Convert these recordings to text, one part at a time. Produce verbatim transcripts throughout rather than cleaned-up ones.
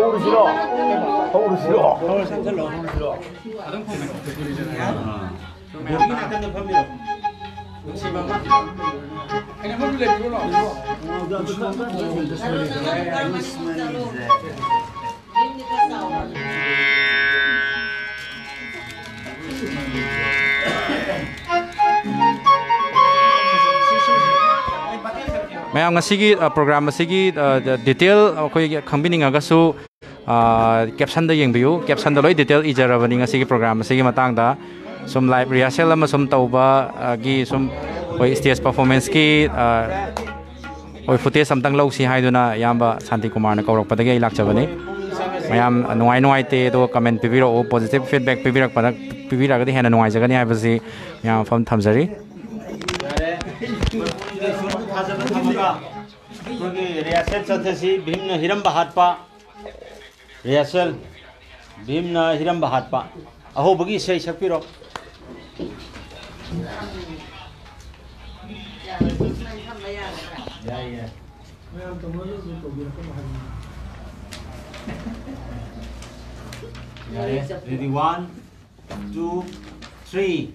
ꯍꯧꯔꯁꯤꯔꯣ? ꯍꯧꯔꯁꯤꯔꯣ? ꯍꯧꯔꯁꯤ, ꯆꯠꯂꯣ꯫ ꯍꯧꯔꯁꯤꯔꯣ? ꯌꯣꯒꯤ ꯅꯥꯀꯟꯗ ꯐꯝꯕꯤꯔꯣ꯫ ꯅꯨꯡꯁꯤꯕ ꯑꯃ꯫ ꯑꯩꯅ ꯐꯝꯕ ꯂꯩꯕꯤꯔꯣ ꯂꯥꯛꯑꯣ꯫ ꯃꯌꯥꯝ, ꯉꯁꯤꯒꯤ, ꯑ, ꯄ꯭ꯔꯣꯒ꯭ꯔꯥꯝ ꯑꯁꯤꯒꯤ, ꯑ, ꯗꯤꯇꯦꯜ ꯑꯩꯈꯣꯏꯒꯤ ꯈꯪꯕꯤꯅꯤꯡꯉꯒꯁꯨ, ꯑ, ꯀꯦꯞꯁꯟꯗ ꯌꯦꯡꯕꯤꯌꯨ꯫ ꯀꯦꯞꯁꯟꯗ ꯂꯣꯏ ꯗꯤꯇꯦꯜ ꯏꯖꯔꯕꯅꯤ ꯉꯁꯤꯒꯤ ꯄ꯭ꯔꯣꯒ꯭ꯔꯥꯝ ꯑꯁꯤꯒꯤ ꯃꯇꯥꯡꯗ꯫ ꯁꯨꯝ ꯂꯥꯏꯚ ꯔꯤꯍꯔꯁꯦꯜ ꯑꯃ ꯁꯨꯝ ꯇꯧꯕ, ꯑ, ꯒꯤ ꯁꯨꯝ ꯑꯩꯈꯣꯏ ꯁ꯭ꯇꯦꯖ ꯄꯔꯐꯣꯔꯃꯦꯟꯁꯀꯤ, ꯑ, ꯑꯩꯈꯣꯏ ꯐꯨꯇꯦꯖ ꯑꯝꯇꯪ ꯂꯧꯁꯤ ꯍꯥꯏꯗꯨꯅ ꯏꯌꯥꯝꯕ ꯁꯥꯟꯇꯤ ꯀꯨꯃꯥꯔꯅ ꯀꯧꯔꯛꯄꯗꯒꯤ ꯑꯩ ꯂꯥꯛꯆꯕꯅꯤ꯫ ꯃꯌꯥꯝ ꯅꯨꯡꯉꯥꯏ ꯅꯨꯡꯉꯥꯏꯇꯦ, ꯑꯗꯨꯒ ꯀꯃꯦꯟ ꯄꯤꯕꯤꯔꯛꯎ, ꯄꯣꯖꯤꯇꯤꯚ ꯐꯤꯗꯕꯦꯛ ꯄꯤꯕꯤꯔꯛꯄꯗ, ꯄꯤꯕꯤꯔꯛꯑꯒꯗꯤ ꯍꯦꯟꯅ ꯅꯨꯡꯉꯥꯏꯖꯒꯅꯤ ꯍꯥꯏꯕꯁꯤ ꯃꯌꯥꯝ ꯃꯐꯝ ꯊꯝꯖꯔꯤ꯫ ꯌꯥꯔꯦ꯫ ꯊꯥꯖꯕ ꯊꯝꯃꯒ ꯑꯩꯈꯣꯏꯒꯤ ꯔꯤꯍꯔꯁꯦꯜ ꯆꯠꯊꯁꯤ꯫ ꯚꯤꯝꯅ ꯍꯤꯔꯝꯕ ꯍꯥꯠꯄ꯫ ꯔꯤꯍꯔꯁꯦꯜ꯫ ꯚꯤꯝꯅ ꯍꯤꯔꯝꯕ ꯍꯥꯠꯄ꯫ ꯑꯍꯧꯕꯒꯤ ꯏꯁꯩ ꯁꯛꯄꯤꯔꯣ꯫ ꯌꯥꯏ, ꯌꯥꯏ꯫ ꯌꯥꯔꯦ꯫ Ready, one, two, three.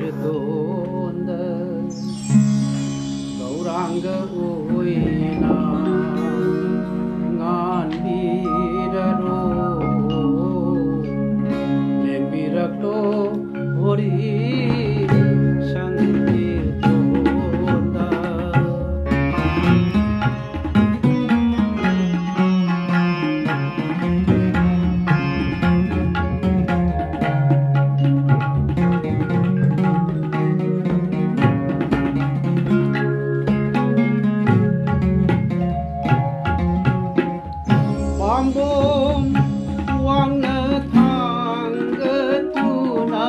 ꯁꯪꯀꯤꯔꯇꯣꯟꯗ ꯒꯧꯔꯥꯡꯒ ꯑꯣꯏꯅ ꯉꯥꯟꯕꯤꯔꯔꯣ, ꯂꯦꯡꯕꯤꯔꯛꯂꯣ ꯍꯣꯔꯤ ꯁꯪꯀꯤꯔꯇꯣꯟꯗ꯫ ꯄꯥꯝꯕꯣꯝ ꯋꯥꯡꯅ ꯊꯥꯡꯒꯠꯇꯨꯅ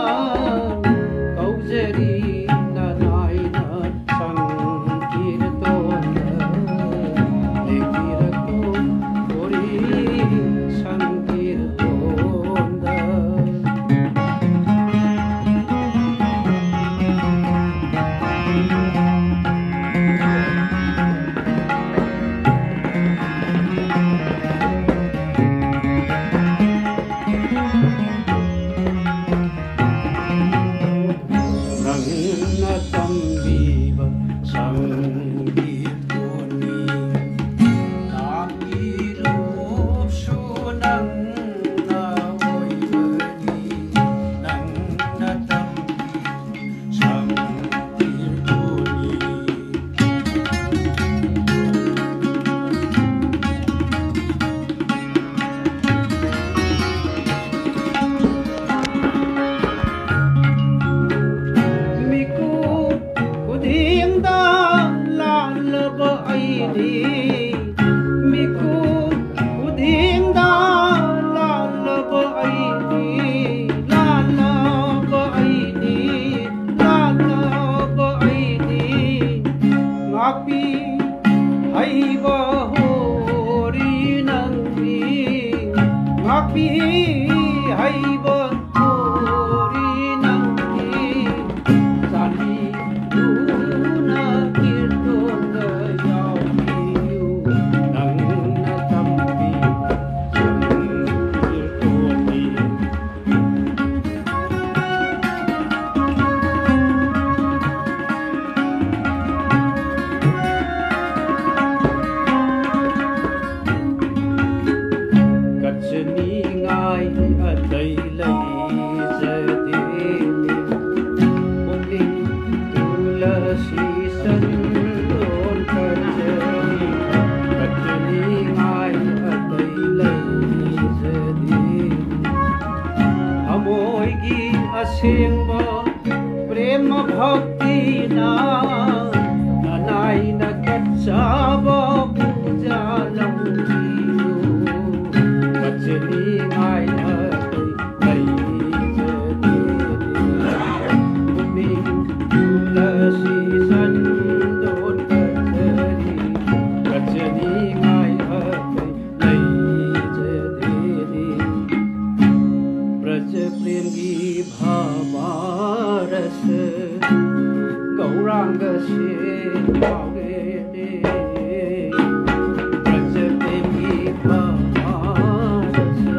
ꯄꯨꯛꯅꯤꯡ ꯇꯨꯂꯁꯤ ꯆꯟꯗꯣꯟ ꯀꯠꯆꯔꯤ, ꯀꯠꯆꯅꯤꯡꯉꯥꯏ ꯑꯇꯩ ꯂꯩꯖꯗꯦ꯫ ꯊꯃꯣꯏꯒꯤ ꯑꯁꯦꯡꯕ ꯄ꯭ꯔꯦꯃ ꯚꯛꯇꯤꯅ ꯅꯅꯥꯏꯅ ꯀꯠꯆꯕ ꯄꯨꯖꯥ ꯂꯧꯕꯤꯌꯨ꯫ ꯀꯠꯆꯅꯤꯡꯉꯥꯏ ꯑꯇꯩ ꯂꯩꯖꯗꯦ꯫ ꯄꯨꯛꯅꯤꯡ ꯇꯨꯂꯁꯤ ꯆꯟꯗꯣꯟ ꯀꯠꯆꯔꯤ, ꯀꯠꯆꯅꯤꯡꯉꯥꯏ ꯑꯇꯩ ꯂꯩꯖꯗꯦ꯫ ꯕ꯭ꯔꯖ ꯄ꯭ꯔꯦꯝꯒꯤ ꯚꯥꯕꯥꯔꯁ ꯒꯧꯔꯥꯡꯒ ꯁꯦꯝꯕꯥꯎꯔꯦ꯫ ꯕ꯭ꯔꯖ ꯄ꯭ꯔꯦꯝꯒꯤ ꯚꯥꯕꯥꯔꯁ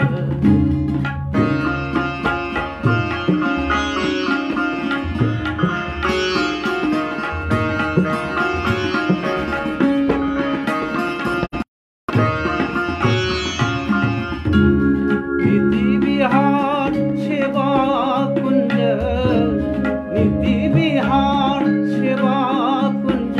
निधि विहार सेवा कुंज, निधि विहार सेवा कुंज,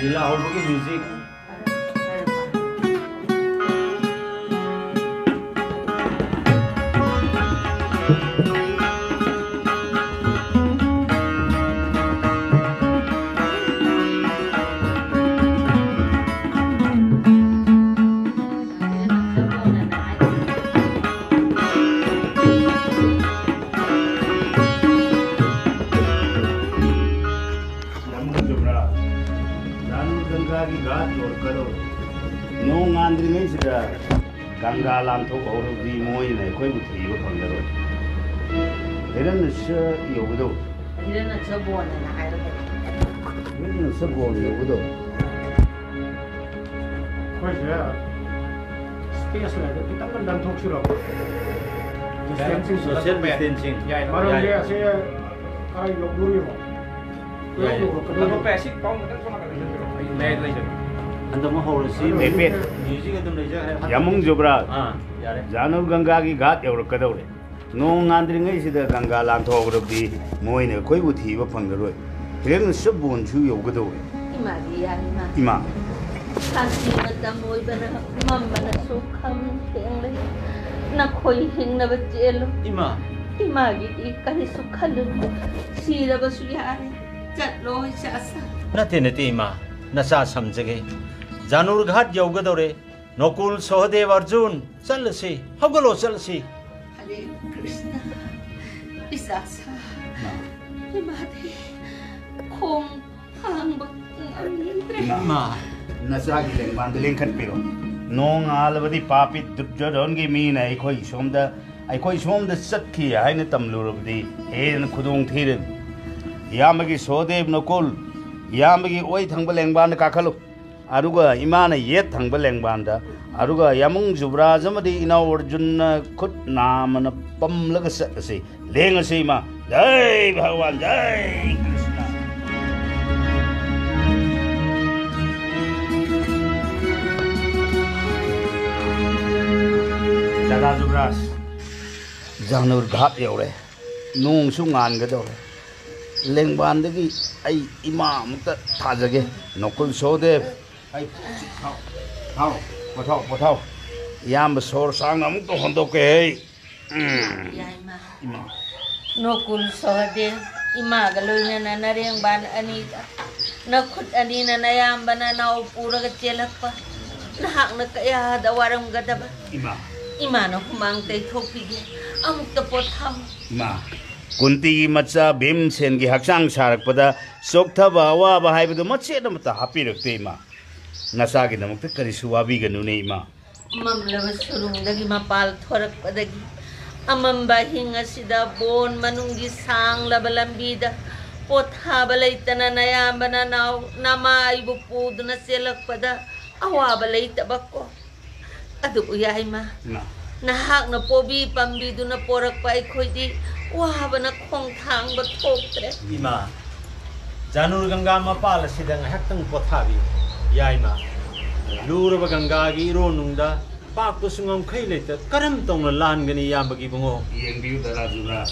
ꯂꯤꯂꯥ ꯍꯧꯕꯒꯤ ꯃ꯭ꯌꯨꯖꯤꯛ꯫ ꯌꯥꯝ ꯅꯨꯡꯉꯥꯏꯖꯕ꯭ꯔꯥ? ꯖꯥꯅꯨ ꯒꯪꯒꯥꯒꯤ ꯘꯥꯠ ꯌꯧꯔꯛꯀꯗꯧꯔꯦ꯫ ꯅꯣꯡ ꯉꯥꯟꯗ꯭ꯔꯤꯉꯩꯁꯤꯗ ꯒꯪꯒꯥ ꯂꯥꯟꯊꯣꯛꯍꯧꯔꯕꯗꯤ ꯃꯣꯏꯅ ꯑꯩꯈꯣꯏꯕꯨ ꯊꯤꯕ ꯐꯪꯂꯔꯣꯏ꯫ ꯍꯤꯔꯟꯅꯁ ꯌꯧꯒꯗꯧꯔꯦ꯫ ꯍꯤꯔꯟꯅꯁ ꯕꯣꯟ ꯍꯥꯏꯅ ꯍꯥꯏꯔꯒꯗꯤ꯫ ꯍꯤꯔꯟꯅꯁ ꯕꯣꯟ ꯌꯧꯒꯗꯧꯔꯦ꯫ ꯑꯩꯈꯣꯏꯁꯦ ꯁ꯭ꯄꯦꯁ ꯂꯩꯔꯒ ꯈꯤꯇꯪꯒ ꯅꯥꯟꯊꯣꯛꯁꯤꯔꯣ? Distancing social distancing. ꯌꯥꯏ, ꯃꯔꯝꯗꯤ ꯌꯥꯏ꯫ ꯑꯁꯤ ꯈꯔ ꯌꯧꯗꯣꯔꯤꯕꯣ? ꯌꯥꯏ꯫ ꯌꯧꯔꯛꯀꯗꯧꯔꯤ꯫ ꯑꯇꯣꯞꯄ ꯑꯁꯤ ꯄꯥꯎ ꯈꯤꯇꯪ ꯁꯣꯝ ꯅꯥꯀꯟꯗ ꯆꯠꯄꯤꯔꯣ꯫ ꯑꯩ ꯃꯌꯥꯏꯗ ꯂꯩꯖꯒꯦ꯫ ꯍꯟꯗꯛ ꯑꯃꯨꯛ ꯍꯧꯔꯁꯤ꯫ ꯃꯦꯄꯦꯠ꯫ ꯃ꯭ꯌꯨꯖꯤꯛ ꯑꯗꯨꯝ ꯂꯩꯖꯔꯦ꯫ ꯌꯥꯃꯨꯡ ꯖꯨꯕ꯭ꯔꯥꯖ꯫ ꯑꯥ, ꯌꯥꯔꯦ꯫ ꯖꯥꯅꯨ ꯒꯪꯒꯥꯒꯤ ꯘꯥꯠ ꯌꯧꯔꯛꯀꯗꯧꯔꯦ꯫ ꯅꯣꯡ ꯉꯥꯟꯗ꯭ꯔꯤꯉꯩꯁꯤꯗ ꯒꯪꯒꯥ ꯂꯥꯟꯊꯣꯛꯍꯧꯔꯕꯗꯤ ꯃꯣꯏꯅ ꯑꯩꯈꯣꯏꯕꯨ ꯊꯤꯕ ꯐꯪꯂꯔꯣꯏ꯫ ꯍꯤꯔꯟꯅꯁꯤꯄꯨꯁꯨ ꯌꯧꯒꯗꯧꯔꯦ꯫ ꯏꯃꯥꯗꯤ ꯌꯥꯏ, ꯏꯃꯥ꯫ ꯏꯃꯥ꯫ ꯁꯥꯟꯇꯤ ꯃꯇꯝ ꯑꯣꯏꯕꯅ ꯃꯝꯕꯅꯁꯨ ꯈꯪ ꯊꯦꯡꯂꯦ꯫ ꯅꯈꯣꯏ ꯍꯤꯡꯅꯕ ꯆꯦꯜꯂꯨ꯫ ꯏꯃꯥ꯫ ꯏꯃꯥꯒꯤꯗꯤ ꯀꯔꯤꯁꯨ ꯈꯜꯂꯨꯅꯨ꯫ ꯁꯤꯔꯕꯁꯨ ꯌꯥꯔꯦ꯫ ꯆꯠꯂꯣ, ꯏꯆꯥꯁꯥ꯫ ꯅꯠꯇꯦ, ꯅꯠꯇꯦ, ꯏꯃꯥ꯫ ꯅꯆꯥ ꯁꯝꯖꯒꯦ꯫ ꯖꯥꯅꯨꯔ ꯘꯥꯠ ꯌꯧꯒꯗꯧꯔꯦ꯫ ꯅꯣꯀꯨꯜ, ꯁꯍꯗꯦꯕ, ꯑꯔꯖꯨꯟ, ꯆꯠꯂꯁꯤ꯫ ꯍꯧꯒꯠꯂꯣ, ꯆꯠꯂꯁꯤ꯫ ꯍꯔꯦ ꯀ꯭ꯔꯤꯁꯅ, ꯏꯆꯥꯁꯥ꯫ ꯃꯥ꯫ ꯏꯃꯥꯗꯤ ꯈꯣꯡ ꯍꯥꯡꯕ ꯉꯝꯗ꯭ꯔꯦ꯫ ꯏꯃꯥ, ꯅꯆꯥꯒꯤ ꯂꯦꯡꯕꯥꯟꯗ ꯂꯦꯡꯈꯠꯄꯤꯔꯣ꯫ ꯅꯣꯡ ꯉꯥꯜꯂꯕꯗꯤ ꯄꯥꯄꯤ ꯗꯨꯔꯖꯣꯙꯟꯒꯤ ꯃꯤꯅ ꯑꯩꯈꯣꯏ ꯁꯣꯝꯗ, ꯑꯩꯈꯣꯏ ꯁꯣꯝꯗ ꯆꯠꯈꯤ ꯍꯥꯏꯅ ꯇꯝꯂꯨꯔꯕꯗꯤ ꯍꯦꯟꯅ ꯈꯨꯗꯣꯡ ꯊꯤꯔꯅꯤ꯫ ꯏꯌꯥꯝꯕꯒꯤ ꯁꯍꯗꯦꯕ ꯅꯣꯀꯨꯜ, ꯏꯌꯥꯝꯕꯒꯤ ꯑꯣꯏ ꯊꯪꯕ ꯂꯦꯡꯕꯥꯟꯗ ꯀꯥꯈꯠꯂꯨ꯫ ꯑꯗꯨꯒ ꯏꯃꯥꯅ ꯌꯦꯠ ꯊꯪꯕ ꯂꯦꯡꯕꯥꯟꯗ, ꯑꯗꯨꯒ ꯌꯥꯃꯨꯡ ꯖꯨꯕ꯭ꯔꯥꯖ ꯑꯃꯗꯤ ꯏꯅꯥꯎ ꯑꯔꯖꯨꯟꯅ ꯈꯨꯠ ꯅꯥꯝꯃꯅ ꯄꯝꯂꯒ ꯆꯠꯂꯁꯤ꯫ ꯂꯦꯡꯉꯁꯤ ꯏꯃꯥ꯫ ꯖꯩ ꯚꯒꯋꯥꯟ, ꯖꯩ ꯀ꯭ꯔꯤꯁꯅ꯫ ꯗꯥꯗꯥ ꯖꯨꯕ꯭ꯔꯥꯖ, ꯖꯥꯅꯨꯔ ꯘꯥꯠ ꯌꯧꯔꯦ꯫ ꯅꯣꯡꯁꯨ ꯉꯥꯟꯒꯗꯧꯔꯦ꯫ ꯂꯦꯡꯕꯥꯟꯗꯒꯤ ꯑꯩ ꯏꯃꯥ ꯑꯃꯨꯛꯇ ꯊꯥꯖꯒꯦ꯫ ꯅꯣꯀꯨꯜ ꯁꯣꯍꯗꯦꯕ꯫ ꯑꯩ ꯊꯥꯎ, ꯊꯥꯎ, ꯄꯣꯊꯥꯎ, ꯄꯣꯊꯥꯎ꯫ ꯏꯌꯥꯝꯕ ꯁꯣꯔ ꯁꯥꯡꯅ ꯑꯃꯨꯛꯇ ꯍꯣꯟꯗꯣꯛꯀꯦ ꯍꯩ꯫ ꯎꯝ꯫ ꯌꯥꯏꯃ꯫ ꯏꯃꯥ꯫ ꯅꯣꯀꯨꯜ ꯁꯣꯍꯗꯦꯕ, ꯏꯃꯥꯒ ꯂꯣꯏꯅꯅ ꯅꯔꯦꯡꯕꯥꯟ ꯑꯅꯤꯗ ꯅꯈꯨꯠ ꯑꯅꯤꯅ ꯅꯌꯥꯝꯕ ꯅꯅꯥꯎ ꯄꯨꯔꯒ ꯆꯦꯜꯂꯛꯄ ꯅꯍꯥꯛꯅ ꯀꯌꯥꯗ ꯋꯥꯔꯝꯒꯗꯕ꯫ ꯏꯃꯥ꯫ ꯏꯃꯥꯅ ꯍꯨꯃꯥꯡ ꯇꯩꯊꯣꯛꯄꯤꯒꯦ꯫ ꯑꯃꯨꯛꯇ ꯄꯣꯊꯥꯎ꯫ ꯏꯃꯥ꯫ ꯀꯨꯟꯇꯤꯒꯤ ꯃꯆꯥ ꯚꯤꯝꯁꯦꯟꯒꯤ ꯍꯛꯆꯥꯡ ꯁꯥꯔꯛꯄꯗ ꯆꯣꯛꯊꯕ ꯑꯋꯥꯕ ꯍꯥꯏꯕꯗꯨ ꯃꯆꯦꯠ ꯑꯃꯠꯇ ꯍꯥꯞꯄꯤꯔꯛꯇꯦ ꯏꯃꯥ꯫ ꯅꯆꯥꯒꯤꯗꯃꯛꯇ ꯀꯔꯤꯁꯨ ꯋꯥꯕꯤꯒꯅꯨꯅꯦ ꯏꯃꯥ꯫ ꯃꯝꯂꯕ ꯁꯨꯔꯨꯡꯗꯒꯤ ꯃꯄꯥꯜ ꯊꯣꯔꯛꯄꯗꯒꯤ ꯑꯃꯝꯕ ꯑꯍꯤꯡ ꯑꯁꯤꯗ ꯕꯣꯟ ꯃꯅꯨꯡꯒꯤ ꯁꯥꯡꯂꯕ ꯂꯝꯕꯤꯗ ꯄꯣꯊꯥꯕ ꯂꯩꯇꯅ ꯅꯌꯥꯝꯕ ꯅꯅꯥꯎ ꯅꯃꯥꯏꯕꯨ ꯄꯨꯗꯨꯅ ꯆꯦꯜꯂꯛꯄꯗ ꯑꯋꯥꯕ ꯂꯩꯇꯕꯀꯣ꯫ ꯑꯗꯨꯕꯨ ꯌꯥꯏꯃ, ꯏꯃꯥ꯫ ꯅꯍꯥꯛꯅ ꯄꯣꯕꯤ ꯄꯥꯝꯕꯤꯗꯨꯅ ꯄꯣꯔꯛꯄ ꯑꯩꯈꯣꯏꯗꯤ ꯋꯥꯕꯅ ꯈꯣꯡ ꯊꯥꯡꯕ ꯊꯣꯛꯇ꯭ꯔꯦ꯫ ꯏꯃꯥ, ꯖꯥꯅꯨꯔ ꯒꯪꯒꯥ ꯃꯄꯥꯜ ꯑꯁꯤꯗ ꯉꯥꯏꯍꯥꯛꯇꯪ ꯄꯣꯊꯥꯕꯤꯌꯨ꯫ ꯌꯥꯏꯃ, ꯂꯨꯔꯕ ꯒꯪꯒꯥꯒꯤ ꯏꯔꯣꯟꯅꯨꯡꯗ ꯄꯥꯛꯄꯁꯨ ꯉꯝꯈꯩ ꯂꯩꯇ ꯀꯔꯝ ꯇꯧꯅ ꯂꯥꯟꯒꯅꯤ ꯏꯌꯥꯝꯕꯒꯤ ꯏꯕꯨꯡꯉꯣ? ꯌꯦꯡꯕꯤꯌꯨ ꯗꯔꯥꯖꯨꯔꯥ,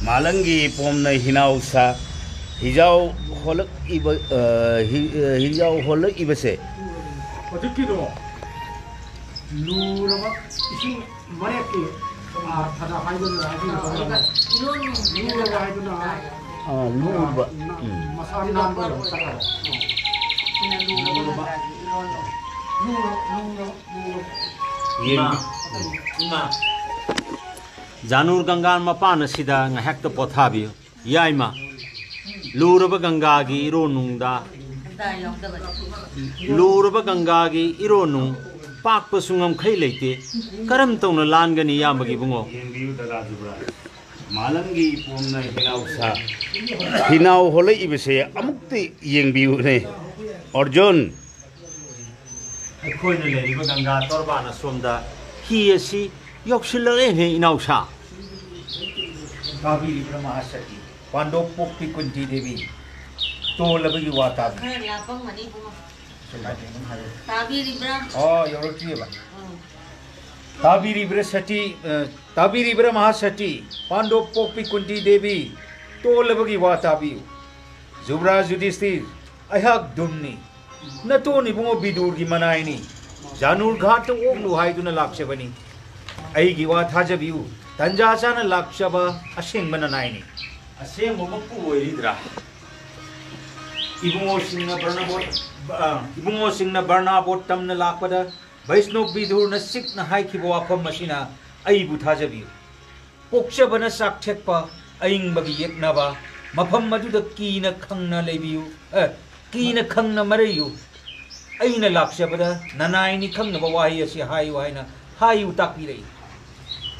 ꯃꯥꯂꯪꯒꯤ ꯄꯣꯝꯅ ꯍꯤꯅꯥꯎ ꯁꯥ ꯍꯤꯖꯥꯎ ꯍꯣꯜꯂꯛꯏꯕ, ꯑ, ꯍꯤ-, ꯑ, ꯍꯤꯖꯥꯎ ꯍꯣꯜꯂꯛꯏꯕꯁꯦ꯫ ꯍꯧꯖꯤꯛꯀꯤꯗꯣ ꯂꯨꯔꯕ ꯏꯁꯤꯡ ꯃꯔꯦꯛꯀꯤ, ꯑ, ꯐꯖ ꯍꯥꯏꯗꯨꯅ ꯍꯥꯏꯕꯤꯔꯕ ꯂꯨꯔꯕ ꯍꯥꯏꯗꯨꯅ, ꯑ, ꯂꯨꯔꯕ꯫ ꯎꯝ꯫ ꯃꯁꯥ ꯅꯥꯟꯕ ꯑꯣꯏꯔꯝ ꯆꯠꯈ꯭ꯔꯕ꯫ ꯂꯨꯔꯕ, ꯂꯨꯔꯕ, ꯂꯨꯔꯕ꯫ ꯏꯃꯥ, ꯏꯃꯥ꯫ ꯖꯥꯅꯨꯔ ꯒꯪꯒꯥ ꯃꯄꯥꯟ ꯑꯁꯤꯗ ꯉꯥꯏꯍꯥꯛꯇ ꯄꯣꯊꯥꯕꯤꯌꯨ꯫ ꯌꯥꯏꯃ, ꯂꯨꯔꯕ ꯒꯪꯒꯥꯒꯤ ꯏꯔꯣꯟꯅꯨꯡꯗ, ꯂꯨꯔꯕ ꯒꯪꯒꯥꯒꯤ ꯏꯔꯣꯟꯅꯨꯡ ꯄꯥꯛꯄꯁꯨ ꯉꯝꯈꯩ ꯂꯩꯇꯦ꯫ ꯀꯔꯝ ꯇꯧꯅ ꯂꯥꯟꯒꯅꯤ ꯏꯌꯥꯝꯕꯒꯤ ꯏꯕꯨꯡꯉꯣ? ꯌꯦꯡꯕꯤꯌꯨ ꯗꯔꯥꯖꯨꯕ꯭ꯔꯥ, ꯃꯥꯂꯪꯒꯤ ꯏꯄꯣꯝꯅ ꯍꯤꯅꯥꯎꯁꯥ, ꯍꯤꯅꯥꯎ ꯍꯣꯜꯂꯛꯏꯕꯁꯦ ꯑꯃꯨꯛꯇ ꯌꯦꯡꯕꯤꯌꯨꯅꯦ꯫ ꯑꯔꯖꯨꯟ꯫ ꯑꯩꯈꯣꯏꯅ ꯂꯩꯔꯤꯕ ꯒꯪꯒꯥ ꯇꯣꯔꯕꯥꯟ ꯑꯁꯣꯝꯗ ꯍꯤ ꯑꯁꯤ ꯌꯧꯁꯤꯜꯂꯛꯂꯦꯅꯦ ꯏꯅꯥꯎꯁꯥ꯫ ꯇꯥꯕꯤꯔꯤꯕ꯭ꯔꯥ ꯃꯍꯥꯁꯇꯤ? ꯄꯥꯟꯗꯣꯞ ꯄꯣꯛꯄꯤ ꯀꯨꯟꯇꯤ ꯗꯦꯕꯤ꯫ ꯇꯣꯜꯂꯕꯒꯤ ꯋꯥ ꯇꯥꯕꯤ꯫ ꯈꯔ ꯂꯥꯞꯄꯝꯒꯅꯤ ꯏꯕꯨꯡꯉꯣ꯫ ꯁꯨꯃꯥꯏꯅ ꯑꯗꯨꯝ ꯍꯥꯏꯌꯨ꯫ ꯇꯥꯕꯤꯔꯤꯕ꯭ꯔꯥ? ꯑꯣ, ꯌꯧꯔꯛꯇ꯭ꯔꯤꯑꯕ꯫ ꯎꯝ꯫ ꯇꯥꯕꯤꯔꯤꯕ꯭ꯔꯥ ꯁꯇꯤ, ꯑ, ꯇꯥꯕꯤꯔꯤꯕ꯭ꯔꯥ ꯃꯍꯥꯁꯇꯤ? ꯄꯥꯟꯗꯣꯞ ꯄꯣꯛꯄꯤ ꯀꯨꯟꯇꯤ ꯗꯦꯕꯤ꯫ ꯇꯣꯜꯂꯕꯒꯤ ꯋꯥ ꯇꯥꯕꯤꯌꯨ꯫ ꯖꯨꯕ꯭ꯔꯥꯖ ꯌꯨꯙꯤꯁꯊꯤꯔ, ꯑꯩꯍꯥꯛ ꯙꯨꯝꯅꯤ꯫ ꯅꯇꯣꯟ ꯏꯕꯨꯡꯉꯣ ꯕꯤꯗꯨꯔꯒꯤ ꯃꯅꯥꯏꯅꯤ꯫ ꯖꯥꯅꯨꯔ ꯘꯥꯠꯇ ꯑꯣꯛꯂꯨ ꯍꯥꯏꯗꯨꯅ ꯂꯥꯛꯆꯕꯅꯤ꯫ ꯑꯩꯒꯤ ꯋꯥ ꯊꯥꯖꯕꯤꯌꯨ, ꯇꯟꯖꯥ ꯆꯥꯅ ꯂꯥꯛꯆꯕ ꯑꯁꯦꯡꯕ ꯅꯅꯥꯏꯅꯤ꯫ ꯑꯁꯦꯡꯕꯃꯛꯄꯨ ꯑꯣꯏꯔꯤꯗ꯭ꯔꯥ? ꯏꯕꯨꯡꯉꯣꯁꯤꯡꯅ ꯕꯔꯅꯕꯣꯠ-, ꯑ, ꯏꯕꯨꯡꯉꯣꯁꯤꯡꯅ ꯕꯔꯅꯥꯕꯣꯠ ꯇꯝꯅ ꯂꯥꯛꯄꯗ ꯕꯩꯁꯅꯣꯞ ꯕꯤꯗꯨꯔꯅ ꯆꯤꯛꯅ ꯍꯥꯏꯈꯤꯕ ꯋꯥꯐꯝ ꯑꯁꯤꯅ ꯑꯩꯕꯨ ꯊꯥꯖꯕꯤꯌꯨ꯫ ꯄꯣꯛꯆꯕꯅ ꯆꯥꯛꯊꯦꯛꯄ, ꯑꯏꯪꯕꯒꯤ ꯌꯦꯛꯅꯕ, ꯃꯐꯝ ꯑꯗꯨꯗ ꯀꯤꯅ ꯈꯪꯅ ꯂꯩꯕꯤꯌꯨ, ꯑꯦ, ꯀꯤꯅ ꯈꯪꯅ ꯃꯔꯩꯌꯨ꯫ ꯑꯩꯅ ꯂꯥꯛꯆꯕꯗ ꯅꯅꯥꯏꯅꯤ ꯈꯪꯅꯕ ꯋꯥꯍꯩ ꯑꯁꯤ ꯍꯥꯏꯌꯨ ꯍꯥꯏꯅ ꯍꯥꯏꯌꯨ ꯇꯥꯛꯄꯤꯔꯛꯏ꯫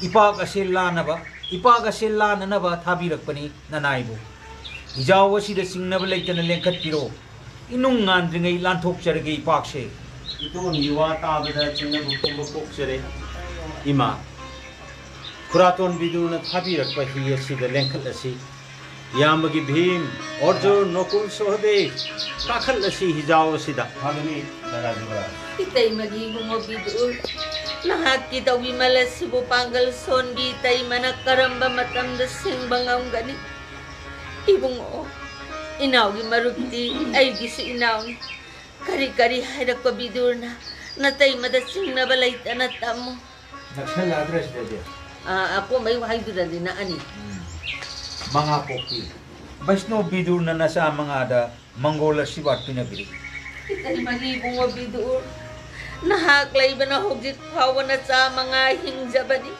ꯏꯄꯥꯛ ꯑꯁꯦ ꯂꯥꯟꯅꯕ, ꯏꯄꯥꯛ ꯑꯁꯦ ꯂꯥꯟꯅꯅꯕ ꯊꯥꯕꯤꯔꯛꯄꯅꯤ ꯅꯅꯥꯏꯕꯨ꯫ ꯏꯖꯥꯎ ꯑꯁꯤꯗ ꯆꯤꯡꯅꯕ ꯂꯩꯇꯅ ꯂꯦꯡꯈꯠꯄꯤꯔꯣ꯫ ꯏꯅꯨꯡ ꯉꯥꯟꯗ꯭ꯔꯤꯉꯩ ꯂꯥꯟꯊꯣꯛꯆꯔꯒꯦ ꯏꯄꯥꯛꯁꯦ꯫ ꯏꯇꯣꯟꯒꯤ ꯋꯥ ꯇꯥꯕꯗ ꯆꯤꯡꯅꯕ ꯄꯨꯝꯕ ꯀꯣꯛꯆꯔꯦ꯫ ꯏꯃꯥ, ꯈꯨꯔꯥꯇꯣꯟ ꯕꯤꯗꯨꯔꯅ ꯊꯥꯕꯤꯔꯛꯄ ꯍꯤ ꯑꯁꯤꯗ ꯂꯦꯡꯈꯠꯂꯁꯤ꯫ ꯏꯌꯥꯝꯕꯒꯤ ꯚꯤꯝ, ꯑꯔꯖꯨꯟ, ꯅꯀꯨꯜ, ꯁꯍꯗꯦꯕ, ꯀꯥꯈꯠꯂꯁꯤ ꯍꯤꯖꯥꯎ ꯑꯁꯤꯗ꯫ ꯐꯒꯅꯤ, ꯗꯥꯗꯥ ꯖꯨꯕ꯭ꯔꯥꯖ꯫ ꯏꯇꯩꯃꯒꯤ ꯏꯕꯨꯡꯉꯣ ꯕꯤꯗꯨꯔ, ꯅꯍꯥꯛꯀꯤ ꯇꯧꯕꯤꯃꯜ ꯑꯁꯤꯕꯨ ꯄꯥꯡꯒꯜ ꯁꯣꯟꯕꯤ ꯏꯇꯩꯃꯅ ꯀꯔꯝꯕ ꯃꯇꯝꯗ ꯁꯤꯡꯕ ꯉꯝꯒꯅꯤ? ꯏꯕꯨꯡꯉꯣ, ꯏꯅꯥꯎꯒꯤ ꯃꯔꯨꯞꯇꯤ ꯑꯩꯒꯤꯁꯨ ꯏꯅꯥꯎꯅꯤ꯫ ꯀꯔꯤ ꯀꯔꯤ ꯍꯥꯏꯔꯛꯄ ꯕꯤꯗꯨꯔꯅ ꯅꯇꯩꯃꯗ ꯆꯤꯡꯅꯕ ꯂꯩꯇꯅ ꯇꯝꯃꯨ꯫ ꯅꯛꯁꯜꯂꯛꯑꯗ꯭ꯔꯥ ꯁꯤꯗꯗꯤ? ꯑꯥ, ꯑꯀꯣꯟꯕꯩ ꯋꯥꯍꯩꯗꯨꯗꯗꯤ ꯅꯛꯑꯅꯤ꯫ ꯎꯝ꯫ ꯃꯉꯥ ꯄꯣꯛꯄꯤ ꯕꯩꯁꯅꯣꯞ ꯕꯤꯗꯨꯔꯅ ꯅꯆꯥ ꯃꯉꯥꯗ ꯃꯪꯒꯣꯜ ꯑꯁꯤꯔꯕꯥꯗ ꯄꯤꯅꯕꯤꯔꯤ꯫ ꯏꯇꯩꯃꯒꯤ ꯏꯕꯨꯡꯉꯣ ꯕꯤꯗꯨꯔ, ꯅꯍꯥꯛ ꯂꯩꯕꯅ ꯍꯧꯖꯤꯛ ꯐꯥꯎꯕ ꯅꯆꯥ ꯃꯉꯥ ꯍꯤꯡꯖꯕꯅꯤ꯫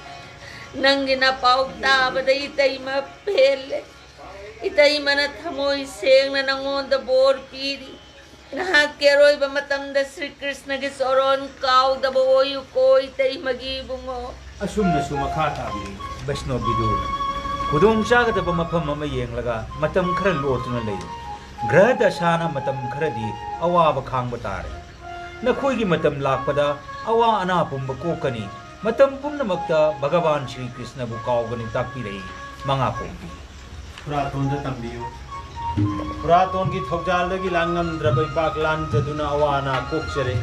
ꯅꯪꯒꯤ ꯅꯄꯥꯎ ꯇꯥꯕꯗ ꯏꯇꯩꯃ ꯄꯦꯜꯂꯦ꯫ ꯏꯇꯩꯃꯅ ꯊꯃꯣꯏ ꯁꯦꯡꯅ ꯅꯉꯣꯟꯗ ꯕꯣꯔ ꯄꯤꯔꯤ꯫ ꯅꯍꯥꯛꯀꯤ ꯑꯔꯣꯏꯕ ꯃꯇꯝꯗ ꯁ꯭ꯔꯤ ꯀ꯭ꯔꯤꯁꯅꯒꯤ ꯆꯣꯔꯣꯟ ꯀꯥꯎꯗꯕ ꯑꯣꯏꯌꯨꯀꯣ, ꯏꯇꯩꯃꯒꯤ ꯏꯕꯨꯡꯉꯣ꯫ ꯑꯁꯨꯝꯅꯁꯨ ꯃꯈꯥ ꯇꯥꯕꯤꯔꯤ ꯕꯩꯁꯅꯣꯞ ꯕꯤꯗꯨꯔ꯫ ꯈꯨꯗꯣꯡ ꯆꯥꯒꯗꯕ ꯃꯐꯝ ꯑꯃ ꯌꯦꯡꯂꯒ ꯃꯇꯝ ꯈꯔ ꯂꯣꯠꯇꯨꯅ ꯂꯩꯌꯨ꯫ ꯒ꯭ꯔꯍ ꯗꯁꯥꯅ ꯃꯇꯝ ꯈꯔꯗꯤ ꯑꯋꯥꯕ ꯈꯥꯡꯕ ꯇꯥꯔꯦ꯫ ꯅꯈꯣꯏꯒꯤ ꯃꯇꯝ ꯂꯥꯛꯄꯗ ꯑꯋꯥ ꯑꯅꯥ ꯄꯨꯝꯕ ꯀꯣꯛꯀꯅꯤ꯫ ꯃꯇꯝ ꯄꯨꯝꯅꯃꯛꯇ ꯚꯒꯕꯥꯟ ꯁ꯭ꯔꯤ ꯀ꯭ꯔꯤꯁꯅꯕꯨ ꯀꯥꯎꯒꯅꯨ ꯇꯥꯛꯄꯤꯔꯛꯏ꯫ ꯃꯉꯥ ꯄꯣꯛꯄꯤ꯫ ꯈꯨꯔꯥꯇꯣꯟꯗ ꯇꯝꯕꯤꯌꯨ꯫ ꯈꯨꯔꯥꯇꯣꯟꯒꯤ ꯊꯧꯖꯥꯜꯗꯒꯤ ꯂꯥꯡꯉꯝꯗ꯭ꯔꯕ ꯏꯄꯥꯛ ꯂꯥꯟꯖꯗꯨꯅ ꯑꯋꯥ ꯑꯅꯥ ꯀꯣꯛꯆꯔꯦ꯫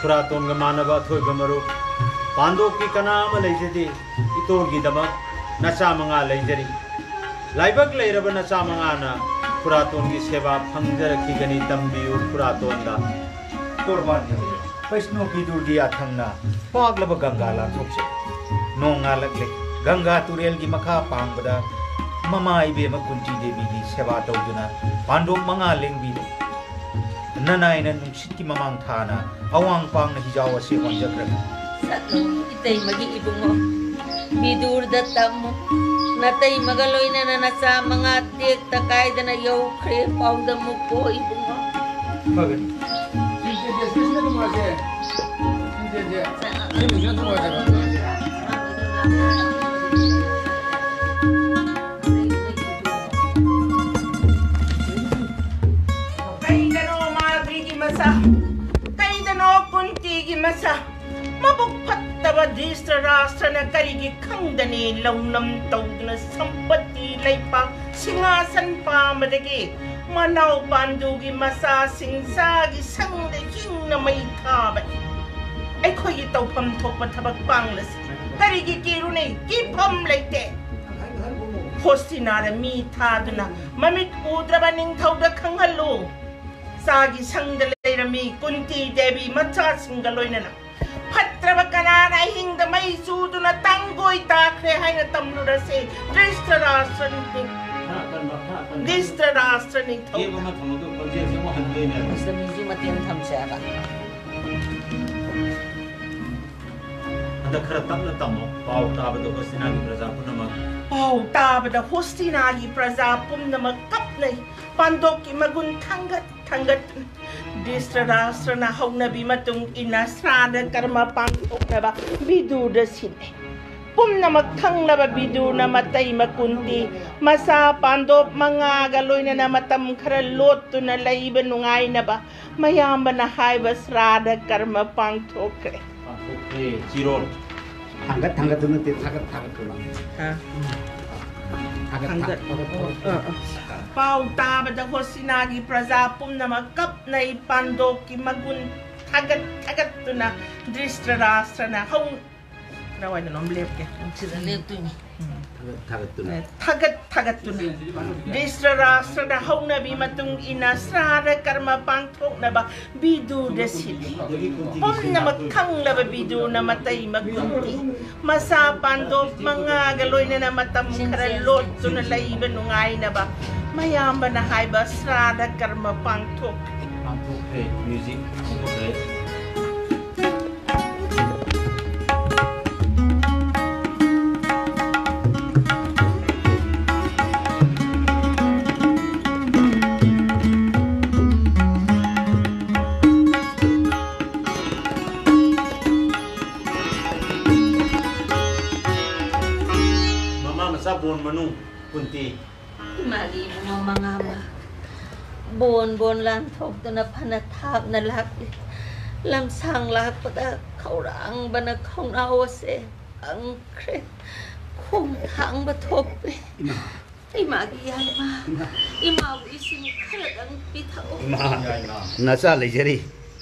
ꯈꯨꯔꯥꯇꯣꯟꯒ ꯃꯥꯟꯅꯕ ꯑꯊꯣꯏꯕ ꯃꯔꯨꯞ ꯄꯥꯟꯗꯣꯞꯀꯤ ꯀꯅꯥ ꯑꯃ ꯂꯩꯖꯗꯦ꯫ ꯏꯇꯣꯔꯒꯤꯗꯃꯛ ꯅꯆꯥ ꯃꯉꯥ ꯂꯩꯖꯔꯤ꯫ ꯂꯥꯏꯕꯛ ꯂꯩꯔꯕ ꯅꯆꯥ ꯃꯉꯥꯅ ꯈꯨꯔꯥꯇꯣꯟꯒꯤ ꯁꯦꯕꯥ ꯐꯪꯖꯔꯛꯈꯤꯒꯅꯤ꯫ ꯇꯝꯕꯤꯌꯨ ꯈꯨꯔꯥꯇꯣꯟꯗ꯫ ꯀꯣꯔꯕꯥꯟ ꯌꯧꯔꯦ꯫ ꯕꯩꯁꯅꯣ ꯕꯤꯗꯨꯔꯒꯤ ꯌꯥꯊꯪꯅ ꯄꯥꯛꯂꯕ ꯒꯪꯒꯥ ꯂꯥꯟꯊꯣꯛꯆꯩ꯫ ꯅꯣꯡ ꯉꯥꯜꯂꯛꯂꯦ꯫ ꯒꯪꯒꯥ ꯇꯨꯔꯦꯜꯒꯤ ꯃꯈꯥ ꯄꯥꯡꯕꯗ ꯃꯃꯥ ꯏꯕꯦꯝꯃ ꯀꯨꯟꯇꯤ ꯗꯦꯕꯤꯒꯤ ꯁꯦꯕꯥ ꯇꯧꯗꯨꯅ ꯄꯥꯟꯗꯣꯞ ꯃꯉꯥ ꯂꯦꯡꯕꯤꯔꯦ꯫ ꯅꯅꯥꯏꯅ ꯅꯨꯡꯁꯤꯠꯀꯤ ꯃꯃꯥꯡ ꯊꯥꯅ ꯑꯋꯥꯡ ꯄꯥꯡꯅ ꯍꯤꯖꯥꯎ ꯑꯁꯤ ꯍꯣꯟꯖꯈ꯭ꯔꯒ꯫ ꯆꯠꯂꯣ, ꯏꯇꯩꯃꯒꯤ ꯏꯕꯨꯡꯉꯣ꯫ ꯕꯤꯗꯨꯔꯗ ꯇꯝꯃꯨ꯫ ꯅꯇꯩꯃꯒ ꯂꯣꯏꯅꯅ ꯅꯆꯥ ꯃꯉꯥ ꯇꯦꯛꯇ ꯀꯥꯏꯗꯅ ꯌꯧꯈ꯭ꯔꯦ꯫ ꯄꯥꯎꯗꯝꯃꯨꯀꯣ ꯏꯕꯨꯡꯉꯣ꯫ ꯐꯒꯅꯤ꯫ ꯁꯤꯁꯦ, ꯁꯤꯁꯤꯅ ꯑꯗꯨꯝ ꯋꯥꯁꯦ꯫ ꯁꯤꯁꯦ, ꯁꯤ ꯃꯤꯡꯁꯤꯅ ꯑꯗꯨꯝ ꯋꯥꯁꯦ꯫ ꯀꯩꯗꯅꯣ ꯃꯥꯗ꯭ꯔꯤꯒꯤ ꯃꯆꯥ, ꯀꯩꯗꯅꯣ ꯀꯨꯟꯇꯤꯒꯤ ꯃꯆꯥ, ꯃꯕꯨꯛ ꯐꯠꯇꯕ ꯙ꯭ꯔꯤꯁꯇꯔꯥꯁꯇ꯭ꯔꯅ ꯀꯔꯤꯒꯤ ꯈꯪꯗꯅꯤ ꯂꯧꯅꯝ ꯇꯧꯗꯨꯅ ꯁꯝꯄꯠꯇꯤ ꯂꯩꯄꯥꯛ ꯁꯤꯡꯍꯥꯁꯟ ꯄꯥꯝꯕꯗꯒꯤ ꯃꯅꯥꯎ ꯄꯥꯟꯗꯨꯒꯤ ꯃꯆꯥꯁꯤꯡ ꯆꯥꯒꯤ ꯁꯪꯗ ꯍꯤꯡꯅ ꯃꯩ ꯊꯥꯕꯅꯤ꯫ ꯑꯩꯈꯣꯏꯒꯤ ꯇꯧꯐꯝ ꯊꯣꯛꯄ ꯊꯕꯛ ꯄꯥꯡꯂꯁꯤ꯫ ꯀꯔꯤꯒꯤ ꯀꯤꯔꯨꯅꯤ? ꯀꯤꯐꯝ ꯂꯩꯇꯦ꯫ ꯍꯣꯁꯇꯤꯅꯥꯗ ꯃꯤ ꯊꯥꯗꯨꯅ ꯃꯃꯤꯠ ꯎꯗ꯭ꯔꯕ ꯅꯤꯡꯊꯧꯗ ꯈꯪꯍꯜꯂꯨ꯫ ꯆꯥꯒꯤ ꯁꯪꯗ ꯂꯩꯔꯝꯃꯤ ꯀꯨꯟꯇꯤ ꯗꯦꯕꯤ ꯃꯆꯥꯁꯤꯡꯒ ꯂꯣꯏꯅꯅ꯫ ꯐꯠꯇ꯭ꯔꯕ ꯀꯅꯥꯅ ꯑꯍꯤꯡꯗ ꯃꯩ ꯆꯨꯗꯨꯅ ꯇꯥꯡꯒꯣꯏ ꯇꯥꯈ꯭ꯔꯦ ꯍꯥꯏꯅ ꯇꯝꯂꯨꯔꯁꯦ꯫ ꯙ꯭ꯔꯤꯁꯇꯔꯥꯁꯇ꯭ꯔ ꯅꯤꯡꯊꯧ꯫ ꯙ꯭ꯔꯤꯁꯇꯔꯥꯁꯇ꯭ꯔ ꯅꯤꯡꯊꯧ꯫ ꯇꯦꯞ ꯑꯃ ꯊꯝꯃꯒ ꯈꯣꯟꯖꯦꯜꯁꯦ ꯑꯃꯨꯛ ꯍꯟꯗꯣꯏꯅꯦ꯫ ꯃꯤꯁꯇꯔ ꯃ꯭ꯌꯨꯖꯤꯛ ꯃꯇꯦꯛ ꯑꯃ ꯊꯝꯁꯦ ꯍꯥꯏꯕ꯫ ꯍꯟꯗꯛ ꯈꯔ ꯇꯞꯅ ꯇꯝꯃꯣ꯫ ꯄꯥꯎ ꯇꯥꯕꯗ ꯍꯣꯁꯇꯤꯅꯥꯒꯤ ꯄ꯭ꯔꯖꯥ ꯄꯨꯝꯅꯃꯛ꯫ ꯄꯥꯎ ꯇꯥꯕꯗ ꯍꯣꯁꯇꯤꯅꯥꯒꯤ ꯄ꯭ꯔꯖꯥ ꯄꯨꯝꯅꯃꯛ ꯀꯞꯅꯩ꯫ ꯄꯥꯟꯗꯣꯞꯀꯤ ꯃꯒꯨꯟ ꯊꯥꯡꯒꯠ ꯊꯥꯡꯒꯠꯇꯨꯅ ꯙ꯭ꯔꯤꯁꯇꯔꯥꯁꯇ꯭ꯔꯅ ꯍꯧꯅꯕꯤ ꯃꯇꯨꯡ ꯏꯟꯅ ꯁ꯭ꯔꯥꯗ ꯀꯔꯃ ꯄꯥꯡꯊꯣꯛꯅꯕ ꯕꯤꯗꯨꯔꯗ ꯁꯤꯟꯅꯩ꯫ ꯄꯨꯝꯅꯃꯛ ꯈꯪꯂꯕ ꯕꯤꯗꯨꯔꯅ ꯃꯇꯩ ꯃꯀꯨꯟꯇꯤ ꯃꯆꯥ ꯄꯥꯟꯗꯣꯞ ꯃꯉꯥꯒ ꯂꯣꯏꯅꯅ ꯃꯇꯝ ꯈꯔ ꯂꯣꯠꯇꯨꯅ ꯂꯩꯕ ꯅꯨꯡꯉꯥꯏꯅꯕ ꯃꯌꯥꯝꯕꯅ ꯍꯥꯏꯕ ꯁ꯭ꯔꯥꯗ ꯀꯔꯃ ꯄꯥꯡꯊꯣꯛꯈ꯭ꯔꯦ꯫ ꯄꯥꯡꯊꯣꯛꯈ꯭ꯔꯦ꯫ ꯆꯤꯔꯣꯜ꯫ ꯊꯥꯡꯒꯠ ꯊꯥꯡꯒꯠꯇꯨ ꯅꯠꯇꯦ, ꯊꯥꯒꯠ ꯊꯥꯒꯠꯇꯨꯅ꯫ ꯍꯥ? ꯊꯥꯒꯠ ꯊꯥꯡꯒꯠ꯫ ꯊꯥꯒꯠ꯫ ꯑ, ꯑ꯫ ꯄꯥꯎ ꯇꯥꯕꯗ ꯍꯣꯁꯤꯅꯥꯒꯤ ꯄ꯭ꯔꯖꯥ ꯄꯨꯝꯅꯃꯛ ꯀꯞꯅꯩ, ꯄꯥꯟꯗꯣꯞꯀꯤ ꯃꯒꯨꯟ ꯊꯥꯒꯠ ꯊꯥꯒꯠꯇꯨꯅ ꯙ꯭ꯔꯤꯁꯇꯔꯥꯁꯇ꯭ꯔꯅ ꯍꯧ-, ꯀꯗꯥꯏꯋꯥꯏꯗꯅꯣꯝ ꯂꯦꯞꯀꯦ꯫ ꯁꯤꯗ ꯂꯦꯞꯇꯣꯏꯅꯤ꯫ ꯎꯝ꯫ ꯊꯥꯒꯠꯇꯨꯅ꯫ ꯊꯥꯒꯠ ꯊꯥꯒꯠꯇꯨꯅ ꯗ꯭ꯔꯤꯁꯇ ꯔꯥꯁꯇ꯭ꯔꯗ ꯍꯧꯅꯕꯤ ꯃꯇꯨꯡ ꯏꯟꯅ ꯁ꯭ꯔꯥꯗ ꯀꯔꯃ ꯄꯥꯡꯊꯣꯛꯅꯕ ꯕꯤꯗꯨꯗ ꯁꯤꯜꯂꯤ꯫ ꯄꯨꯝꯅꯃꯛ ꯈꯪꯂꯕ ꯕꯤꯗꯨꯅ ꯃꯇꯩ ꯃꯀꯨꯟꯇꯤ ꯃꯆꯥ ꯄꯥꯟꯗꯣꯞ ꯃꯉꯥꯒ ꯂꯣꯏꯅꯅ ꯃꯇꯝ ꯈꯔ ꯂꯣꯠꯇꯨꯅ ꯂꯩꯕ ꯅꯨꯡꯉꯥꯏꯅꯕ ꯃꯌꯥꯝꯕꯅ ꯍꯥꯏꯕ ꯁ꯭ꯔꯥꯗ ꯀꯔꯃ ꯄꯥꯡꯊꯣꯛꯈ꯭ꯔꯦ꯫ ꯄꯥꯡꯊꯣꯛꯈ꯭ꯔꯦ꯫ ꯃ꯭ꯌꯨꯖꯤꯛ ꯍꯧꯒꯠꯈ꯭ꯔꯦ꯫ ꯃꯃꯥ ꯃꯆꯥ ꯕꯣꯟ ꯃꯅꯨꯡ ꯀꯨꯟꯇꯤ꯫ ꯏꯃꯥꯒꯤ ꯏꯕꯨꯡꯉꯣ ꯃꯉꯥꯃ ꯕꯣꯟ ꯕꯣꯟ ꯂꯥꯟꯊꯣꯛꯇꯨꯅ ꯐꯅ ꯊꯥꯞꯅ ꯂꯥꯛꯂꯤ꯫ ꯂꯝꯁꯥꯡ ꯂꯥꯛꯄꯗ ꯈꯧꯔꯥꯡꯕꯅ ꯈꯧꯅꯥꯎ ꯑꯁꯦ ꯀꯪꯈ꯭ꯔꯦ꯫ ꯈꯣꯡ ꯊꯥꯡꯕ ꯊꯣꯛꯇ꯭ꯔꯦ꯫ ꯏꯃꯥ꯫ ꯏꯃꯥꯒꯤ ꯌꯥꯏꯃ, ꯏꯃꯥ꯫ ꯏꯃꯥꯕꯨ ꯏꯁꯤꯡ ꯈꯔꯗꯪ ꯄꯤꯊꯛꯎ꯫ ꯏꯃꯥ, ꯌꯥꯏꯃ꯫ ꯅꯆꯥ ꯂꯩꯖꯔꯤ꯫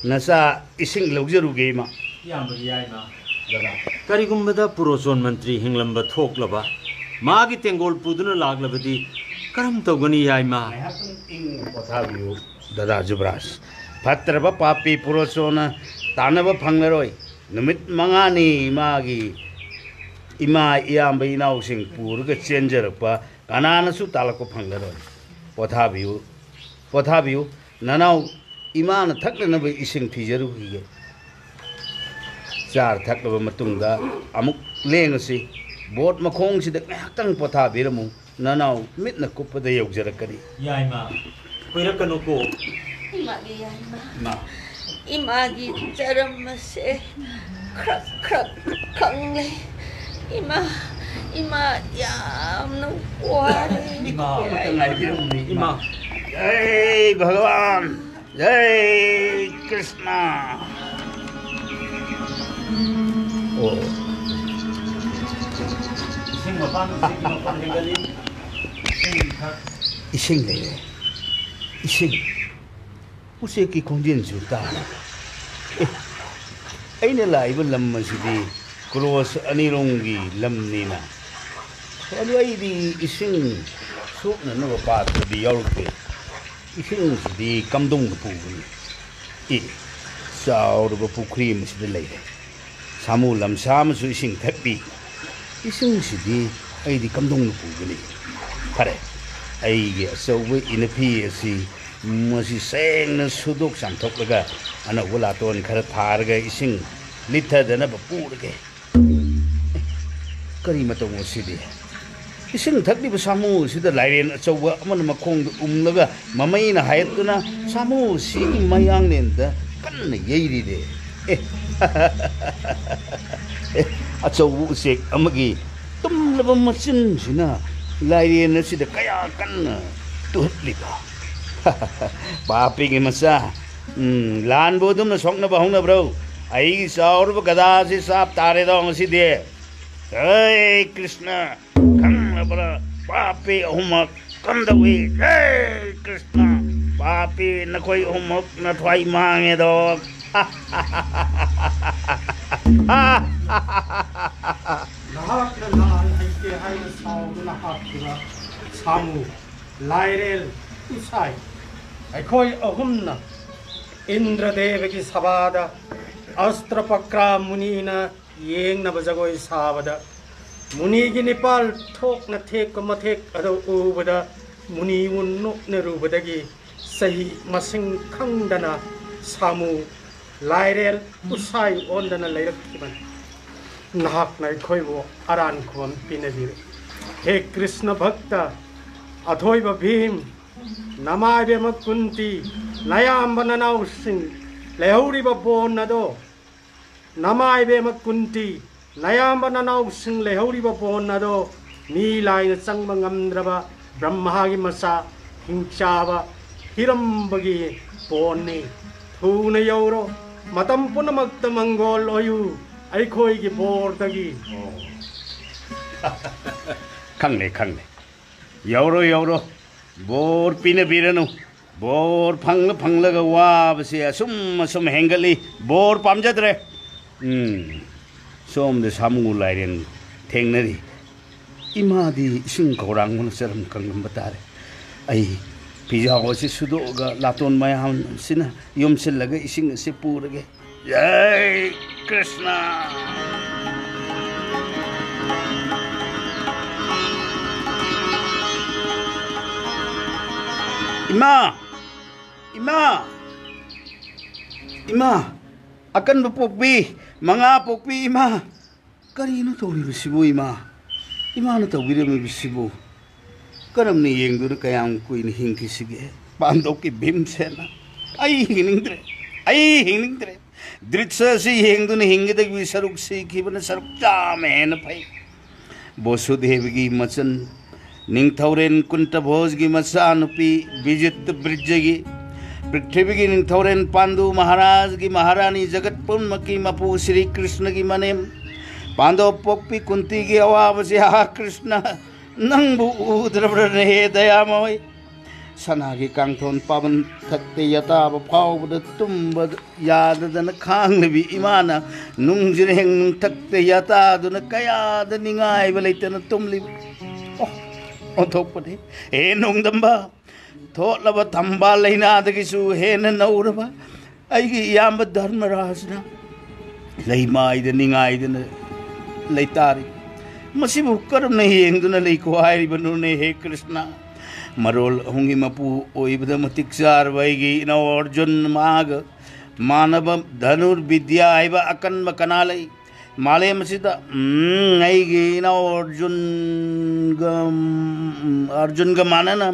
ꯅꯆꯥ ꯏꯁꯤꯡ ꯂꯧꯖꯔꯨꯒꯦ, ꯏꯃꯥ꯫ ꯏꯌꯥꯝꯕꯒꯤ ꯌꯥꯏꯃ꯫ ꯗꯗꯥ꯫ ꯀꯔꯤꯒꯨꯝꯕꯗ ꯄꯨꯔꯣꯆꯣꯟ ꯃꯟꯇ꯭ꯔꯤ ꯍꯤꯡꯂꯝꯕ ꯊꯣꯛꯂꯕ, ꯃꯥꯒꯤ ꯇꯦꯡꯒꯣꯜ ꯄꯨꯗꯨꯅ ꯂꯥꯛꯂꯕꯗꯤ ꯀꯔꯝ ꯇꯧꯒꯅꯤ, ꯌꯥꯏꯃ? ꯉꯥꯏꯍꯥꯛꯇꯪ ꯏꯪꯅ ꯄꯣꯊꯥꯕꯤꯌꯨ, ꯗꯗꯥ ꯖꯨꯕ꯭ꯔꯥꯖ꯫ ꯐꯠꯇ꯭ꯔꯕ ꯄꯥꯄꯤ ꯄꯨꯔꯣꯆꯣꯟꯅ ꯇꯥꯟꯅꯕ ꯐꯪꯂꯔꯣꯏ꯫ ꯅꯨꯃꯤꯠ ꯃꯉꯥꯅꯤ ꯃꯥꯒꯤ ꯏꯃꯥ, ꯏꯌꯥꯝꯕ, ꯏꯅꯥꯎꯁꯤꯡ ꯄꯨꯔꯒ ꯆꯦꯟꯖꯔꯛꯄ ꯀꯅꯥꯅꯁꯨ ꯇꯥꯜꯂꯛꯄ ꯐꯪꯂꯔꯣꯏ꯫ ꯄꯣꯊꯥꯕꯤꯌꯨ, ꯄꯣꯊꯥꯕꯤꯌꯨ꯫ ꯅꯅꯥꯎ ꯏꯃꯥꯅ ꯊꯛꯅꯅꯕ ꯏꯁꯤꯡ ꯊꯤꯖꯔꯨꯈꯤꯒꯦ꯫ ꯆꯥꯔ ꯊꯛꯂꯕ ꯃꯇꯨꯡꯗ ꯑꯃꯨꯛ ꯂꯦꯡꯉꯁꯤ꯫ ꯕꯣꯠ ꯃꯈꯣꯡꯁꯤꯗ ꯉꯥꯏꯍꯥꯛꯇꯪ ꯄꯣꯊꯥꯕꯤꯔꯝꯃꯨ꯫ ꯅꯅꯥꯎ ꯃꯤꯠꯅ ꯀꯨꯞꯄꯗ ꯌꯧꯖꯔꯛꯀꯅꯤ꯫ ꯌꯥꯏꯃ, ꯀꯨꯏꯔꯛꯀꯅꯨꯀꯣ꯫ ꯏꯃꯥꯒꯤ ꯌꯥꯏꯃ꯫ ꯏꯃꯥ꯫ ꯏꯃꯥꯒꯤ ꯆꯔꯝ ꯑꯁꯦ ꯈ꯭ꯔꯛ ꯈ꯭ꯔꯛ ꯈꯪꯂꯦ꯫ ꯏꯃꯥ, ꯏꯃꯥ ꯌꯥꯝꯅ ꯋꯥꯔꯦ꯫ ꯏꯃꯥ, ꯑꯃꯇ ꯉꯥꯏꯕꯤꯔꯝꯃꯨꯅꯦ, ꯏꯃꯥ꯫ ꯏꯃꯥ꯫ ꯖꯩ ꯚꯒꯋꯥꯟ, ꯖꯩ ꯀ꯭ꯔꯤꯁꯅ꯫ ꯑꯣ꯫ ꯏꯁꯤꯡ ꯃꯄꯥꯟ, ꯏꯁꯤꯡ ꯃꯄꯥꯟ ꯍꯦꯟꯒꯠꯂꯤ꯫ ꯏꯁꯤꯡ ꯊꯛ꯫ ꯏꯁꯤꯡ ꯂꯩꯔꯦ꯫ ꯏꯁꯤꯡ꯫ ꯎꯆꯦꯛꯀꯤ ꯈꯣꯟꯖꯦꯜꯁꯨ ꯇꯥꯔꯦ꯫ ꯑꯦ, ꯑꯩꯅ ꯂꯥꯛꯏꯕ ꯂꯝ ꯑꯁꯤꯗꯤ ꯀ꯭ꯔꯣꯁ ꯑꯅꯤꯔꯣꯝꯒꯤ ꯂꯝꯅꯤꯅ ꯑꯗꯨ ꯑꯩꯗꯤ ꯏꯁꯤꯡ ꯁꯣꯛꯅꯅꯕ ꯄꯥꯇ꯭ꯔꯗꯤ ꯌꯥꯎꯔꯛꯇꯦ꯫ ꯏꯁꯤꯡꯁꯤꯗꯤ ꯀꯝꯗꯧꯅ ꯄꯨꯒꯅꯤ? ꯑꯦ, ꯆꯥꯎꯔꯕ ꯄꯨꯈ꯭ꯔꯤ ꯑꯃꯁꯤꯗ ꯂꯩꯔꯦ꯫ ꯁꯥꯃꯨ ꯂꯝꯁꯥ ꯑꯃꯁꯨ ꯏꯁꯤꯡ ꯊꯛꯂꯤ꯫ ꯏꯁꯤꯡꯁꯤꯗꯤ ꯑꯩꯗꯤ ꯀꯝꯗꯧꯅ ꯄꯨꯒꯅꯤ? ꯐꯔꯦ, ꯑꯩꯒꯤ ꯑꯆꯧꯕ ꯏꯅꯐꯤ ꯑꯁꯤ ꯃꯁꯤ ꯁꯦꯡꯅ ꯁꯨꯗꯣꯛ ꯆꯥꯝꯊꯣꯛꯂꯒ ꯑꯅꯧꯕ ꯂꯥꯇꯣꯟ ꯈꯔ ꯊꯥꯔꯒ ꯏꯁꯤꯡ ꯂꯤꯠꯊꯗꯅꯕ ꯄꯨꯔꯒꯦ꯫ ꯑꯦ, ꯀꯔꯤ ꯃꯇꯧꯅꯣ ꯁꯤꯗꯤ? ꯏꯁꯤꯡ ꯊꯛꯂꯤꯕ ꯁꯥꯃꯨ ꯑꯁꯤꯗ ꯂꯥꯏꯔꯦꯟ ꯑꯆꯧꯕ ꯑꯃꯅ ꯃꯈꯣꯡꯗ ꯎꯝꯂꯒ ꯃꯃꯩꯅ ꯍꯥꯏꯠꯇꯨꯅ ꯁꯥꯃꯨ ꯑꯁꯤꯒꯤ ꯃꯌꯥꯡꯂꯦꯟꯗ ꯀꯟꯅ ꯌꯩꯔꯤꯔꯦ꯫ ꯑꯦ, ꯑꯦ, ꯑꯆꯧꯕ ꯎꯆꯦꯛ ꯑꯃꯒꯤ ꯇꯨꯝꯂꯕ ꯃꯆꯤꯟꯁꯤꯅ ꯂꯥꯏꯔꯦꯟ ꯑꯁꯤꯗ ꯀꯌꯥ ꯀꯟꯅ ꯇꯨꯍꯠꯂꯤꯕ? ꯄꯥꯄꯤꯒꯤ ꯃꯆꯥ, ꯎꯝ, ꯂꯥꯟꯕꯨ ꯑꯗꯨꯝꯅ ꯁꯣꯛꯅꯕ ꯍꯧꯅꯕ꯭ꯔꯣ? ꯑꯩꯒꯤ ꯆꯥꯎꯔꯕ ꯒꯗꯥꯁꯤ ꯆꯥꯞ ꯇꯥꯔꯦꯗꯣ ꯉꯁꯤꯗꯤ꯫ ꯍꯦ ꯀ꯭ꯔꯤꯁꯅ, ꯈꯪꯂꯕ꯭ꯔꯥ? ꯄꯥꯄꯤ ꯑꯍꯨꯝꯃꯛ ꯀꯝꯗꯧꯏ? ꯍꯦ ꯀ꯭ꯔꯤꯁꯅ, ꯄꯥꯄꯤ ꯅꯈꯣꯏ ꯑꯍꯨꯝꯃꯛ ꯅꯊ꯭ꯋꯥꯏ ꯃꯥꯡꯉꯦꯗꯣ꯫ ꯅꯍꯥꯛꯅ ꯂꯥꯟ ꯍꯩꯇꯦ ꯍꯥꯏꯅ ꯁꯥꯎꯗꯨꯅ ꯍꯥꯠꯈꯤꯕ ꯁꯥꯃꯨ, ꯂꯥꯏꯔꯦꯜ, ꯎꯁꯥꯏ, ꯑꯩꯈꯣꯏ ꯑꯍꯨꯝꯅ ꯏꯟꯗ꯭ꯔꯗꯦꯕꯒꯤ ꯁꯚꯥꯗ ꯑꯁꯇ꯭ꯔꯄꯀ꯭ꯔꯥ ꯃꯨꯅꯤꯅ ꯌꯦꯡꯅꯕ ꯖꯒꯣꯏ ꯁꯥꯕꯗ, ꯃꯨꯅꯤꯒꯤ ꯅꯤꯄꯥꯜ ꯊꯣꯛꯅ ꯊꯦꯛꯄ ꯃꯊꯦꯛ ꯑꯗꯨ ꯎꯕꯗ ꯃꯨꯅꯤꯕꯨ ꯅꯣꯛꯅꯔꯨꯕꯗꯒꯤ ꯆꯍꯤ ꯃꯁꯤꯡ ꯈꯪꯗꯅ ꯁꯥꯃꯨ, ꯂꯥꯏꯔꯦꯜ, ꯎꯁꯥꯏ ꯑꯣꯟꯗꯅ ꯂꯩꯔꯛꯈꯤꯕꯅꯤ꯫ ꯅꯍꯥꯛꯅ ꯑꯩꯈꯣꯏꯕꯨ ꯑꯔꯥꯟ ꯈꯨꯕꯝ ꯄꯤꯅꯕꯤꯔꯦ꯫ ꯍꯦ ꯀ꯭ꯔꯤꯁꯅ ꯚꯛꯇ, ꯑꯊꯣꯏꯕ ꯚꯤꯝ, ꯅꯃꯥꯏꯕꯦꯝꯃ ꯀꯨꯟꯇꯤ, ꯅꯌꯥꯝꯕ ꯅꯅꯥꯎꯁꯤꯡ ꯂꯩꯍꯧꯔꯤꯕ ꯕꯣꯟ ꯑꯗꯣ, ꯅꯃꯥꯏꯕꯦꯝꯃ ꯀꯨꯟꯇꯤ, ꯅꯌꯥꯝꯕ ꯅꯅꯥꯎꯁꯤꯡ ꯂꯩꯍꯧꯔꯤꯕ ꯕꯣꯟ ꯑꯗꯣ ꯃꯤ ꯂꯥꯏꯅ ꯆꯪꯕ ꯉꯝꯗ꯭ꯔꯕ ꯕ꯭ꯔꯍ꯭ꯃꯥꯒꯤ ꯃꯆꯥ ꯍꯤꯡꯆꯥꯕ ꯍꯤꯔꯝꯕꯒꯤ ꯕꯣꯟꯅꯤ꯫ ꯊꯨꯅ ꯌꯧꯔꯣ, ꯃꯇꯝ ꯄꯨꯝꯅꯃꯛꯇ ꯃꯪꯒꯣꯜ ꯑꯣꯏꯌꯨ ꯑꯩꯈꯣꯏꯒꯤ ꯕꯣꯔꯗꯒꯤ꯫ ꯈꯪꯂꯦ, ꯈꯪꯂꯦ꯫ ꯌꯧꯔꯣ, ꯌꯧꯔꯣ꯫ ꯕꯣꯔ ꯄꯤꯅꯕꯤꯔꯅꯨ꯫ ꯕꯣꯔ ꯐꯪꯂ ꯐꯪꯂꯒ ꯋꯥꯕꯁꯦ ꯑꯁꯨꯝ ꯑꯁꯨꯝ ꯍꯦꯟꯒꯠꯂꯤ꯫ ꯕꯣꯔ ꯄꯥꯝꯖꯗ꯭ꯔꯦ꯫ ꯎꯝ, ꯁꯣꯝꯗ ꯁꯥꯃꯨ ꯂꯥꯏꯔꯦꯟ ꯊꯦꯡꯅꯔꯤ꯫ ꯏꯃꯥꯗꯤ ꯏꯁꯤꯡ ꯈꯧꯔꯥꯡꯕꯅ ꯆꯔꯝ ꯀꯪꯂꯝꯕ ꯇꯥꯔꯦ꯫ ꯑꯩ ꯐꯤꯖꯥꯎ ꯑꯁꯤ ꯁꯨꯗꯣꯛꯑꯒ ꯂꯥꯇꯣꯟ ꯃꯌꯥꯝꯁꯤꯅ ꯌꯣꯝꯁꯤꯜꯂꯒ ꯏꯁꯤꯡ ꯑꯁꯤ ꯄꯨꯔꯒꯦ꯫ ꯖꯩ ꯀ꯭ꯔꯤꯁꯅ꯫ ꯏꯃꯥ! ꯏꯃꯥ! ꯏꯃꯥ! ꯑꯀꯟꯕ ꯄꯣꯛꯄꯤ! ꯃꯉꯥ ꯄꯣꯛꯄꯤ ꯏꯃꯥ! ꯀꯔꯤꯅꯣ ꯇꯧꯔꯤꯕꯁꯤꯕꯨ ꯏꯃꯥ? ꯏꯃꯥꯅ ꯇꯧꯕꯤꯔꯝꯃꯤꯕꯁꯤꯕꯨ ꯀꯔꯝꯅ ꯌꯦꯡꯗꯨꯅ ꯀꯌꯥꯝ ꯀꯨꯏꯅ ꯍꯤꯡꯈꯤꯁꯤꯒꯦ? ꯄꯥꯟꯗꯧꯀꯤ ꯚꯤꯝꯁꯦꯅ, ꯑꯩ ꯍꯤꯡꯅꯤꯡꯗ꯭ꯔꯦ, ꯑꯩ ꯍꯤꯡꯅꯤꯡꯗ꯭ꯔꯦ꯫ ꯗ꯭ꯔꯤꯁ ꯑꯁꯤ ꯌꯦꯡꯗꯨꯅ ꯍꯤꯡꯒꯗꯒꯤ ꯁꯔꯨꯛ ꯁꯤꯈꯤꯕꯅ ꯁꯔꯨꯛ ꯆꯥꯝꯃ ꯍꯦꯟꯅ ꯐꯩ꯫ ꯕꯣꯁꯨꯗꯦꯕꯒꯤ ꯃꯆꯟ ꯅꯤꯡꯊꯧꯔꯦꯟ ꯀꯨꯟꯇꯚꯣꯖꯒꯤ ꯃꯆꯥꯅꯨꯄꯤ ꯕꯤꯖꯤꯠ ꯕ꯭ꯔꯤꯖꯒꯤ, ꯄ꯭ꯔꯤꯊꯤꯕꯤꯒꯤ ꯅꯤꯡꯊꯧꯔꯦꯟ ꯄꯥꯟꯗꯨ ꯃꯍꯥꯔꯥꯖꯒꯤ ꯃꯍꯥꯔꯥꯅꯤ, ꯖꯒꯠ ꯄꯨꯝꯅꯃꯛꯀꯤ ꯃꯄꯨ ꯁ꯭ꯔꯤ ꯀ꯭ꯔꯤꯁꯅꯒꯤ ꯃꯅꯦꯝ, ꯄꯥꯟꯗꯣꯞ ꯄꯣꯛꯄꯤ ꯀꯨꯟꯇꯤꯒꯤ ꯑꯋꯥꯕꯁꯦ ꯍꯥ ꯀ꯭ꯔꯤꯁꯅ, ꯅꯪꯕꯨ ꯎꯗ꯭ꯔꯕ꯭ꯔꯅꯦ ꯍꯦ ꯗꯌꯥꯃꯣꯏ? ꯁꯅꯥꯒꯤ ꯀꯥꯡꯊꯣꯟ ꯄꯥꯕꯟ ꯊꯛꯇ ꯌꯥꯇꯥꯕ ꯐꯥꯎꯕꯗ ꯇꯨꯝꯕ ꯌꯥꯗꯗꯅ ꯈꯥꯡꯂꯤꯕꯤ ꯏꯃꯥꯅ ꯅꯨꯡꯖꯤꯔꯦꯡ ꯅꯨꯡꯊꯛꯇ ꯌꯥꯇꯥꯗꯨꯅ ꯀꯌꯥꯗ ꯅꯤꯡꯉꯥꯏꯕ ꯂꯩꯇꯅ ꯇꯨꯝꯂꯤꯕ꯫ ꯑꯣ, ꯑꯣꯟꯊꯣꯛꯄꯅꯤ꯫ ꯍꯦ ꯅꯣꯡꯗꯝꯕ, ꯊꯣꯠꯂꯕ ꯊꯝꯕꯥꯜ ꯂꯩꯅꯥꯗꯒꯤꯁꯨ ꯍꯦꯟꯅ ꯅꯧꯔꯕ ꯑꯩꯒꯤ ꯏꯌꯥꯝꯕ ꯙꯔꯃꯔꯥꯖꯅ ꯂꯩꯃꯥꯏꯗ ꯅꯤꯡꯉꯥꯏꯗꯅ ꯂꯩꯇꯥꯔꯤ꯫ ꯃꯁꯤꯕꯨ ꯀꯔꯝꯅ ꯌꯦꯡꯗꯨꯅ ꯂꯩꯈꯣ ꯍꯥꯏꯔꯤꯕꯅꯣꯅꯦ ꯍꯦ ꯀ꯭ꯔꯤꯁꯅ? ꯃꯔꯣꯜ ꯑꯍꯨꯝꯒꯤ ꯃꯄꯨ ꯑꯣꯏꯕꯗ ꯃꯇꯤꯛ ꯆꯥꯔꯕ ꯑꯩꯒꯤ ꯏꯅꯥꯎ ꯑꯔꯖꯨꯟ ꯃꯥꯒ ꯃꯥꯟꯅꯕ ꯙꯅꯨꯔꯕꯤꯗ꯭ꯌꯥ ꯍꯥꯏꯕ ꯑꯀꯟꯕ ꯀꯅꯥ ꯂꯩ ꯃꯥꯂꯦꯝ ꯑꯁꯤꯗ? ꯎꯝ, ꯑꯩꯒꯤ ꯏꯅꯥꯎ ꯑꯔꯖꯨꯟꯒ, ꯎꯝ, ꯑꯔꯖꯨꯟꯒ ꯃꯥꯟꯅꯅ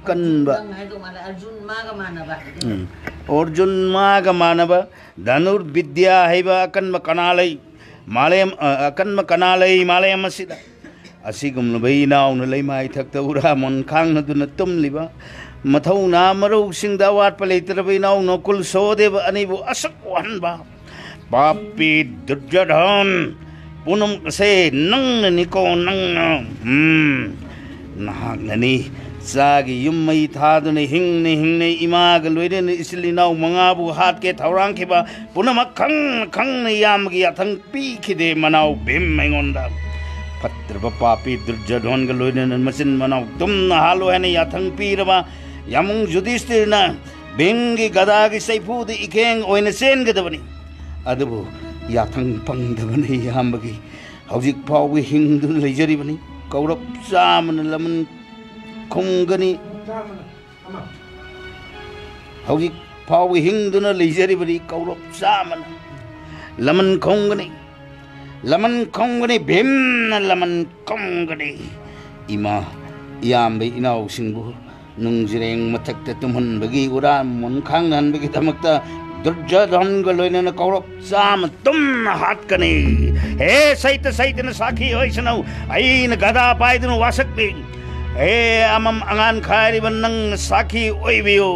ꯀꯟꯕ꯫ ꯅꯪ ꯍꯥꯏꯗꯧ ꯃꯥꯜꯂꯦ, ꯑꯔꯖꯨꯟ ꯃꯥꯒ ꯃꯥꯟꯅꯕ꯫ ꯎꯝ꯫ ꯑꯔꯖꯨꯟ ꯃꯥꯒ ꯃꯥꯟꯅꯕ ꯙꯅꯨꯔꯕꯤꯗ꯭ꯌꯥ ꯍꯩꯕ ꯑꯀꯟꯕ ꯀꯅꯥ ꯂꯩ? ꯃꯥꯂꯦꯝ, ꯑ, ꯑꯀꯟꯕ ꯀꯅꯥ ꯂꯩ ꯃꯥꯂꯦꯝ ꯑꯁꯤꯗ? ꯑꯁꯤꯒꯨꯝꯂꯕ ꯏꯅꯥꯎꯅ ꯂꯩꯃꯥꯏ ꯊꯛꯇ ꯎꯔꯥꯃꯣꯟ ꯈꯥꯡꯅꯗꯨꯅ ꯇꯨꯝꯂꯤꯕ, ꯃꯊꯧꯅꯥ ꯃꯔꯧꯁꯤꯡꯗ ꯑꯋꯥꯠꯄ ꯂꯩꯇ꯭ꯔꯕ ꯏꯅꯥꯎ ꯅꯣꯀꯨꯜ ꯁꯣꯍꯗꯦꯕ ꯑꯅꯤꯕꯨ ꯑꯁꯨꯛ ꯋꯥꯍꯟꯕ, ꯄꯥꯄꯤ ꯗꯨꯔꯖꯣꯙꯟ, ꯄꯨꯝꯅꯃꯛ ꯑꯁꯦ ꯅꯪꯅꯅꯤꯀꯣ, ꯅꯪꯅ꯫ ꯎꯝ, ꯅꯍꯥꯛꯅꯅꯤ꯫ ꯆꯥꯒꯤ ꯌꯨꯝ ꯃꯩ ꯊꯥꯗꯨꯅ ꯍꯤꯡꯅ ꯍꯤꯡꯅ ꯏꯃꯥꯒ ꯂꯣꯏꯅꯅ ꯏꯆꯤꯜ ꯏꯅꯥꯎ ꯃꯉꯥꯕꯨ ꯍꯥꯠꯀꯦ ꯊꯧꯔꯥꯡꯈꯤꯕ ꯄꯨꯝꯅꯃꯛ ꯈꯪꯅ ꯈꯪꯅ ꯏꯌꯥꯝꯕꯒꯤ ꯌꯥꯊꯪ ꯄꯤꯈꯤꯗꯦ ꯃꯅꯥꯎ ꯚꯤꯝ ꯑꯩꯉꯣꯟꯗ꯫ ꯐꯠꯇ꯭ꯔꯕ ꯄꯥꯄꯤ ꯗꯨꯔꯖꯣꯙꯟꯒ ꯂꯣꯏꯅꯅ ꯃꯆꯤꯟ ꯃꯅꯥꯎ ꯇꯨꯝꯅ ꯍꯥꯠꯂꯨ ꯍꯥꯏꯅ ꯌꯥꯊꯪ ꯄꯤꯔꯕ ꯌꯥꯃꯨꯡ ꯌꯨꯙꯤꯁꯇꯤꯔꯅ ꯚꯤꯝꯒꯤ ꯒꯗꯥꯒꯤ ꯆꯩꯐꯨꯗ ꯏꯈꯦꯡ ꯑꯣꯏꯅ ꯆꯦꯟꯒꯗꯕꯅꯤ꯫ ꯑꯗꯨꯕꯨ ꯌꯥꯊꯪ ꯄꯪꯗꯕꯅ ꯏꯌꯥꯝꯕꯒꯤ ꯍꯧꯖꯤꯛ ꯐꯥꯎꯕ ꯍꯤꯡꯗꯨꯅ ꯂꯩꯖꯔꯤꯕꯅꯤ꯫ ꯀꯧꯔꯞ ꯆꯥꯝꯃꯅ ꯂꯃꯟ ꯈꯨꯝꯒꯅꯤ꯫ ꯍꯧꯖꯤꯛ ꯐꯥꯎꯕ ꯍꯤꯡꯗꯨꯅ ꯂꯩꯖꯔꯤꯕꯅꯤ꯫ ꯀꯧꯔꯞ ꯆꯥꯝꯃꯅ ꯂꯃꯟ ꯈꯨꯝꯒꯅꯤ, ꯂꯃꯟ ꯈꯨꯝꯒꯅꯤ, ꯚꯤꯝꯅ ꯂꯃꯟ ꯈꯨꯝꯒꯅꯤ꯫ ꯏꯃꯥ, ꯏꯌꯥꯝꯕ ꯏꯅꯥꯎꯁꯤꯡꯕꯨ ꯅꯨꯡꯖꯤꯔꯦꯡ ꯃꯊꯛꯇ ꯇꯨꯝꯍꯟꯕꯒꯤ ꯎꯔꯥ ꯃꯣꯟꯈꯥꯡꯅꯍꯟꯕꯒꯤꯗꯃꯛꯇ ꯗꯨꯔꯖꯣꯙꯟꯒ ꯂꯣꯏꯅꯅ ꯀꯧꯔꯞ ꯆꯥꯝꯃ ꯇꯨꯝꯅ ꯍꯥꯠꯀꯅꯤ꯫ ꯍꯦ ꯁꯩꯇ ꯁꯩꯇꯅ ꯁꯥꯈꯤ ꯑꯣꯏꯁꯅꯧ, ꯑꯩꯅ ꯒꯗꯥ ꯄꯥꯏꯗꯨꯅ ꯋꯥꯁꯛꯂꯤ꯫ ꯍꯦ ꯑꯃꯝ ꯑꯉꯥꯟ ꯈꯥꯏꯔꯤꯕ ꯅꯪꯅ ꯁꯥꯈꯤ ꯑꯣꯏꯕꯤꯌꯨ꯫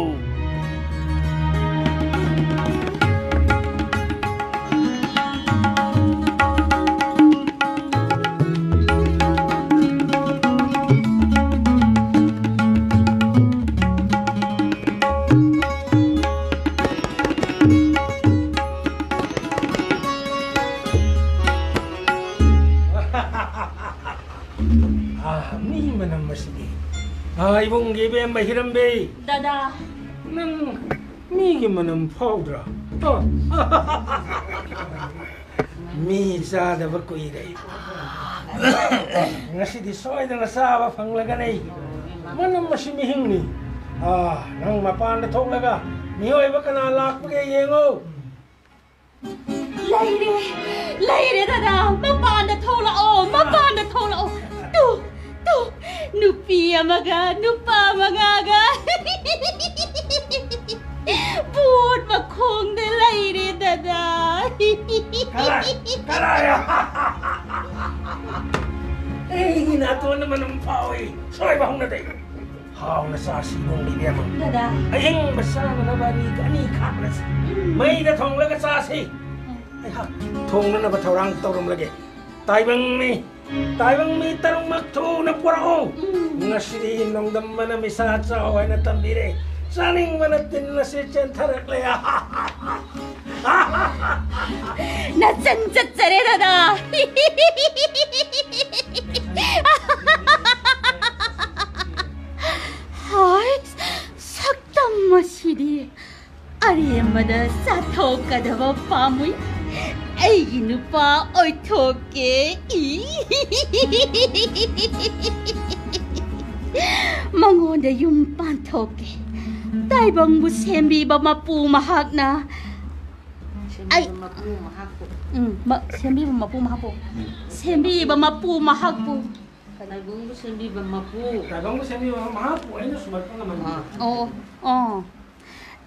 ꯑꯥ, ꯃꯤ ꯃꯅꯝ ꯑꯁꯤꯗꯤ꯫ ꯑꯥ, ꯏꯕꯨꯡꯒꯤ ꯏꯕꯦꯝꯃ ꯍꯤꯔꯝꯕꯤ꯫ ꯗꯗꯥ꯫ ꯅꯪ ꯃꯤꯒꯤ ꯃꯅꯝ ꯐꯥꯎꯗ꯭ꯔꯥ? ꯑꯣ꯫ ꯃꯤ ꯆꯥꯗꯕ ꯀꯨꯏꯔꯦ꯫ ꯉꯁꯤꯗꯤ ꯁꯣꯏꯗꯅ ꯆꯥꯕ ꯐꯪꯂꯒꯅꯤ꯫ ꯃꯅꯝ ꯑꯁꯤ ꯃꯤꯍꯤꯡꯅꯤ꯫ ꯑꯥ, ꯅꯪ ꯃꯄꯥꯟꯗ ꯊꯣꯛꯂꯒ ꯃꯤꯑꯣꯏꯕ ꯀꯅꯥ ꯂꯥꯛꯄꯒꯦ ꯌꯦꯡꯉꯨ꯫ ꯂꯩꯔꯦ, ꯂꯩꯔꯦ ꯗꯗꯥ, ꯃꯄꯥꯟꯗ ꯊꯣꯛꯂꯛꯑꯣ, ꯃꯄꯥꯟꯗ ꯊꯣꯛꯂꯛꯑꯣ꯫ ꯇꯨ, ꯇꯨ, ꯅꯨꯄꯤ ꯑꯃꯒ ꯅꯨꯄꯥ ꯃꯉꯥꯒ ꯕꯣꯠ ꯃꯈꯣꯡꯗ ꯂꯩꯔꯦ ꯗꯗꯥ꯫ ꯀꯔꯥꯏ? ꯀꯔꯥꯏ? ꯑꯩꯒꯤ ꯅꯥꯇꯣꯟꯗ ꯃꯅꯝ ꯐꯥꯎꯏ꯫ ꯁꯣꯏꯕ ꯍꯧꯅꯗꯦ꯫ ꯍꯥꯎꯅ ꯆꯥꯁꯤ ꯏꯕꯨꯡ ꯏꯕꯦꯝꯃ꯫ ꯗꯗꯥ꯫ ꯑꯍꯤꯡꯕ ꯆꯥꯅꯅꯕ ꯑꯅꯤ, ꯑꯅꯤ ꯈꯥꯛꯂꯁꯤ꯫ ꯎꯝ꯫ ꯃꯩꯗ ꯊꯣꯡꯂꯒ ꯆꯥꯁꯤ꯫ ꯎꯝ꯫ ꯑꯩꯍꯥꯛ ꯊꯣꯡꯅꯅꯕ ꯊꯧꯔꯥꯡ ꯇꯧꯔꯝꯂꯒꯦ꯫ ꯇꯥꯏꯕꯪ ꯃꯤ, ꯇꯥꯏꯕꯪ ꯃꯤ ꯇꯔꯨꯛꯃꯛ ꯊꯨꯅ ꯄꯨꯔꯛꯎ꯫ ꯎꯝ꯫ ꯉꯁꯤꯗꯤ ꯅꯣꯡꯗꯝꯕꯅ ꯃꯤꯁꯥ ꯆꯥꯎ ꯍꯥꯏꯅ ꯇꯝꯕꯤꯔꯦ꯫ ꯆꯥꯅꯤꯡꯕꯅ ꯇꯤꯟ ꯑꯁꯤ ꯆꯦꯟꯊꯔꯛꯂꯦ꯫ ꯅꯆꯟ ꯆꯠꯆꯔꯦ ꯗꯗꯥ꯫ ꯑꯔꯦꯝꯕꯗ ꯆꯥꯊꯣꯛꯀꯗꯕ ꯄꯥꯝꯃꯨꯏ꯫ ꯑꯩꯒꯤ ꯅꯨꯄꯥ ꯑꯣꯏꯊꯣꯛꯀꯦ꯫ ꯏ꯫ ꯃꯉꯣꯟꯗ ꯌꯨꯝ ꯄꯥꯟꯊꯣꯛꯀꯦ꯫ ꯇꯥꯏꯕꯪꯕꯨ ꯁꯦꯝꯕꯤꯕ ꯃꯄꯨ ꯃꯍꯥꯛꯅ꯫ ꯑꯩ ꯁꯦꯝꯕꯤꯕ ꯃꯄꯨ ꯃꯍꯥꯛꯄꯨ꯫ ꯎꯝ, ꯃ-, ꯁꯦꯝꯕꯤꯕ ꯃꯄꯨ ꯃꯍꯥꯛꯄꯨ꯫ ꯁꯦꯝꯕꯤꯕ ꯃꯄꯨ ꯃꯍꯥꯛꯄꯨ꯫ ꯇꯥꯏꯕꯪꯕꯨ ꯁꯦꯝꯕꯤꯕ ꯃꯄꯨ꯫ ꯇꯥꯏꯕꯪꯕꯨ ꯁꯦꯝꯕꯤꯕ ꯃꯍꯥꯛꯄꯨ ꯑꯩꯅ ꯁꯨꯃꯠꯄ ꯉꯝꯍꯟꯕꯤꯌꯨ꯫ ꯑꯥ꯫ ꯑꯣ, ꯑꯣ꯫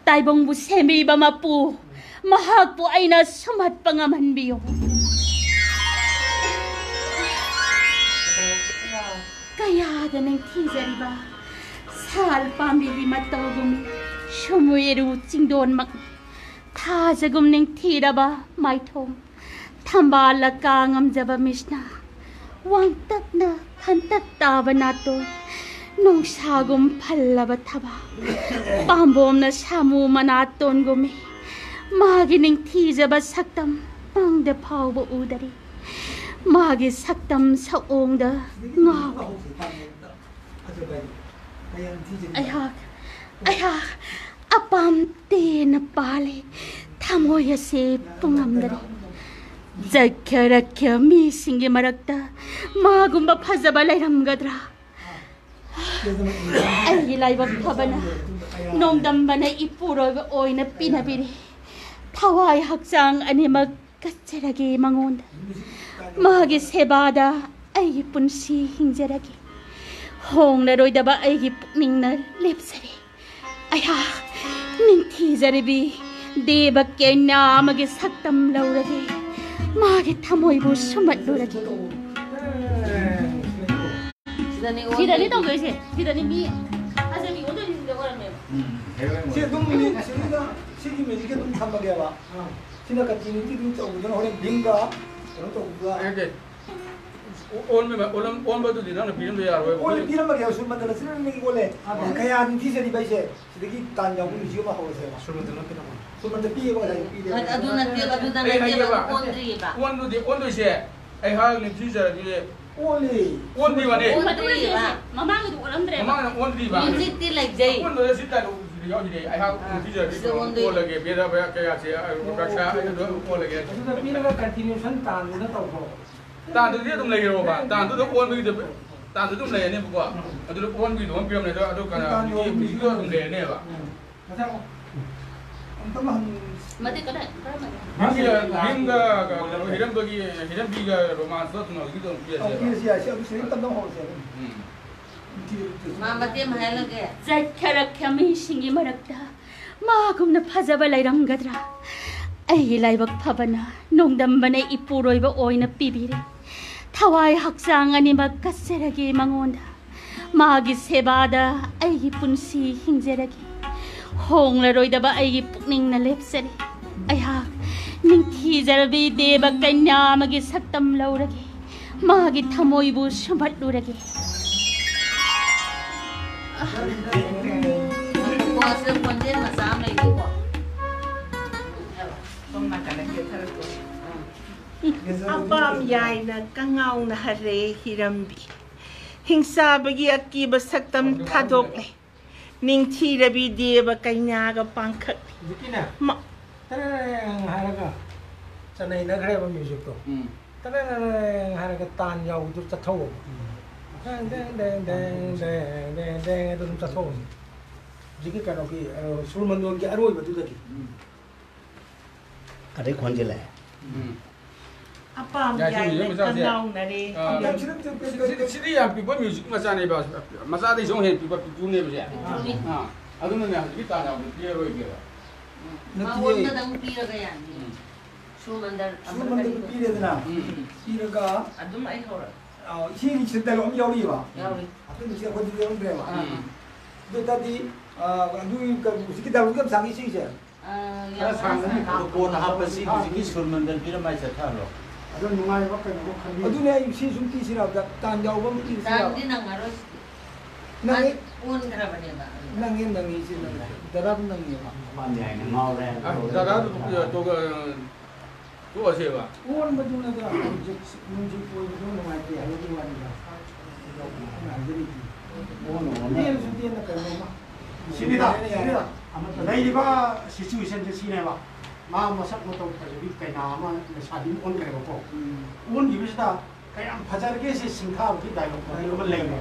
ꯇꯥꯏꯕꯪꯕꯨ ꯁꯦꯝꯕꯤꯕ ꯃꯄꯨ, ꯃꯍꯥꯛꯄꯨ ꯑꯩꯅ ꯁꯨꯝꯍꯠꯄ ꯉꯝꯍꯟꯕꯤꯌꯨ꯫ ꯀꯌꯥꯗ ꯅꯤꯡꯊꯤꯖꯔꯤꯕ ꯁꯥꯜ ꯄꯥꯝꯕꯤꯒꯤ ꯃꯇꯧꯒꯨꯝ ꯁꯨꯝ ꯎꯏꯔꯨ ꯆꯤꯡꯗꯣꯟꯃꯛ ꯊꯥꯖꯒꯨꯝ ꯅꯤꯡꯊꯤꯔꯕ ꯃꯥꯏꯊꯣꯡ, ꯊꯝꯕꯥꯜ ꯂꯀꯥ ꯉꯝꯖꯕ ꯃꯤꯠꯁꯅꯥ, ꯋꯥꯡꯇꯛꯅ ꯈꯟꯇꯛ ꯇꯥꯕ ꯅꯥꯇꯣꯟ, ꯅꯣꯡꯁꯥꯒꯨꯝ ꯐꯜꯂꯕ ꯊꯕꯥꯛ, ꯄꯥꯝꯕꯣꯝꯅ ꯁꯥꯃꯨ ꯃꯅꯥꯇꯣꯟꯒꯨꯝꯃꯤ꯫ ꯃꯥꯒꯤ ꯅꯤꯡꯊꯤꯖꯕ ꯁꯛꯇꯝ ꯃꯪꯗ ꯐꯥꯎꯕ ꯎꯗꯔꯤ꯫ ꯃꯥꯒꯤ ꯁꯛꯇꯝ ꯁꯛꯑꯣꯡꯗ ꯉꯥꯎꯏ꯫ ꯑꯩꯍꯥꯛ, ꯑꯩꯍꯥꯛ ꯑꯄꯥꯝ ꯇꯦꯟꯅ ꯄꯥꯜꯂꯤ꯫ ꯊꯃꯣꯏ ꯑꯁꯤ ꯄꯨꯡꯉꯝꯗꯔꯦ꯫ ꯖꯩꯈ꯭ꯌ ꯔꯩꯈ꯭ꯌ ꯃꯤꯁꯤꯡꯒꯤ ꯃꯔꯛꯇ ꯃꯥꯒꯨꯝꯕ ꯐꯖꯕ ꯂꯩꯔꯝꯒꯗ꯭ꯔꯥ? ꯑꯩꯒꯤ ꯂꯥꯏꯕꯛ ꯐꯕꯅ ꯅꯣꯡꯗꯝꯕꯅ ꯏꯄꯨꯔꯣꯏꯕ ꯑꯣꯏꯅ ꯄꯤꯅꯕꯤꯔꯦ꯫ ꯊꯋꯥꯏ ꯍꯛꯆꯥꯡ ꯑꯅꯤꯃꯛ ꯀꯠꯆꯔꯒꯦ ꯃꯉꯣꯟꯗ꯫ ꯃꯥꯒꯤ ꯁꯦꯕꯥꯗ ꯑꯩꯒꯤ ꯄꯨꯟꯁꯤ ꯍꯤꯡꯖꯔꯒꯦ꯫ ꯍꯣꯡꯂꯔꯣꯏꯗꯕ ꯑꯩꯒꯤ ꯄꯨꯛꯅꯤꯡꯅ ꯂꯦꯞꯆꯔꯦ꯫ ꯑꯩꯍꯥꯛ ꯅꯤꯡꯊꯤꯖꯔꯤꯕꯤ ꯗꯦꯕ ꯀꯩꯅꯥ ꯑꯃꯒꯤ ꯁꯛꯇꯝ ꯂꯧꯔꯒꯦ꯫ ꯃꯥꯒꯤ ꯊꯃꯣꯏꯕꯨ ꯁꯨꯝꯍꯠꯂꯨꯔꯒꯦ꯫ ꯁꯤꯗꯅꯤ ꯁꯤꯗꯅꯤ ꯑꯣꯟꯗꯣꯏꯁꯦ꯫ ꯇꯧꯗꯣꯏꯁꯦ꯫ ꯁꯤꯗꯅꯤ ꯃꯤ ꯐꯖꯕꯤ ꯑꯣꯟꯗꯣꯏꯁꯦ ꯁꯤꯗ ꯑꯣꯏꯔꯝꯃꯦꯕ꯫ ꯎꯝ, ꯍꯦꯔꯣꯏꯟ ꯁꯤ ꯑꯣꯏ-, ꯑꯗꯨꯝ ꯃꯤ ꯁꯤꯒꯤꯗ, ꯁꯤꯒꯤ ꯃ꯭ꯌꯨꯖꯤꯛꯁꯦ ꯑꯗꯨꯝ ꯊꯝꯃꯒꯦꯕ꯫ ꯑꯥ꯫ ꯁꯤꯅ ꯀꯟꯇꯤꯅ꯭ꯌꯨꯇꯤ ꯑꯗꯨꯝ ꯇꯧꯕꯗꯨꯅ ꯍꯣꯔꯦꯟ ꯕꯤꯝꯒ ꯀꯩꯅꯣ ꯇꯧꯕꯗꯨꯒ꯫ ꯑꯦ, ꯑꯦ꯫ ꯑꯣ-, ꯑꯣꯟꯕ-, ꯑꯣꯜꯂꯝ-, ꯑꯣꯟꯕꯗꯨꯗꯤ ꯅꯪꯅ ꯄꯤꯔꯝꯕ ꯌꯥꯔꯣꯏꯕ꯫ ꯑꯣꯜꯂ ꯄꯤꯔꯝꯃꯒꯦ, ꯁꯨꯔ ꯃꯟꯗꯂꯁꯤꯅ ꯅꯪꯒꯤ ꯑꯣꯜꯂꯦ꯫ ꯑꯥ꯫ ꯀꯌꯥ ꯅꯤꯡꯊꯤꯖꯔꯤꯕ ꯑꯩꯁꯦ꯫ ꯁꯤꯗꯒꯤ ꯇꯥꯟ ꯌꯥꯎꯕ ꯃ꯭ꯌꯨꯖꯤꯛ ꯑꯃ ꯍꯧꯔꯁꯦꯕ꯫ ꯁꯨꯔ ꯃꯟꯗꯂ ꯄꯤꯔꯝꯃꯣ꯫ ꯁꯨꯔ ꯃꯟꯗꯂ ꯄꯤꯌꯦꯕ ꯉꯁꯥꯏ ꯄꯤꯗꯦꯕ꯫ ꯑ-, ꯑꯗꯨ ꯅꯠꯇꯦꯕ, ꯑꯗꯨꯗ ꯑꯩ ꯅꯠꯇꯦꯕ, ꯍꯥꯏꯒꯦꯕ꯫ ꯑꯣꯟꯗ꯭ꯔꯤꯕ꯫ ꯑꯣꯟꯗꯨꯗꯤ, ꯑꯣꯟꯗꯣꯏꯁꯦ ꯑꯩꯍꯥꯛ ꯅꯤꯡꯊꯤꯖꯔꯗꯤ ꯑꯣꯜꯂꯤ꯫ ꯑꯣꯟꯗ꯭ꯔꯤꯕꯅꯦ꯫ ꯑꯣꯟꯗ꯭ꯔꯤꯕ꯫ ꯃꯃꯥꯡꯒꯤꯗꯣ ꯑꯣꯜꯂꯝꯗ꯭ꯔꯦꯕ꯫ ꯃꯃꯥꯡꯗ ꯑꯣꯟꯗ꯭ꯔꯤꯕ꯫ ꯃ꯭ꯌꯨꯖꯤꯛꯇꯤ ꯂꯩꯖꯩ꯫ ꯑꯀꯣꯟꯕꯗ ꯁꯤ ꯇꯥꯏ ꯂꯧꯕꯁꯤꯗꯤ꯫ ꯌꯥꯎꯗ꯭ꯔꯦ꯫ ꯑꯩꯍꯥꯛ ꯑꯥ, ꯅꯨꯡꯇꯤꯖꯔꯗꯤ ꯁꯤꯗ ꯑꯣꯟꯗꯣꯏ꯫ ꯑꯣꯜꯂꯒꯦ, ꯕꯦꯗꯥ ꯕꯌꯥ ꯀꯌꯥꯁꯦ, ꯑ, ꯑꯣ, ꯀꯛꯁꯥ ꯑꯣ, ꯑꯗꯨꯗ ꯑꯣꯜꯂꯒꯦ꯫ ꯑꯗꯨꯗ ꯄꯤꯔꯒ continuation ꯇꯥꯟꯗꯨꯅ ꯇꯧꯈ꯭ꯔꯣ꯫ ꯇꯥꯟꯗꯨꯗꯤ ꯑꯗꯨꯝ ꯂꯩꯔꯣꯕ, ꯇꯥꯟꯗꯨꯗ ꯑꯣꯟꯕꯒꯤꯗ, ꯇꯥꯟꯗꯨꯗ ꯑꯗꯨꯝ ꯂꯩꯔꯅꯦꯕꯀꯣ꯫ ꯎꯝ꯫ ꯑꯗꯨꯗ ꯑꯣꯟꯕꯒꯤꯗꯣ ꯑꯃ ꯄꯤꯔꯝꯃꯦ, ꯑꯗꯣ, ꯑꯗꯣ ꯀꯩꯅꯣ, ꯇꯥꯟ ꯍꯧꯖꯤꯛꯀꯤ ꯌꯧꯕ ꯃ꯭ꯌꯨꯖꯤꯛꯇꯣ ꯑꯗꯨꯝ ꯂꯩꯔꯅꯦꯕ꯫ ꯎꯝ꯫ ꯃꯊꯪ ꯑꯃꯨꯛ꯫ ꯑꯝꯇ ꯍꯪ-, ꯃꯗꯤ ꯀꯗꯥꯏ, ꯀꯔꯝꯕꯅꯣ? ꯃꯥꯒꯤ ꯚꯤꯝꯒ, ꯀꯩꯅꯣ, ꯍꯤꯔꯝꯕꯒꯤ, ꯍꯤꯔꯝꯕꯤꯒ ꯔꯣꯃꯥꯟꯁꯇꯣ ꯑꯗꯨꯝ ꯍꯧꯖꯤꯛꯀꯤꯗꯣ ꯑꯗꯨꯝ ꯄꯤꯔꯁꯦꯕ꯫ ꯑꯧ, ꯄꯤꯔꯁꯤ ꯌꯥꯏ, ꯁꯤ ꯑꯗꯨꯝ ꯁꯤꯗꯩ ꯇꯞꯅ ꯍꯧꯔꯁꯦꯕ꯫ ꯎꯝ꯫ ꯃꯥ ꯃꯇꯦꯛ ꯑꯃ ꯍꯥꯏꯍꯜꯂꯒꯦ꯫ ꯆꯠꯈꯔꯛꯈ꯭ꯔ ꯃꯤꯁꯤꯡꯒꯤ ꯃꯔꯛꯇ ꯃꯥꯒꯨꯝꯅ ꯐꯖꯕ ꯂꯩꯔꯝꯒꯗ꯭ꯔꯥ? ꯑꯩꯒꯤ ꯂꯥꯏꯕꯛ ꯐꯕꯅ ꯅꯣꯡꯗꯝꯕꯅ ꯏꯄꯨꯔꯣꯏꯕ ꯑꯣꯏꯅ ꯄꯤꯕꯤꯔꯦ꯫ ꯊꯋꯥꯏ ꯍꯛꯆꯥꯡ ꯑꯅꯤꯃꯛ ꯀꯠꯆꯔꯒꯦ ꯃꯉꯣꯟꯗ꯫ ꯃꯥꯒꯤ ꯁꯦꯕꯥꯗ ꯑꯩꯒꯤ ꯄꯨꯟꯁꯤ ꯍꯤꯡꯖꯔꯒꯦ꯫ ꯍꯣꯡꯂꯔꯣꯏꯗꯕ ꯑꯩꯒꯤ ꯄꯨꯛꯅꯤꯡꯅ ꯂꯦꯞꯆꯔꯦ꯫ ꯑꯩꯍꯥꯛ ꯅꯤꯡꯊꯤꯖꯔꯕꯤ ꯗꯦꯕ ꯀꯩꯅꯥ ꯑꯃꯒꯤ ꯁꯛꯇꯝ ꯂꯧꯔꯒꯦ꯫ ꯃꯥꯒꯤ ꯊꯃꯣꯏꯕꯨ ꯁꯨꯝꯍꯠꯂꯨꯔꯒꯦ꯫ ꯀꯣ, ꯁꯤꯗ ꯈꯣꯟꯖꯦꯜ ꯃꯆꯥ ꯑꯃ ꯂꯩꯔꯤꯀꯣ꯫ ꯁꯣꯝ ꯅꯥꯀꯟꯗ ꯀꯦꯊꯔꯛꯄ꯫ ꯑꯄꯥꯝ ꯌꯥꯏꯅ ꯀꯉꯥꯎꯅ ꯍꯔꯦ ꯍꯤꯔꯝꯕꯤ꯫ ꯍꯤꯡꯆꯥꯕꯒꯤ ꯑꯀꯤꯕ ꯁꯛꯇꯝ ꯊꯥꯗꯣꯛꯂꯦ꯫ ꯅꯤꯡꯊꯤꯔꯕꯤ ꯗꯦꯕ ꯀꯩꯅꯥꯒ ꯄꯥꯡꯈꯛ꯫ ꯍꯧꯖꯤꯛꯀꯤꯅꯦ꯫ ꯃ- ꯇꯔꯦꯡ ꯍꯥꯏꯔꯒ ꯆꯠꯅꯩꯅꯈ꯭ꯔꯦꯕ ꯃ꯭ꯌꯨꯖꯤꯛꯇꯣ꯫ ꯎꯝ꯫ ꯇꯔꯦꯡ ꯍꯥꯏꯔꯒ ꯇꯥꯟ ꯌꯥꯎꯕꯗꯨ ꯆꯠꯊꯧꯕ꯫ ꯎꯝ꯫ ꯗꯦꯡ, ꯗꯦꯡ, ꯗꯦꯡ, ꯗꯦꯡ, ꯗꯦꯡ, ꯗꯦꯡ, ꯗꯦꯡ ꯑꯗꯨꯝ ꯆꯠꯊꯧꯕ꯫ ꯍꯧꯖꯤꯛꯀꯤ ꯀꯩꯅꯣꯒꯤ, ꯑ, ꯁꯨꯔꯃꯟꯗꯣꯟꯒꯤ ꯑꯔꯣꯏꯕꯗꯨꯗꯒꯤ꯫ ꯎꯝ꯫ ꯑꯗꯩ ꯈꯣꯟꯖꯤꯜꯂꯛꯑꯦ꯫ ꯎꯝ꯫ ꯑꯄꯥꯝ ꯌꯥꯏ, ꯌꯥꯏꯅ ꯁꯤꯒꯨꯝꯕ ꯃꯆꯥꯁꯦ꯫ ꯀꯅꯥꯎꯅꯔꯦ꯫ ꯑ, ꯁꯤꯗ, ꯁꯤꯗ, ꯁꯤꯗꯤ ꯌꯥꯝ ꯄꯤꯛꯄ ꯃ꯭ꯌꯨꯖꯤꯛ ꯃꯆꯥꯅꯦꯕ꯫ ꯃꯆꯥꯗꯩꯁꯨ ꯍꯦꯟꯅ ꯄꯤꯛꯄ ꯄꯤꯛꯇꯨꯅꯦꯕ ꯁꯦ꯫ ꯄꯤꯛꯇꯨꯅꯦ꯫ ꯑ, ꯑꯗꯨꯅꯅꯦ ꯍꯧꯖꯤꯛꯀꯤ ꯇꯥꯟ ꯌꯥꯎꯕꯗꯣ ꯄꯤꯔꯔꯣꯏꯒꯦꯕ꯫ ꯅꯠꯇꯤꯌꯦ꯫ ꯃꯉꯣꯟꯗꯗꯪ ꯄꯤꯔꯒ ꯌꯥꯅꯤ꯫ ꯎꯝ꯫ ꯁꯨꯔꯃꯟꯗꯔ ꯁꯨꯔꯃꯟꯗꯔ ꯑꯃꯔꯀꯔꯤ ꯄꯤꯔꯦꯗꯅ꯫ ꯎꯝ꯫ ꯄꯤꯔꯒ, ꯑꯗꯨꯝ ꯑꯩ ꯍꯧꯔꯛ꯫ ꯑ, ꯏꯆꯦꯒꯤ ꯁꯤꯗ dialogue ꯑꯃ ꯌꯥꯎꯔꯤꯕ꯫ ꯌꯥꯎꯔꯤ꯫ ꯑꯩꯈꯣꯏ ꯃꯁꯤ ꯑꯩꯈꯣꯏꯗꯤ ꯌꯥꯎꯔꯝꯗ꯭ꯔꯦꯕ꯫ ꯎꯝ꯫ ꯑꯗꯨ ꯑꯣꯏ ꯇꯥꯔꯗꯤ, ꯑ, ꯑꯗꯨꯒꯤ ꯀ-, ꯍꯧꯖꯤꯛꯀꯤ dialogue ꯌꯥꯝ ꯁꯥꯡꯉꯤ ꯁꯤꯒꯤꯁꯦ꯫ ꯑ, ꯈꯔ ꯌꯥꯝ ꯁꯥꯡꯕꯅꯤ꯫ ꯁꯥꯡꯉꯤ꯫ ꯑꯗꯣ ꯀꯣꯟꯅ ꯍꯥꯞꯄꯁꯤ, ꯍꯧꯖꯤꯛꯀꯤ ꯁꯨꯔꯃꯟꯗꯔ ꯄꯤꯔꯝꯃꯥꯏ ꯆꯠꯊꯍꯜꯂꯣ꯫ ꯑꯗꯣ ꯅꯨꯡꯉꯥꯏꯕ ꯀꯩꯅꯣ ꯑꯃ ꯈꯜꯂꯤ꯫ ꯑꯗꯨꯅꯦ ꯑꯩ ꯁꯤ ꯁꯨꯝ ꯄꯤꯁꯤꯔꯥ, ꯇꯥꯟ ꯌꯥꯎꯕ ꯑꯃ ꯄꯤꯁꯤꯔꯥ? ꯇꯥꯟꯗꯤ ꯅꯪꯉꯔꯣꯏ ꯁꯤꯗꯤ꯫ ꯅꯪꯉꯦ꯫ ꯑꯣꯟꯈ꯭ꯔꯕꯅꯦꯕ꯫ ꯅꯪꯉꯦ, ꯅꯪꯉꯦ, ꯏꯆꯦ, ꯅꯪꯉꯦ꯫ ꯗꯔꯥꯗꯨ ꯅꯪꯉꯦꯕ꯫ ꯃꯥꯅꯦ ꯍꯥꯏꯅ ꯉꯥꯎꯔꯦ ꯍꯥꯏꯅ ꯑ, ꯇꯧꯔꯦ꯫ ꯗꯔꯥꯗꯨ, ꯑ, ꯇꯣꯛ-, ꯑ, ꯇꯣꯛꯑꯁꯦꯕ꯫ ꯑꯣꯟꯕꯗꯨꯅꯗ ꯍꯧꯖꯤꯛ ꯅꯨꯡꯖꯨ ꯀꯣꯏꯕꯗꯣ ꯅꯨꯡꯉꯥꯏꯇꯦ ꯍꯥꯏꯕꯒꯤ ꯋꯥꯅꯤꯗ꯫ ꯑꯩꯅ ꯍꯥꯏꯖꯔꯤꯁꯤ꯫ ꯑꯣꯟ, ꯑꯣꯟ꯫ ꯇꯦꯟꯁꯨ ꯇꯦꯟꯅ ꯀꯩꯅꯣꯝꯃ꯫ ꯁꯤꯅꯤꯗ, ꯁꯤꯅꯤꯗ꯫ ꯂꯩꯔꯤꯕ ꯁꯤꯆꯨꯋꯦꯁꯟꯁꯦ ꯁꯤꯅꯦꯕ꯫ ꯃꯥ ꯃꯁꯛ ꯃꯇꯧ ꯐꯖꯕꯤ ꯀꯩꯅꯥ ꯑꯃ ꯂꯩꯁꯥꯕꯤ ꯑꯃ ꯑꯣꯟꯈ꯭ꯔꯦꯕꯀꯣ꯫ ꯑꯣꯟꯈꯤꯕꯁꯤꯗ ꯀꯌꯥꯝ ꯐꯖꯔꯒꯦ ꯁꯤ ꯁꯤꯡꯊꯥꯕꯒꯤ ꯗꯥꯏꯂꯣꯛ ꯑꯃ ꯂꯩꯔꯦꯕ꯫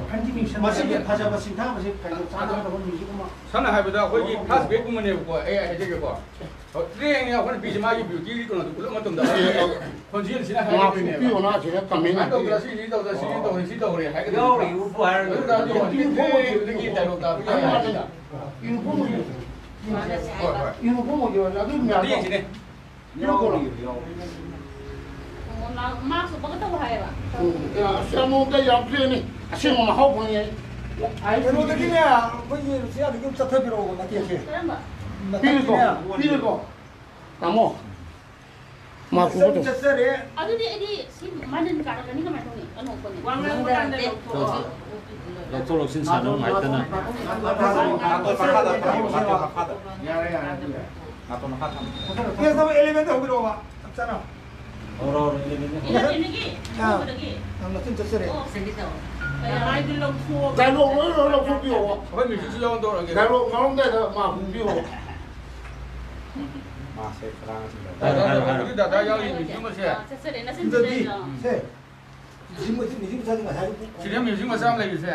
ꯃꯁꯤꯒꯤ ꯐꯖꯕ ꯁꯤꯡꯊꯥꯕꯁꯦ ꯀꯩꯅꯣ ꯆꯥꯟꯅꯒꯗꯕ ꯃ꯭ꯌꯨꯖꯤꯛ ꯑꯃ꯫ ꯁꯝꯅ ꯍꯥꯏꯔꯕꯗ ꯑꯩꯈꯣꯏꯒꯤ ꯐ꯭ꯂꯥꯁ ꯕꯦꯛꯀꯨꯝꯕꯅꯦꯕꯀꯣ꯫ ꯑꯩ ꯍꯥꯏꯖꯒꯦꯀꯣ꯫ ꯇ꯭ꯔꯦꯡꯅꯦ ꯑꯩꯈꯣꯏꯅ ꯄꯤꯁꯦ ꯃꯥꯒꯤ ꯕ꯭ꯌꯨꯇꯤꯒꯤ ꯀꯩꯅꯣꯗꯣ ꯎꯠꯂꯛꯄ ꯃꯇꯝꯗ ꯈꯣꯟꯖꯦꯜꯁꯤꯅ ꯍꯥꯏꯔꯛꯇꯣꯏꯅꯦꯕ꯫ ꯄꯤꯌꯣꯅ ꯁꯤꯗ ꯀꯃꯦꯟ ꯁꯨꯃꯥꯏꯅ ꯇꯧꯗ꯭ꯔꯥ, ꯁꯤ, ꯁꯤ ꯇꯧꯗ꯭ꯔꯥ, ꯁꯤ, ꯁꯤ ꯇꯧꯔꯦ, ꯁꯤ ꯇꯧꯔꯦ ꯍꯥꯏꯒꯗꯕꯅꯦꯕ꯫ ꯌꯥꯎꯔꯤ, ꯎꯄꯨ ꯍꯥꯏꯔꯒ꯫ ꯑꯗꯨ ꯇꯥꯔꯗꯤ ꯍꯧꯖꯤꯛꯀꯤ ꯇ꯭ꯔꯦꯡꯗꯒꯤ ꯗꯥꯏꯂꯣꯛ ꯇꯥꯕ ꯌꯥꯏ ꯍꯥꯏꯕꯅꯤꯗ꯫ ꯌꯨꯅꯤꯐꯣꯔꯝ ꯑꯣꯏꯗꯣꯏꯅꯦ꯫ ꯍꯣꯏ, ꯍꯣꯏ꯫ ꯌꯨꯅꯤꯐꯣꯔꯝ ꯑꯣꯏꯗꯣꯏꯅꯦ꯫ ꯑꯗꯨ ꯃꯌꯥꯝꯗꯣ ꯇ꯭ꯔꯦꯡꯁꯤꯅꯦ꯫ ꯄꯤꯔꯛꯈꯣꯔꯣ? ꯑꯣ, ꯃꯥ-, ꯃꯥꯁꯨ ꯕꯒ ꯇꯧ ꯍꯥꯏꯌꯦꯕ꯫ ꯎꯝ, ꯑꯁ, ꯌꯥꯝ ꯃꯑꯣꯡꯗ ꯌꯥꯝ ꯄꯤꯔꯛꯑꯦ꯫ ꯑꯁꯦꯡꯕ ꯃꯍꯥꯎ ꯐꯪꯉꯦ꯫ ꯀꯩꯅꯣꯗꯒꯤꯅꯦ, ꯑꯩꯈꯣꯏꯒꯤ ꯔꯨꯆꯤꯌꯥꯗꯒꯤ ꯑꯃꯨꯛ ꯆꯠꯊꯕꯤꯔꯛꯑꯣꯕ ꯃꯇꯦꯛꯁꯦ꯫ ꯀꯔꯝꯕ? ꯄꯤꯔꯦꯀꯣ, ꯃꯊꯛꯀꯤꯅꯦ꯫ ꯄꯤꯔꯦꯀꯣ꯫ ꯇꯥꯃꯣ, ꯃꯥ ꯆꯠ-, ꯄꯨꯒꯗꯧ꯫ ꯆꯠꯆꯔꯦ꯫ ꯑꯗꯨꯗꯤ ꯑꯩꯗꯤ ꯁꯤ ꯃꯅꯤꯟ ꯀꯥꯔꯛꯀꯅꯤ ꯀꯃꯥꯏꯅ ꯇꯧꯅꯤ? ꯑꯅꯣꯛꯄꯅꯤ꯫ ꯋꯥ ꯉꯥꯡꯕ ꯀꯥꯟꯗ ꯂꯧꯊꯣꯛꯑꯣ꯫ ꯂꯧꯊꯣꯛ ꯂꯧꯁꯤꯟ ꯁꯥꯟꯅꯕ ꯅꯨꯡꯉꯥꯏꯇꯅ꯫ ꯌꯥꯔꯦ, ꯌꯥꯔꯦ, ꯑꯗꯨ ꯌꯥꯔꯦ꯫ ꯅꯥꯇꯣꯟ ꯃꯈꯥ ꯊꯝꯃꯨ꯫ ꯄꯦꯖ ꯅꯝꯕꯔ eleven ꯗ ꯍꯧꯕꯤꯔꯛꯑꯣꯕ꯫ ꯆꯞ ꯆꯥꯅ꯫ ꯍꯧꯔꯣ, ꯍꯧꯔꯣ, eleven ꯗ ꯍꯧꯔꯣ꯫ Eleven ꯗꯒꯤ ꯑꯥ꯫ ꯍꯧꯕꯗꯒꯤ꯫ ꯌꯥꯝ ꯅꯛꯁꯤꯟ ꯆꯠꯆꯔꯦ꯫ ꯑꯣ꯫ ꯀꯌꯥ ꯍꯥꯏꯗꯤ ꯂꯧꯊꯣꯛꯑꯒ꯫ ꯗꯥꯏꯂꯣꯛ ꯂꯣꯏ, ꯂꯣꯏ ꯂꯧꯊꯣꯛꯄꯤꯌꯣꯕ꯫ ꯑꯩꯈꯣꯏ ꯃ꯭ꯌꯨꯖꯤꯛꯁꯨ ꯌꯥꯎꯗꯧꯔꯒꯦ꯫ ꯗꯥꯏꯂꯣꯛ ꯉꯥꯡꯉꯝꯗꯥꯏꯗ ꯃꯥ ꯍꯨꯝꯕꯤꯌꯣꯕ꯫ ꯃꯥꯁꯦ ꯈꯗꯥꯡ ꯑꯁꯤꯗ꯫ ꯍꯥꯏꯔꯣ, ꯍꯥꯏꯔꯣ, ꯍꯥꯏꯔꯣ꯫ ꯑꯗꯨꯗꯤ ꯗꯥꯗꯥ ꯌꯥꯎꯔꯤ ꯃ꯭ꯌꯨꯖꯤꯛ ꯑꯃꯁꯦ꯫ ꯆꯠꯆꯔꯦ, ꯅꯆꯤꯟ ꯁꯤꯗꯗꯤ, ꯆꯠꯆꯔꯦ꯫ ꯁꯦ, ꯃ꯭ꯌꯨꯖꯤꯛ, ꯃ꯭ꯌꯨꯖꯤꯛ ꯃꯆꯥꯁꯤ ꯉꯁꯥꯏ ꯁꯤꯗ ꯃ꯭ꯌꯨꯖꯤꯛ ꯃꯆꯥ ꯑꯃ ꯂꯩꯔꯤꯁꯦ꯫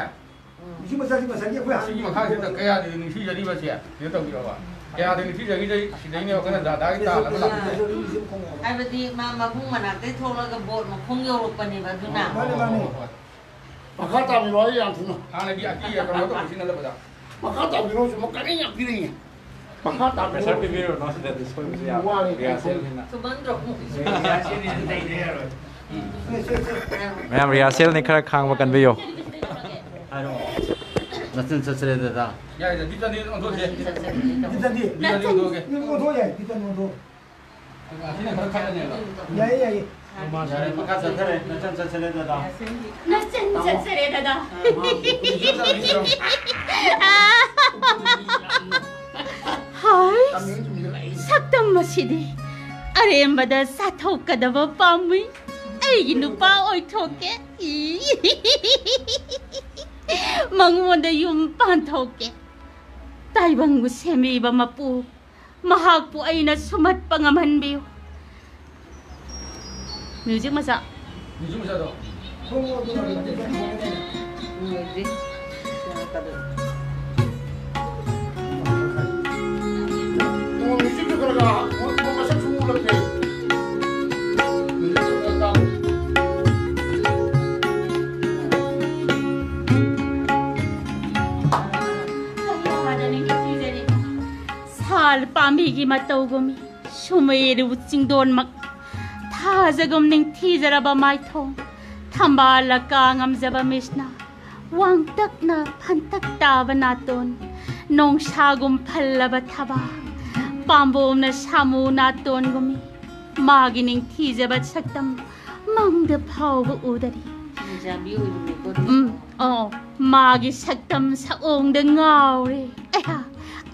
ꯃ꯭ꯌꯨꯖꯤꯛ ꯃꯆꯥꯁꯤ ꯉꯁꯥꯏꯒꯤ ꯑꯩꯈꯣꯏ ꯁꯤꯒꯤ ꯃꯈꯥꯁꯤꯗ ꯀꯌꯥꯗꯤ ꯅꯤꯡꯊꯤꯖꯔꯤꯕꯁꯦ ꯁꯤꯗ ꯇꯧꯕꯤꯔꯣꯕ꯫ ꯀꯌꯥꯗꯤ ꯅꯤꯡꯊꯤꯖꯔꯤꯁꯦ ꯁꯤꯗꯩꯅꯦꯕ ꯑꯩꯈꯣꯏꯅ ꯗꯥꯗꯥꯒꯤ ꯇꯥꯜꯂꯒ ꯂꯥꯛꯇꯣꯏꯁꯦ꯫ ꯍꯥꯏꯕꯗꯤ ꯃꯥ ꯃꯕꯨꯡ ꯃꯅꯥꯛꯇꯩ ꯊꯣꯛꯂꯒ ꯕꯣꯠ ꯃꯈꯣꯡ ꯌꯧꯔꯛꯄꯅꯦꯕ ꯑꯗꯨꯅ꯫ ꯃꯥꯅꯦ, ꯃꯥꯅꯦ꯫ ꯍꯣꯏ, ꯍꯣꯏ꯫ ꯃꯈꯥ ꯇꯥꯕꯤꯔꯣ, ꯑꯩ ꯌꯥꯝ ꯊꯨꯅ꯫ ꯍꯥꯟꯅꯒꯤ ꯑꯀꯤ ꯀꯩꯅꯣ ꯇꯧꯕꯁꯤꯅ ꯂꯩꯕꯗ꯫ ꯃꯈꯥ ꯇꯥꯕꯤꯔꯣ, ꯁꯤ ꯃꯈꯥ ꯌꯥꯝ ꯄꯤꯔꯤꯌꯦ꯫ ꯃꯈꯥ ꯇꯥꯕꯤꯔꯣ꯫ ꯄ꯭ꯔꯦꯁꯔ ꯄꯤꯕꯤꯔꯨꯅꯣ, ꯁꯤꯗꯗꯤ ꯁꯣꯏꯕꯁꯨ ꯌꯥꯕ꯫ ꯋꯥꯔꯦ꯫ ꯔꯤꯍꯔꯁꯦꯜꯅꯤꯅ꯫ ꯊꯨꯃꯟꯗ꯭ꯔꯣ? ꯔꯤꯍꯔꯁꯦꯜꯅꯤꯅ ꯇꯩꯗ ꯌꯥꯔꯣꯏ꯫ ꯃꯌꯥꯝ ꯔꯤꯍꯔꯁꯦꯜꯅꯤ, ꯈꯔ ꯈꯥꯡꯕ ꯀꯟꯕꯤꯌꯨ꯫ ꯍꯥꯏꯔꯣ꯫ ꯅꯆꯤꯟ ꯆꯠꯆꯔꯦ ꯗꯗꯥ꯫ ꯌꯥꯏ, ꯌꯥꯏ, ꯗꯤꯞꯇꯗꯤ ꯑꯣꯟꯊꯣꯛꯁꯦ꯫ ꯗꯤꯞꯇꯗꯤ꯫ ꯗꯤꯞꯇꯗꯤ ꯑꯣꯟꯊꯣꯛꯑꯒꯦ꯫ ꯅꯪ ꯑꯣꯟꯊꯣꯛ ꯌꯥꯏ, ꯗꯤꯞꯇꯗꯤ ꯑꯣꯟꯊꯣꯛ꯫ ꯑꯁꯤꯅ ꯈꯔ ꯈꯠꯂꯅꯦꯕ꯫ ꯌꯥꯏꯌꯦ, ꯌꯥꯏꯌꯦ꯫ ꯌꯥꯔꯦ, ꯃꯈꯥ ꯆꯠꯊꯔꯦ꯫ ꯅꯆꯟ ꯆꯠꯆꯔꯦ ꯗꯗꯥ꯫ ꯅꯆꯟ ꯆꯠꯆꯔꯦ ꯗꯗꯥ꯫ ꯍꯥꯏ, ꯁꯛꯇꯝ ꯑꯁꯤꯗꯤ ꯑꯔꯦꯝꯕꯗ ꯆꯥꯊꯣꯛꯀꯗꯕ ꯄꯥꯝꯃꯨꯏ꯫ ꯑꯩꯒꯤ ꯅꯨꯄꯥ ꯑꯣꯏꯊꯣꯛꯀꯦ꯫ ꯃꯉꯣꯟꯗ ꯌꯨꯝ ꯄꯥꯟꯊꯣꯛꯀꯦ꯫ ꯇꯥꯏꯕꯪꯕꯨ ꯁꯦꯝꯕꯤꯕ ꯃꯄꯨ, ꯃꯍꯥꯛꯄꯨ ꯑꯩꯅ ꯁꯨꯝꯍꯠꯄ ꯉꯝꯍꯟꯕꯤꯌꯨ꯫ ꯃ꯭ꯌꯨꯖꯤꯛ ꯃꯆꯥ꯫ ꯃ꯭ꯌꯨꯖꯤꯛ ꯃꯆꯥꯗꯣ꯫ ꯎꯝ, ꯃ꯭ꯌꯨꯖꯤꯛ ꯈꯔ ꯈꯔ ꯃꯁꯛꯁꯨ ꯎꯠꯂꯛꯇꯦ꯫ ꯃ꯭ꯌꯨꯖꯤꯛ ꯈꯔ ꯈꯔ ꯇꯥꯕ꯫ ꯁꯥꯜ ꯄꯥꯝꯕꯤꯒꯤ ꯃꯇꯧꯒꯨꯝ ꯁꯨꯃꯩꯔꯨ ꯆꯤꯡꯗꯣꯟꯃꯛ ꯊꯥꯖꯒꯨꯝ ꯅꯤꯡꯊꯤꯖꯔꯕ ꯃꯥꯏꯊꯣꯡ, ꯊꯝꯕꯥꯜ ꯂꯀꯥ ꯉꯝꯖꯕ ꯃꯤꯠꯁꯅ, ꯋꯥꯡꯇꯛꯅ ꯐꯟꯇꯛ ꯇꯥꯕ ꯅꯥꯇꯣꯟ, ꯅꯣꯡꯁꯥꯒꯨꯝ ꯐꯜꯂꯕ ꯊꯕꯥꯛ, ꯄꯥꯝꯕꯣꯝꯅ ꯁꯥꯃꯨ ꯅꯥꯇꯣꯟꯒꯨꯝꯃꯤ꯫ ꯃꯥꯒꯤ ꯅꯤꯡꯊꯤꯖꯕ ꯁꯛꯇꯝ ꯃꯪꯗ ꯐꯥꯎꯕ ꯎꯗꯔꯤ꯫ ꯂꯩꯁꯥꯕꯤ ꯑꯣꯏꯔꯤꯉꯩꯀꯣ꯫ ꯎꯝ, ꯑꯣ, ꯃꯥꯒꯤ ꯁꯛꯇꯝ ꯁꯛꯑꯣꯡꯗ ꯉꯥꯎꯔꯦ꯫ ꯑꯩꯍꯥ,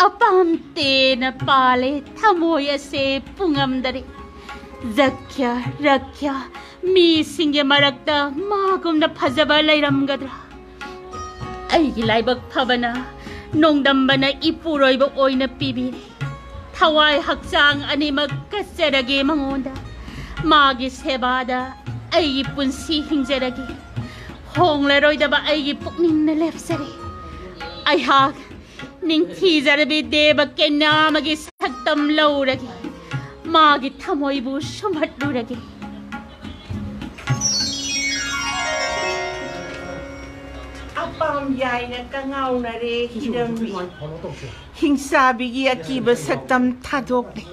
ꯑꯄꯥꯝꯇꯦꯅ ꯄꯥꯜꯂꯦ, ꯊꯃꯣꯏ ꯑꯁꯦ ꯄꯨꯡꯉꯝꯗꯔꯦ꯫ ꯖꯛꯈ꯭ꯌ ꯔꯛꯈ꯭ꯌ, ꯃꯤꯁꯤꯡꯒꯤ ꯃꯔꯛꯇ ꯃꯥꯒꯨꯝꯅ ꯐꯖꯕ ꯂꯩꯔꯝꯒꯗ꯭ꯔꯥ? ꯑꯩꯒꯤ ꯂꯥꯏꯕꯛ ꯐꯕꯅ ꯅꯣꯡꯗꯝꯕꯅ ꯏꯄꯨꯔꯣꯏꯕ ꯑꯣꯏꯅ ꯄꯤꯕꯤꯔꯦ꯫ ꯊꯋꯥꯏ ꯍꯛꯆꯥꯡ ꯑꯅꯤꯃꯛ ꯀꯠꯆꯔꯒꯦ ꯃꯉꯣꯟꯗ꯫ ꯃꯥꯒꯤ ꯁꯦꯕꯥꯗ ꯑꯩꯒꯤ ꯄꯨꯟꯁꯤ ꯍꯤꯡꯖꯔꯒꯦ꯫ ꯍꯣꯡꯂꯔꯣꯏꯗꯕ ꯑꯩꯒꯤ ꯄꯨꯛꯅꯤꯡꯅ ꯂꯦꯞꯆꯔꯦ꯫ ꯑꯩꯍꯥꯛ ꯅꯤꯡꯊꯤꯖꯔꯕꯤ ꯗꯦꯕ ꯀꯩꯅꯥ ꯑꯃꯒꯤ ꯁꯛꯇꯝ ꯂꯧꯔꯒꯦ꯫ ꯃꯥꯒꯤ ꯊꯃꯣꯏꯕꯨ ꯁꯨꯝꯍꯠꯂꯨꯔꯒꯦ꯫ ꯑꯄꯥꯝ ꯌꯥꯏꯅ ꯀꯉꯥꯎꯅꯔꯦ ꯍꯤꯔꯝꯕꯤ꯫ ꯍꯤꯡꯆꯥꯕꯤꯒꯤ ꯑꯀꯤꯕ ꯁꯛꯇꯝ ꯊꯥꯗꯣꯛꯂꯦ꯫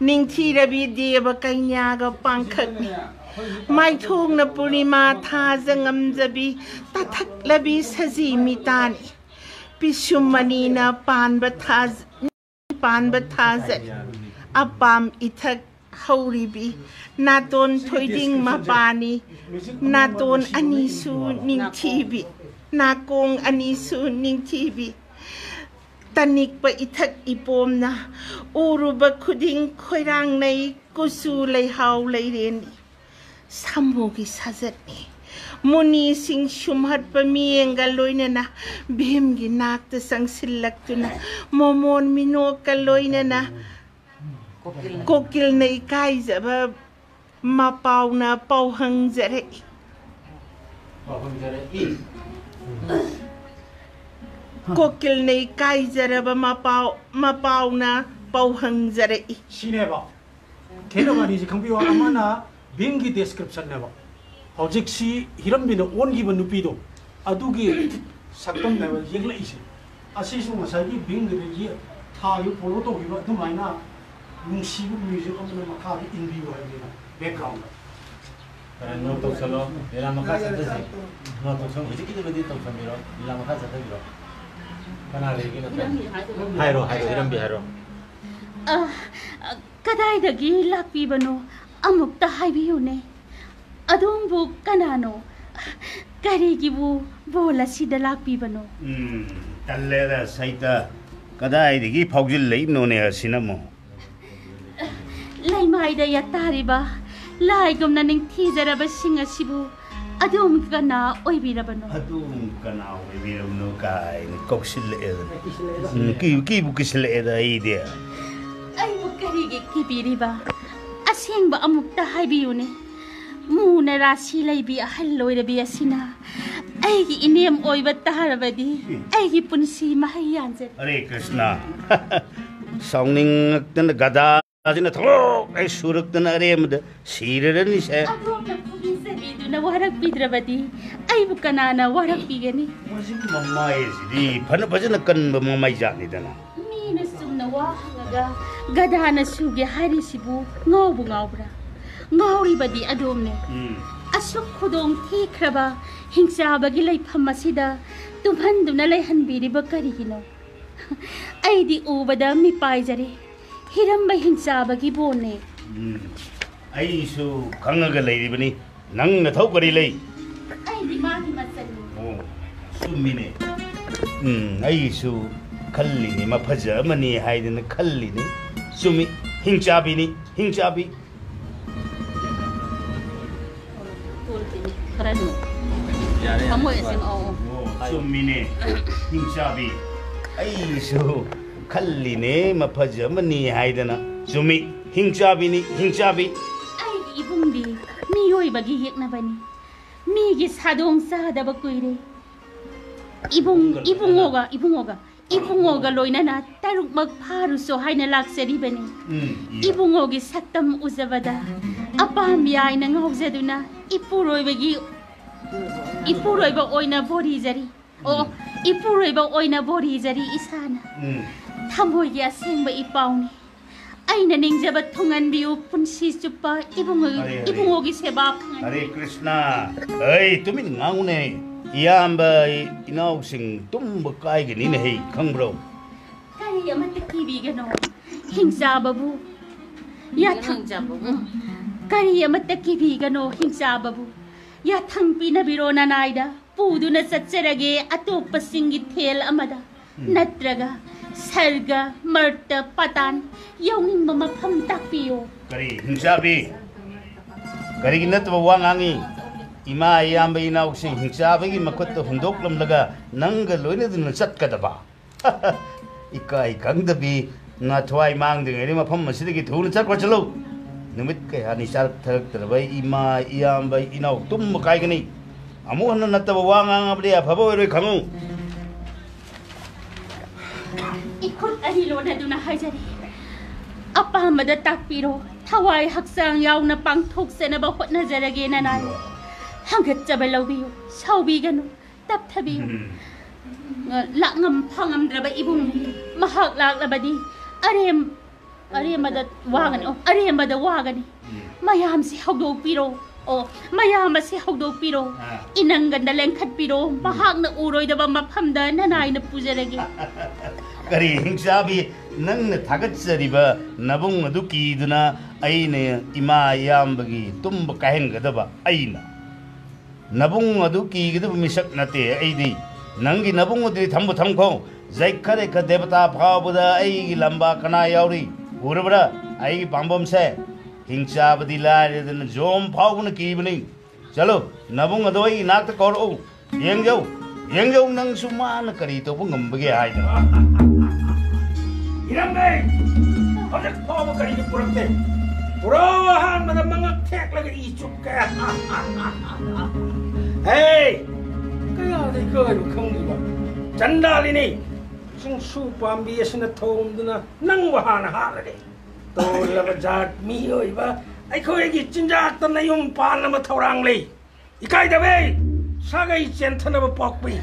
ꯅꯤꯡꯊꯤꯔꯕꯤ ꯗꯦꯕ ꯀꯩꯅꯥꯒ ꯄꯥꯡꯈꯛꯅꯤ꯫ ꯃꯥꯏꯊꯣꯡꯅ ꯄꯨꯔꯅꯤꯃꯥ ꯊꯥꯖ ꯉꯝꯖꯕꯤ ꯇꯥꯊꯛꯂꯕꯤ ꯁꯖꯤ ꯃꯤꯇꯥꯅꯤ꯫ ꯄꯤꯁꯨꯝ ꯑꯅꯤꯅ ꯄꯥꯟꯕ ꯊꯥꯖ-, ꯄꯥꯟꯕ ꯊꯥꯖ-, ꯑꯄꯥꯝ ꯏꯊꯛ ꯍꯧꯔꯤꯕꯤ ꯅꯥꯇꯣꯟ ꯊꯣꯏꯗꯤꯡ ꯃꯄꯥꯅꯤ꯫ ꯅꯥꯇꯣꯟ ꯑꯅꯤꯁꯨ ꯅꯤꯡꯊꯤꯕꯤ, ꯅꯥꯀꯣꯡ ꯑꯅꯤꯁꯨ ꯅꯤꯡꯊꯤꯕꯤ꯫ ꯇꯅꯤꯛꯄ ꯏꯊꯛ ꯏꯄꯣꯝꯅ ꯎꯔꯨꯕ ꯈꯨꯗꯤꯡ ꯈꯣꯏꯔꯥꯡꯅꯩ꯫ ꯀꯨꯆꯨ ꯂꯩꯍꯥꯎ ꯂꯩꯔꯦꯟꯅꯤ꯫ ꯁꯥꯃꯨꯒꯤ ꯁꯥꯖꯠꯅꯤ꯫ ꯃꯨꯅꯤꯁꯤꯡ ꯁꯨꯝꯍꯠꯄ ꯃꯤꯠꯌꯦꯡꯒ ꯂꯣꯏꯅꯅ ꯚꯤꯝꯒꯤ ꯅꯥꯛꯇ ꯆꯪꯁꯤꯜꯂꯛꯇꯨꯅ ꯃꯣꯃꯣꯟ ꯃꯤꯅꯣꯛꯀ ꯂꯣꯏꯅꯅ ꯀꯣꯀꯤꯜꯅ ꯏꯀꯥꯏꯖꯕ ꯃꯄꯥꯎꯅ ꯄꯥꯎꯍꯪꯖꯔꯛꯏ꯫ ꯄꯥꯎꯍꯪꯖꯔꯛꯏ꯫ ꯀꯣꯀꯤꯜꯅ ꯏꯀꯥꯏꯖꯔꯕ ꯃꯄꯥꯎ ꯃꯄꯥꯎꯅ ꯄꯥꯎꯍꯪꯖꯔꯛꯏ꯫ ꯁꯤꯅꯦꯕ꯫ ꯈꯦꯠꯅꯕ ꯑꯅꯤꯁꯤ ꯈꯪꯕꯤꯌꯨ꯫ ꯑꯃꯅ ꯚꯤꯝꯒꯤ descriptionꯅꯦꯕ꯫ ꯍꯧꯖꯤꯛꯁꯤ ꯍꯤꯔꯝꯕꯤꯅ ꯑꯣꯟꯈꯤꯕ ꯅꯨꯄꯤꯗꯣ, ꯑꯗꯨꯒꯤ ꯁꯛꯇꯝꯅꯦꯕ ꯌꯦꯛꯂꯛꯏꯁꯦ꯫ ꯑꯁꯤꯁꯨ ꯉꯁꯥꯏꯒꯤ ꯚꯤꯝꯒꯤꯗꯒꯤ ꯊꯥꯈꯤꯕ, follow ꯇꯧꯈꯤꯕ ꯑꯗꯨꯃꯥꯏꯅ ꯅꯨꯡꯁꯤꯕ music ꯑꯃꯅ ꯃꯈꯥꯗ ꯏꯟꯕꯤꯌꯨ ꯍꯥꯏꯕꯅꯤꯅ backgroundꯗ꯫ ꯅꯣꯠ ꯇꯧꯁꯜꯂꯣ, ꯂꯤꯂꯥ ꯃꯈꯥ ꯆꯠꯊꯁꯤ꯫ ꯅꯣꯠ ꯇꯧꯁꯜꯂꯣ, ꯍꯧꯖꯤꯛꯀꯤꯗꯨꯃꯗꯤ ꯇꯧꯁꯟꯕꯤꯔꯣ, ꯂꯤꯂꯥ ꯃꯈꯥ ꯆꯠꯊꯕꯤꯔꯣ꯫ ꯀꯅꯥ ꯂꯩꯒꯦ ꯅꯠꯇ꯭ꯔꯒ? ꯍꯥꯏꯔꯣ, ꯍꯥꯏꯔꯣ, ꯏꯔꯝꯕꯤ ꯍꯥꯏꯔꯣ꯫ ꯑ, ꯑ, ꯀꯗꯥꯏꯗꯒꯤ ꯂꯥꯛꯄꯤꯕꯅꯣ? ꯑꯃꯨꯛꯇ ꯍꯥꯏꯕꯤꯌꯨꯅꯦ꯫ ꯑꯗꯣꯝꯕꯨ ꯀꯅꯥꯅꯣ? ꯀꯔꯤꯒꯤꯕꯨ ꯕꯣꯜ ꯑꯁꯤꯗ ꯂꯥꯛꯄꯤꯕꯅꯣ? ꯎꯝ, ꯇꯜꯂꯦꯗ, ꯁꯩꯇ꯫ ꯀꯗꯥꯏꯗꯒꯤ ꯐꯥꯎꯖꯤꯜꯂꯛꯏꯕꯅꯣꯅꯦ ꯑꯁꯤꯅ ꯑꯃꯨꯛ? ꯂꯩꯃꯥꯏꯗ ꯌꯥꯇꯥꯔꯤꯕ ꯂꯥꯏꯒꯨꯝꯅ ꯅꯤꯡꯊꯤꯖꯔꯕꯁꯤꯡ ꯑꯁꯤꯕꯨ ꯑꯗꯣꯝ ꯀꯅꯥ ꯑꯣꯏꯕꯤꯔꯕꯅꯣ? ꯑꯗꯣꯝ ꯀꯅꯥ ꯑꯣꯏꯕꯤꯔꯕꯅꯣ ꯀꯥꯏꯅ ꯀꯧꯁꯤꯜꯂꯛꯑꯦꯗꯅ꯫ ꯎꯝ, ꯀꯤꯕꯨ, ꯀꯤꯕꯨ ꯀꯤꯁꯤꯜꯂꯛꯑꯦꯗ ꯑꯩꯗꯤ꯫ ꯑꯩꯕꯨ ꯀꯔꯤꯒꯤ ꯀꯤꯕꯤꯔꯤꯕ? ꯑꯁꯦꯡꯕ ꯑꯃꯨꯛꯇ ꯍꯥꯏꯕꯤꯌꯨꯅꯦ꯫ ꯃꯨꯅ ꯔꯥꯁꯤ ꯂꯩꯕꯤ ꯑꯍꯜ ꯑꯣꯏꯔꯕꯤ ꯑꯁꯤꯅ ꯑꯩꯒꯤ ꯏꯅꯦꯝ ꯑꯣꯏꯕ ꯇꯥꯔꯕꯗꯤ ꯑꯩꯒꯤ ꯄꯨꯟꯁꯤ ꯃꯍꯩ ꯌꯥꯟꯖꯔꯦ꯫ ꯍꯔꯦ ꯀ꯭ꯔꯤꯁꯅ꯫ ꯁꯥꯎꯅꯤꯡꯉꯛꯇꯅ ꯒꯙꯥꯁꯤꯅ ꯊꯣꯛꯂꯣꯛ ꯍꯦꯛ ꯁꯨꯔꯛꯇꯅ ꯑꯔꯦꯝꯕꯗ ꯁꯤꯔꯔꯅꯤꯁꯦ꯫ ꯑꯗꯣꯝꯅ ꯄꯨꯛꯅꯤꯡ ꯆꯕꯤꯗꯨꯅ ꯋꯥꯔꯛꯄꯤꯗ꯭ꯔꯕꯗꯤ ꯑꯩꯕꯨ ꯀꯅꯥꯅ ꯋꯥꯔꯛꯄꯤꯒꯅꯤ? ꯃꯁꯤꯒꯤ ꯃꯃꯥꯏꯁꯤꯗꯤ ꯐꯅ ꯐꯖꯅ ꯀꯟꯕ ꯃꯃꯥꯏ ꯖꯥꯠꯅꯤꯗꯅ꯫ ꯃꯤꯅ ꯆꯨꯝꯅ ꯋꯥ ꯍꯪꯉꯒ ꯒꯙꯥꯅ ꯁꯨꯒꯦ ꯍꯥꯏꯔꯤꯁꯤꯕꯨ ꯉꯥꯎꯕꯨ ꯉꯥꯎꯕ꯭ꯔꯥ? ꯉꯥꯎꯔꯤꯕꯗꯤ ꯑꯗꯣꯝꯅꯦ꯫ ꯎꯝ꯫ ꯑꯁꯨꯛ ꯈꯨꯗꯣꯡ ꯊꯤꯈ꯭ꯔꯕ ꯍꯤꯡꯆꯥꯕꯒꯤ ꯂꯩꯐꯝ ꯑꯁꯤꯗ ꯇꯨꯝꯍꯟꯗꯨꯅ ꯂꯩꯍꯟꯕꯤꯔꯤꯕ ꯀꯔꯤꯒꯤꯅꯣ? ꯑꯩꯗꯤ ꯎꯕꯗ ꯃꯤꯄꯥꯏꯖꯔꯦ꯫ ꯍꯤꯔꯝꯕ ꯍꯤꯡꯆꯥꯕꯒꯤ ꯕꯣꯟꯅꯦ꯫ ꯎꯝ꯫ ꯑꯩꯁꯨ ꯈꯪꯉꯒ ꯂꯩꯔꯤꯕꯅꯤ꯫ ꯅꯪ ꯅꯊꯧ ꯀꯔꯤ ꯂꯩ? ꯑꯩꯗꯤ ꯃꯥꯒꯤ ꯃꯆꯜꯅꯤ꯫ ꯑꯣ, ꯆꯨꯝꯃꯤꯅꯦ꯫ ꯎꯝ, ꯑꯩꯁꯨ ꯈꯜꯂꯤꯅꯤ, ꯃꯐꯖ ꯑꯃꯅꯤ ꯍꯥꯏꯗꯅ ꯈꯜꯂꯤꯅꯤ꯫ ꯆꯨꯝꯃꯤ, ꯍꯤꯡꯆꯥꯕꯤꯅꯤ, ꯍꯤꯡꯆꯥꯕꯤ꯫ ꯈꯔ ꯅꯣꯛ꯫ ꯊꯃꯣꯏ ꯑꯁꯦꯡ ꯑꯧ꯫ ꯑꯣ, ꯆꯨꯝꯃꯤꯅꯦ, ꯍꯤꯡꯆꯥꯕꯤ꯫ ꯑꯩꯁꯨ ꯈꯜꯂꯤꯅꯦ, ꯃꯐꯖ ꯑꯃꯅꯤ ꯍꯥꯏꯗꯅ꯫ ꯆꯨꯝꯃꯤ, ꯍꯤꯡꯆꯥꯕꯤꯅꯤ, ꯍꯤꯡꯆꯥꯕꯤ꯫ ꯑꯩꯒꯤ ꯏꯕꯨꯡꯗꯤ ꯃꯤꯑꯣꯏꯕꯒꯤ ꯌꯦꯛꯅꯕꯅꯤ꯫ ꯃꯤꯒꯤ ꯁꯥꯗꯣꯡ ꯆꯥꯗꯕ ꯀꯨꯏꯔꯦ꯫ ꯏꯕꯨꯡ ꯏꯕꯨꯡꯉꯣꯒ ꯏꯕꯨꯡꯉꯣꯒ ꯏꯕꯨꯡꯉꯣꯒ ꯂꯣꯏꯅꯅ ꯇꯔꯨꯛꯃꯛ ꯐꯥꯔꯨꯁꯣ ꯍꯥꯏꯅ ꯂꯥꯛꯆꯔꯤꯕꯅꯤ꯫ ꯎꯝ, ꯏ- ꯏꯕꯨꯡꯉꯣꯒꯤ ꯁꯛꯇꯝ ꯎꯖꯕꯗ ꯑꯄꯥꯝ ꯌꯥꯏꯅ ꯉꯥꯎꯖꯗꯨꯅ ꯏꯄꯨꯔꯣꯏꯕꯒꯤ ꯏꯄꯨꯔꯣꯏꯕ ꯑꯣꯏꯅ ꯕꯣꯔꯤꯖꯔꯤ꯫ ꯑꯣ, ꯏꯄꯨꯔꯣꯏꯕ ꯑꯣꯏꯅ ꯕꯣꯔꯤꯖꯔꯤ ꯏꯁꯥꯅ꯫ ꯎꯝ꯫ ꯊꯃꯣꯏꯒꯤ ꯑꯁꯦꯡꯕ ꯏꯄꯥꯎꯅꯤ꯫ ꯑꯩꯅ ꯅꯤꯡꯖꯕ ꯊꯨꯡꯍꯟꯕꯤꯌꯨ ꯄꯨꯟꯁꯤ ꯆꯨꯞꯄ ꯏꯕꯨꯡꯉꯣ ꯍꯔꯦ, ꯍꯔꯦ꯫ ꯏꯕꯨꯡꯉꯣꯒꯤ ꯁꯦꯕꯥ ꯐꯪꯍꯟꯕꯤꯌꯨ꯫ ꯍꯔꯦ ꯀ꯭ꯔꯤꯁꯅ꯫ ꯑꯩ ꯇꯨꯃꯤꯟ ꯉꯥꯡꯉꯨꯅꯦ꯫ ꯏꯌꯥꯝꯕ ꯏꯅꯥꯎꯁꯤꯡ ꯇꯨꯝꯕ ꯀꯥꯏꯒꯅꯤꯅꯦ ꯍꯩ, ꯈꯪꯕ꯭ꯔꯣ? ꯀꯔꯤ ꯑꯃꯠꯇ ꯀꯤꯕꯤꯒꯅꯣ ꯍꯤꯡꯆꯥꯕꯕꯨ꯫ ꯌꯥꯊꯪ ꯎꯝ꯫ ꯀꯔꯤ ꯑꯃꯠꯇ ꯀꯤꯕꯤꯒꯅꯣ ꯍꯤꯡꯆꯥꯕꯕꯨ꯫ ꯌꯥꯊꯪ ꯄꯤꯅꯕꯤꯔꯣ ꯅꯅꯥꯏꯗ꯫ ꯄꯨꯗꯨꯅ ꯆꯠꯆꯔꯒꯦ ꯑꯇꯣꯞꯄꯁꯤꯡꯒꯤ ꯊꯦꯜ ꯑꯃꯗ꯫ ꯅꯠꯇ꯭ꯔꯒ ꯁꯔꯒ, ꯃꯔꯇ, ꯄꯇꯥꯟ ꯌꯧꯅꯤꯡꯕ ꯃꯐꯝ ꯇꯥꯛꯄꯤꯌꯨ꯫ ꯀꯔꯤ ꯍꯤꯡꯆꯥꯕꯤ? ꯀꯔꯤꯒꯤ ꯅꯠꯇꯕ ꯋꯥ ꯉꯥꯡꯉꯤ? ꯏꯃꯥ ꯏꯌꯥꯝꯕ ꯏꯅꯥꯎꯁꯤꯡ ꯍꯤꯡꯆꯥꯕꯒꯤ ꯃꯈꯨꯠꯇ ꯍꯨꯟꯗꯣꯛꯂꯝꯂꯒ ꯅꯪꯒ ꯂꯣꯏꯅꯗꯨꯅ ꯆꯠꯀꯗꯕ? ꯏꯀꯥꯏ ꯈꯪꯗꯕꯤ, ꯅꯊ꯭ꯋꯥꯏ ꯃꯥꯡꯗ꯭ꯔꯤꯉꯩꯗ ꯃꯐꯝ ꯑꯁꯤꯗꯒꯤ ꯊꯨꯅ ꯆꯠꯈ꯭ꯔꯣ, ꯆꯠꯂꯨ꯫ ꯅꯨꯃꯤꯠ ꯀꯌꯥꯅꯤ ꯆꯥꯔꯛ ꯊꯛꯂꯛꯇ꯭ꯔꯕ ꯏꯃꯥ ꯏꯌꯥꯝꯕ ꯏꯅꯥꯎ ꯇꯨꯝꯕ ꯀꯥꯏꯒꯅꯤ꯫ ꯑꯃꯨꯛ ꯍꯟꯅ ꯅꯠꯇꯕ ꯋꯥ ꯉꯥꯡꯉꯕꯗꯤ ꯑꯐꯕ ꯑꯣꯏꯔꯣꯏ, ꯈꯪꯉꯨ꯫ ꯏꯈꯨꯠ ꯑꯅꯤ ꯂꯣꯟꯅꯗꯨꯅ ꯍꯥꯏꯖꯔꯤ꯫ ꯑꯄꯥꯝꯕꯗ ꯇꯥꯛꯄꯤꯔꯣ꯫ ꯊꯋꯥꯏ ꯍꯛꯆꯥꯡ ꯌꯥꯎꯅ ꯄꯥꯡꯊꯣꯛꯆꯅꯕ ꯍꯣꯠꯅꯖꯔꯒꯦ ꯅꯅꯥꯏ꯫ ꯍꯪꯒꯠꯆꯕ ꯂꯧꯕꯤꯌꯨ꯫ ꯁꯥꯎꯕꯤꯒꯅꯨ꯫ ꯇꯞꯊꯕꯤꯌꯨ꯫ ꯂꯥꯛꯉꯝ ꯐꯪꯉꯝꯗ꯭ꯔꯕ ꯏꯕꯨꯡ ꯃꯍꯥꯛ ꯂꯥꯛꯂꯕꯗꯤ ꯑꯔꯦꯝ ꯑꯔꯦꯝꯕꯗ ꯋꯥꯒꯅꯤ꯫ ꯑꯣ, ꯑꯔꯦꯝꯕꯗ ꯋꯥꯒꯅꯤ꯫ ꯃꯌꯥꯝꯁꯤ ꯍꯧꯗꯣꯛꯄꯤꯔꯣ꯫ ꯑꯣ, ꯃꯌꯥꯝ ꯑꯁꯤ ꯍꯧꯗꯣꯛꯄꯤꯔꯣ꯫ ꯑꯥ꯫ ꯏꯅꯪꯒꯟꯗ ꯂꯦꯡꯈꯠꯄꯤꯔꯣ꯫ ꯃꯍꯥꯛꯅ ꯎꯔꯣꯏꯗꯕ ꯃꯐꯝꯗ ꯅꯅꯥꯏꯅ ꯄꯨꯖꯔꯒꯦ꯫ ꯀꯔꯤ ꯍꯤꯡꯆꯥꯕꯤ, ꯅꯪꯅ ꯊꯥꯒꯠꯆꯔꯤꯕ ꯅꯕꯨꯡ ꯑꯗꯨ ꯀꯤꯗꯨꯅ ꯑꯩꯅ ꯏꯃꯥ ꯏꯌꯥꯝꯕꯒꯤ ꯇꯨꯝꯕ ꯀꯥꯏꯍꯟꯒꯗꯕ ꯑꯩꯅ? ꯅꯕꯨꯡ ꯑꯗꯨ ꯀꯤꯒꯗꯕ ꯃꯤꯁꯛ ꯅꯠꯇꯦ ꯑꯩꯗꯤ꯫ ꯅꯪꯒꯤ ꯅꯕꯨꯡ ꯑꯗꯨꯗꯤ ꯊꯝꯕꯨ ꯊꯝꯈꯣ꯫ ꯖꯩꯈ ꯔꯩꯈ ꯗꯦꯕꯇꯥ ꯐꯥꯎꯕꯗ ꯑꯩꯒꯤ ꯂꯝꯕꯥ ꯀꯅꯥ ꯌꯥꯎꯔꯤ? ꯎꯔꯕ꯭ꯔꯥ ꯑꯩꯒꯤ ꯄꯥꯝꯕꯣꯝꯁꯦ? ꯍꯤꯡꯆꯥꯕꯗꯤ ꯂꯥꯏꯔꯗꯅ ꯖꯣꯝ ꯐꯥꯎꯕꯅ ꯀꯤꯕꯅꯤ꯫ ꯆꯠꯂꯨ, ꯅꯕꯨꯡ ꯑꯗꯣ ꯑꯩ ꯏꯅꯥꯛꯇ ꯀꯧꯔꯛꯎ꯫ ꯌꯦꯡꯖꯧ, ꯌꯦꯡꯖꯧ ꯅꯪꯁꯨ ꯃꯥꯅ ꯀꯔꯤ ꯇꯧꯕ ꯉꯝꯕꯒꯦ ꯍꯥꯏꯗꯅ꯫ ꯏꯔꯝꯃꯦ꯫ ꯍꯧꯖꯤꯛ ꯐꯥꯎꯕ ꯀꯔꯤꯁꯨ ꯄꯨꯔꯛꯇꯦ꯫ ꯄꯨꯔꯛꯑꯣ, ꯑꯍꯥꯟꯕꯗ ꯃꯉꯛ ꯊꯦꯛꯂꯒ ꯏ ꯆꯨꯞꯀꯦ꯫ ꯍꯦ! ꯀꯌꯥꯗ ꯏꯀꯥꯏꯕ ꯈꯪꯗ꯭ꯔꯤꯕ? ꯆꯟꯗꯥꯂꯤꯅꯤ꯫ ꯆꯤꯡꯁꯨ ꯄꯥꯝꯕꯤ ꯑꯁꯤꯅ ꯊꯣꯝꯗꯨꯅ ꯅꯪꯕꯨ ꯍꯥꯟꯅ ꯍꯥꯠꯂꯒꯦ꯫ ꯇꯣꯜꯂꯕ ꯖꯥꯠ ꯃꯤꯑꯣꯏꯕ ꯑꯩꯈꯣꯏꯒꯤ ꯆꯤꯟꯖꯥꯛꯇ ꯅꯌꯨꯝ ꯄꯥꯟꯅꯕ ꯊꯧꯔꯥꯡ ꯂꯩ꯫ ꯏꯀꯥꯏꯗꯕꯤ! ꯁꯥꯒꯩ ꯆꯦꯟꯊꯅꯕ ꯄꯣꯛꯄꯤ!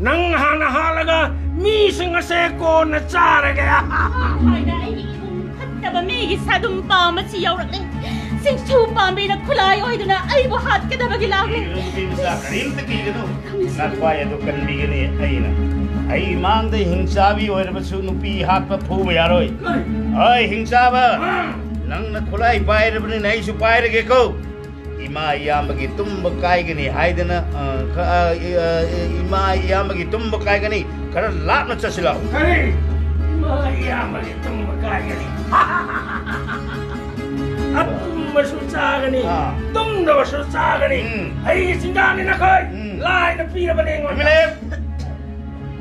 ꯅꯪ ꯍꯥꯟꯅ ꯍꯥꯠꯂꯒ ꯃꯤꯁꯤꯡ ꯑꯁꯦ ꯀꯣꯟꯅ ꯆꯥꯔꯒꯦ꯫ ꯍꯥꯏꯅ ꯑꯩꯒꯤ ꯏꯃꯨꯡ ꯐꯠꯇꯕ ꯃꯤꯒꯤ ꯁꯥꯗꯨꯝ ꯄꯥꯝꯕꯁꯤ ꯌꯧꯔꯛꯂꯦ꯫ ꯆꯤꯡꯁꯨ ꯄꯥꯝꯕꯤꯅ ꯈꯨꯠꯂꯥꯏ ꯑꯣꯏꯗꯨꯅ ꯑꯩꯕꯨ ꯍꯥꯠꯀꯗꯕꯒꯤ ꯂꯥꯛꯂꯦ꯫ ꯀꯤꯒꯅꯨ ꯅꯨꯄꯤ ꯃꯆꯥ, ꯀꯔꯤꯝꯇ ꯀꯤꯒꯅꯨ꯫ ꯅꯈ꯭ꯋꯥꯏ ꯑꯗꯨ ꯀꯟꯕꯤꯒꯅꯤ ꯑꯩꯅ꯫ ꯑꯩ ꯏꯃꯥꯡꯗ ꯍꯤꯡꯆꯥꯕꯤ ꯑꯣꯏꯔꯕꯁꯨ ꯅꯨꯄꯤ ꯍꯥꯠꯄ ꯐꯨꯕ ꯌꯥꯔꯣꯏ꯫ ꯑꯩ ꯍꯤꯡꯆꯥꯕ, ꯅꯪꯅ ꯈꯨꯠꯂꯥꯏ ꯄꯥꯏꯔꯕꯅꯤꯅ ꯑꯩꯁꯨ ꯄꯥꯏꯔꯒꯦꯀꯣ꯫ ꯏꯃꯥ ꯏꯌꯥꯝꯕꯒꯤ ꯇꯨꯝꯕ ꯀꯥꯏꯒꯅꯤ ꯍꯥꯏꯗꯅ, ꯑ, ꯈ-, ꯑ, ꯏ-, ꯑ, ꯏ-, ꯏꯃꯥ ꯏꯌꯥꯝꯕꯒꯤ ꯇꯨꯝꯕ ꯀꯥꯏꯒꯅꯤ, ꯈꯔ ꯂꯥꯞꯅ ꯆꯠꯁꯤ ꯂꯥꯛꯑꯣ꯫ ꯀꯔꯤ? ꯏꯃꯥ ꯏꯌꯥꯝꯕꯒꯤ ꯇꯨꯝꯕ ꯀꯥꯏꯒꯅꯤ? ꯑꯇꯨꯝꯕꯁꯨ ꯆꯥꯒꯅꯤ, ꯑꯥ꯫ ꯇꯨꯝꯗꯕꯁꯨ ꯆꯥꯒꯅꯤ꯫ ꯎꯝ꯫ ꯑꯩꯒꯤ ꯆꯤꯟꯖꯥꯛꯅꯤ ꯅꯈꯣꯏ꯫ ꯎꯝ꯫ ꯂꯥꯏꯅ ꯄꯤꯔꯕꯅꯦ ꯑꯩꯉꯣꯟꯗ꯫ ꯇꯨꯃꯤꯟ ꯂꯩꯌꯨ꯫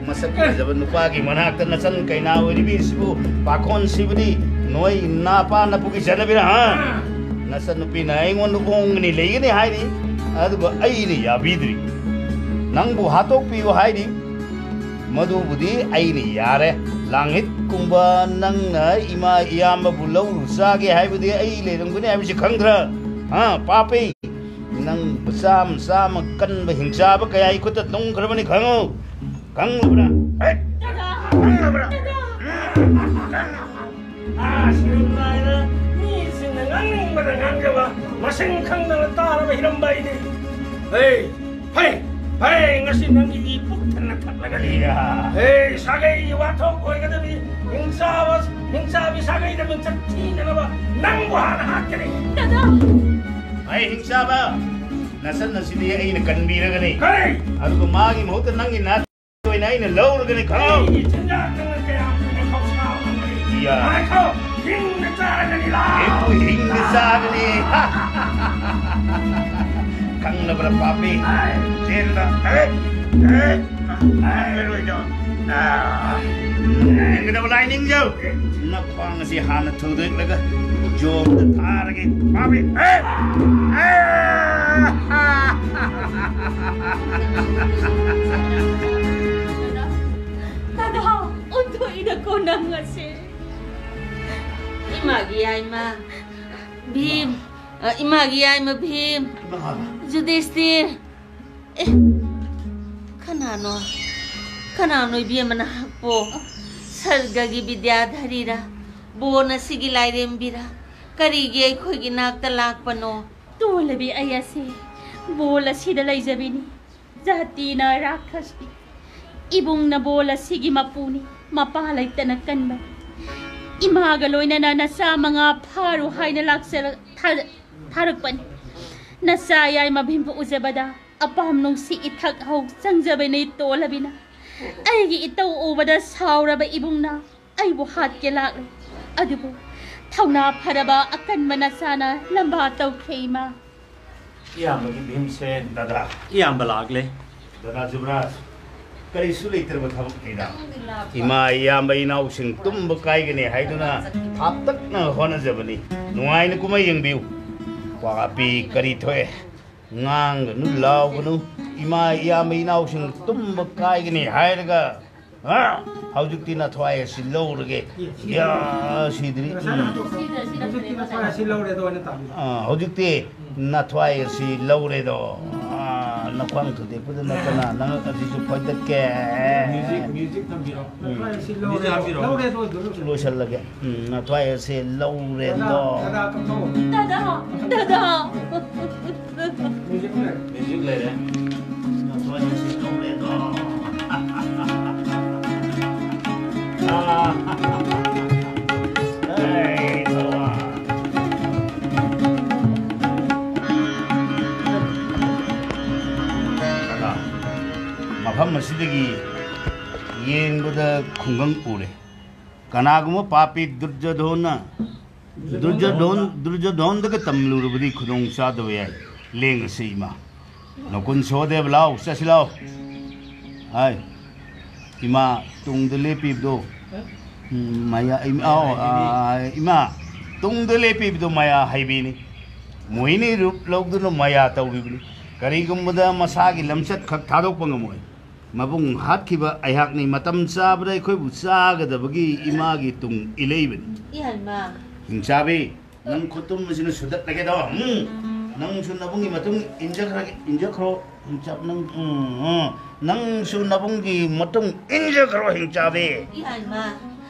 ꯃꯁꯛ ꯐꯖꯕ ꯅꯨꯄꯥꯒꯤ ꯃꯅꯥꯛꯇ ꯅꯆꯟ ꯀꯩꯅꯥ ꯑꯣꯏꯔꯤꯕꯤ ꯑꯁꯤꯕꯨ ꯄꯥꯈꯣꯟ ꯁꯤꯕꯗꯤ ꯅꯣꯏ ꯅꯥꯄꯥ ꯅꯄꯨꯒꯤ ꯆꯠꯅꯕꯤꯔ, ꯍꯥ? ꯅꯆꯟ ꯅꯨꯄꯤꯅ ꯑꯩꯉꯣꯟꯗ ꯑꯣꯡꯒꯅꯤ ꯂꯩꯒꯅꯤ ꯍꯥꯏꯔꯤ꯫ ꯑꯗꯨꯒ ꯑꯩꯅ ꯌꯥꯕꯤꯗ꯭ꯔꯤ꯫ ꯅꯪꯕꯨ ꯍꯥꯠꯇꯣꯛꯄꯤꯌꯨ ꯍꯥꯏꯔꯤ꯫ ꯃꯗꯨꯕꯨꯗꯤ ꯑꯩꯅ ꯌꯥꯔꯦ꯫ ꯂꯥꯡꯍꯤꯠꯀꯨꯝꯕ ꯅꯪꯅ ꯏꯃꯥ ꯏꯌꯥꯝꯕꯕꯨ ꯂꯧꯔꯨ ꯆꯥꯒꯦ ꯍꯥꯏꯕꯗꯤ ꯑꯩ ꯂꯩꯔꯝꯒꯅꯤ ꯍꯥꯏꯕꯁꯤ ꯈꯪꯗ꯭ꯔꯥ? ꯍꯥ, ꯄꯥꯄꯤ? ꯅꯪ ꯆꯥꯝꯃ ꯆꯥꯝꯃ ꯀꯟꯕ ꯍꯤꯡꯆꯥꯕ ꯀꯌꯥꯒꯤ ꯈꯨꯠꯇ ꯇꯨꯡꯈ꯭ꯔꯕꯅꯤ ꯈꯪꯉꯨ꯫ ꯈꯪꯂꯕ꯭ꯔꯥ? ꯍꯦ? ꯗꯥꯗꯥ! ꯈꯪꯂꯕ꯭ꯔꯥ? ꯗꯥꯗꯥ! ꯑꯥ, ꯁꯤꯔꯨꯝ ꯅꯥꯏꯅ ꯃꯤꯁꯤꯡꯅ ꯉꯥꯡꯅꯤꯡꯕꯗ ꯉꯥꯡꯖꯕ, ꯃꯁꯤꯡ ꯈꯪꯗꯅ ꯇꯥꯔꯕ ꯍꯤꯔꯝꯕ ꯑꯩꯗꯤ꯫ ꯍꯦ, ꯐꯩ, ꯐꯩ, ꯉꯁꯤ ꯅꯪꯒꯤ ꯏ ꯄꯨꯛ ꯊꯟꯅ ꯊꯛꯂꯒꯅꯤ꯫ ꯏꯌꯥ꯫ ꯍꯦ, ꯁꯥꯒꯩꯒꯤ ꯋꯥꯊꯣꯛ ꯑꯣꯏꯒꯗꯕꯤ, ꯍꯤꯡꯆꯥꯕ, ꯍꯤꯡꯆꯥꯕꯤ ꯁꯥꯒꯩꯗ ꯃꯤꯡꯆꯠ ꯊꯤꯅꯅꯕ ꯅꯪꯕꯨ ꯍꯥꯟꯅ ꯍꯥꯠꯀꯅꯤ꯫ ꯗꯥꯗꯥ! ꯑꯩ ꯍꯤꯡꯆꯥꯕ, ꯅꯆꯟ ꯑꯁꯤꯗꯤ ꯑꯩꯅ ꯀꯟꯕꯤꯔꯒꯅꯤ꯫ ꯀꯔꯤ? ꯑꯗꯨꯒ ꯃꯥꯒꯤ ꯃꯍꯨꯠꯇ ꯅꯪꯒꯤ ꯅꯥꯠ ꯑꯣꯏꯅ ꯑꯩꯅ ꯂꯧꯔꯒꯅꯤ, ꯈꯪꯉꯨ꯫ ꯑꯩꯒꯤ ꯆꯤꯟꯖꯥꯛꯇꯅ ꯀꯌꯥꯝ ꯀꯨꯏꯅ ꯈꯧꯁꯥꯕ ꯉꯝꯒꯅꯤ? ꯏꯌꯥ꯫ ꯉꯥꯏꯈꯣ, ꯍꯤꯡꯅ ꯆꯥꯔꯒꯅꯤ ꯂꯥ꯫ ꯑꯩꯕꯨ ꯍꯤꯡꯅ ꯆꯥꯒꯅꯤ꯫ ꯅꯪꯅꯕ꯭ꯔꯥ ꯄꯥꯄꯤ? ꯆꯦꯟꯕ꯫ ꯑꯦ! ꯑꯦ! ꯅꯪꯒꯗꯕ ꯂꯥꯏ ꯅꯤꯡꯖꯧ꯫ ꯅꯈ꯭ꯋꯥꯡ ꯑꯁꯤ ꯍꯥꯟꯅ ꯊꯨꯗꯦꯛꯂꯒ ꯖꯣꯝꯗ ꯊꯥꯔꯒꯦ꯫ ꯄꯥꯄꯤ! ꯑꯦ! ꯑꯦ! ꯗꯥꯗꯥ, ꯑꯣꯟꯊꯣꯛꯏꯗꯀꯣ ꯅꯪ ꯉꯁꯤ꯫ ꯏꯃꯥꯒꯤ ꯌꯥꯏꯃ ꯚꯤꯝ, ꯑ, ꯏꯃꯥꯒꯤ ꯌꯥꯏꯃ ꯚꯤꯝ, ꯖꯨꯗꯤꯁꯇꯤꯔ꯫ ꯑꯦ, ꯀꯅꯥꯅꯣ? ꯀꯅꯥꯅꯣ ꯏꯕꯦꯝꯃ ꯅꯍꯥꯛꯄꯣ? ꯁꯔꯒꯒꯤ ꯕꯤꯗ꯭ꯌꯥꯙꯔꯤꯔꯥ? ꯕꯣꯟ ꯑꯁꯤꯒꯤ ꯂꯥꯏꯔꯦꯝꯕꯤꯔꯥ? ꯀꯔꯤꯒꯤ ꯑꯩꯈꯣꯏꯒꯤ ꯅꯥꯛꯇ ꯂꯥꯛꯄꯅꯣ? ꯇꯣꯜꯂꯕꯤ, ꯑꯩ ꯑꯁꯤ ꯕꯣꯜ ꯑꯁꯤꯗ ꯂꯩꯖꯕꯤꯅꯤ꯫ ꯖꯥꯇꯤꯅ ꯔꯥꯈꯁꯅꯤ꯫ ꯏꯕꯨꯡꯅ ꯕꯣꯜ ꯑꯁꯤꯒꯤ ꯃꯄꯨꯅꯤ꯫ ꯃꯄꯥ ꯂꯩꯇꯅ ꯀꯟꯕꯅꯤ꯫ ꯏꯃꯥꯒ ꯂꯣꯏꯅꯅ ꯅꯆꯥ ꯃꯉꯥ ꯐꯥꯔꯨ ꯍꯥꯏꯅ ꯂꯥꯛꯆꯔ-, ꯊꯥ-, ꯊꯥꯔꯛꯄꯅꯤ꯫ ꯅꯆꯥ ꯌꯥꯏꯃ ꯚꯤꯝꯕꯨ ꯎꯖꯕꯗ ꯑꯄꯥꯝ ꯅꯨꯡꯁꯤ ꯏꯊꯛ ꯍꯧ ꯆꯪꯖꯕꯅꯤ ꯇꯣꯜꯂꯕꯤꯅ꯫ ꯑꯩꯒꯤ ꯏꯇꯧ ꯎꯕꯗ ꯁꯥꯎꯔꯕ ꯏꯕꯨꯡꯅ ꯑꯩꯕꯨ ꯍꯥꯠꯀꯦ ꯂꯥꯛꯂꯦ꯫ ꯑꯗꯨꯕꯨ ꯊꯧꯅꯥ ꯐꯔꯕ ꯑꯀꯟꯕ ꯅꯆꯥꯅ ꯂꯝꯕꯥ ꯇꯧꯈ꯭ꯔꯦ ꯏꯃꯥ꯫ ꯏꯌꯥꯝꯕꯒꯤ ꯚꯤꯝꯁꯦꯟ꯫ ꯗꯥꯗꯥ꯫ ꯏꯌꯥꯝꯕ ꯂꯥꯛꯂꯦ꯫ ꯗꯥꯗꯥ ꯖꯨꯕꯔꯥꯖ, ꯀꯔꯤꯁꯨ ꯂꯩꯇ꯭ꯔꯕ ꯊꯕꯛꯅꯤꯗ꯫ ꯏꯃꯥ ꯏꯌꯥꯝꯕ ꯏꯅꯥꯎꯁꯤꯡ ꯇꯨꯝꯕ ꯀꯥꯏꯒꯅꯤ ꯍꯥꯏꯗꯨꯅ ꯊꯥꯞꯇꯛꯅ ꯍꯣꯠꯅꯖꯕꯅꯤ꯫ ꯅꯨꯡꯉꯥꯏꯅ ꯀꯨꯝꯍꯩ ꯌꯦꯡꯕꯤꯌꯨ꯫ ꯄꯥꯄꯤ ꯀꯔꯤ ꯊꯣꯛꯑꯦ? ꯉꯥꯡꯒꯅꯨ, ꯂꯥꯎꯒꯅꯨ꯫ ꯏꯃꯥ ꯏꯌꯥꯝꯕ ꯏꯅꯥꯎꯁꯤꯡ ꯇꯨꯝꯕ ꯀꯥꯏꯒꯅꯤ ꯍꯥꯏꯔꯒ, ꯍꯥ? ꯍꯧꯖꯤꯛꯇꯤ ꯅꯊ꯭ꯋꯥꯏ ꯑꯁꯤ ꯂꯧꯔꯒꯦ꯫ ꯌꯥ, ꯁꯤꯗ꯭ꯔꯤ꯫ ꯎꯝ꯫ ꯍꯧꯖꯤꯛꯇꯤ ꯅꯊ꯭ꯋꯥꯏ ꯑꯁꯤ ꯂꯧꯔꯦꯗꯣ ꯑꯣꯏꯅ ꯇꯥꯕꯤꯌꯨ꯫ ꯑꯥ, ꯍꯧꯖꯤꯛꯇꯤ ꯅꯊ꯭ꯋꯥꯏ ꯑꯁꯤ ꯂꯧꯔꯦꯗꯣ꯫ ꯑꯥ, ꯅꯈ꯭ꯋꯥꯡ ꯊꯨꯗꯦꯛꯄꯗ ꯅꯠꯇꯅ ꯅꯉꯛ ꯑꯁꯤꯁꯨ ꯐꯣꯏꯗꯠꯀꯦ꯫ ꯃ꯭ꯌꯨꯖꯤꯛ, ꯃ꯭ꯌꯨꯖꯤꯛ ꯊꯝꯕꯤꯔꯣ꯫ ꯎꯝ꯫ ꯅꯊ꯭ꯋꯥꯏ ꯑꯁꯤ ꯃ꯭ꯌꯨꯖꯤꯛ ꯂꯧꯔꯦ, ꯍꯥꯞꯄꯤꯔꯣ꯫ ꯂꯧꯔꯦꯗꯣ ꯑꯗꯨꯝ꯫ ꯂꯣꯏꯁꯜꯂꯒꯦ꯫ ꯎꯝ, ꯅꯊ꯭ꯋꯥꯏ ꯑꯁꯤ ꯂꯧꯔꯦꯗꯣ꯫ ꯗꯥꯗꯥ, ꯗꯥꯗꯥ, ꯀꯝꯊꯧ꯫ ꯗꯥꯗꯥ, ꯗꯥꯗꯥ꯫ ꯃ꯭ꯌꯨꯖꯤꯛ ꯂꯩꯔꯦ꯫ ꯃ꯭ꯌꯨꯖꯤꯛ ꯂꯩꯔꯦ꯫ ꯅꯊ꯭ꯋꯥꯏ ꯑꯁꯤ ꯂꯧꯔꯦꯗꯣ꯫ ꯃꯐꯝ ꯑꯁꯤꯗꯒꯤ ꯌꯦꯡꯕꯗ ꯈꯨꯡꯒꯪ ꯎꯔꯦ꯫ ꯀꯅꯥꯒꯨꯝꯕ ꯄꯥꯄꯤ ꯗꯨꯔꯖꯣꯙꯣꯟꯅ, ꯗꯨꯔꯖꯣꯙꯣꯟ, ꯗꯨꯔꯖꯣꯙꯣꯟꯗꯒ ꯇꯝꯂꯨꯔꯕꯗꯤ ꯈꯨꯗꯣꯡ ꯆꯥꯗꯕ ꯌꯥꯏ꯫ ꯂꯦꯡꯉꯁꯤ ꯏꯃꯥ꯫ ꯅꯀꯨꯟ ꯁꯣꯗꯦꯕ, ꯂꯥꯎ, ꯆꯠꯁꯤ ꯂꯥꯎ꯫ ꯍꯥꯏ, ꯏꯃꯥ, ꯇꯨꯡꯗ ꯂꯦꯞꯄꯤꯕꯗꯣ꯫ ꯎꯝ, ꯃꯌꯥ, ꯏꯃꯥ, ꯑꯣ, ꯑꯥ, ꯏꯃꯥ, ꯇꯨꯡꯗ ꯂꯦꯞꯄꯤꯕꯗꯣ ꯃꯌꯥ ꯍꯩꯕꯤꯅꯤ꯫ ꯃꯣꯍꯤꯅꯤ ꯔꯨꯞ ꯂꯧꯗꯨꯅ ꯃꯌꯥ ꯇꯧꯕꯤꯕꯅꯤ꯫ ꯀꯔꯤꯒꯨꯝꯕꯗ ꯃꯁꯥꯒꯤ ꯂꯝꯆꯠ ꯈꯛ ꯊꯥꯗꯣꯛꯄ ꯉꯝꯃꯣꯏ꯫ ꯃꯕꯨꯡ ꯍꯥꯠꯈꯤꯕ ꯑꯩꯍꯥꯛꯅꯤ꯫ ꯃꯇꯝ ꯆꯥꯕꯗ ꯑꯩꯈꯣꯏꯕꯨ ꯆꯥꯒꯗꯕꯒꯤ ꯏꯃꯥꯒꯤ ꯇꯨꯡ ꯏꯂꯩꯕꯅꯤ꯫ ꯏꯌꯥꯏꯃ꯫ ꯍꯤꯡꯆꯥꯕꯤ, ꯅꯪ ꯈꯨꯠꯇꯨꯝ ꯑꯁꯤꯅ ꯁꯨꯗꯠꯂꯒꯦꯗꯣ꯫ ꯎꯝ꯫ ꯅꯪꯁꯨ ꯅꯕꯨꯡꯒꯤ ꯃꯇꯨꯡ ꯏꯟꯖꯈ꯭ꯔꯒꯦ, ꯏꯟꯖꯈ꯭ꯔꯣ꯫ ꯍꯤꯡꯆꯥ-, ꯅꯪ, ꯎꯝ, ꯎꯝ꯫ ꯅꯪꯁꯨ ꯅꯕꯨꯡꯒꯤ ꯃꯇꯨꯡ ꯏꯟꯖꯈ꯭ꯔꯣ, ꯍꯤꯡꯆꯥꯕꯤ꯫ ꯏꯌꯥꯏꯃ,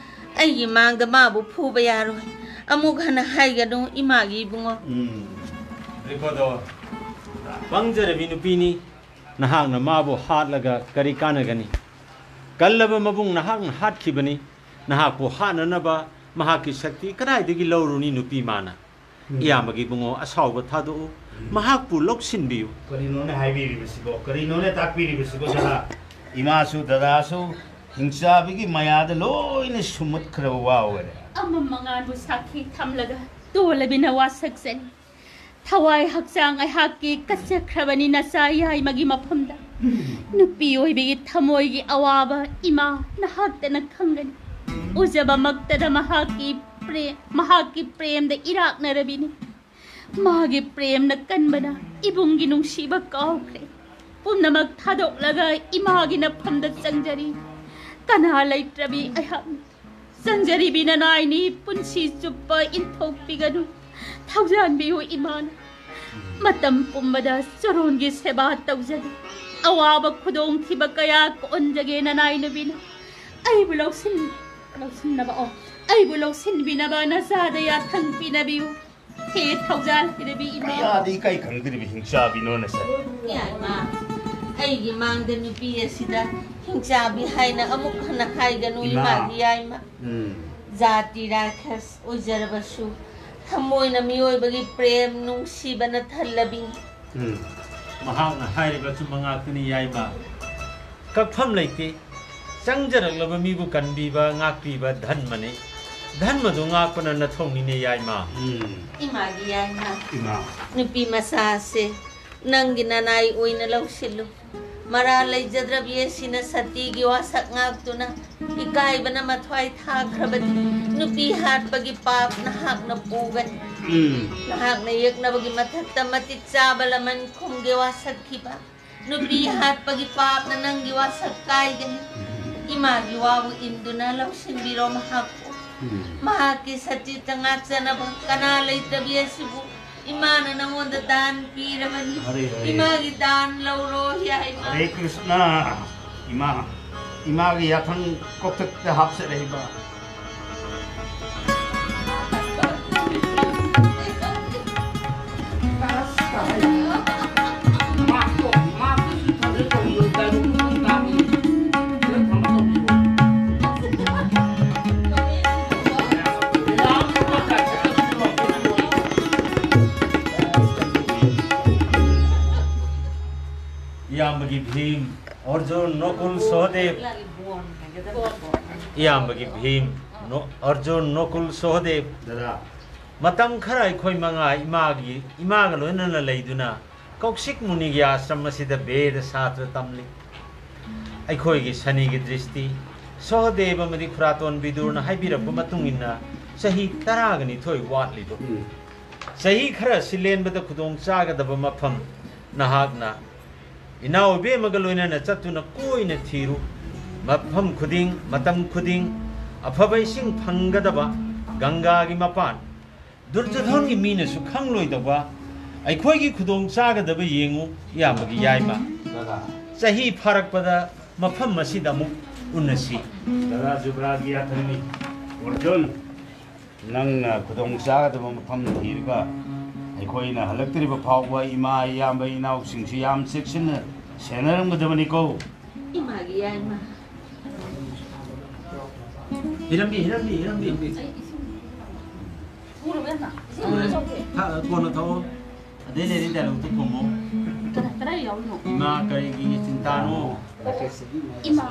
ꯑꯩꯒꯤ ꯃꯥꯡꯗ ꯃꯥꯕꯨ ꯐꯨꯕ ꯌꯥꯔꯣꯏ꯫ ꯑꯃꯨꯛ ꯍꯟꯅ ꯍꯥꯏꯒꯅꯨ, ꯏꯃꯥꯒꯤ ꯏꯕꯨꯡꯉꯣ꯫ ꯎꯝ꯫ ꯔꯤꯀꯣꯗꯣ, ꯄꯪꯖꯔꯕꯤ ꯅꯨꯄꯤꯅꯤ꯫ ꯅꯍꯥꯛꯅ ꯃꯥꯕꯨ ꯍꯥꯠꯂꯒ ꯀꯔꯤ ꯀꯥꯟꯅꯒꯅꯤ? ꯀꯜꯂꯕ ꯃꯕꯨꯡ ꯅꯍꯥꯛꯅ ꯍꯥꯠꯈꯤꯕꯅꯤ꯫ ꯅꯍꯥꯛꯄꯨ ꯍꯥꯠꯅꯅꯕ ꯃꯍꯥꯛꯀꯤ ꯁꯛꯇꯤ ꯀꯗꯥꯏꯗꯒꯤ ꯂꯧꯔꯨꯅꯤ, ꯅꯨꯄꯤ ꯃꯥꯅ? ꯎꯝ꯫ ꯏꯌꯥꯝꯕꯒꯤ ꯏꯕꯨꯡꯉꯣ, ꯑꯁꯥꯎꯕ ꯊꯥꯗꯣꯛꯎ꯫ ꯎꯝ꯫ ꯃꯍꯥꯛꯄꯨ ꯂꯧꯁꯤꯟꯕꯤꯌꯨ꯫ ꯀꯔꯤꯅꯣꯅꯦ ꯍꯥꯏꯕꯤꯔꯤꯕꯁꯤꯕꯣ? ꯀꯔꯤꯅꯣꯅꯦ ꯇꯥꯛꯄꯤꯔꯤꯕꯁꯤꯕꯣ, ꯗꯗꯥ? ꯏꯃꯥꯁꯨ ꯗꯗꯥꯁꯨ ꯍꯤꯡꯆꯥꯕꯤꯒꯤ ꯃꯌꯥꯗ ꯂꯣꯏꯅ ꯁꯨꯝꯃꯠꯈ꯭ꯔꯕ ꯋꯥ ꯑꯣꯏꯔꯦ꯫ ꯑꯃꯝ ꯑꯉꯥꯟꯕꯨ ꯁꯥꯈꯤ ꯊꯝꯂꯒ ꯇꯣꯜꯂꯕꯤꯅ ꯋꯥꯁꯛꯆꯅꯤ꯫ ꯊꯋꯥꯏ ꯍꯛꯆꯥꯡ ꯑꯩꯍꯥꯛꯀꯤ ꯀꯠꯆꯈ꯭ꯔꯕꯅꯤ ꯅꯆꯥ ꯌꯥꯏꯃꯒꯤ ꯃꯐꯝꯗ꯫ ꯅꯨꯄꯤ ꯑꯣꯏꯕꯤꯒꯤ ꯊꯃꯣꯏꯒꯤ ꯑꯋꯥꯕ ꯏꯃꯥ ꯅꯍꯥꯛꯇꯅ ꯈꯪꯒꯅꯤ꯫ ꯎꯖꯕꯃꯛꯇꯗ ꯃꯍꯥꯛꯀꯤ ꯄ꯭ꯔꯦ-, ꯃꯍꯥꯛꯀꯤ ꯄ꯭ꯔꯦꯝꯗ ꯏꯔꯥꯛꯅꯔꯕꯤꯅꯤ꯫ ꯃꯥꯒꯤ ꯄ꯭ꯔꯦꯝꯅ ꯀꯟꯕꯅ ꯏꯕꯨꯡꯒꯤ ꯅꯨꯡꯁꯤꯕ ꯀꯥꯎꯈ꯭ꯔꯦ꯫ ꯄꯨꯝꯅꯃꯛ ꯊꯥꯗꯣꯛꯂꯒ ꯏꯃꯥꯒꯤ ꯅꯐꯝꯗ ꯆꯪꯖꯔꯤ꯫ ꯀꯅꯥ ꯂꯩꯇ꯭ꯔꯕꯤ ꯑꯩꯍꯥꯛꯅ ꯆꯪꯖꯔꯤꯕꯤ ꯅꯅꯥꯏꯅꯤ ꯄꯨꯟꯁꯤ ꯆꯨꯞꯄ ꯏꯟꯊꯣꯛꯄꯤꯒꯅꯨ꯫ ꯊꯧꯖꯥꯟꯕꯤꯌꯨ ꯏꯃꯥꯅ꯫ ꯃꯇꯝ ꯄꯨꯝꯕꯗ ꯆꯣꯔꯣꯟꯒꯤ ꯁꯦꯕꯥ ꯇꯧꯖꯒꯦ꯫ ꯑꯋꯥꯕ ꯈꯨꯗꯣꯡꯊꯤꯕ ꯀꯌꯥ ꯀꯣꯟꯖꯒꯦ ꯅꯅꯥꯏ ꯅꯨꯕꯤꯅ꯫ ꯑꯩꯕꯨ ꯂꯧꯁꯤꯟ-, ꯂꯧꯁꯤꯟꯅꯕ, ꯑꯣ, ꯑꯩꯕꯨ ꯂꯧꯁꯤꯟꯕꯤꯅꯕ ꯅꯆꯥꯗ ꯌꯥꯊꯪ ꯄꯤꯅꯕꯤꯌꯨ꯫ ꯍꯦ ꯊꯧꯖꯥꯜ ꯍꯩꯔꯕꯤ ꯏꯃꯥ꯫ ꯀꯌꯥꯗꯤ ꯏꯀꯥꯏ ꯈꯪꯗ꯭ꯔꯤꯕ ꯍꯤꯡꯆꯥꯕꯤꯅꯣ ꯅꯁꯦ꯫ ꯏꯌꯥꯏꯃ, ꯑꯩꯒꯤ ꯃꯥꯡꯗ ꯅꯨꯄꯤ ꯑꯁꯤꯗ ꯍꯤꯡꯆꯥꯕꯤ ꯍꯥꯏꯅ ꯑꯃꯨꯛ ꯍꯟꯅ ꯍꯥꯏꯒꯅꯨ ꯏꯃꯥ꯫ ꯏꯃꯥꯒꯤ ꯌꯥꯏꯃ꯫ ꯎꯝ꯫ ꯖꯥꯇꯤ ꯔꯥꯈꯁ ꯑꯣꯏꯖꯔꯕꯁꯨ ꯊꯃꯣꯏꯅ ꯃꯤꯑꯣꯏꯕꯒꯤ ꯄ꯭ꯔꯦꯝ ꯅꯨꯡꯁꯤꯕꯅ ꯊꯜꯂꯕꯤ꯫ ꯎꯝ꯫ ꯃꯍꯥꯛꯅ ꯍꯥꯏꯔꯤꯕ ꯑꯆꯨꯝꯕ ꯉꯥꯛꯇꯅꯤ ꯌꯥꯏꯃ꯫ ꯀꯛꯐꯝ ꯂꯩꯇꯦ꯫ ꯆꯪꯖꯔꯛꯂꯕ ꯃꯤꯕꯨ ꯀꯟꯕꯤꯕ, ꯉꯥꯛꯄꯤꯕ ꯙꯟꯃꯅꯤ꯫ ꯙꯟꯃꯗꯨ ꯉꯥꯛꯄꯅ ꯅꯊꯧꯅꯤꯅꯦ ꯌꯥꯏꯃ꯫ ꯎꯝ꯫ ꯏꯃꯥꯒꯤ ꯌꯥꯏꯃ꯫ ꯏꯃꯥ꯫ ꯅꯨꯄꯤ ꯃꯆꯥꯁꯦ ꯅꯪꯒꯤ ꯅꯅꯥꯏ ꯑꯣꯏꯅ ꯂꯧꯁꯤꯜꯂꯨ꯫ ꯃꯔꯥꯜ ꯂꯩꯖꯗ꯭ꯔꯕꯤ ꯑꯁꯤꯅ ꯁꯇꯤꯒꯤ ꯋꯥꯁꯛ ꯉꯥꯛꯇꯨꯅ ꯏꯀꯥꯏꯕꯅ ꯃꯊ꯭ꯋꯥꯏ ꯊꯥꯈ꯭ꯔꯕꯗꯤ ꯅꯨꯄꯤ ꯍꯥꯠꯄꯒꯤ ꯄꯥꯞ ꯅꯍꯥꯛꯅ ꯄꯨꯒꯅꯤ꯫ ꯎꯝ꯫ ꯅꯍꯥꯛꯅ ꯌꯦꯛꯅꯕꯒꯤ ꯃꯊꯛꯇ ꯃꯇꯤꯛ ꯆꯥꯕ ꯂꯃꯟ ꯈꯨꯝꯒꯦ ꯋꯥꯁꯛꯈꯤꯕ ꯅꯨꯄꯤ ꯍꯥꯠꯄꯒꯤ ꯄꯥꯞꯅ ꯅꯪꯒꯤ ꯋꯥꯁꯛ ꯀꯥꯏꯒꯅꯤ꯫ ꯏꯃꯥꯒꯤ ꯋꯥꯕꯨ ꯏꯟꯗꯨꯅ ꯂꯧꯁꯤꯟꯕꯤꯔꯣ ꯃꯍꯥꯛꯄꯨ꯫ ꯎꯝ꯫ ꯃꯍꯥꯛꯀꯤ ꯁꯇꯤꯇ ꯉꯥꯛꯆꯅꯕ ꯀꯅꯥ ꯂꯩꯇ꯭ꯔꯕꯤ ꯑꯁꯤꯕꯨ ꯏꯃꯥꯅ ꯅꯪꯉꯣꯟꯗ ꯗꯥꯟ ꯄꯤꯔꯕꯅꯤ꯫ ꯍꯔꯦ, ꯍꯔꯦ꯫ ꯏꯃꯥꯒꯤ ꯗꯥꯟ ꯂꯧꯔꯣ ꯌꯥꯏꯃ꯫ ꯍꯔꯦ ꯀ꯭ꯔꯤꯁꯅ꯫ ꯏꯃꯥ, ꯏꯃꯥꯒꯤ ꯌꯥꯊꯪ ꯀꯣꯛꯊꯛꯇ ꯍꯥꯞꯆꯔꯛꯏꯕ꯫ ꯏꯌꯥꯝꯕꯒꯤ ꯚꯤꯝ, ꯑꯔꯖꯨꯟ, ꯅꯀꯨꯜ, ꯁꯍꯗꯦꯕ꯫ ꯏꯌꯥꯝꯕꯒꯤ ꯚꯤꯝ, ꯅꯣ-, ꯑꯔꯖꯨꯟ, ꯅꯀꯨꯜ, ꯁꯍꯗꯦꯕ꯫ ꯗꯗꯥ꯫ ꯃꯇꯝ ꯈꯔ ꯑꯩꯈꯣꯏ ꯃꯉꯥ ꯏꯃꯥꯒꯤ, ꯏꯃꯥꯒ ꯂꯣꯏꯅꯅ ꯂꯩꯗꯨꯅ ꯀꯧꯁꯤꯛ ꯃꯨꯅꯤꯒꯤ ꯑꯥꯁ꯭ꯔꯝ ꯑꯁꯤꯗ ꯕꯦꯗ ꯁꯥꯁ꯭ꯇꯔ ꯇꯝꯂꯤ꯫ ꯑꯩꯈꯣꯏꯒꯤ ꯁꯅꯤꯒꯤ ꯗ꯭ꯔꯤꯁꯇꯤ, ꯁꯍꯗꯦꯕ ꯑꯃꯗꯤ ꯈꯨꯔꯥꯇꯣꯟ ꯕꯤꯗꯨꯔꯅ ꯍꯥꯏꯕꯤꯔꯛꯄ ꯃꯇꯨꯡ ꯏꯟꯅ ꯆꯍꯤ ꯇꯔꯥꯒ ꯅꯤꯊꯣꯏ ꯋꯥꯠꯂꯤꯗꯣ꯫ ꯎꯝ꯫ ꯆꯍꯤ ꯈꯔ ꯑꯁꯤ ꯂꯦꯟꯕꯗ ꯈꯨꯗꯣꯡ ꯆꯥꯒꯗꯕ ꯃꯐꯝ ꯅꯍꯥꯛꯅ ꯏꯅꯥꯎ ꯏꯕꯦꯝꯃꯒ ꯂꯣꯏꯅꯅ ꯆꯠꯇꯨꯅ ꯀꯣꯏꯅ ꯊꯤꯔꯨ꯫ ꯃꯐꯝ ꯈꯨꯗꯤꯡ, ꯃꯇꯝ ꯈꯨꯗꯤꯡ ꯑꯐꯕ ꯏꯁꯤꯡ ꯐꯪꯒꯗꯕ ꯒꯪꯒꯥꯒꯤ ꯃꯄꯥꯟ, ꯗꯨꯔꯖꯣꯙꯟꯒꯤ ꯃꯤꯅꯁꯨ ꯈꯪꯂꯣꯏꯗꯧꯕ ꯑꯩꯈꯣꯏꯒꯤ ꯈꯨꯗꯣꯡ ꯆꯥꯒꯗꯕ ꯌꯦꯡꯉꯨ, ꯏꯌꯥꯝꯕꯒꯤ ꯌꯥꯏꯃ꯫ ꯗꯗꯥ꯫ ꯆꯍꯤ ꯐꯥꯔꯛꯄꯗ ꯃꯐꯝ ꯑꯁꯤꯗ ꯑꯃꯨꯛ ꯎꯅꯁꯤ꯫ ꯗꯗꯥ ꯖꯨꯕ꯭ꯔꯥꯖꯒꯤ ꯌꯥꯊꯪꯅꯤ꯫ ꯑꯔꯖꯨꯟ, ꯅꯪꯅ ꯈꯨꯗꯣꯡ ꯆꯥꯒꯗꯕ ꯃꯐꯝ ꯊꯤꯔꯒ ꯑꯩꯈꯣꯏꯅ ꯍꯜꯂꯛꯇ꯭ꯔꯤꯕ ꯐꯥꯎꯕ ꯏꯃꯥ, ꯏꯌꯥꯝꯕ, ꯏꯅꯥꯎꯁꯤꯡꯁꯨ ꯌꯥꯝ ꯆꯦꯛꯁꯤꯟꯅ ꯁꯦꯟꯅꯔꯝꯒꯗꯕꯅꯤꯀꯣ꯫ ꯏꯃꯥꯒꯤ ꯌꯥꯏꯃ꯫ ꯍꯤꯔꯝꯕꯤ, ꯍꯤꯔꯝꯕꯤ, ꯍꯤꯔꯝꯕꯤ꯫ ꯊꯛ-, ꯀꯣꯟꯅ ꯊꯛꯑꯣ꯫ ꯑꯗꯩ ꯂꯩꯔꯤ ꯗꯥꯏꯂꯣꯛꯇꯣ ꯈꯨꯝꯃꯣ꯫ ꯀꯗꯥꯏ, ꯀꯗꯥꯏ ꯌꯥꯎꯔꯤꯅꯣ? ꯏꯃꯥ ꯀꯔꯤꯒꯤ ꯆꯤꯟꯇꯥꯅꯣ? ꯏꯃꯥ,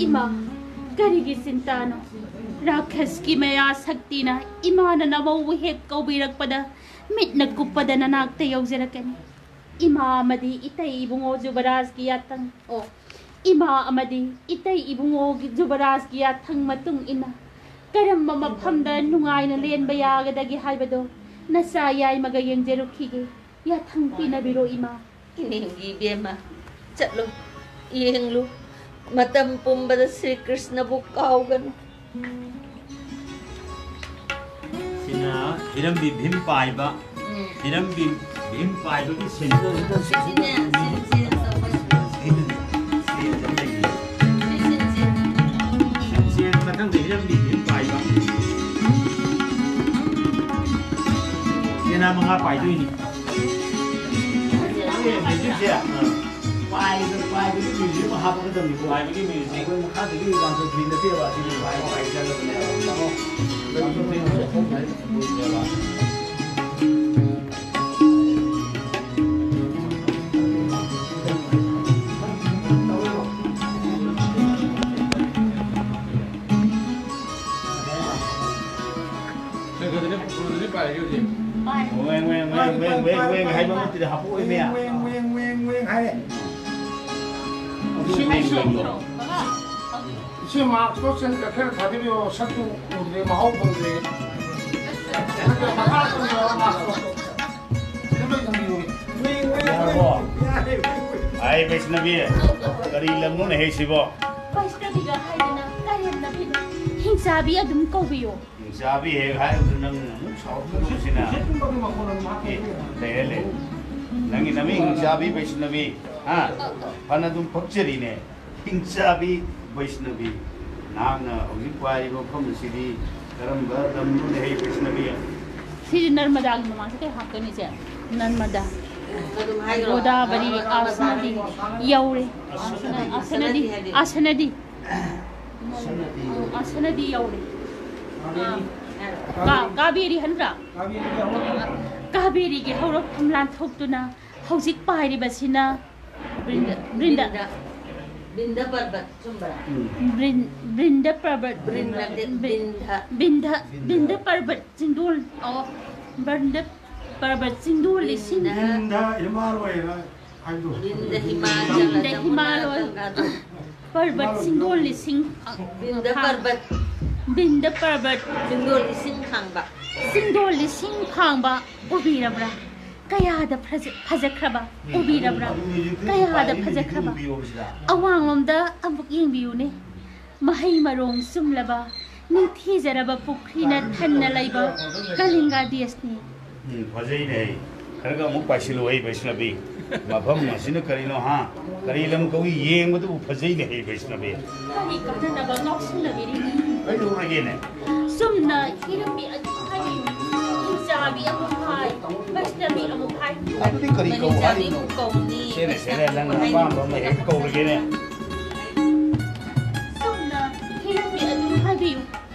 ꯏꯃꯥ, ꯀꯔꯤꯒꯤ ꯆꯤꯟꯇꯥꯅꯣ? ꯔꯥꯈꯁꯀꯤ ꯃꯌꯥ ꯁꯛꯇꯤꯅ ꯏꯃꯥꯅ ꯅꯃꯧꯕꯨ ꯍꯦꯛ ꯀꯧꯕꯤꯔꯛꯄꯗ ꯃꯤꯠꯅ ꯀꯨꯞꯄꯗ ꯅꯅꯥꯛꯇ ꯌꯧꯖꯔꯛꯀꯅꯤ꯫ ꯏꯃꯥ ꯑꯃꯗꯤ ꯏꯇꯩ ꯏꯕꯨꯡꯉꯣ ꯖꯨꯕꯔꯥꯖꯀꯤ ꯌꯥꯊꯪ, ꯑꯣ, ꯏꯃꯥ ꯑꯃꯗꯤ ꯏꯇꯩ ꯏꯕꯨꯡꯉꯣꯒꯤ ꯖꯨꯕꯔꯥꯖꯀꯤ ꯌꯥꯊꯪ ꯃꯇꯨꯡ ꯏꯟꯅ ꯀꯔꯝꯕ ꯃꯐꯝꯗ ꯅꯨꯡꯉꯥꯏꯅ ꯂꯦꯟꯕ ꯌꯥꯒꯗꯒꯦ ꯍꯥꯏꯕꯗꯣ ꯅꯆꯥ ꯌꯥꯏꯃꯒ ꯌꯦꯡꯖꯔꯨꯈꯤꯒꯦ꯫ ꯌꯥꯊꯪ ꯄꯤꯅꯕꯤꯔꯣ, ꯏꯃꯥ꯫ ꯏꯅꯦꯝꯒꯤ ꯏꯕꯦꯝꯃ, ꯆꯠꯂꯨ, ꯌꯦꯡꯂꯨ꯫ ꯃꯇꯝ ꯄꯨꯝꯕꯗ ꯁ꯭ꯔꯤ ꯀ꯭ꯔꯤꯁꯅꯕꯨ ꯀꯥꯎꯒꯅꯨ꯫ ꯁꯤꯅ ꯍꯤꯔꯝꯕꯤ ꯚꯤꯝ ꯄꯥꯏꯕ꯫ ꯎꯝ꯫ ꯍꯤꯔꯝꯕꯤ ꯚꯤꯝ ꯄꯥꯏꯕꯒꯤ ꯁꯤꯟ꯫ ꯁꯤꯅꯦ, ꯁꯤꯟ, ꯁꯤꯟ ꯇꯧꯕ꯫ ꯁꯤꯟ, ꯁꯤꯟ ꯑꯃ ꯂꯩꯔꯤ꯫ ꯁꯤ ꯁꯤꯟ, ꯁꯤꯟ꯫ ꯁꯤꯟ, ꯁꯤꯟ ꯃꯊꯪꯗ ꯍꯤꯔꯝꯕꯤ ꯚꯤꯝ ꯄꯥꯏꯕ꯫ ꯄꯦꯅꯥ ꯃꯉꯥ ꯄꯥꯏꯗꯣꯏꯅꯤ꯫ ꯑꯦ, ꯃ꯭ꯌꯨꯖꯤꯛꯁꯦ, ꯑꯥ꯫ ꯄꯥꯏꯕ-, ꯄꯥꯏꯕꯒꯤ ꯃ꯭ꯌꯨꯖꯤꯛ ꯑꯃ ꯍꯥꯞꯄꯛꯀꯗꯕꯅꯤꯀꯣ꯫ ꯄꯥꯏꯕꯒꯤ ꯃ꯭ꯌꯨꯖꯤꯛ꯫ ꯑꯩꯈꯣꯏ ꯃꯈꯥꯗꯒꯤ ꯂꯥꯡꯊꯣꯛꯄꯤ ꯅꯠꯇꯦꯕ, ꯑꯁꯤꯗꯤ ꯄꯥꯏ-, ꯄꯥꯏ ꯆꯠꯂꯕꯅꯦꯕ꯫ ꯂꯥꯡꯊꯣꯛꯄꯤ ꯅꯠꯇꯦꯕ꯫ ꯁꯦ, ꯀꯩꯗꯧꯔꯦ? ꯐꯣꯟꯗꯨꯗꯤ ꯄꯥꯏꯔꯒꯦ ꯍꯧꯖꯤꯛ꯫ ꯄꯥꯏ꯫ ꯋꯦꯡ, ꯋꯦꯡ, ꯋꯦꯡ, ꯋꯦꯡ, ꯋꯦꯡ, ꯋꯦꯡ ꯍꯥꯏꯕ ꯑꯃ ꯅꯠꯇꯦ, ꯍꯥꯞꯄꯛꯑꯣꯏꯃꯦ꯫ ꯋꯦꯡ, ꯋꯦꯡ, ꯋꯦꯡ, ꯋꯦꯡ, ꯋꯦꯡ ꯍꯥꯏꯔꯦ꯫ ꯁꯤ, ꯁꯤ, ꯁꯤ꯫ ꯏꯆꯦ, ꯃꯥꯛꯁꯇꯣ ꯆꯦꯟ ꯀꯩꯊꯦꯜ ꯊꯥꯕꯤꯔꯤꯑꯣ, ꯁꯛꯇꯨ ꯎꯗ꯭ꯔꯦ, ꯃꯍꯥꯎ ꯐꯪꯗ꯭ꯔꯦ꯫ ꯅꯠꯇꯦ, ꯃꯈꯥ ꯆꯪꯕꯤꯔꯣ, ꯃꯥꯛꯁꯇꯣ꯫ ꯁꯤꯗ ꯂꯣꯏ ꯊꯝꯕꯤꯌꯨ꯫ ꯌꯥꯔꯕꯣ? ꯌꯥꯔꯦ꯫ ꯑꯩ ꯕꯩꯁꯅꯕꯤ, ꯀꯔꯤ ꯂꯝꯅꯣꯅꯦꯍꯦ ꯁꯤꯕꯣ? ꯕꯩꯁꯅꯕꯤꯒ ꯍꯥꯏꯗꯅ ꯀꯔꯦꯝꯅꯕꯤꯅꯣ? ꯍꯤꯡꯆꯥꯕꯤ ꯑꯗꯨꯝ ꯀꯧꯕꯤꯌꯣ꯫ ꯍꯤꯡꯆꯥꯕꯤ ꯍꯦꯛ ꯍꯥꯏꯕꯗꯨ ꯅꯪ ꯑꯃꯨꯛ ꯁꯥꯎꯔꯛꯀꯗꯧꯕꯁꯤꯅ꯫ ꯅꯨꯡꯁꯤꯠꯀꯨꯝꯕꯒꯤ ꯃꯈꯣꯟ ꯑꯗꯨꯝ ꯍꯥꯞꯄ ꯑꯦ, ꯂꯩꯔꯦ, ꯂꯩꯔꯦ꯫ ꯅꯪꯒꯤ ꯅꯃꯤꯡ ꯍꯤꯡꯆꯥꯕꯤ ꯕꯩꯁꯅꯕꯤ, ꯍꯥ? ꯐꯅ ꯑꯗꯨꯝ ꯐꯛꯆꯔꯤꯅꯦ꯫ ꯍꯤꯡꯆꯥꯕꯤ ꯕꯩꯁꯅꯕꯤ, ꯅꯍꯥꯛꯅ ꯍꯧꯖꯤꯛ ꯄꯥꯏꯔꯤꯕ ꯃꯐꯝ ꯑꯁꯤꯗꯤ ꯀꯔꯝꯕ ꯂꯝꯅꯣꯅꯦꯍꯦ ꯕꯩꯁꯅꯕꯤ? ꯁꯤꯁꯦ ꯅꯔꯃꯗꯥꯒꯤ ꯃꯃꯥꯡꯁꯦ ꯀꯩ ꯍꯥꯞꯀꯅꯤ ꯏꯆꯦ? ꯅꯔꯃꯗꯥ꯫ ꯑꯗꯨꯝ ꯍꯥꯏꯈ꯭ꯔꯣ꯫ ꯒꯣꯗꯥꯕꯔꯤ, ꯑꯥꯁꯅꯗꯤ ꯌꯧꯔꯦ꯫ ꯑꯥꯁꯅꯗꯤ꯫ ꯑꯥꯁꯅꯗꯤ꯫ ꯑꯥꯁꯅꯗꯤ꯫ ꯑꯥꯁꯅꯗꯤ ꯌꯧꯔꯦ꯫ ꯑꯥ꯫ ꯀꯥ-, ꯀꯥꯕꯦꯔꯤ ꯍꯟꯕ꯭ꯔꯥ? ꯀꯥꯕꯦꯔꯤꯒꯤ ꯍꯧꯔꯛꯐꯝ ꯂꯥꯟꯊꯣꯛꯇꯨꯅ ꯍꯧꯖꯤꯛ ꯄꯥꯏꯔꯤꯕꯁꯤꯅ ꯕ꯭ꯔꯤꯟꯗ, ꯕ꯭ꯔꯤꯟꯗ꯫ ꯕ꯭ꯔꯤꯟꯗ, ꯕ꯭ꯔꯤꯟꯗ ꯄꯔꯕꯠ ꯆꯨꯝꯕ꯭ꯔꯥ? ꯎꯝ꯫ ꯕ꯭ꯔꯤꯟ-, ꯕ꯭ꯔꯤꯟꯗ ꯄꯔꯕꯠ꯫ ꯕ꯭ꯔꯤꯟ ꯅꯠꯇꯦ, ꯕ꯭ꯔꯤ-, ꯕꯤꯟꯙ꯫ ꯕꯤꯟꯙ, ꯕꯤꯟꯙ꯫ ꯕꯤꯟꯙ ꯄꯔꯕꯠ ꯆꯤꯡꯗꯣꯜ꯫ ꯑꯣ, ꯕ꯭ꯔꯤꯟꯗ ꯄꯔꯕꯠ ꯆꯤꯡꯗꯣꯜ ꯂꯤꯁꯤꯡ꯫ ꯕꯤꯟꯗ ꯍꯤꯃꯥꯂꯣꯏꯅ ꯍꯥꯏꯕꯗꯣ꯫ ꯕꯤꯟꯗ ꯍꯤꯃꯥꯆꯜ ꯕꯤꯟꯗ ꯍꯤꯃꯥꯂꯣꯏ꯫ ꯄꯔꯕꯠ ꯆꯤꯡꯗꯣꯜ ꯂꯤꯁꯤꯡ꯫ ꯕꯤꯟꯗ ꯄꯔꯕꯠ꯫ ꯕꯤꯟꯗ ꯄꯔꯕꯠ꯫ ꯆꯤꯡꯗꯣꯜ ꯂꯤꯁꯤꯡ ꯈꯥꯡꯕ꯫ ꯆꯤꯡꯗꯣꯜ ꯂꯤꯁꯤꯡ ꯈꯥꯡꯕ ꯎꯕꯤꯔꯕ꯭ꯔꯥ? ꯀꯌꯥꯗ ꯐꯖ-, ꯐꯖꯈ꯭ꯔꯕ ꯎꯕꯤꯔꯕ꯭ꯔꯥ? ꯀꯌꯥꯗ ꯐꯖꯈ꯭ꯔꯕ? ꯑꯋꯥꯡꯂꯣꯝꯗ ꯑꯃꯨꯛ ꯌꯦꯡꯕꯤꯌꯨꯅꯦ꯫ ꯃꯍꯩ ꯃꯔꯣꯡ ꯆꯨꯝꯂꯕ, ꯅꯤꯡꯊꯤꯖꯔꯕ ꯄꯨꯈ꯭ꯔꯤꯅ ꯊꯟꯅ ꯂꯩꯕ ꯀꯂꯤꯡꯒ ꯗꯦꯁꯅꯤ꯫ ꯎꯝ, ꯐꯖꯩꯅꯦ꯫ ꯈꯔꯒ ꯑꯃꯨꯛ ꯄꯥꯏꯁꯤꯜꯂꯨ, ꯍꯩ ꯕꯩꯁꯅꯕꯤ꯫ ꯃꯐꯝ ꯑꯁꯤꯅ ꯀꯔꯤꯅꯣ, ꯍꯥ? ꯀꯔꯤ ꯂꯝ ꯀꯧꯏ? ꯌꯦꯡꯕꯗꯕꯨ ꯐꯖꯩꯅꯦ, ꯍꯩ ꯕꯩꯁꯅꯕꯤ꯫ ꯀꯔꯤ ꯀꯥꯟꯅꯅꯕ ꯉꯥꯎꯁꯤꯟꯅꯕꯤꯔꯤꯅꯤ? ꯀꯩꯗꯧꯔꯒꯦꯅꯦ? ꯆꯨꯝꯅ ꯍꯤꯔꯝꯃꯤ ꯑꯗꯨ ꯍꯥꯏꯔꯤꯅꯤ꯫ ꯍꯤꯡꯆꯥꯕꯤ ꯑꯃꯨꯛ ꯍꯥꯏ, ꯕꯩꯁꯅꯕꯤ ꯑꯃꯨꯛ ꯍꯥꯏ꯫ ꯑꯗꯨꯗꯤ ꯀꯔꯤ ꯀꯧ ꯍꯥꯏꯔꯤꯅꯣ? ꯁꯦꯅꯦ, ꯁꯦꯅꯦ, ꯅꯪꯅ ꯑꯄꯥꯝꯕ ꯑꯃ ꯍꯦꯛꯇ ꯀꯧꯔꯒꯦꯅꯦ꯫ ꯁꯣꯝꯅ ꯍꯤꯔꯝꯃꯤ ꯑꯗꯨꯝ ꯍꯥꯏꯕꯤꯌꯨ꯫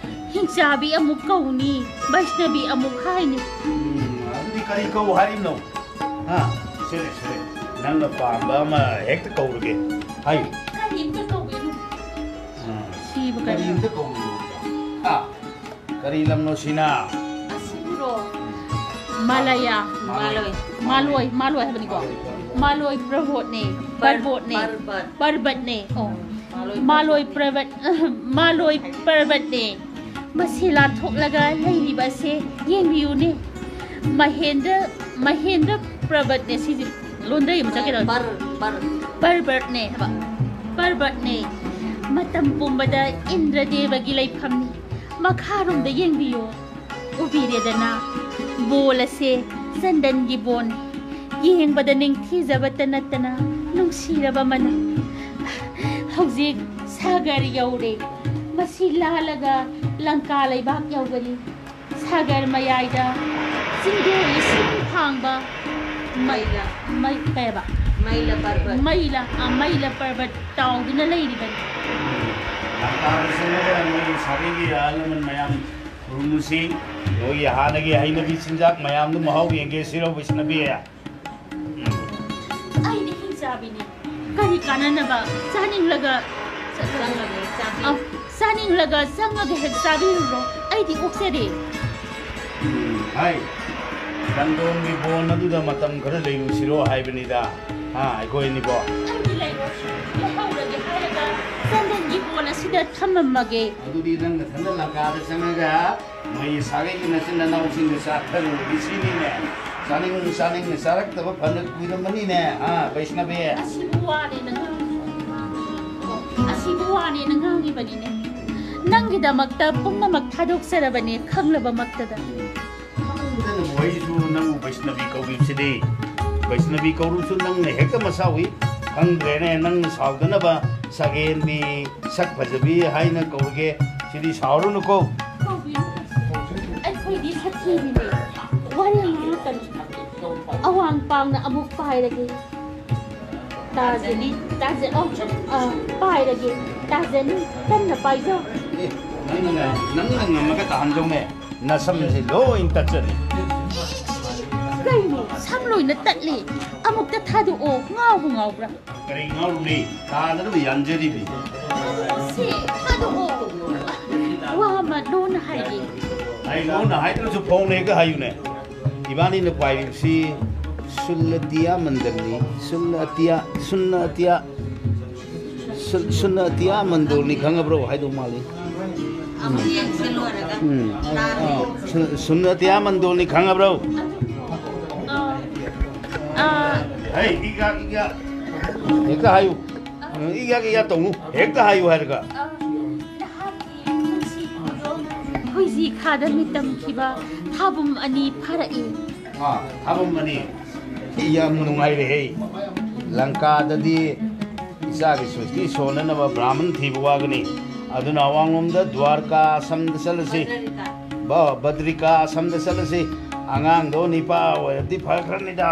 ꯍꯤꯡꯆꯥꯕꯤ ꯑꯃꯨꯛ ꯀꯧꯅꯤ, ꯕꯩꯁꯅꯕꯤ ꯑꯃꯨꯛ ꯍꯥꯏꯅꯤ꯫ ꯎꯝ, ꯑꯗꯨꯗꯤ ꯀꯔꯤ ꯀꯧ ꯍꯥꯏꯔꯤꯅꯣ? ꯍꯥ? ꯁꯦꯅꯦ, ꯁꯦꯅꯦ, ꯅꯪꯅ ꯄꯥꯝꯕ ꯑꯃ ꯍꯦꯛꯇ ꯀꯧꯔꯒꯦ꯫ ꯍꯥꯏꯌꯨ꯫ ꯀꯔꯤꯝꯇ ꯀꯧꯕꯤꯅꯨ꯫ ꯑꯥ꯫ ꯁꯤꯕꯨ ꯀꯔꯤ? ꯀꯔꯤꯝꯇ ꯀꯧꯕꯤꯅꯨ꯫ ꯍꯥ? ꯀꯔꯤ ꯂꯝꯅꯣ ꯁꯤꯅ? ꯑꯁꯤꯕꯨꯔꯣ? ꯃꯥꯂꯌꯥ꯫ ꯃꯥꯂꯣꯏ꯫ ꯃꯥꯂꯣꯏ, ꯃꯥꯂꯣꯏ ꯍꯥꯏꯕꯅꯤꯀꯣ꯫ ꯃꯥꯂꯣꯏ ꯄꯔꯕꯣꯠꯅꯦ꯫ ꯄꯔ-, ꯄꯔꯕꯣꯠꯅꯦ꯫ ꯄꯔꯕꯠ꯫ ꯄꯔꯕꯠꯅꯦ꯫ ꯑꯣ꯫ ꯃꯥꯂꯣꯏ ꯃꯥꯂꯣꯏ ꯄꯔꯕꯠ꯫ ꯄꯔꯕꯠ-, ꯃꯥꯂꯣꯏ ꯄꯔꯕꯠꯅꯦ꯫ ꯃꯁꯤ ꯂꯥꯟꯊꯣꯛꯂꯒ ꯂꯩꯔꯤꯕ ꯑꯁꯦ ꯌꯦꯡꯕꯤꯌꯨꯅꯦ꯫ ꯃꯍꯦꯟꯗ꯭ꯔ, ꯃꯍꯦꯟꯗ꯭ꯔ ꯄꯔꯕꯠꯅꯦ ꯁꯤꯁꯦ꯫ ꯂꯣꯟꯗ꯭ꯔꯩ ꯑꯃ ꯆꯠꯀꯦ ꯇꯧꯋꯦ꯫ ꯄꯔ-, ꯄꯔ-, ꯄꯔꯕꯠꯅꯦ ꯍꯥꯏꯕ꯫ ꯄꯔꯕꯠꯅꯦ꯫ ꯃꯇꯝ ꯄꯨꯝꯕꯗ ꯏꯟꯗ꯭ꯔꯗꯦꯕꯒꯤ ꯂꯩꯐꯝꯅꯤ꯫ ꯃꯈꯥꯔꯣꯝꯗ ꯌꯦꯡꯕꯤꯌꯨ꯫ ꯎꯕꯤꯔꯦꯗꯅ, ꯕꯣꯜ ꯑꯁꯦ ꯆꯟꯗꯟꯒꯤ ꯕꯣꯜꯅꯤ꯫ ꯌꯦꯡꯕꯗ ꯅꯤꯡꯊꯤꯖꯕꯇ ꯅꯠꯇꯅ ꯅꯨꯡꯁꯤꯔꯕ ꯃꯅꯝ꯫ ꯍꯧꯖꯤꯛ ꯁꯥꯒꯔ ꯌꯧꯔꯦ꯫ ꯃꯁꯤ ꯂꯥꯜꯂꯒ ꯂꯪꯀꯥ ꯂꯩꯕꯥꯛ ꯌꯧꯒꯅꯤ꯫ ꯁꯥꯒꯔ ꯃꯌꯥꯏꯗ ꯆꯤꯡꯗꯣꯜ ꯏꯁꯤꯡ ꯍꯥꯡꯕ ꯃꯩ-, ꯃꯩꯂ꯫ ꯃꯩ-, ꯀꯩꯕ? ꯃꯩꯂ ꯄꯔꯕꯠ꯫ ꯃꯩꯂ, ꯑ, ꯃꯩꯂ ꯄꯔꯕꯠ ꯇꯥꯎꯗꯨꯅ ꯂꯩꯔꯤꯕꯅꯤ꯫ ꯂꯪꯀꯥꯗ ꯆꯪꯂꯒ ꯅꯣꯏꯒꯤ ꯁꯥꯒꯩꯒꯤ ꯑꯍꯜ ꯂꯃꯟ ꯃꯌꯥꯝ ꯈꯨꯔꯨꯝꯃꯨꯁꯤ꯫ ꯅꯣꯏꯒꯤ ꯍꯥꯟꯅꯒꯤ ꯍꯩꯅꯕꯤ ꯆꯤꯟꯖꯥꯛ ꯃꯌꯥꯝꯗꯨ ꯃꯍꯥꯎ ꯌꯦꯡꯒꯦ ꯁꯤꯔꯣ, ꯕꯩꯁꯅꯕꯤ? ꯑꯩꯗꯤ ꯍꯤꯡꯆꯥꯕꯤꯅꯤ꯫ ꯀꯔꯤ ꯀꯥꯟꯅꯅꯕ? ꯆꯥꯅꯤꯡꯂꯒ ꯆꯪꯂꯒ ꯍꯦꯛ ꯆꯥꯕꯤ꯫ ꯑ, ꯆꯥꯅꯤꯡꯂꯒ ꯆꯪꯂꯒ ꯍꯦꯛ ꯆꯥꯕꯤꯔꯨꯔꯣ꯫ ꯑꯩꯗꯤ ꯑꯣꯛꯆꯔꯦ꯫ ꯎꯝ, ꯍꯥꯏ꯫ ꯆꯟꯗꯣꯟꯒꯤ ꯕꯣꯟ ꯑꯗꯨꯗ ꯃꯇꯝ ꯈꯔ ꯂꯩꯔꯨꯁꯤꯔꯣ ꯍꯥꯏꯕꯅꯤꯗ꯫ ꯍꯥ, ꯑꯩꯈꯣꯏ ꯑꯅꯤꯕꯣ? ꯑꯩꯗꯤ ꯂꯩꯔꯣꯏ꯫ ꯂꯩꯍꯧꯔꯒꯦ ꯍꯥꯏꯔꯒ ꯆꯟꯗꯣꯟꯒꯤ ꯕꯣꯟ ꯑꯁꯤꯗ ꯊꯝꯃꯝꯃꯒꯦ꯫ ꯑꯗꯨꯗꯤ ꯅꯪ ꯅꯊꯟꯗ ꯂꯪꯀꯥꯗ ꯆꯪꯉꯒ ꯅꯣꯏꯒꯤ ꯁꯥꯒꯩꯒꯤ ꯅꯆꯤꯟ ꯅꯅꯥꯎꯁꯤꯡꯗ ꯆꯥꯊꯔꯨꯔꯒꯦ ꯁꯤꯅꯤꯅꯦ꯫ ꯆꯥꯅꯤꯡ ꯆꯥꯅꯤꯡꯅ ꯆꯥꯔꯛꯇꯕ ꯐꯅ ꯀꯨꯏꯔꯝꯃꯅꯤꯅꯦ, ꯍꯥ, ꯕꯩꯁꯅꯕꯤ? ꯑꯁꯤꯕꯨ ꯋꯥꯅꯦꯅ ꯉꯥꯡꯉꯤ-, ꯑꯁꯤꯕꯨ ꯋꯥꯅꯦꯅ ꯉꯥꯡꯉꯤꯕꯅꯤꯅꯦ꯫ ꯅꯪꯒꯤꯗꯃꯛꯇ ꯄꯨꯝꯅꯃꯛ ꯊꯥꯗꯣꯛꯆꯔꯕꯅꯦ ꯈꯪꯂꯕꯃꯛꯇꯗ꯫ ꯈꯪꯗꯅꯕꯨ ꯑꯩꯁꯨ ꯅꯪꯕꯨ ꯕꯩꯁꯅꯕꯤ ꯀꯧꯔꯤꯕꯁꯤꯗꯤ꯫ ꯕꯩꯁꯅꯕꯤ ꯀꯧꯔꯨꯁꯨ ꯅꯪꯅ ꯍꯦꯛꯇ ꯃꯁꯥꯎꯏ꯫ ꯈꯪꯗ꯭ꯔꯦꯅꯦ, ꯅꯪꯅ ꯁꯥꯎꯗꯅꯕ ꯁꯒꯦꯟꯕꯤ ꯁꯛ ꯐꯖꯕꯤ ꯍꯥꯏꯅ ꯀꯧꯔꯒꯦ꯫ ꯁꯤꯗꯤ ꯁꯥꯎꯔꯨꯅꯨꯀꯣ꯫ ꯀꯧꯕꯤꯌꯨ꯫ ꯑꯩꯈꯣꯏꯗꯤ ꯁꯛꯊꯤꯕꯤꯅꯦ꯫ ꯋꯥꯔꯤ ꯉꯥꯡꯉꯛꯀꯅꯨ꯫ ꯑꯋꯥꯡ ꯄꯥꯡꯅ ꯑꯃꯨꯛ ꯄꯥꯏꯔꯒꯦ꯫ ꯇꯥꯖꯅꯤ, ꯇꯥꯖ-, ꯑꯣ, ꯑ, ꯄꯥꯏꯔꯒꯦ꯫ ꯇꯥꯖꯅꯤ, ꯀꯟꯅ ꯄꯥꯏꯖꯧ꯫ ꯑꯦ, ꯅꯪꯅ, ꯅꯪꯅ ꯉꯝꯃꯒ ꯇꯥꯍꯟꯗꯧꯅꯦ꯫ ꯅꯁꯝꯁꯦ ꯂꯣꯏ ꯇꯠꯆꯅꯤ꯫ ꯀꯩꯅꯣ, ꯁꯝ ꯂꯣꯏꯅ ꯇꯠꯂꯦ꯫ ꯑꯃꯨꯛꯇ ꯊꯥꯗꯣꯛꯑꯣ, ꯉꯥꯎꯕꯨ ꯉꯥꯎꯕ꯭ꯔꯥ? ꯀꯔꯤ ꯉꯥꯎꯔꯨꯅꯤ? ꯇꯥꯗꯅꯕ ꯌꯥꯟꯖꯔꯤꯕꯅꯤ꯫ ꯁꯤ ꯊꯥꯗꯣꯛꯑꯣ꯫ ꯋꯥ ꯑꯃ ꯂꯣꯟꯅ ꯍꯥꯏꯒꯦ꯫ ꯑꯩ ꯂꯣꯟꯅ ꯍꯥꯏꯗ꯭ꯔꯁꯨ ꯐꯣꯡꯅ ꯍꯦꯛꯇ ꯍꯥꯏꯌꯨꯅꯦ꯫ ꯏꯕꯥꯅꯤꯅ ꯄꯥꯏꯔꯤꯕꯁꯤ ꯁꯨꯜꯂꯇꯤꯌꯥ ꯃꯟꯗꯜꯅꯤ꯫ ꯁꯨꯜꯂꯇꯤꯌꯥ, ꯁꯨꯟꯅꯇꯤꯌꯥ, ꯁꯨ-, ꯁꯨꯟꯅꯇꯤꯌꯥ ꯃꯟꯗꯣꯜꯅꯤ ꯈꯪꯉꯕ꯭ꯔꯣ? ꯍꯥꯏꯗꯧ ꯃꯥꯜꯂꯤ꯫ ꯑꯃꯨꯛ ꯌꯦꯡꯁꯤ ꯂꯣꯏꯔꯒ꯫ ꯎꯝ꯫ ꯇꯥꯔꯦ꯫ ꯑꯥ, ꯁꯨ-, ꯁꯨꯟꯅꯇꯤꯌꯥ ꯃꯟꯗꯣꯜꯅꯤ ꯈꯪꯉꯕ꯭ꯔꯣ? ꯑꯥ, ꯑꯥ꯫ ꯍꯩ, ꯏꯒ, ꯏꯒ꯫ ꯍꯦꯛꯇ ꯍꯥꯏꯌꯨ꯫ ꯏꯒ, ꯏꯒ ꯇꯧꯅꯨ꯫ ꯍꯦꯛꯇ ꯍꯥꯏꯌꯨ ꯍꯥꯏꯔꯒ꯫ ꯑꯥ, ꯅꯍꯥꯛꯀꯤ ꯄꯨꯟꯁꯤ ꯈꯣꯡꯗꯣꯝ ꯍꯨꯏꯖꯤ ꯈꯥꯗ ꯃꯤꯇꯝꯈꯤꯕ ꯊꯥꯕꯨꯝ ꯑꯅꯤ ꯐꯥꯔꯛꯏ꯫ ꯑꯥ, ꯊꯥꯕꯨꯝ ꯑꯅꯤ꯫ ꯑꯩ ꯌꯥꯝ ꯅꯨꯡꯉꯥꯏꯔꯦꯍꯦ꯫ ꯂꯪꯀꯥꯗꯗꯤ ꯏꯆꯥꯒꯤ ꯁꯨꯇꯤ ꯁꯣꯟꯅꯅꯕ ꯕ꯭ꯔꯥꯍꯃꯟ ꯊꯤꯕ ꯋꯥꯒꯅꯤ꯫ ꯑꯗꯨꯅ ꯑꯋꯥꯡꯂꯣꯝꯗ ꯗ꯭ꯋꯥꯔꯀꯥ ꯑꯁꯝꯗ ꯆꯠꯂꯁꯤ꯫ ꯕ-, ꯕꯗ꯭ꯔꯤꯀꯥ ꯑꯁꯝꯗ ꯆꯠꯂꯁꯤ꯫ ꯑꯉꯥꯡꯗꯣ ꯅꯤꯄꯥ ꯑꯣꯏꯔꯗꯤ ꯐꯈ꯭ꯔꯅꯤꯗ꯫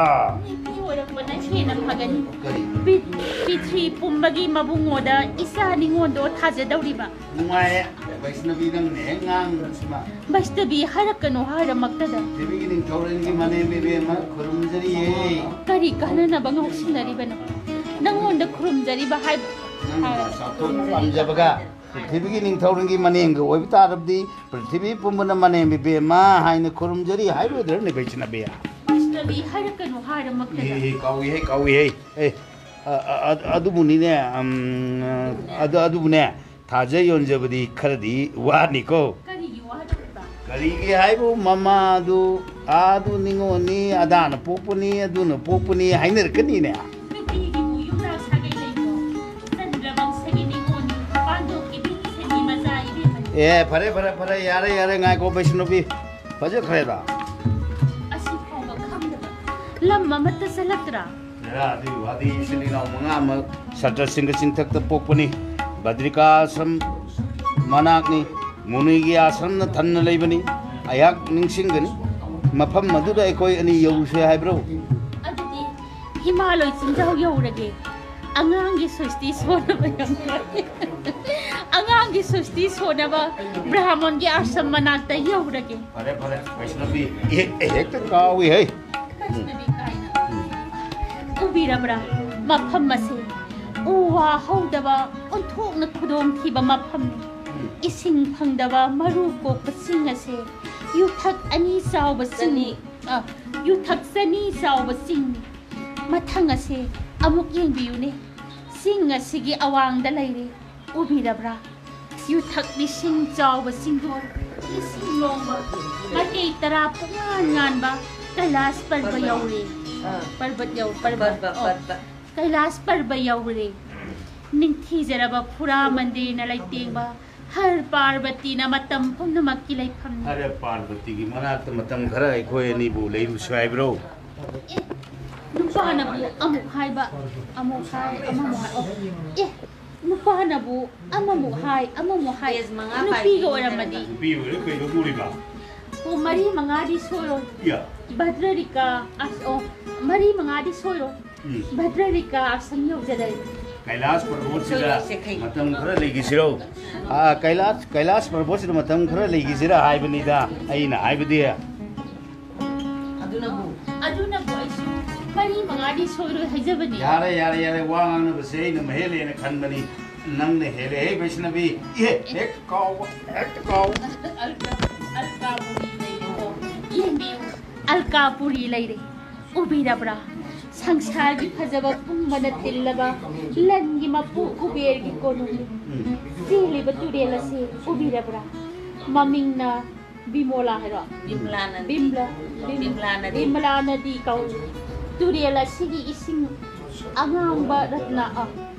ꯅꯨꯄꯤ ꯑꯣꯏꯔꯛꯄꯅ ꯍꯦꯟꯅ ꯐꯒꯅꯤ꯫ ꯀꯔꯤ? ꯄꯤ-, ꯄꯤꯊ꯭ꯔꯤ ꯄꯨꯝꯕꯒꯤ ꯃꯕꯨꯡꯉꯣꯗ ꯏꯆꯥ ꯅꯤꯉꯣꯟꯗꯣ ꯊꯥꯖꯗꯧꯔꯤꯕ꯫ ꯅꯨꯡꯉꯥꯏꯔꯦ꯫ ꯕꯩꯁꯅꯕꯤ ꯅꯪꯅ ꯍꯦꯛ ꯉꯥꯡꯕꯁꯤꯃ꯫ ꯕꯩꯁꯅꯕꯤ ꯍꯥꯏꯔꯛꯀꯅꯨ ꯍꯥꯏꯔꯃꯛꯇꯗ꯫ ꯄ꯭ꯔꯤꯊꯤꯕꯤꯒꯤ ꯅꯤꯡꯊꯧꯔꯦꯜꯒꯤ ꯃꯅꯦꯝ ꯏꯕꯦꯝꯃ ꯈꯨꯔꯨꯝꯖꯔꯤꯌꯦ꯫ ꯀꯔꯤ ꯀꯥꯟꯅꯅꯕ ꯉꯥꯎꯁꯤꯟꯅꯔꯤꯕꯅꯣ? ꯅꯪꯉꯣꯟꯗ ꯈꯨꯔꯨꯝꯖꯔꯤꯕ ꯍꯥꯏꯕ꯫ ꯅꯪꯅ ꯆꯥꯎꯊꯣꯛꯄ ꯄꯥꯝꯖꯕꯒ ꯄ꯭ꯔꯤꯊꯤꯕꯤꯒꯤ ꯅꯤꯡꯊꯧꯔꯦꯜꯒꯤ ꯃꯅꯦꯝꯒ ꯑꯣꯏꯕ ꯇꯥꯔꯕꯗꯤ, ꯄ꯭ꯔꯤꯊꯤꯕꯤ ꯄꯨꯝꯕꯅ ꯃꯅꯦꯝ ꯏꯕꯦꯝꯃ ꯍꯥꯏꯅ ꯈꯨꯔꯨꯝꯖꯔꯤ ꯍꯥꯏꯔꯣꯏꯗ꯭ꯔꯅꯦ, ꯕꯩꯁꯅꯕꯤ? ꯕꯩꯁꯅꯕꯤ ꯍꯥꯏꯔꯛꯀꯅꯨ ꯍꯥꯏꯔꯃꯛꯇꯅ꯫ ꯏꯍꯦ, ꯀꯥꯎꯏꯍꯦ, ꯀꯥꯎꯏꯍꯦ꯫ ꯑꯦ, ꯑ, ꯑ, ꯑ, ꯑꯗꯨꯕꯨꯅꯤꯅꯦ, ꯎꯝ, ꯑꯗꯨ, ꯑꯗꯨꯕꯨꯅꯦ, ꯊꯥꯖ ꯌꯣꯟꯖꯕꯗꯤ ꯈꯔꯗꯤ ꯋꯥꯅꯤꯀꯣ꯫ ꯀꯔꯤꯒꯤ ꯋꯥꯗꯧꯔꯤꯕ? ꯀꯔꯤꯒꯤ ꯍꯥꯏꯕꯨ, ꯃꯃꯥꯗꯨ ꯑꯥꯗꯨ ꯅꯤꯉꯣꯜꯅꯤ, ꯑꯗꯥꯅ ꯄꯣꯛꯄꯅꯤ, ꯑꯗꯨꯅ ꯄꯣꯛꯄꯅꯤ ꯍꯥꯏꯅꯔꯛꯀꯅꯤꯅꯦ꯫ ꯅꯨꯄꯤꯒꯤꯕꯨ ꯌꯨꯝꯅꯥꯛ ꯁꯥꯒꯩ ꯂꯩꯕ꯭ꯔꯣ? ꯆꯟꯗ꯭ꯔ ꯋꯪꯁꯒꯤ ꯅꯤꯉꯣꯜꯅꯤ, ꯄꯥꯟꯗꯣꯞꯀꯤ ꯚꯤꯝꯁꯦꯟꯒꯤ ꯃꯆꯥ ꯏꯕꯦꯝꯃꯅꯤ꯫ ꯑꯦ, ꯐꯔꯦ, ꯐꯔꯦ, ꯐꯔꯦ, ꯌꯥꯔꯦ, ꯌꯥꯔꯦ, ꯉꯥꯏꯈꯣ, ꯕꯩꯁꯅꯣꯕꯤ꯫ ꯐꯖꯈ꯭ꯔꯦꯗ꯫ ꯑꯁꯤ ꯐꯥꯎꯕ ꯈꯪꯗꯕ, ꯂꯝ ꯑꯃꯠꯇ ꯆꯠꯂꯛꯇ꯭ꯔꯥ? ꯍꯦꯔꯥ, ꯑꯗꯨꯒꯤ ꯋꯥꯗꯤ ꯏꯆꯤꯜ ꯏꯅꯥꯎ ꯃꯉꯥꯃꯛ ꯁꯥꯇ꯭ꯔꯁꯤꯡꯒ ꯆꯤꯡꯊꯛꯇ ꯄꯣꯛꯄꯅꯤ꯫ ꯕꯗ꯭ꯔꯤꯀꯥ ꯑꯥꯁ꯭ꯔꯝ ꯃꯅꯥꯛꯅꯤ꯫ ꯃꯨꯅꯤꯒꯤ ꯑꯥꯁ꯭ꯔꯝꯅ ꯊꯟꯅ ꯂꯩꯕꯅꯤ꯫ ꯑꯩꯍꯥꯛ ꯅꯤꯡꯁꯤꯡꯒꯅꯤ꯫ ꯃꯐꯝ ꯑꯗꯨꯗ ꯑꯩꯈꯣꯏ ꯑꯅꯤ ꯌꯧꯔꯨꯁꯦ ꯍꯥꯏꯕ꯭ꯔꯣ? ꯑꯗꯨꯗꯤ ꯍꯤꯃꯥꯂꯣꯏ ꯆꯤꯡꯖꯥꯎ ꯌꯧꯔꯒꯦ꯫ ꯑꯉꯥꯡꯒꯤ ꯁꯣꯁꯇꯤ ꯁꯣꯟꯅꯕ ꯌꯧꯔꯒꯦ꯫ ꯑꯉꯥꯡꯒꯤ ꯁꯣꯁꯇꯤ ꯁꯣꯟꯅꯕ ꯕ꯭ꯔꯥꯍꯃꯣꯟꯒꯤ ꯑꯥꯁ꯭ꯔꯝ ꯃꯅꯥꯛꯇ ꯌꯧꯔꯒꯦ꯫ ꯐꯔꯦ, ꯐꯔꯦ, ꯕꯩꯁꯅꯕꯤ꯫ ꯑꯦ, ꯑꯦ, ꯍꯦꯛꯇ ꯀꯥꯎꯏ ꯍꯦ꯫ ꯕꯩꯁꯅꯕꯤ ꯀꯥꯏꯅ꯫ ꯎꯕꯤꯔꯕ꯭ꯔꯥ? ꯃꯐꯝ ꯑꯁꯦ ꯎ ꯋꯥ ꯍꯧꯗꯕ, ꯑꯣꯟꯊꯣꯛꯅ ꯈꯨꯗꯣꯡꯊꯤꯕ ꯃꯐꯝꯅꯤ꯫ ꯏꯁꯤꯡ ꯐꯪꯗꯕ, ꯃꯔꯨ ꯀꯣꯛꯄ ꯆꯤꯡ ꯑꯁꯦ ꯌꯨꯊꯛ ꯑꯅꯤ ꯆꯥꯎꯕ ꯆꯤꯡꯅꯤ꯫ ꯆꯅꯤ꯫ ꯑ, ꯌꯨꯊꯛ ꯆꯅꯤ ꯆꯥꯎꯕ ꯆꯤꯡꯅꯤ꯫ ꯃꯊꯪ ꯑꯁꯦ ꯑꯃꯨꯛ ꯌꯦꯡꯕꯤꯌꯨꯅꯦ꯫ ꯆꯤꯡ ꯑꯁꯤꯒꯤ ꯑꯋꯥꯡꯗ ꯂꯩꯔꯦ꯫ ꯎꯕꯤꯔꯕ꯭ꯔꯥ? ꯌꯨꯊꯛ ꯂꯤꯁꯤꯡ ꯆꯥꯎꯕ ꯆꯤꯡꯗꯣꯜ, ꯂꯤꯁꯤꯡ ꯂꯣꯡꯕ, ꯃꯥꯏꯀꯩ ꯇꯔꯥ ꯄꯨꯡꯉꯥꯟ ꯉꯥꯟꯕ ꯀꯩꯂꯥꯁ ꯄꯔꯕ ꯌꯧꯔꯦ꯫ ꯑꯥ꯫ ꯄꯔꯕꯠ ꯌꯧ-, ꯄꯔꯕꯠ꯫ ꯄꯔꯕꯠ, ꯑꯣ꯫ ꯄꯔꯕꯠ꯫ ꯀꯩꯂꯥꯁ ꯄꯔꯕ ꯌꯧꯔꯦ꯫ ꯅꯤꯡꯊꯤꯖꯔꯕ ꯐꯨꯔꯥ ꯃꯟꯗꯤꯔꯅ ꯂꯩꯇꯦꯡꯕ ꯍꯔ ꯄꯥꯔꯕꯇꯤꯅ ꯃꯇꯝ ꯄꯨꯝꯅꯃꯛꯀꯤ ꯂꯩꯐꯝꯅꯤ꯫ ꯍꯔ ꯄꯥꯔꯕꯇꯤꯒꯤ ꯃꯅꯥꯛꯇ ꯃꯇꯝ ꯈꯔ ꯑꯩꯈꯣꯏ ꯑꯅꯤꯕꯨ ꯂꯩꯔꯨꯁꯤ ꯍꯥꯏꯕ꯭ꯔꯣ? ꯑꯦ, ꯅꯨꯄꯥꯅꯕꯨ ꯑꯃꯨꯛ ꯍꯥꯏꯕ, ꯑꯃꯨꯛ ꯍꯥꯏ, ꯑꯃꯃꯨꯛ ꯍꯥꯏ꯫ ꯑꯣ, ꯑꯦ, ꯅꯨꯄꯥꯅꯕꯨ ꯑꯃꯃꯨꯛ ꯍꯥꯏ, ꯑꯃꯃꯨꯛ ꯍꯥꯏ꯫ ꯄꯦꯖ ꯃꯉꯥ ꯅꯨꯄꯤꯒ ꯄꯥꯏꯕꯤ ꯑꯣꯏꯔꯝꯃꯗꯤ꯫ ꯅꯨꯄꯤ ꯑꯣꯏꯔꯦ ꯀꯩꯗꯧꯗꯣꯔꯤꯕ? ꯑꯣ, ꯃꯔꯤ ꯃꯉꯥꯗꯤ ꯁꯣꯏꯔꯣꯏ꯫ ꯌꯥ꯫ ꯚꯗ꯭ꯔꯔꯤꯀꯥ, ꯑꯁ, ꯑꯣ, ꯃꯔꯤ ꯃꯉꯥꯗꯤ ꯁꯣꯏꯔꯣꯏ꯫ ꯎꯝ꯫ ꯚꯗ꯭ꯔꯔꯤꯀꯥ ꯑꯥꯁ꯭ꯔꯝ ꯌꯧꯖꯔꯦ꯫ ꯀꯩꯂꯥꯁ ꯄꯔꯕꯣꯠꯁꯤꯗ ꯁꯣꯏꯔꯣꯏꯁꯦ ꯀꯩ? ꯃꯇꯝ ꯈꯔ ꯂꯩꯈꯤꯁꯤꯔꯣ? ꯑꯥ, ꯀꯩꯂꯥꯁ, ꯀꯩꯂꯥꯁ ꯄꯔꯕꯣꯠꯁꯤꯗ ꯃꯇꯝ ꯈꯔ ꯂꯩꯈꯤꯁꯤꯔꯥ ꯍꯥꯏꯕꯅꯤꯗ ꯑꯩꯅ ꯍꯥꯏꯕꯗꯤ꯫ ꯑꯗꯨꯅꯕꯨ? ꯑꯗꯨꯅꯕꯨ ꯑꯩꯁꯨ ꯃꯔꯤ ꯃꯉꯥꯗꯤ ꯁꯣꯏꯔꯣꯏ ꯍꯥꯏꯖꯕꯅꯤ꯫ ꯌꯥꯔꯦ, ꯌꯥꯔꯦ, ꯌꯥꯔꯦ, ꯋꯥ ꯉꯥꯡꯅꯕꯁꯦ ꯑꯩꯅ ꯃꯍꯦꯜꯂꯦꯅ ꯈꯟꯕꯅꯤ꯫ ꯅꯪꯅ ꯍꯦꯜꯂꯦꯍꯦ ꯕꯩꯁꯅꯕꯤ꯫ ꯏꯍꯦ, ꯍꯦꯛ ꯀꯥꯎꯕ, ꯍꯦꯛ ꯀꯥꯎꯕ꯫ ꯑꯜꯀꯥ-, ꯑꯜꯀꯥꯄꯨꯔꯤ ꯂꯩꯔꯦꯀꯣ꯫ ꯌꯦꯡꯕꯤꯌꯨ꯫ ꯑꯜꯀꯥꯄꯨꯔꯤ ꯂꯩꯔꯦ꯫ ꯎꯕꯤꯔꯕ꯭ꯔꯥ? ꯁꯪꯁꯥꯔꯒꯤ ꯐꯖꯕ ꯄꯨꯝꯕꯅ ꯇꯤꯜꯂꯕ ꯂꯟꯒꯤ ꯃꯄꯨ ꯀꯨꯕꯦꯔꯒꯤ ꯀꯣꯅꯨꯡꯅꯤ꯫ ꯎꯝ꯫ ꯆꯦꯜꯂꯤꯕ ꯇꯨꯔꯦꯜ ꯑꯁꯤ ꯎꯕꯤꯔꯕ꯭ꯔꯥ? ꯃꯃꯤꯡꯅ ꯕꯤꯃꯣꯂꯥ ꯍꯥꯏꯔꯣ? ꯕꯤꯝꯂꯥ ꯅꯗꯤ꯫ ꯕꯤꯝꯂꯥ, ꯕꯤꯝ-, ꯕꯤꯝꯂꯥ ꯅꯗꯤ꯫ ꯕꯤꯝꯂꯥ ꯅꯗꯤ ꯀꯧꯏ꯫ ꯇꯨꯔꯦꯜ ꯑꯁꯤꯒꯤ ꯏꯁꯤꯡ ꯑꯉꯥꯡꯕ ꯔꯠꯅ, ꯑ,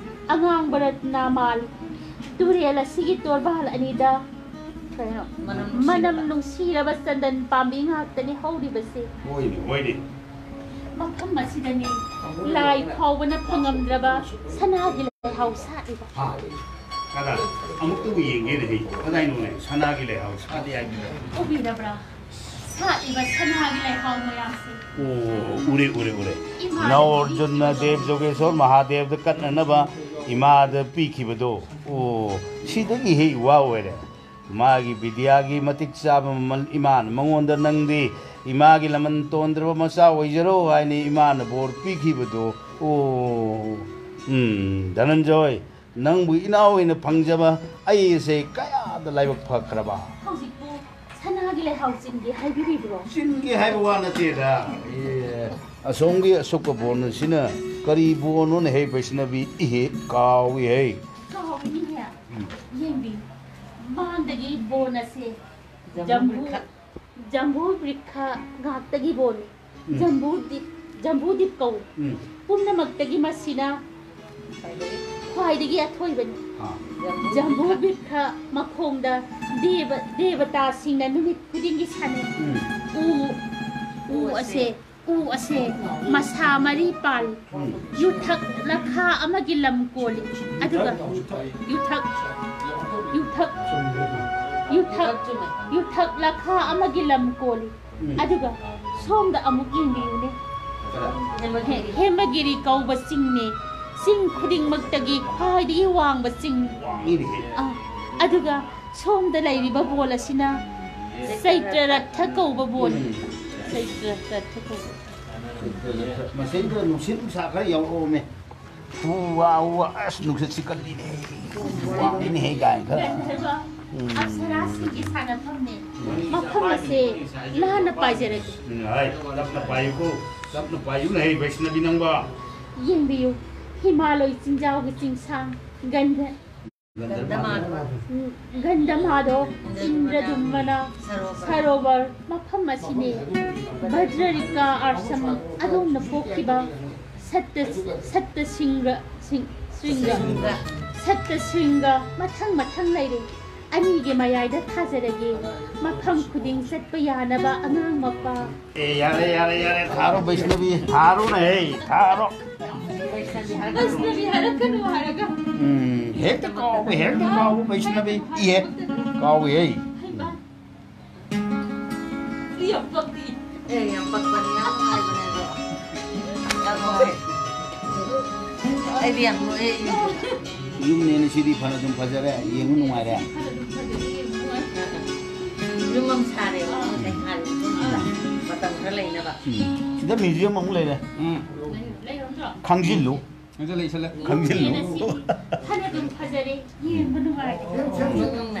ꯑꯉꯥꯡꯕ ꯔꯠꯅ ꯃꯥꯜꯂꯤ꯫ ꯇꯨꯔꯦꯜ ꯑꯁꯤꯒꯤ ꯇꯣꯔꯕꯥꯜ ꯑꯅꯤꯗ ꯀꯩꯅꯣ, ꯃꯅꯝ ꯅꯨꯡꯁꯤꯔꯕ꯫ ꯃꯅꯝ ꯅꯨꯡꯁꯤꯔꯕ ꯆꯟꯗꯟ ꯄꯥꯝꯕꯤ ꯉꯥꯛꯇꯅꯤ ꯍꯧꯔꯤꯕꯁꯦ꯫ ꯍꯣꯏꯅꯦ, ꯍꯣꯏꯅꯦ꯫ ꯃꯐꯝ ꯑꯁꯤꯗꯅꯤ ꯂꯥꯏ ꯐꯥꯎꯕꯅ ꯐꯪꯉꯝꯗ꯭ꯔꯕ ꯁꯅꯥꯒꯤ ꯂꯩꯍꯥꯎ ꯁꯥꯠꯂꯤꯕ꯫ ꯍꯥ? ꯀꯗꯥ? ꯑꯃꯨꯛꯇꯕꯨ ꯌꯦꯡꯒꯦꯅꯦ ꯑꯩ꯫ ꯀꯗꯥꯏꯅꯣꯅꯦ? ꯁꯅꯥꯒꯤ ꯂꯩꯍꯥꯎ ꯁꯥꯠꯂꯤ ꯍꯥꯏꯕꯗꯨꯗ꯫ ꯎꯕꯤꯔꯕ꯭ꯔꯥ? ꯁꯥꯠꯂꯤꯕ ꯁꯅꯥꯒꯤ ꯂꯩꯍꯥꯎ ꯃꯌꯥꯝꯁꯦ꯫ ꯑꯣ, ꯎꯔꯦ, ꯎꯔꯦ, ꯎꯔꯦ꯫ ꯏꯃꯥꯅ ꯅꯥꯎ ꯑꯔꯖꯨꯟꯅ ꯄꯤꯈꯤꯕꯗꯣ꯫ ꯗꯦꯕ ꯖꯣꯒꯦꯁꯣꯔ ꯃꯍꯥꯗꯦꯕꯗ ꯀꯠꯅꯅꯕ ꯏꯃꯥꯗ ꯄꯤꯈꯤꯕꯗꯣ꯫ ꯑꯣ, ꯁꯤꯗꯒꯤ ꯍꯦꯛ ꯋꯥ ꯑꯣꯏꯔꯦ꯫ ꯃꯥꯒꯤ ꯕꯤꯗ꯭ꯌꯥꯒꯤ ꯃꯇꯤꯛ ꯆꯥꯕ ꯃꯃꯜ ꯏꯃꯥꯅ ꯃꯉꯣꯟꯗ, "ꯅꯪꯗꯤ ꯏꯃꯥꯒꯤ ꯂꯃꯟ ꯇꯣꯟꯗ꯭ꯔꯕ ꯃꯆꯥ ꯑꯣꯏꯖꯔꯣ" ꯍꯥꯏꯅ ꯏꯃꯥꯅ ꯕꯣꯔ ꯄꯤꯈꯤꯕꯗꯣ꯫ ꯑꯣ, ꯎꯝ, ꯙꯅꯟꯖꯣꯏ, ꯅꯪꯕꯨ ꯏꯅꯥꯎ ꯑꯣꯏꯅ ꯐꯪꯖꯕ ꯑꯩ ꯑꯁꯦ ꯀꯌꯥꯗ ꯂꯥꯏꯕꯛ ꯐꯈ꯭ꯔꯕ꯫ ꯍꯧꯖꯤꯛꯄꯨ ꯁꯅꯥꯒꯤ ꯂꯩꯍꯥꯎ ꯆꯤꯟꯒꯦ ꯍꯥꯏꯕꯤꯔꯤꯕ꯭ꯔꯣ? ꯆꯤꯟꯒꯦ ꯍꯥꯏꯕ ꯋꯥ ꯅꯠꯇꯦꯗ꯫ ꯑꯦ, ꯑꯁꯣꯝꯒꯤ ꯑꯁꯨꯛꯀ ꯕꯣꯟ ꯑꯁꯤꯅ ꯀꯔꯤ ꯕꯣꯟꯅꯣꯅꯦ ꯍꯦ ꯕꯩꯁꯅꯕꯤ? ꯏꯍꯦ, ꯀꯥꯎꯏ ꯍꯦ꯫ ꯀꯥꯎꯏꯅꯦꯍꯦ꯫ ꯎꯝ꯫ ꯌꯦꯡꯕꯤꯌꯨ꯫ ꯃꯥꯡꯗꯒꯤ ꯕꯣꯟ ꯑꯁꯦ ꯖꯝꯕꯨ ꯖꯝꯕꯨ ꯕ꯭ꯔꯤꯈꯥ꯫ ꯖꯝꯕꯨ ꯕ꯭ꯔꯤꯈꯥ ꯉꯥꯛꯇꯒꯤ ꯕꯣꯟꯅꯤ꯫ ꯎꯝ꯫ ꯖꯝꯕꯨ ꯗꯤꯞ, ꯖꯝꯕꯨ ꯗꯤꯞ ꯀꯧꯏ꯫ ꯎꯝ꯫ ꯄꯨꯝꯅꯃꯛꯇꯒꯤ ꯃꯁꯤꯅ ꯈ꯭ꯋꯥꯏꯗꯒꯤ ꯑꯊꯣꯏꯕꯅꯤ꯫ ꯑꯥ꯫ ꯖꯝꯕꯨ ꯕ꯭ꯔꯤꯈꯥ ꯃꯈꯣꯡꯗ ꯗꯦꯕ-, ꯗꯦꯕꯇꯥꯁꯤꯡꯅ ꯅꯨꯃꯤꯠ ꯈꯨꯗꯤꯡꯒꯤ ꯁꯥꯟꯅꯩ꯫ ꯎꯝ꯫ ꯎ, ꯎ ꯑꯁꯦ ꯎ ꯑꯁꯦ ꯃꯁꯥ ꯃꯔꯤ ꯄꯥꯜꯂꯤ꯫ ꯎꯝ꯫ ꯌꯨꯊꯛ ꯂꯈꯥ ꯑꯃꯒꯤ ꯂꯝ ꯀꯣꯜꯂꯤ꯫ ꯑꯗꯨꯒ ꯌꯨꯊꯛ, ꯌꯨꯊꯛ, ꯌꯨꯊꯛ, ꯌꯨꯊꯛ ꯂꯈꯥ ꯑꯃꯒꯤ ꯂꯝ ꯀꯣꯜꯂꯤ꯫ ꯎꯝ꯫ ꯑꯗꯨꯒ ꯁꯣꯝꯗ ꯑꯃꯨꯛ ꯌꯦꯡꯕꯤꯌꯨꯅꯦ꯫ ꯍꯦ-, ꯍꯦꯃꯒꯤꯔꯤ ꯀꯧꯕ ꯆꯤꯡꯅꯤ꯫ ꯆꯤꯡ ꯈꯨꯗꯤꯡꯃꯛꯇꯒꯤ ꯈ꯭ꯋꯥꯏꯗꯒꯤ ꯋꯥꯡꯕ ꯆꯤꯡꯅꯤ꯫ ꯋꯥꯡꯉꯤꯅꯦꯍꯦ꯫ ꯑꯥ, ꯑꯗꯨꯒ ꯁꯣꯝꯗ ꯂꯩꯔꯤꯕ ꯕꯣꯜ ꯑꯁꯤꯅ ꯆꯩꯇ꯭ꯔ ꯔꯠꯊ ꯀꯧꯕ ꯕꯣꯜꯅꯤ꯫ ꯎꯝ꯫ ꯆꯩꯇ꯭ꯔ ꯔꯠꯊ ꯀꯧꯕ꯫ ꯃꯁꯤꯗ ꯅꯨꯡꯁꯤꯠ ꯅꯨꯡꯁꯥ ꯈꯔ ꯌꯥꯎꯔꯛꯑꯣꯃꯦ꯫ ꯎ ꯋꯥ, ꯎ ꯋꯥ, ꯑꯁ, ꯅꯨꯡꯁꯤꯠꯁꯤ ꯀꯜꯂꯤꯅꯦ꯫ ꯎ ꯋꯥꯅꯤꯅꯦꯍꯦ ꯀꯥꯏꯅ ꯈꯔ꯫ ꯒꯟꯙꯔꯕ ꯎꯝ꯫ ꯑꯞꯁꯔꯥꯁꯤꯡꯒꯤ ꯁꯥꯟꯅꯐꯝꯅꯦ꯫ ꯎꯝ꯫ ꯃꯐꯝ ꯑꯁꯦ ꯅꯍꯥꯟꯅ ꯄꯥꯏꯖꯔꯒꯦ꯫ ꯎꯝ, ꯍꯥꯏ, ꯇꯞꯅ ꯄꯥꯏꯌꯨꯀꯣ, ꯇꯞꯅ ꯄꯥꯏꯌꯨꯅꯦꯍꯦ, ꯕꯩꯁꯅꯕꯤ ꯅꯪꯕꯣ꯫ ꯌꯦꯡꯕꯤꯌꯨ, ꯍꯤꯃꯥꯂꯣꯏ ꯆꯤꯡꯖꯥꯎꯒꯤ ꯆꯤꯡꯁꯥꯡ ꯒꯟꯙ-, ꯒꯟꯙꯃꯥꯟ꯫ ꯎꯝ, ꯒꯟꯙꯃꯥꯗꯣ ꯏꯟꯗ꯭ꯔꯗꯨꯝꯃꯅ ꯁꯔꯣꯚꯔ꯫ ꯁꯔꯣꯚꯔ ꯃꯐꯝ ꯑꯁꯤꯅꯤ꯫ ꯚꯗ꯭ꯔꯔꯤꯀꯥ ꯑꯥꯁ꯭ꯔꯝ ꯑꯗꯣꯝꯅ ꯄꯣꯛꯈꯤꯕ ꯁꯠꯇ-, ꯁꯠꯇꯁꯤꯡꯒ-, ꯁꯤꯡ-, ꯁ꯭ꯔꯤꯡꯒ꯫ ꯁ꯭ꯔꯤꯡꯒ꯫ ꯁꯠꯇꯁꯤꯡꯒ ꯃꯊꯪ ꯃꯊꯪ ꯂꯩꯔꯦ꯫ ꯑꯅꯤꯒꯤ ꯃꯌꯥꯏꯗ ꯊꯥꯖꯔꯒꯦ꯫ ꯃꯐꯝ ꯈꯨꯗꯤꯡ ꯆꯠꯄ ꯌꯥꯅꯕ ꯑꯉꯥꯡ ꯃꯄꯥ꯫ ꯑꯦ, ꯌꯥꯔꯦ, ꯌꯥꯔꯦ, ꯌꯥꯔꯦ, ꯊꯥꯔꯣ, ꯕꯩꯁꯅꯕꯤ, ꯊꯥꯔꯣꯅꯦ, ꯍꯦ, ꯊꯥꯔꯣ꯫ ꯕꯩꯁꯅꯕꯤ ꯍꯥꯏꯔꯛꯀꯅꯨ ꯍꯥꯏꯔꯒ꯫ ꯎꯝ, ꯍꯦꯛꯇ ꯀꯥꯎꯕ, ꯍꯦꯛꯇ ꯀꯥꯎꯕ, ꯕꯩꯁꯅꯕꯤ, ꯏꯍꯦ, ꯀꯥꯎꯏ, ꯍꯦ꯫ ꯍꯩꯃꯥ꯫ ꯌꯥꯝ ꯄꯛꯇꯤ꯫ ꯑꯦ, ꯌꯥꯝ ꯄꯛꯄꯅꯤ, ꯌꯥꯝ ꯅꯨꯡꯉꯥꯏꯕꯅꯦ ꯑꯗꯣ꯫ ꯌꯥꯝ ꯅꯨꯡꯉꯥꯏ꯫ ꯑꯩꯗꯤ ꯌꯥꯝ ꯅꯣꯛꯑꯦ, ꯑꯩꯗꯤ꯫ ꯌꯨꯝꯅꯦꯅ ꯁꯤꯗꯤ ꯐꯅ ꯑꯗꯨꯝ ꯐꯖꯔꯦ, ꯌꯦꯡꯕ ꯅꯨꯡꯉꯥꯏꯔꯦ꯫ ꯈꯔ ꯑꯗꯨꯝ ꯐꯖꯔꯦ, ꯌꯦꯡꯕ ꯅꯨꯡꯉꯥꯏ꯫ ꯌꯨꯝ ꯑꯃ ꯁꯥꯔꯦꯕ, ꯑꯥ꯫ ꯂꯩꯈꯥꯏ꯫ ꯑꯥ꯫ ꯃꯇꯝ ꯈꯔ ꯂꯩꯅꯕ꯫ ꯎꯝ꯫ ꯁꯤꯗ ꯃ꯭ꯌꯨꯖꯤꯌꯝ ꯑꯃꯨꯛ ꯂꯩꯔꯦ꯫ ꯎꯝ꯫ ꯂꯩ-, ꯂꯩꯔꯝꯗ꯭ꯔꯣ? ꯈꯪꯖꯤꯜꯂꯨ꯫ ꯑꯗꯨ ꯂꯩꯁꯜꯂꯦ꯫ ꯈꯪꯖꯤꯜꯂꯨ꯫ ꯌꯨꯝꯅꯦꯅ ꯁꯤꯗꯤ ꯐꯅ ꯑꯗꯨꯝ ꯐꯖꯔꯦ, ꯌꯦꯡꯕ ꯅꯨꯡꯉꯥꯏꯔꯦ꯫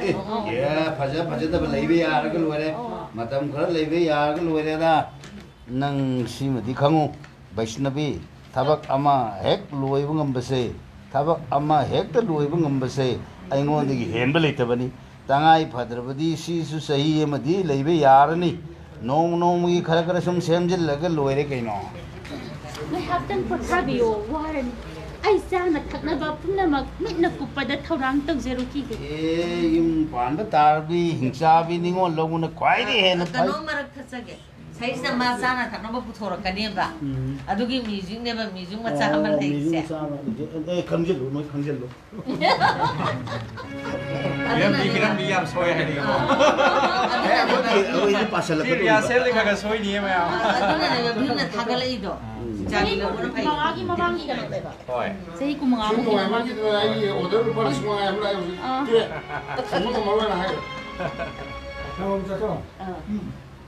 ꯑꯦ, ꯐꯖ ꯐꯖꯗꯕ ꯂꯩꯕ ꯌꯥꯔꯒ ꯂꯣꯏꯔꯦ꯫ ꯑꯣ꯫ ꯃꯇꯝ ꯈꯔ ꯂꯩꯕ ꯌꯥꯔꯒ ꯂꯣꯏꯔꯦꯗ꯫ ꯅꯪ ꯁꯤꯃꯗꯤ ꯈꯪꯉꯨ, ꯕꯩꯁꯅꯕꯤ, ꯊꯕꯛ ꯑꯃ ꯍꯦꯛ ꯂꯣꯏꯕ ꯉꯝꯕꯁꯦ, ꯊꯕꯛ ꯑꯃ ꯍꯦꯛꯇ ꯂꯣꯏꯕ ꯉꯝꯕꯁꯦ ꯑꯩꯉꯣꯟꯗꯒꯤ ꯍꯦꯟꯕ ꯂꯩꯇꯕꯅꯤ꯫ ꯇꯉꯥꯏ ꯐꯗ꯭ꯔꯕꯗꯤ ꯁꯤꯁꯨ ꯆꯍꯤ ꯑꯃꯗꯤ ꯂꯩꯕ ꯌꯥꯔꯅꯤ꯫ ꯅꯣꯡꯃ ꯅꯣꯡꯃꯒꯤ ꯈꯔ ꯈꯔ ꯁꯨꯝ ꯁꯦꯝꯖꯤꯜꯂꯒ ꯂꯣꯏꯔꯦ ꯀꯩꯅꯣ꯫ ꯉꯥꯏꯍꯥꯛꯇꯪ ꯄꯣꯊꯥꯕꯤꯌꯣ, ꯋꯥꯔꯅꯤ꯫ ꯑꯩ ꯆꯥꯅ ꯊꯛꯅꯕ ꯄꯨꯝꯅꯃꯛ ꯃꯤꯠꯅ ꯀꯨꯞꯄꯗ ꯊꯧꯔꯥꯡ ꯇꯧꯖꯔꯨꯈꯤꯒꯦ꯫ ꯑꯦ, ꯌꯨꯝ ꯄꯥꯟꯕ ꯇꯥꯔꯗꯤ ꯍꯤꯡꯆꯥꯕꯤ ꯅꯤꯉꯣꯜ ꯂꯧꯕꯅ ꯈ꯭ꯋꯥꯏꯗꯒꯤ ꯍꯦꯟꯅ ꯐꯩ꯫ ꯀꯩꯅꯣꯝ ꯃꯔꯛ ꯊꯠꯆꯒꯦ꯫ ꯁꯩꯁꯤꯗ ꯃꯥ ꯆꯥꯅ ꯊꯛꯅꯕ ꯄꯨꯊꯣꯔꯛꯀꯅꯦꯕ꯫ ꯎꯝ꯫ ꯑꯗꯨꯒꯤ ꯃ꯭ꯌꯨꯖꯤꯛꯅꯦꯕ, ꯃ꯭ꯌꯨꯖꯤꯛ ꯃꯆꯥ ꯑꯃ ꯑꯣ, ꯂꯩꯔꯤꯁꯦ꯫ ꯃ꯭ꯌꯨꯖꯤꯛ ꯃꯆꯥ ꯑꯃ, ꯃ꯭ꯌꯨꯖꯤꯛ, ꯑꯦ, ꯈꯪꯖꯤꯜꯂꯨ, ꯃꯣꯏ ꯈꯪꯖꯤꯜꯂꯨ꯫ ꯃꯤꯔꯝꯗꯤ, ꯃꯤꯔꯝꯗꯤ ꯌꯥꯝ ꯁꯣꯏ ꯍꯥꯏꯅꯤꯀꯣ꯫ ꯑꯦ, ꯑꯩꯈꯣꯏꯗꯤ, ꯑꯩꯈꯣꯏꯗꯤ ꯄꯥꯁꯜꯂꯛꯀꯗꯧꯔꯤꯕ꯫ ꯁꯤ ꯔꯤꯍꯥꯔꯁꯦꯜꯗꯤ ꯈꯔ ꯈꯔ ꯁꯣꯏꯅꯤꯌꯦ ꯃꯌꯥꯝ꯫ ꯑꯗꯨꯅꯅꯦꯕ ꯃꯤꯅ ꯊꯥꯒꯠꯂꯛꯏꯗꯣ꯫ ꯎꯝ꯫ ꯆꯥꯕꯤ ꯂꯧꯕꯅ ꯐꯩ꯫ ꯃꯉꯥꯒꯤ ꯃꯃꯥꯡꯒꯤ ꯀꯩꯅꯣ ꯇꯧꯕ꯫ ꯍꯣꯏ꯫ ꯆꯍꯤ ꯀꯨꯟꯃꯉꯥ ꯁꯤ ꯃꯨꯛꯀꯤ ꯃꯃꯥꯡ꯫ ꯅꯨꯡꯉꯥꯏꯃꯟꯈꯤꯗꯅ ꯑꯩꯒꯤ ꯑꯣꯔꯗꯔ ꯂꯨꯄꯥ ꯂꯤꯁꯤꯡ ꯃꯉꯥ ꯑꯃ ꯂꯥꯛꯑꯦ ꯍꯧꯖꯤꯛ꯫ ꯑꯥ꯫ ꯇꯣꯛꯑꯦ꯫ ꯑꯃꯨꯛꯀ ꯃꯔꯣꯏ ꯑꯣꯏꯅ ꯍꯥꯏꯔꯣ꯫ ꯑꯥ꯫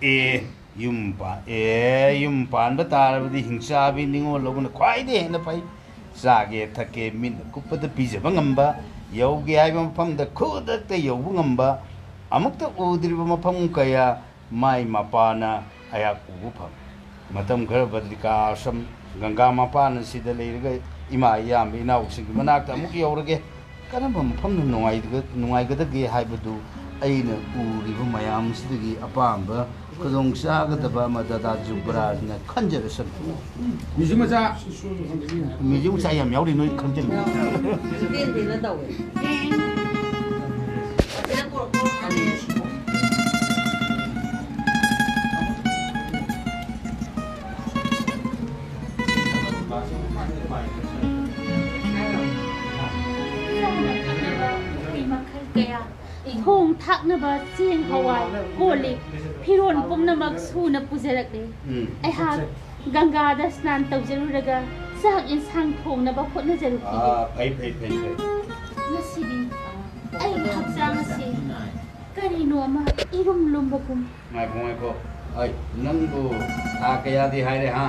ꯑꯦ, ꯌꯨꯝ ꯄꯥ-, ꯑꯦ, ꯌꯨꯝ ꯄꯥꯟꯕ ꯇꯥꯔꯕꯗꯤ ꯍꯤꯡꯆꯥꯕꯤ ꯅꯤꯉꯣꯜ ꯂꯧꯕꯅ ꯈ꯭ꯋꯥꯏꯗꯒꯤ ꯍꯦꯟꯅ ꯐꯩ꯫ ꯆꯥꯒꯦ ꯊꯛꯀꯦ ꯃꯤꯠꯅ ꯀꯨꯞꯄꯗ ꯄꯤꯖꯕ ꯉꯝꯕ, ꯌꯧꯒꯦ ꯍꯥꯏꯕ ꯃꯐꯝꯗ ꯈꯨꯗꯛꯇ ꯌꯧꯕ ꯉꯝꯕ, ꯑꯃꯨꯛꯇ ꯎꯗ꯭ꯔꯤꯕ ꯃꯐꯝ ꯀꯌꯥ ꯃꯥꯏ ꯃꯄꯥꯅ ꯑꯩꯍꯥꯛ ꯎꯕ ꯐꯪꯉꯤ꯫ ꯃꯇꯝ ꯈꯔ ꯕꯗ꯭ꯔꯤꯀꯥ ꯑꯥꯁ꯭ꯔꯝ, ꯒꯪꯒꯥ ꯃꯄꯥꯟ ꯑꯁꯤꯗ ꯂꯩꯔꯒ ꯏꯃꯥ ꯏꯌꯥꯝꯕ ꯏꯅꯥꯎꯁꯤꯡꯒꯤ ꯃꯅꯥꯛꯇ ꯑꯃꯨꯛ ꯌꯧꯔꯒꯦ꯫ ꯀꯔꯝꯕ ꯃꯐꯝꯅ ꯅꯨꯡꯉꯥꯏꯒ-, ꯅꯨꯡꯉꯥꯏꯒꯗꯒꯦ ꯍꯥꯏꯕꯗꯨ ꯑꯩꯅ ꯎꯔꯤꯕ ꯃꯌꯥꯝꯁꯤꯗꯒꯤ ꯑꯄꯥꯝꯕ ꯈꯨꯗꯣꯡ ꯆꯥꯒꯗꯕ ꯑꯃ ꯗꯗꯥ ꯖꯨꯕꯔꯥꯖꯅ ꯈꯟꯖꯔꯁꯅꯨ꯫ ꯃ꯭ꯌꯨꯖꯤꯛ ꯃꯆꯥ꯫ ꯃ꯭ꯌꯨꯖꯤꯛ ꯃꯆꯥ ꯌꯥꯝ ꯌꯥꯎꯔꯤ, ꯅꯣꯏ ꯈꯪꯖꯤꯜꯂꯨ꯫ ꯇꯦꯟ ꯇꯦꯟꯅ ꯇꯧꯋꯦ꯫ ꯆꯥꯅ ꯊꯛꯅꯕ ꯃꯈꯜ ꯀꯌꯥ, ꯊꯣꯡ ꯊꯥꯛꯅꯕ ꯆꯦꯡ ꯍꯋꯥꯏ, ꯀꯣꯜ ꯂꯤꯛ, ꯐꯤꯔꯣꯜ ꯄꯨꯝꯅꯃꯛ ꯁꯨꯅ ꯄꯨꯖꯔꯛꯂꯦ꯫ ꯎꯝ꯫ ꯑꯩꯍꯥꯛ ꯒꯪꯒꯥꯗ ꯁ꯭ꯅꯥꯟ ꯇꯧꯖꯔꯨꯔꯒ ꯆꯥꯛ ꯏꯟꯁꯥꯡ ꯊꯣꯡꯅꯕ ꯍꯣꯠꯅꯖꯔꯨꯈꯤꯒꯦ꯫ ꯑꯥ, ꯐꯩ, ꯐꯩ, ꯐꯩ, ꯐꯩ꯫ ꯉꯁꯤꯗꯤ ꯑꯩꯒꯤ ꯍꯛꯆꯥꯡ ꯑꯁꯤ ꯀꯔꯤꯅꯣ ꯑꯃ ꯏꯔꯨꯝ ꯂꯨꯝꯕꯒꯨꯝ꯫ ꯉꯥꯏꯈꯣ, ꯉꯥꯏꯈꯣ꯫ ꯑꯩ, ꯅꯪꯕꯨ ꯊꯥ ꯀꯌꯥꯗꯤ ꯍꯥꯏꯔꯦ, ꯍꯥ?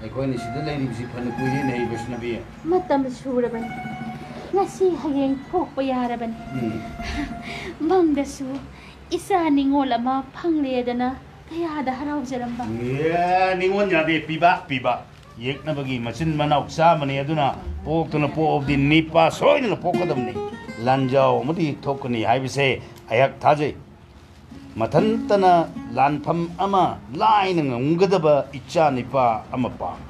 ꯑꯩꯈꯣꯏꯅ ꯁꯤꯗ ꯂꯩꯔꯤꯕꯁꯤ ꯐꯅ ꯀꯨꯏꯔꯦꯅꯦ, ꯍꯩ ꯕꯩꯁꯅꯕꯤ꯫ ꯃꯇꯝ ꯁꯨꯔꯕꯅꯤ꯫ ꯉꯁꯤ ꯍꯌꯦꯡ ꯊꯣꯛꯄ ꯌꯥꯔꯕꯅꯤ꯫ ꯎꯝ꯫ ꯃꯪꯗꯁꯨ ꯏꯆꯥ ꯅꯤꯉꯣꯜ ꯑꯃ ꯐꯪꯂꯦꯗꯅ ꯀꯌꯥꯗ ꯍꯔꯥꯎꯖꯔꯝꯕ꯫ ꯑꯦ, ꯅꯤꯉꯣꯜ ꯌꯥꯗꯦ, ꯄꯤꯕꯥꯛ ꯄꯤꯕ꯫ ꯌꯦꯛꯅꯕꯒꯤ ꯃꯆꯤꯟ ꯃꯅꯥꯎ ꯆꯥꯝꯃꯅꯤ, ꯑꯗꯨꯅ ꯄꯣꯛꯇꯅ ꯄꯣꯛꯑꯕꯗꯤ ꯅꯤꯄꯥ ꯁꯣꯏꯗꯅ ꯄꯣꯛꯀꯗꯕꯅꯤ꯫ ꯂꯥꯟꯖꯥꯎ ꯑꯃꯗꯤ ꯊꯣꯛꯀꯅꯤ ꯍꯥꯏꯕꯁꯦ ꯑꯩꯍꯥꯛ ꯊꯥꯖꯩ꯫ ꯃꯊꯟꯇꯅ ꯂꯥꯟꯐꯝ ꯑꯃ ꯂꯥꯏꯅ ꯉꯝꯒꯗꯕ ꯏꯆꯥ ꯅꯤꯄꯥ ꯑꯃ ꯄꯥꯝꯃꯤ꯫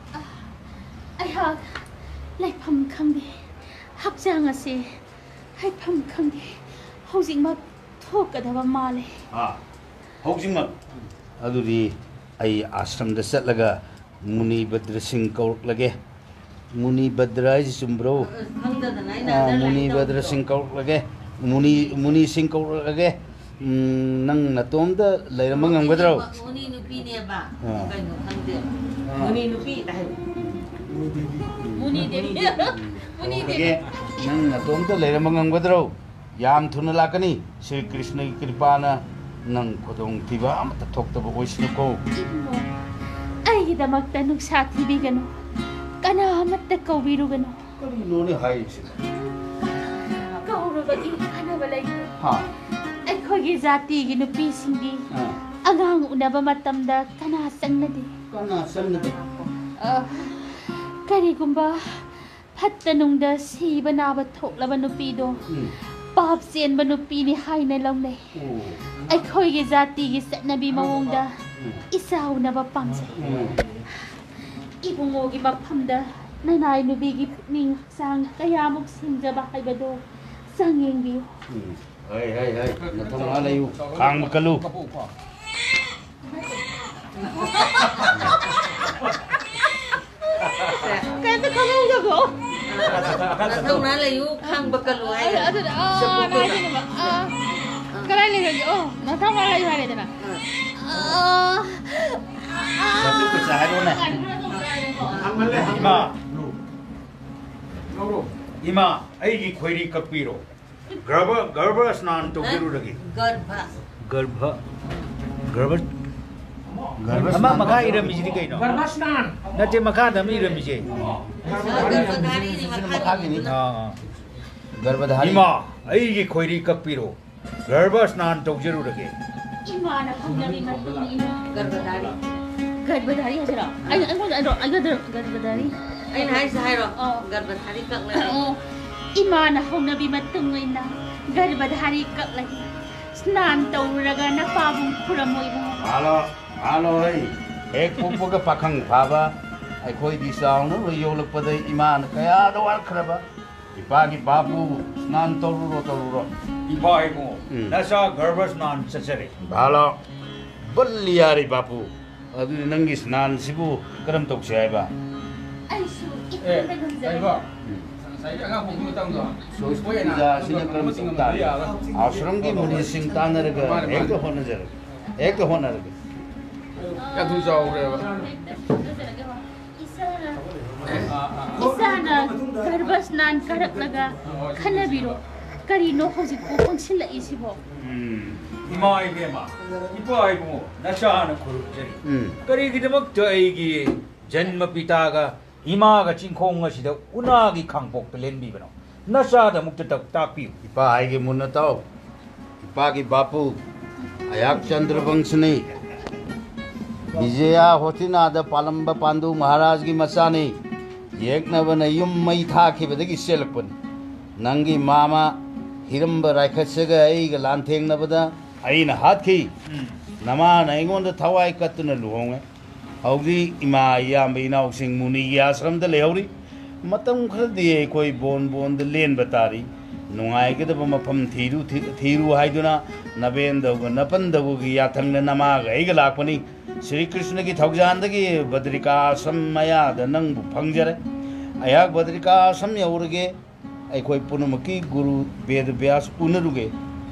ꯑꯩꯍꯥꯛ ꯂꯩꯐꯝ ꯈꯪꯗꯦ꯫ ꯍꯛꯆꯥꯡ ꯑꯁꯤ ꯍꯥꯏꯐꯝ ꯈꯪꯗꯦ꯫ ꯍꯧꯖꯤꯛꯃꯛ ꯊꯣꯛꯀꯗꯕ ꯃꯥꯜꯂꯦ꯫ ꯑꯥ, ꯍꯧꯖꯤꯛꯃꯛ? ꯑꯗꯨꯗꯤ ꯑꯩ ꯑꯥꯁ꯭ꯔꯝꯗ ꯆꯠꯂꯒ ꯃꯨꯅꯤ ꯕꯗ꯭ꯔꯁꯤꯡ ꯀꯧꯔꯛꯂꯒꯦ꯫ ꯃꯨꯅꯤ ꯕꯗ꯭ꯔ ꯍꯥꯏꯁꯤ ꯆꯨꯝꯕ꯭ꯔꯣ? ꯑꯁ, ꯈꯪꯗꯗꯅ ꯑꯩꯅ ꯑꯥ, underline ꯃꯨꯅꯤ ꯇꯧꯕꯗꯣ꯫ ꯕꯗ꯭ꯔꯁꯤꯡ ꯀꯧꯔꯛꯂꯒꯦ꯫ ꯃꯨꯅꯤ, ꯃꯨꯅꯤꯁꯤꯡ ꯀꯧꯔꯛꯂꯒꯦ꯫ ꯎꯝ, ꯅꯪ ꯅꯇꯣꯝꯇ ꯂꯩꯔꯝꯕ ꯉꯝꯒꯗ꯭ꯔꯣ? ꯃꯨꯅꯤ ꯅꯨꯄꯤꯅꯦꯕ꯫ ꯑꯥ꯫ ꯀꯩꯅꯣ ꯈꯪꯗꯦ꯫ ꯑꯥ꯫ ꯃꯨꯅꯤ ꯅꯨꯄꯤ ꯇꯥꯏ꯫ ꯃꯨꯅꯤ ꯗꯦꯕꯤ꯫ ꯃꯨꯅꯤ ꯗꯦꯕꯤ꯫ ꯀꯧꯔꯛꯂꯒꯦ꯫ ꯅꯪ ꯅꯇꯣꯝꯇ ꯂꯩꯔꯝꯕ ꯉꯝꯒꯗ꯭ꯔꯣ? ꯌꯥꯝ ꯊꯨꯅ ꯂꯥꯛꯀꯅꯤ꯫ ꯁ꯭ꯔꯤ ꯀ꯭ꯔꯤꯁꯅꯒꯤ ꯀ꯭ꯔꯤꯄꯥꯅ ꯅꯪ ꯈꯨꯗꯣꯡꯊꯤꯕ ꯑꯃꯠꯇ ꯊꯣꯛꯇꯕ ꯑꯣꯏꯁꯅꯨꯀꯣ꯫ ꯑꯩꯒꯤꯗꯃꯛꯇ ꯅꯨꯡꯁꯥ ꯊꯤꯕꯤꯒꯅꯨ꯫ ꯀꯅꯥ ꯑꯃꯠꯇ ꯀꯧꯕꯤꯔꯨꯒꯅꯨ꯫ ꯀꯔꯤꯅꯣꯅꯦ ꯍꯥꯏꯔꯤꯁꯤꯕꯣ? ꯀꯧꯔꯨꯕꯒꯤ ꯀꯥꯟꯅꯕ ꯂꯩꯇꯦ꯫ ꯍꯥ? ꯑꯩꯈꯣꯏꯒꯤ ꯖꯥꯇꯤꯒꯤ ꯅꯨꯄꯤꯁꯤꯡꯗꯤ ꯑꯥ꯫ ꯑꯉꯥꯡ ꯎꯅꯕ ꯃꯇꯝꯗ ꯀꯅꯥ ꯆꯪꯅꯗꯦ? ꯀꯅꯥ ꯆꯪꯅꯗꯦ? ꯑ, ꯀꯔꯤꯒꯨꯝꯕ ꯐꯠꯇ ꯅꯨꯡꯗ ꯁꯤꯕ ꯅꯥꯕ ꯊꯣꯛꯂꯕ ꯅꯨꯄꯤꯗꯣ ꯎꯝ꯫ ꯄꯥꯞ ꯆꯦꯟꯕ ꯅꯨꯄꯤꯅꯤ ꯍꯥꯏꯅ ꯂꯧꯅꯩ꯫ ꯑꯣ꯫ ꯑꯩꯈꯣꯏꯒꯤ ꯖꯥꯇꯤꯒꯤ ꯆꯠꯅꯕꯤ ꯃꯑꯣꯡꯗ ꯎꯝ꯫ ꯏꯆꯥ ꯎꯅꯕ ꯄꯥꯝꯖꯩ꯫ ꯎꯝ꯫ ꯏꯕꯨꯡꯉꯣꯒꯤ ꯃꯐꯝꯗ ꯅꯅꯥꯏ ꯅꯨꯄꯤꯒꯤ ꯄꯨꯛꯅꯤꯡ ꯍꯛꯆꯥꯡ ꯀꯌꯥꯃꯨꯛ ꯁꯦꯡꯖꯕ ꯍꯥꯏꯕꯗꯣ ꯆꯥꯡ ꯌꯦꯡꯕꯤꯌꯨ꯫ ꯎꯝ꯫ ꯍꯩ, ꯍꯩ, ꯍꯩ꯫ ꯅꯊꯧꯅꯥ ꯂꯩꯌꯨ꯫ ꯈꯥꯡꯕ ꯀꯜꯂꯨ꯫ ꯀꯩꯝꯇ ꯈꯪꯍꯧꯗꯕ꯭ꯔꯣ? ꯅꯊꯧꯅꯥ ꯂꯩꯌꯨ, ꯈꯥꯡꯕ ꯀꯜꯂꯨ ꯍꯥꯏꯔꯦ꯫ ꯑꯗꯨ, ꯑꯗꯨꯗ, ꯑꯥ, ꯁꯦ, ꯄꯨ-, ꯄꯨ-, ꯀꯥꯏꯗꯅꯣꯕ? ꯑꯥ, ꯀꯗꯥꯏ ꯂꯩꯈ꯭ꯔꯒꯦ? ꯑꯣ, ꯅꯊꯧꯅꯥ ꯂꯩꯌꯨ ꯍꯥꯏꯔꯦꯗꯅ꯫ ꯑꯥ꯫ ꯃꯇꯨ ꯄꯩꯁꯥ ꯍꯥꯏꯔꯣꯅꯦ꯫ ꯏꯃꯥ, ꯏꯃꯥ, ꯑꯩꯒꯤ ꯈꯣꯏꯔꯤ ꯀꯛꯄꯤꯔꯣ꯫ ꯒꯔꯚ, ꯒꯔꯚ ꯁ꯭ꯅꯥꯟ ꯇꯧꯖꯔꯨꯔꯒꯦ꯫ ꯒꯔꯚ꯫ ꯒꯔꯚ, ꯒꯔꯚ, ꯒꯔꯚ ꯑꯃ ꯁ꯭ꯅꯥꯟ ꯃꯈꯥ ꯇꯧꯖꯔꯨꯔꯒꯦ꯫ ꯏꯔꯝꯃꯤꯁꯤꯗꯤ ꯀꯩꯅꯣ? ꯒꯔꯚ ꯁ꯭ꯅꯥꯟ꯫ ꯅꯠꯇꯦ, ꯃꯈꯥꯗ ꯑꯃ ꯏꯔꯝꯃꯤꯁꯦ꯫ ꯒꯔꯚꯙꯥꯔꯤꯅꯤ ꯁꯤꯁꯨ ꯃꯈꯥꯒꯤꯅꯤ꯫ ꯃꯈꯥꯒꯤꯅꯤ꯫ ꯑꯥ, ꯑꯥ꯫ ꯒꯔꯚꯙꯥꯔꯤ꯫ ꯏꯃꯥ, ꯑꯩꯒꯤ ꯈꯣꯏꯔꯤ ꯀꯛꯄꯤꯔꯣ꯫ ꯒꯔꯚ ꯁ꯭ꯅꯥꯟ ꯇꯧꯖꯔꯨꯔꯒꯦ꯫ ꯏꯃꯥꯅ ꯈꯪꯅꯕꯤ ꯃꯇꯨꯡ ꯏꯟꯅ ꯒꯔꯚꯙꯥꯔꯤ꯫ ꯒꯔꯚꯙꯥꯔꯤ ꯍꯥꯏꯁꯤꯔꯣ? ꯑꯩ, ꯑꯩꯉꯣꯟꯗ, ꯑꯩꯉꯣꯟꯗ, ꯑꯩꯉꯣꯟꯗ ꯒꯔꯚꯙꯥꯔꯤ꯫ ꯑꯩꯅ ꯍꯥꯏꯁꯦ ꯍꯥꯏꯔꯣ? ꯑꯥ꯫ ꯒꯔꯚꯙꯥꯔꯤ ꯀꯛꯂꯒꯦ꯫ ꯑꯣ, ꯏꯃꯥꯅ ꯍꯧꯅꯕꯤ ꯃꯇꯨꯡ ꯏꯟꯅ ꯒꯔꯚꯙꯥꯔꯤ ꯀꯛꯂꯒꯦ꯫ ꯁ꯭ꯅꯥꯟ ꯇꯧꯔꯨꯔꯒ ꯅꯄꯥꯕꯨꯡ ꯈꯨꯔꯝꯃꯣ ꯏꯕꯨꯡꯉꯣ꯫ ꯍꯜꯂꯣ, ꯍꯜꯂꯣ, ꯍꯩ꯫ ꯍꯦꯛ ꯄꯣꯛꯄꯒ ꯄꯥꯈꯪ ꯐꯥꯕ ꯑꯩꯈꯣꯏꯗꯤ ꯆꯥꯎꯅꯕ ꯌꯣꯛꯂꯛꯄꯗ ꯏꯃꯥꯅ ꯀꯌꯥꯗ ꯋꯥꯔꯛꯈ꯭ꯔꯕ꯫ ꯏꯄꯥꯒꯤ ꯕꯥꯕꯨ ꯁ꯭ꯅꯥꯟ ꯇꯧꯔꯨꯔꯣ, ꯇꯧꯔꯨꯔꯣ꯫ ꯏꯄꯥ ꯏꯕꯨꯡꯉꯣ, ꯎꯝ꯫ ꯅꯆꯥ ꯒꯔꯚ ꯁ꯭ꯅꯥꯟ ꯆꯠꯆꯔꯦ꯫ ꯚꯥꯂꯣ, ꯕꯜꯂꯤ ꯌꯥꯔꯦ ꯕꯥꯄꯨ꯫ ꯑꯗꯨꯗꯤ ꯅꯪꯒꯤ ꯁ꯭ꯅꯥꯟꯁꯤꯕꯨ ꯀꯔꯝ ꯇꯧꯁꯤ ꯍꯥꯏꯕ? ꯑꯩꯁꯨ ꯑꯦ, ꯏꯊꯟꯇ ꯉꯝꯖꯔꯦ꯫ ꯀꯩꯅꯣ? ꯎꯝ꯫ ꯉꯁꯥꯏꯒꯤ ꯑꯉꯥꯡ ꯄꯣꯛꯄ ꯃꯇꯝꯗꯣ, ꯁꯣꯏ ꯃꯣꯏ ꯄꯨꯖꯥꯁꯤꯅ ꯀꯔꯝ ꯇꯧ ꯇꯥꯔꯦ? ꯌꯥꯔꯣꯏ꯫ ꯑꯥꯁ꯭ꯔꯝꯒꯤ ꯃꯨꯅꯤꯁꯤꯡ ꯇꯥꯟꯅꯔꯒ ꯃꯥꯅꯦ, ꯃꯥꯅꯦ꯫ ꯍꯦꯛꯇ ꯍꯣꯠꯅꯖꯔꯒꯦ꯫ ꯍꯦꯛꯇ ꯍꯣꯠꯅꯔꯒꯦ꯫ ꯑꯗꯨ ꯆꯥꯎꯈ꯭ꯔꯦꯕ꯫ ꯍꯦꯛꯇ ꯍꯣꯠꯅꯖꯔꯒꯦ꯫ ꯏꯆꯥꯅ, ꯏꯆꯥꯅ ꯒꯔꯚ ꯁ꯭ꯅꯥꯟ ꯀꯥꯔꯛꯂꯒ ꯈꯟꯅꯕꯤꯔꯣ꯫ ꯀꯔꯤꯅꯣ ꯍꯧꯖꯤꯛꯄꯨ ꯄꯪꯁꯤꯜꯂꯛꯏꯁꯤꯕꯣ? ꯎꯝ꯫ ꯏꯃꯥ ꯏꯕꯦꯝꯃ, ꯏꯄꯥ ꯏꯕꯨꯡꯉꯣ, ꯅꯆꯥꯅ ꯈꯨꯔꯨꯝꯖꯔꯤ꯫ ꯎꯝ꯫ ꯀꯔꯤꯒꯤꯗꯃꯛꯇ ꯑꯩꯒꯤ ꯖꯟꯃ ꯄꯤꯇꯥꯒ ꯏꯃꯥꯒ ꯆꯤꯡꯈꯣꯡ ꯑꯁꯤꯗ ꯎꯅꯥꯒꯤ ꯈꯥꯡꯄꯣꯛꯇ ꯂꯦꯟꯕꯤꯕꯅꯣ? ꯅꯆꯥꯗ ꯑꯃꯨꯛꯇ ꯇꯥꯛ-, ꯇꯥꯛꯄꯤꯌꯨ꯫ ꯏꯄꯥ ꯑꯩꯒꯤ ꯃꯨꯟꯅ ꯇꯥꯎ꯫ ꯏꯄꯥꯒꯤ ꯕꯥꯄꯨ ꯑꯌꯥꯛ ꯆꯟꯗ꯭ꯔ ꯕꯪꯁꯅꯤ꯫ ꯕꯤꯖꯌꯥ ꯍꯣꯇꯤꯅꯥꯗ ꯄꯥꯜꯂꯝꯕ ꯄꯥꯟꯗꯨ ꯃꯍꯥꯔꯥꯖꯒꯤ ꯃꯆꯥꯅꯤ꯫ ꯌꯦꯛꯅꯕꯅ ꯌꯨꯝ ꯃꯩ ꯊꯥꯈꯤꯕꯗꯒꯤ ꯆꯦꯜꯂꯛꯄꯅꯤ꯫ ꯅꯪꯒꯤ ꯃꯥꯃ ꯍꯤꯔꯝꯕ ꯔꯥꯏꯈꯠꯁꯒ ꯑꯩꯒ ꯂꯥꯟꯊꯦꯡꯅꯕꯗ ꯑꯩꯅ ꯍꯥꯠꯈꯤ꯫ ꯎꯝ꯫ ꯅꯃꯥꯅ ꯑꯩꯉꯣꯟꯗ ꯊꯋꯥꯏ ꯀꯠꯇꯨꯅ ꯂꯨꯍꯣꯡꯉꯦ꯫ ꯍꯧꯖꯤꯛ ꯏꯃꯥ ꯏꯌꯥꯝꯕ ꯏꯅꯥꯎꯁꯤꯡ ꯃꯨꯅꯤꯒꯤ ꯑꯥꯁ꯭ꯔꯝꯗ ꯂꯩꯍꯧꯔꯤ꯫ ꯃꯇꯝ ꯈꯔꯗꯤ ꯑꯩꯈꯣꯏ ꯕꯣꯟ ꯕꯣꯟꯗ ꯂꯦꯟꯕ ꯇꯥꯔꯤ꯫ ꯅꯨꯡꯉꯥꯏꯒꯗꯕ ꯃꯐꯝ ꯊꯤꯔꯨ, ꯊꯤ-, ꯊꯤꯔꯨ ꯍꯥꯏꯗꯨꯅ ꯅꯕꯦꯟꯗꯧꯒ ꯅꯄꯟꯗꯧꯒꯒꯤ ꯌꯥꯊꯪꯗ ꯅꯃꯥꯒ ꯑꯩꯒ ꯂꯥꯛꯄꯅꯤ꯫ ꯁ꯭ꯔꯤ ꯀ꯭ꯔꯤꯁꯅꯒꯤ ꯊꯧꯖꯥꯟꯗꯒꯤ ꯕꯗ꯭ꯔꯤꯀꯥ ꯑꯥꯁ꯭ꯔꯝ ꯃꯌꯥꯗ ꯅꯪꯕꯨ ꯐꯪꯖꯔꯦ꯫ ꯑꯩꯍꯥꯛ ꯕꯗ꯭ꯔꯤꯀꯥ ꯑꯥꯁ꯭ꯔꯝ ꯌꯧꯔꯒꯦ꯫ ꯑꯩꯈꯣꯏ ꯄꯨꯝꯅꯃꯛꯀꯤ ꯒꯨꯔꯨ ꯕꯦꯗ ꯕ꯭ꯌꯥꯁ ꯎꯅꯔꯨꯒꯦ꯫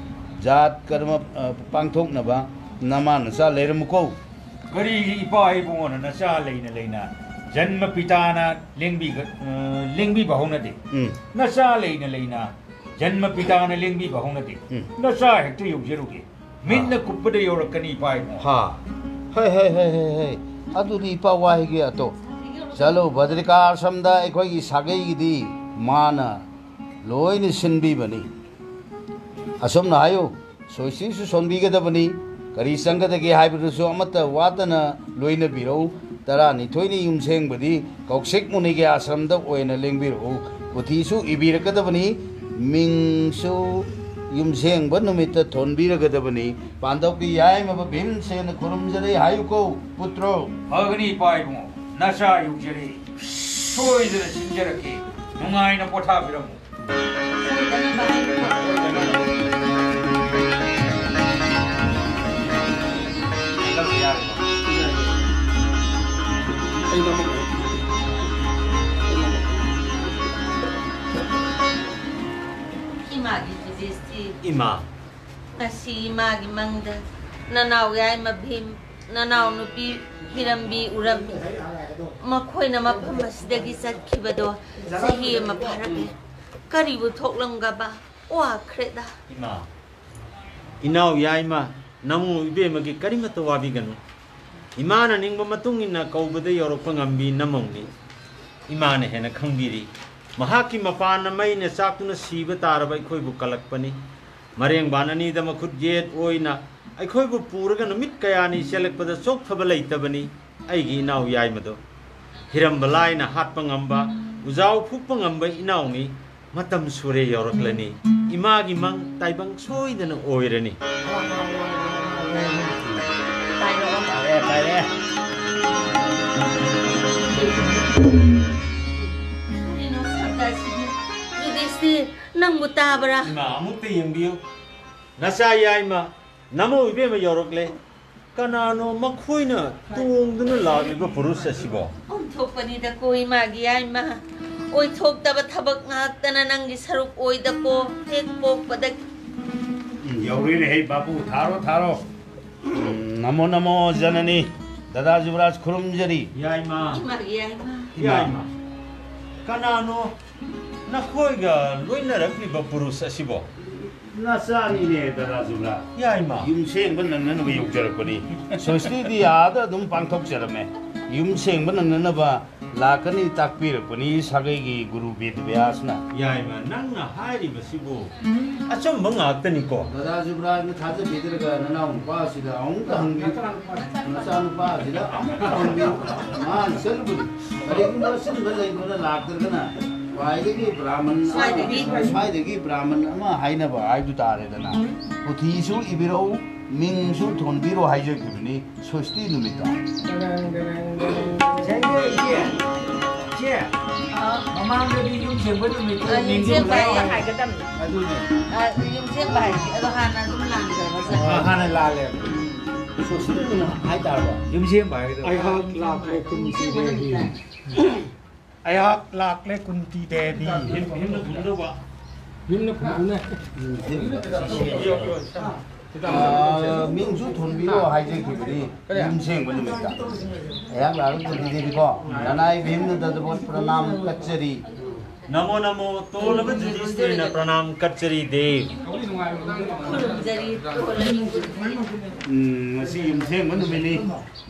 ꯖꯥꯠ ꯀꯔꯃ, ꯑ, ꯄꯥꯡꯊꯣꯛꯅꯕ ꯅꯃꯥ ꯅꯆꯥ ꯂꯩꯔꯝꯃꯨꯀꯣ꯫ ꯀꯔꯤꯒꯤ ꯏꯄꯥ ꯏꯕꯨꯡꯉꯣꯅ ꯅꯆꯥ ꯂꯩꯅ ꯂꯩꯅ ꯖꯟꯃ ꯄꯤꯇꯥꯅ ꯂꯦꯡꯕꯤꯒ-, ꯑ, ꯂꯦꯡꯕꯤꯕ ꯍꯧꯅꯗꯦ? ꯎꯝ꯫ ꯅꯆꯥ ꯂꯩꯅ ꯂꯩꯅ ꯖꯟꯃ ꯄꯤꯇꯥꯅ ꯂꯦꯡꯕꯤꯕ ꯍꯧꯅꯗꯦ꯫ ꯎꯝ꯫ ꯅꯆꯥ ꯍꯦꯛꯇ ꯌꯧꯖꯔꯨꯒꯦ꯫ ꯃꯤꯠꯅ ꯑꯥ꯫ ꯀꯨꯞꯄꯗ ꯌꯧꯔꯛꯀꯅꯤ, ꯏꯄꯥ ꯏꯕꯨꯡꯉꯣ꯫ ꯍꯥ꯫ ꯍꯩ, ꯍꯩ, ꯍꯩ, ꯍꯩ, ꯍꯩ꯫ ꯑꯗꯨꯗꯤ ꯏꯄꯥ ꯋꯥꯍꯩꯒꯤ ꯑꯇꯣ꯫ ꯆꯠꯂꯨ, ꯕꯗ꯭ꯔꯤꯀꯥ ꯑꯥꯁ꯭ꯔꯝꯗ ꯑꯩꯈꯣꯏꯒꯤ ꯁꯥꯒꯩꯒꯤꯗꯤ ꯃꯥꯅ ꯂꯣꯏꯅ ꯁꯤꯟꯕꯤꯕꯅꯤ꯫ ꯑꯁꯨꯝꯅ ꯍꯥꯏꯌꯨ, ꯁꯣꯏꯁꯤꯁꯨ ꯁꯣꯟꯕꯤꯒꯗꯕꯅꯤ꯫ ꯀꯔꯤ ꯆꯪꯒꯗꯒꯦ ꯍꯥꯏꯕꯗꯨꯁꯨ ꯑꯃꯠꯇ ꯋꯥꯠꯇꯅ ꯂꯣꯏꯅꯕꯤꯔꯛꯎ꯫ ꯇꯔꯥꯅꯤꯊꯣꯏꯅꯤ ꯌꯨꯝꯁꯦꯡꯕꯗꯤ ꯀꯧꯁꯤꯛ ꯃꯨꯅꯤꯒꯤ ꯑꯥꯁ꯭ꯔꯝꯗ ꯑꯣꯏꯅ ꯂꯦꯡꯕꯤꯔꯛꯎ꯫ ꯄꯨꯊꯤꯁꯨ ꯏꯕꯤꯔꯛꯀꯗꯕꯅꯤ, ꯃꯤꯡꯁꯨ ꯌꯨꯝꯁꯦꯡꯕ ꯅꯨꯃꯤꯠꯇ ꯊꯣꯟꯕꯤꯔꯒꯗꯕꯅꯤ꯫ ꯄꯥꯟꯗꯧꯒꯤ ꯌꯥꯏꯃꯕ ꯚꯤꯝꯁꯦꯟꯅ ꯈꯨꯔꯨꯝꯖꯔꯦ ꯍꯥꯏꯌꯨꯀꯣ, ꯄꯨꯇ꯭ꯔꯣ꯫ ꯐꯒꯅꯤ, ꯏꯄꯥ ꯏꯕꯨꯡꯉꯣ, ꯅꯆꯥ ꯌꯧꯖꯔꯦ꯫ ꯁꯣꯏꯗꯅ ꯁꯤꯟꯖꯔꯛꯀꯦ꯫ ꯅꯨꯡꯉꯥꯏꯅ ꯄꯣꯊꯥꯕꯤꯔꯝꯃꯨ꯫ ꯏꯃꯥꯒꯤ ꯐꯤꯖꯦꯠꯁꯤ꯫ ꯏꯃꯥ꯫ ꯉꯁꯤ ꯏꯃꯥꯒꯤ ꯃꯪꯗ ꯅꯅꯥꯎ ꯌꯥꯏꯃ ꯚꯤꯝ, ꯅꯅꯥꯎ ꯅꯨꯄꯤ ꯍꯤꯔꯝꯕꯤ ꯎꯔꯝꯃꯤ꯫ ꯃꯈꯣꯏꯅ ꯃꯐꯝ ꯑꯁꯤꯗꯒꯤ ꯆꯠꯈꯤꯕꯗꯣ ꯆꯍꯤ ꯑꯃ ꯐꯥꯔꯛꯂꯦ꯫ ꯀꯔꯤꯕꯨ ꯊꯣꯛꯂꯝꯒꯕ? ꯋꯥꯈ꯭ꯔꯦꯗ꯫ ꯏꯃꯥ, ꯏꯅꯥꯎ ꯌꯥꯏꯃ, ꯅꯃꯧ ꯏꯕꯦꯝꯃꯒꯤ ꯀꯔꯤꯃꯠꯇ ꯋꯥꯕꯤꯒꯅꯨ꯫ ꯏꯃꯥꯅ ꯅꯤꯡꯕ ꯃꯇꯨꯡ ꯏꯟꯅ ꯀꯧꯕꯗ ꯌꯧꯔꯛꯄ ꯉꯝꯕꯤ ꯅꯃꯧꯅꯤ꯫ ꯏꯃꯥꯅ ꯍꯦꯟꯅ ꯈꯪꯕꯤꯔꯤ꯫ ꯃꯍꯥꯛꯀꯤ ꯃꯄꯥꯟꯅ ꯃꯩꯅ ꯆꯥꯛꯇꯨꯅ ꯁꯤꯕ ꯇꯥꯔꯕ ꯑꯩꯈꯣꯏꯕꯨ ꯀꯜꯂꯛꯄꯅꯤ꯫ ꯃꯔꯦꯡꯕꯥꯟ ꯑꯅꯤꯗ ꯃꯈꯨꯠ ꯌꯦꯠ ꯑꯣꯏꯅ ꯑꯩꯈꯣꯏꯕꯨ ꯄꯨꯔꯒ ꯅꯨꯃꯤꯠ ꯀꯌꯥꯅꯤ ꯆꯦꯜꯂꯛꯄꯗ ꯆꯣꯛꯊꯕ ꯂꯩꯇꯕꯅꯤ꯫ ꯑꯩꯒꯤ ꯏꯅꯥꯎ ꯌꯥꯏꯃꯗꯣ ꯍꯤꯔꯝꯕ ꯂꯥꯏꯅ ꯍꯥꯠꯄ ꯉꯝꯕ, ꯎꯖꯥꯎ ꯐꯨꯛꯄ ꯉꯝꯕ ꯏꯅꯥꯎꯅꯤ꯫ ꯃꯇꯝ ꯁꯨꯔꯦ ꯌꯧꯔꯛꯂꯅꯤ꯫ ꯏꯃꯥꯒꯤ ꯃꯪ ꯇꯥꯏꯕꯪ ꯁꯣꯏꯗꯅ ꯑꯣꯏꯔꯅꯤ꯫ ꯄꯥꯏꯔꯛꯑꯣ꯫ ꯄꯥꯏꯔꯦ, ꯄꯥꯏꯔꯦ꯫ ꯀꯔꯤꯅꯣ ꯁꯛ ꯑꯁꯤꯗꯤ? ꯌꯨꯙꯤꯁꯇꯤꯔ, ꯅꯪꯕꯨ ꯇꯥꯕ꯭ꯔꯥ? ꯏꯃꯥ, ꯑꯃꯨꯛꯇ ꯌꯦꯡꯕꯤꯌꯨ꯫ ꯅꯆꯥ ꯌꯥꯏꯃ, ꯅꯃꯧ ꯏꯕꯦꯝꯃ ꯌꯧꯔꯛꯂꯦ꯫ ꯀꯅꯥꯅꯣ ꯃꯈꯣꯏꯅ ꯇꯣꯡꯗꯨꯅ ꯂꯥꯛꯂꯤꯕ ꯄꯨꯔꯨꯁ ꯑꯁꯤꯕꯣ? ꯑꯣꯟꯊꯣꯛꯄꯅꯤꯗꯀꯣ, ꯏꯃꯥꯒꯤ ꯌꯥꯏꯃ꯫ ꯑꯣꯏꯊꯣꯛꯇꯕ ꯊꯕꯛ ꯉꯥꯛꯇꯅ ꯅꯪꯒꯤ ꯁꯔꯨꯛ ꯑꯣꯏꯗꯀꯣ, ꯍꯦꯛ ꯄꯣꯛꯄꯗꯒꯤ꯫ ꯎꯝ, ꯌꯧꯔꯦꯅꯦꯍꯦ, ꯕꯥꯄꯨ, ꯊꯥꯔꯣ, ꯊꯥꯔꯣ꯫ ꯎꯝ, ꯅꯃꯣ ꯅꯃꯣ ꯖꯅꯅꯤ꯫ ꯗꯗꯥ ꯖꯨꯕꯔꯥꯖ ꯈꯨꯔꯨꯝꯖꯔꯤ꯫ ꯌꯥꯏꯃ꯫ ꯏꯃꯥꯒꯤ ꯌꯥꯏꯃ꯫ ꯌꯥꯏꯃ꯫ ꯀꯅꯥꯅꯣ ꯅꯈꯣꯏꯒ ꯂꯣꯏꯅꯔꯛꯂꯤꯕ ꯄꯨꯔꯨꯁ ꯑꯁꯤꯕꯣ? ꯅꯆꯥꯅꯤꯅꯦ, ꯗꯗꯥ ꯖꯨꯕꯔꯥꯖ꯫ ꯌꯥꯏꯃ꯫ ꯌꯨꯝꯁꯦꯡꯕ ꯅꯪꯅꯅꯕ ꯌꯧꯖꯔꯛꯄꯅꯤ꯫ ꯁꯣꯁꯇꯤꯗꯤ ꯑꯥꯗ ꯑꯗꯨꯝ ꯄꯥꯡꯊꯣꯛꯆꯔꯝꯃꯦ꯫ ꯌꯨꯝꯁꯦꯡꯕ ꯅꯪꯅꯅꯕ ꯂꯥꯛꯀꯅꯤ ꯇꯥꯛꯄꯤꯔꯛꯄꯅꯤ ꯁꯥꯒꯩꯒꯤ ꯒꯨꯔꯨ ꯕꯦꯗ ꯕ꯭ꯌꯥꯁꯅ꯫ ꯌꯥꯏꯃ, ꯅꯪꯅ ꯍꯥꯏꯔꯤꯕꯁꯤꯕꯨ ꯑꯆꯨꯝꯕ ꯉꯥꯛꯇꯅꯤꯀꯣ? ꯗꯗꯥ ꯖꯨꯕꯔꯥꯖꯅ ꯊꯥꯖꯕꯤꯗ꯭ꯔꯒ ꯅꯅꯥꯎ ꯅꯨꯄꯥ ꯑꯁꯤꯗ ꯑꯃꯨꯛꯇ ꯍꯪꯕꯤꯌꯨ꯫ ꯅꯆꯥ ꯅꯨꯄꯥ ꯑꯁꯤꯗ ꯑꯃꯨꯛꯇ ꯍꯪꯕꯤꯌꯨ꯫ ꯃꯥꯅ ꯆꯠꯂꯨꯕꯅꯤ꯫ ꯀꯔꯤꯒꯨꯝꯕ ꯑꯆꯨꯝꯕ ꯂꯩꯕꯅ ꯂꯥꯛꯇ꯭ꯔꯒꯅ ꯈ꯭ꯋꯥꯏꯗꯒꯤ ꯕ꯭ꯔꯥꯍꯃꯟ, ꯁ꯭ꯋꯥꯏꯗꯒꯤ꯫ ꯁ꯭ꯋꯥꯏꯗꯒꯤ ꯕ꯭ꯔꯥꯍꯃꯟ ꯑꯃ ꯍꯥꯏꯅꯕ ꯍꯥꯏꯗꯨ ꯇꯥꯔꯦꯗꯅ꯫ ꯄꯨꯊꯤꯁꯨ ꯏꯕꯤꯔꯛꯎ, ꯃꯤꯡꯁꯨ ꯊꯣꯟꯕꯤꯔꯣ ꯍꯥꯏꯖꯈꯤꯕꯅꯤ꯫ ꯁꯣꯁꯇꯤ ꯅꯨꯃꯤꯠꯇ꯫ ꯏꯆꯦ, ꯏꯆꯦ, ꯏꯆꯦ, ꯑꯥ꯫ ꯃꯃꯥꯡꯗꯗꯤ ꯌꯨꯝ ꯁꯦꯡꯕ ꯅꯨꯃꯤꯠꯇ ꯑꯥ, ꯌꯨꯝ ꯃꯤꯡꯗꯤ ꯁꯦꯡꯕ ꯄꯨꯂꯞ ꯍꯥꯏꯌꯦ ꯍꯥꯏ-, ꯍꯥꯏꯒꯗꯕꯅꯤ꯫ ꯑꯗꯨꯅꯦ꯫ ꯑꯥ, ꯌꯨꯝ ꯁꯦꯡꯕ ꯍꯥꯏꯁꯦ ꯑꯗꯣ ꯍꯥꯟꯅ ꯑꯗꯨꯝ ꯂꯥꯟꯈ꯭ꯔꯕ ꯖꯥꯠꯅꯤ꯫ ꯑꯥ, ꯍꯥꯟꯅ ꯂꯥꯜꯂꯦ꯫ ꯁꯣꯁꯇꯤ ꯅꯨꯃꯤꯠ ꯍꯥꯏꯇꯥꯔꯕ? ꯌꯨꯝ ꯁꯦꯡꯕ ꯍꯥꯏꯒꯗꯕ꯫ ꯑꯩꯍꯥꯛ ꯂꯥꯛꯂꯦ ꯀꯨꯝꯁꯤꯗꯤ꯫ ꯌꯨꯝ ꯁꯦꯡꯕ ꯅꯨꯃꯤꯠꯇ꯫ ꯑꯩꯍꯥꯛ ꯂꯥꯛꯂꯦ ꯀꯨꯟꯇꯤ ꯗꯦꯕꯤ꯫ ꯚꯤꯝ-, ꯚꯤꯝꯅ ꯈꯨꯝꯗꯧꯕ꯫ ꯚꯤꯝꯅ ꯈꯨꯝꯗꯧꯅꯦ꯫ ꯑꯥ, ꯃꯤꯡꯁꯨ ꯊꯣꯟꯕꯤꯔꯣ ꯍꯥꯏꯖꯈꯤꯕꯅꯤ꯫ ꯀꯔꯤ? ꯌꯨꯝ ꯁꯦꯡꯕ ꯅꯨꯃꯤꯠꯇ꯫ ꯑꯩꯍꯥꯛ ꯂꯥꯛꯂꯦ ꯀꯨꯟꯇꯤ ꯗꯦꯕꯤꯀꯣ꯫ ꯅꯅꯥꯏ ꯚꯤꯝꯅ ꯗꯗꯕꯣꯠ ꯄ꯭ꯔꯅꯥꯝ ꯀꯠꯆꯔꯤ꯫ ꯅꯃꯣ ꯅꯃꯣ꯫ ꯇꯣꯜꯂꯕ ꯖꯨꯗꯤꯁꯇꯤꯔꯅ ꯄ꯭ꯔꯅꯥꯝ ꯀꯠꯆꯔꯤ ꯗꯦꯕ꯫ ꯈꯨꯔꯨꯝꯖꯔꯤ, ꯇꯣꯜꯂꯕ ꯖꯨꯗꯤꯁꯇꯤꯔ꯫ ꯎꯝ, ꯉꯁꯤ ꯌꯨꯝꯁꯦꯡꯕ ꯅꯨꯃꯤꯠꯅꯤ꯫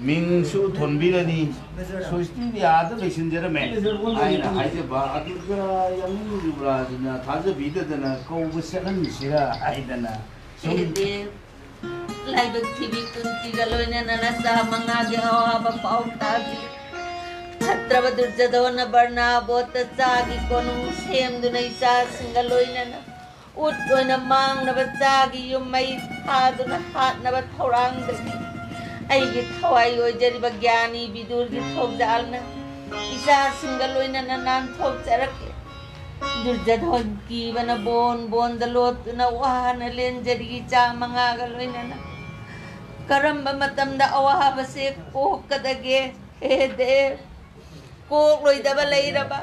ꯃꯤꯡꯁꯨ ꯊꯣꯟꯕꯤꯔꯅꯤ꯫ ꯁ꯭ꯋꯁꯇꯤꯗꯤ ꯑꯥꯗ ꯂꯣꯏꯁꯤꯟꯖꯔꯝꯃꯦ ꯍꯥꯏꯅ ꯍꯥꯏꯖꯕ ꯑꯗꯨꯗ ꯌꯥꯝꯅꯤꯡ ꯌꯨꯕ꯭ꯔꯥꯖꯅ ꯊꯥꯖꯕꯤꯗꯗꯅ ꯀꯧꯕ ꯆꯠꯍꯟꯁꯤꯔ ꯍꯥꯏꯗꯅ ꯁꯨꯝ꯫ ꯂꯥꯏꯕꯛ ꯊꯤꯕꯤ ꯀꯨꯟꯇꯤꯒ ꯂꯣꯏꯅꯅ ꯅꯆꯥ ꯃꯉꯥꯒꯤ ꯑꯋꯥꯕ ꯄꯥꯎ ꯇꯥꯕꯤ꯫ ꯐꯠꯇ꯭ꯔꯕ ꯗꯨꯔꯖꯗꯣꯟꯅ ꯕꯔꯅꯥꯕꯣꯠꯇ ꯆꯥꯒꯤ ꯀꯣꯅꯨꯡ ꯁꯦꯝꯗꯨꯅ ꯏꯆꯥꯁꯤꯡꯒ ꯂꯣꯏꯅꯅ ꯎꯠ ꯑꯣꯏꯅ ꯃꯥꯡꯅꯕ ꯆꯥꯒꯤ ꯌꯨꯝ ꯃꯩ ꯊꯥꯗꯨꯅ ꯍꯥꯠꯅꯕ ꯊꯧꯔꯥꯡꯗꯒꯤ ꯑꯩꯒꯤ ꯊꯋꯥꯏ ꯑꯣꯏꯖꯔꯤꯕ ꯒ꯭ꯌꯥꯅꯤ ꯕꯤꯗꯨꯔꯒꯤ ꯊꯧꯖꯥꯜꯅ ꯏꯆꯥꯁꯤꯡꯒ ꯂꯣꯏꯅꯅ ꯅꯥꯟꯊꯣꯛꯆꯔꯛꯂꯦ꯫ ꯗꯨꯔꯖꯗꯣꯟ ꯀꯤꯕꯅ ꯕꯣꯟ ꯕꯣꯟꯗ ꯂꯣꯠꯇꯨꯅ ꯋꯥꯅ ꯂꯦꯟꯖꯔꯤ ꯏꯆꯥ ꯃꯉꯥꯒ ꯂꯣꯏꯅꯅ꯫ ꯀꯔꯝꯕ ꯃꯇꯝꯗ ꯑꯋꯥꯕꯁꯦ ꯀꯣꯛꯀꯗꯒꯦ? ꯍꯦ ꯗꯦꯕ, ꯀꯣꯛꯂꯣꯏꯗꯕ ꯂꯩꯔꯕ?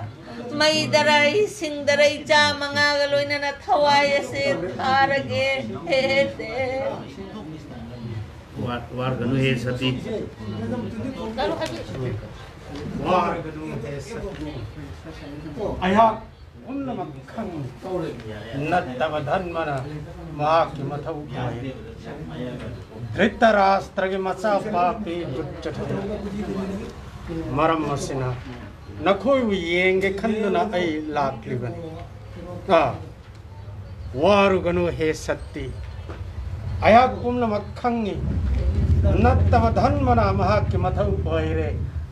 ꯃꯩꯗꯔ ꯏꯁꯤꯡꯗꯔ ꯏꯆꯥ ꯃꯉꯥꯒ ꯂꯣꯏꯅꯅ ꯊꯋꯥꯏ ꯑꯁꯦ ꯊꯥꯔꯒꯦ? ꯍꯦ ꯗꯦꯕ꯫ ꯋꯥ-, ꯋꯥꯔꯒꯅꯨ ꯍꯦ ꯁꯇꯤ꯫ ꯋꯥꯔꯒꯅꯨ ꯍꯦ ꯁꯇꯤ꯫ ꯑꯩꯍꯥꯛ ꯄꯨꯝꯅꯃꯛ ꯈꯪꯏ꯫ ꯅꯠꯇꯕ ꯙꯔꯃꯅ ꯃꯍꯥꯛꯀꯤ ꯃꯊꯧ ꯑꯣꯏ꯫ ꯙ꯭ꯔꯤꯇꯔꯥꯁꯇ꯭ꯔꯒꯤ ꯃꯆꯥ ꯄꯥꯄꯤ ꯗꯨꯠꯌꯣꯙꯅ꯫ ꯃꯔꯝ ꯑꯁꯤꯅ ꯅꯈꯣꯏꯕꯨ ꯌꯦꯡꯒꯦ ꯈꯟꯗꯨꯅ ꯑꯩ ꯂꯥꯛꯂꯤꯕꯅꯤ꯫ ꯑꯥ, ꯋꯥꯔꯨꯒꯅꯨ ꯍꯦ ꯁꯇꯤ꯫ ꯑꯩꯍꯥꯛ ꯄꯨꯝꯅꯃꯛ ꯈꯪꯏ꯫ ꯅꯠꯇꯕ ꯙꯔꯃꯅ ꯃꯍꯥꯛꯀꯤ ꯃꯊꯧ ꯑꯣꯏꯔꯦ꯫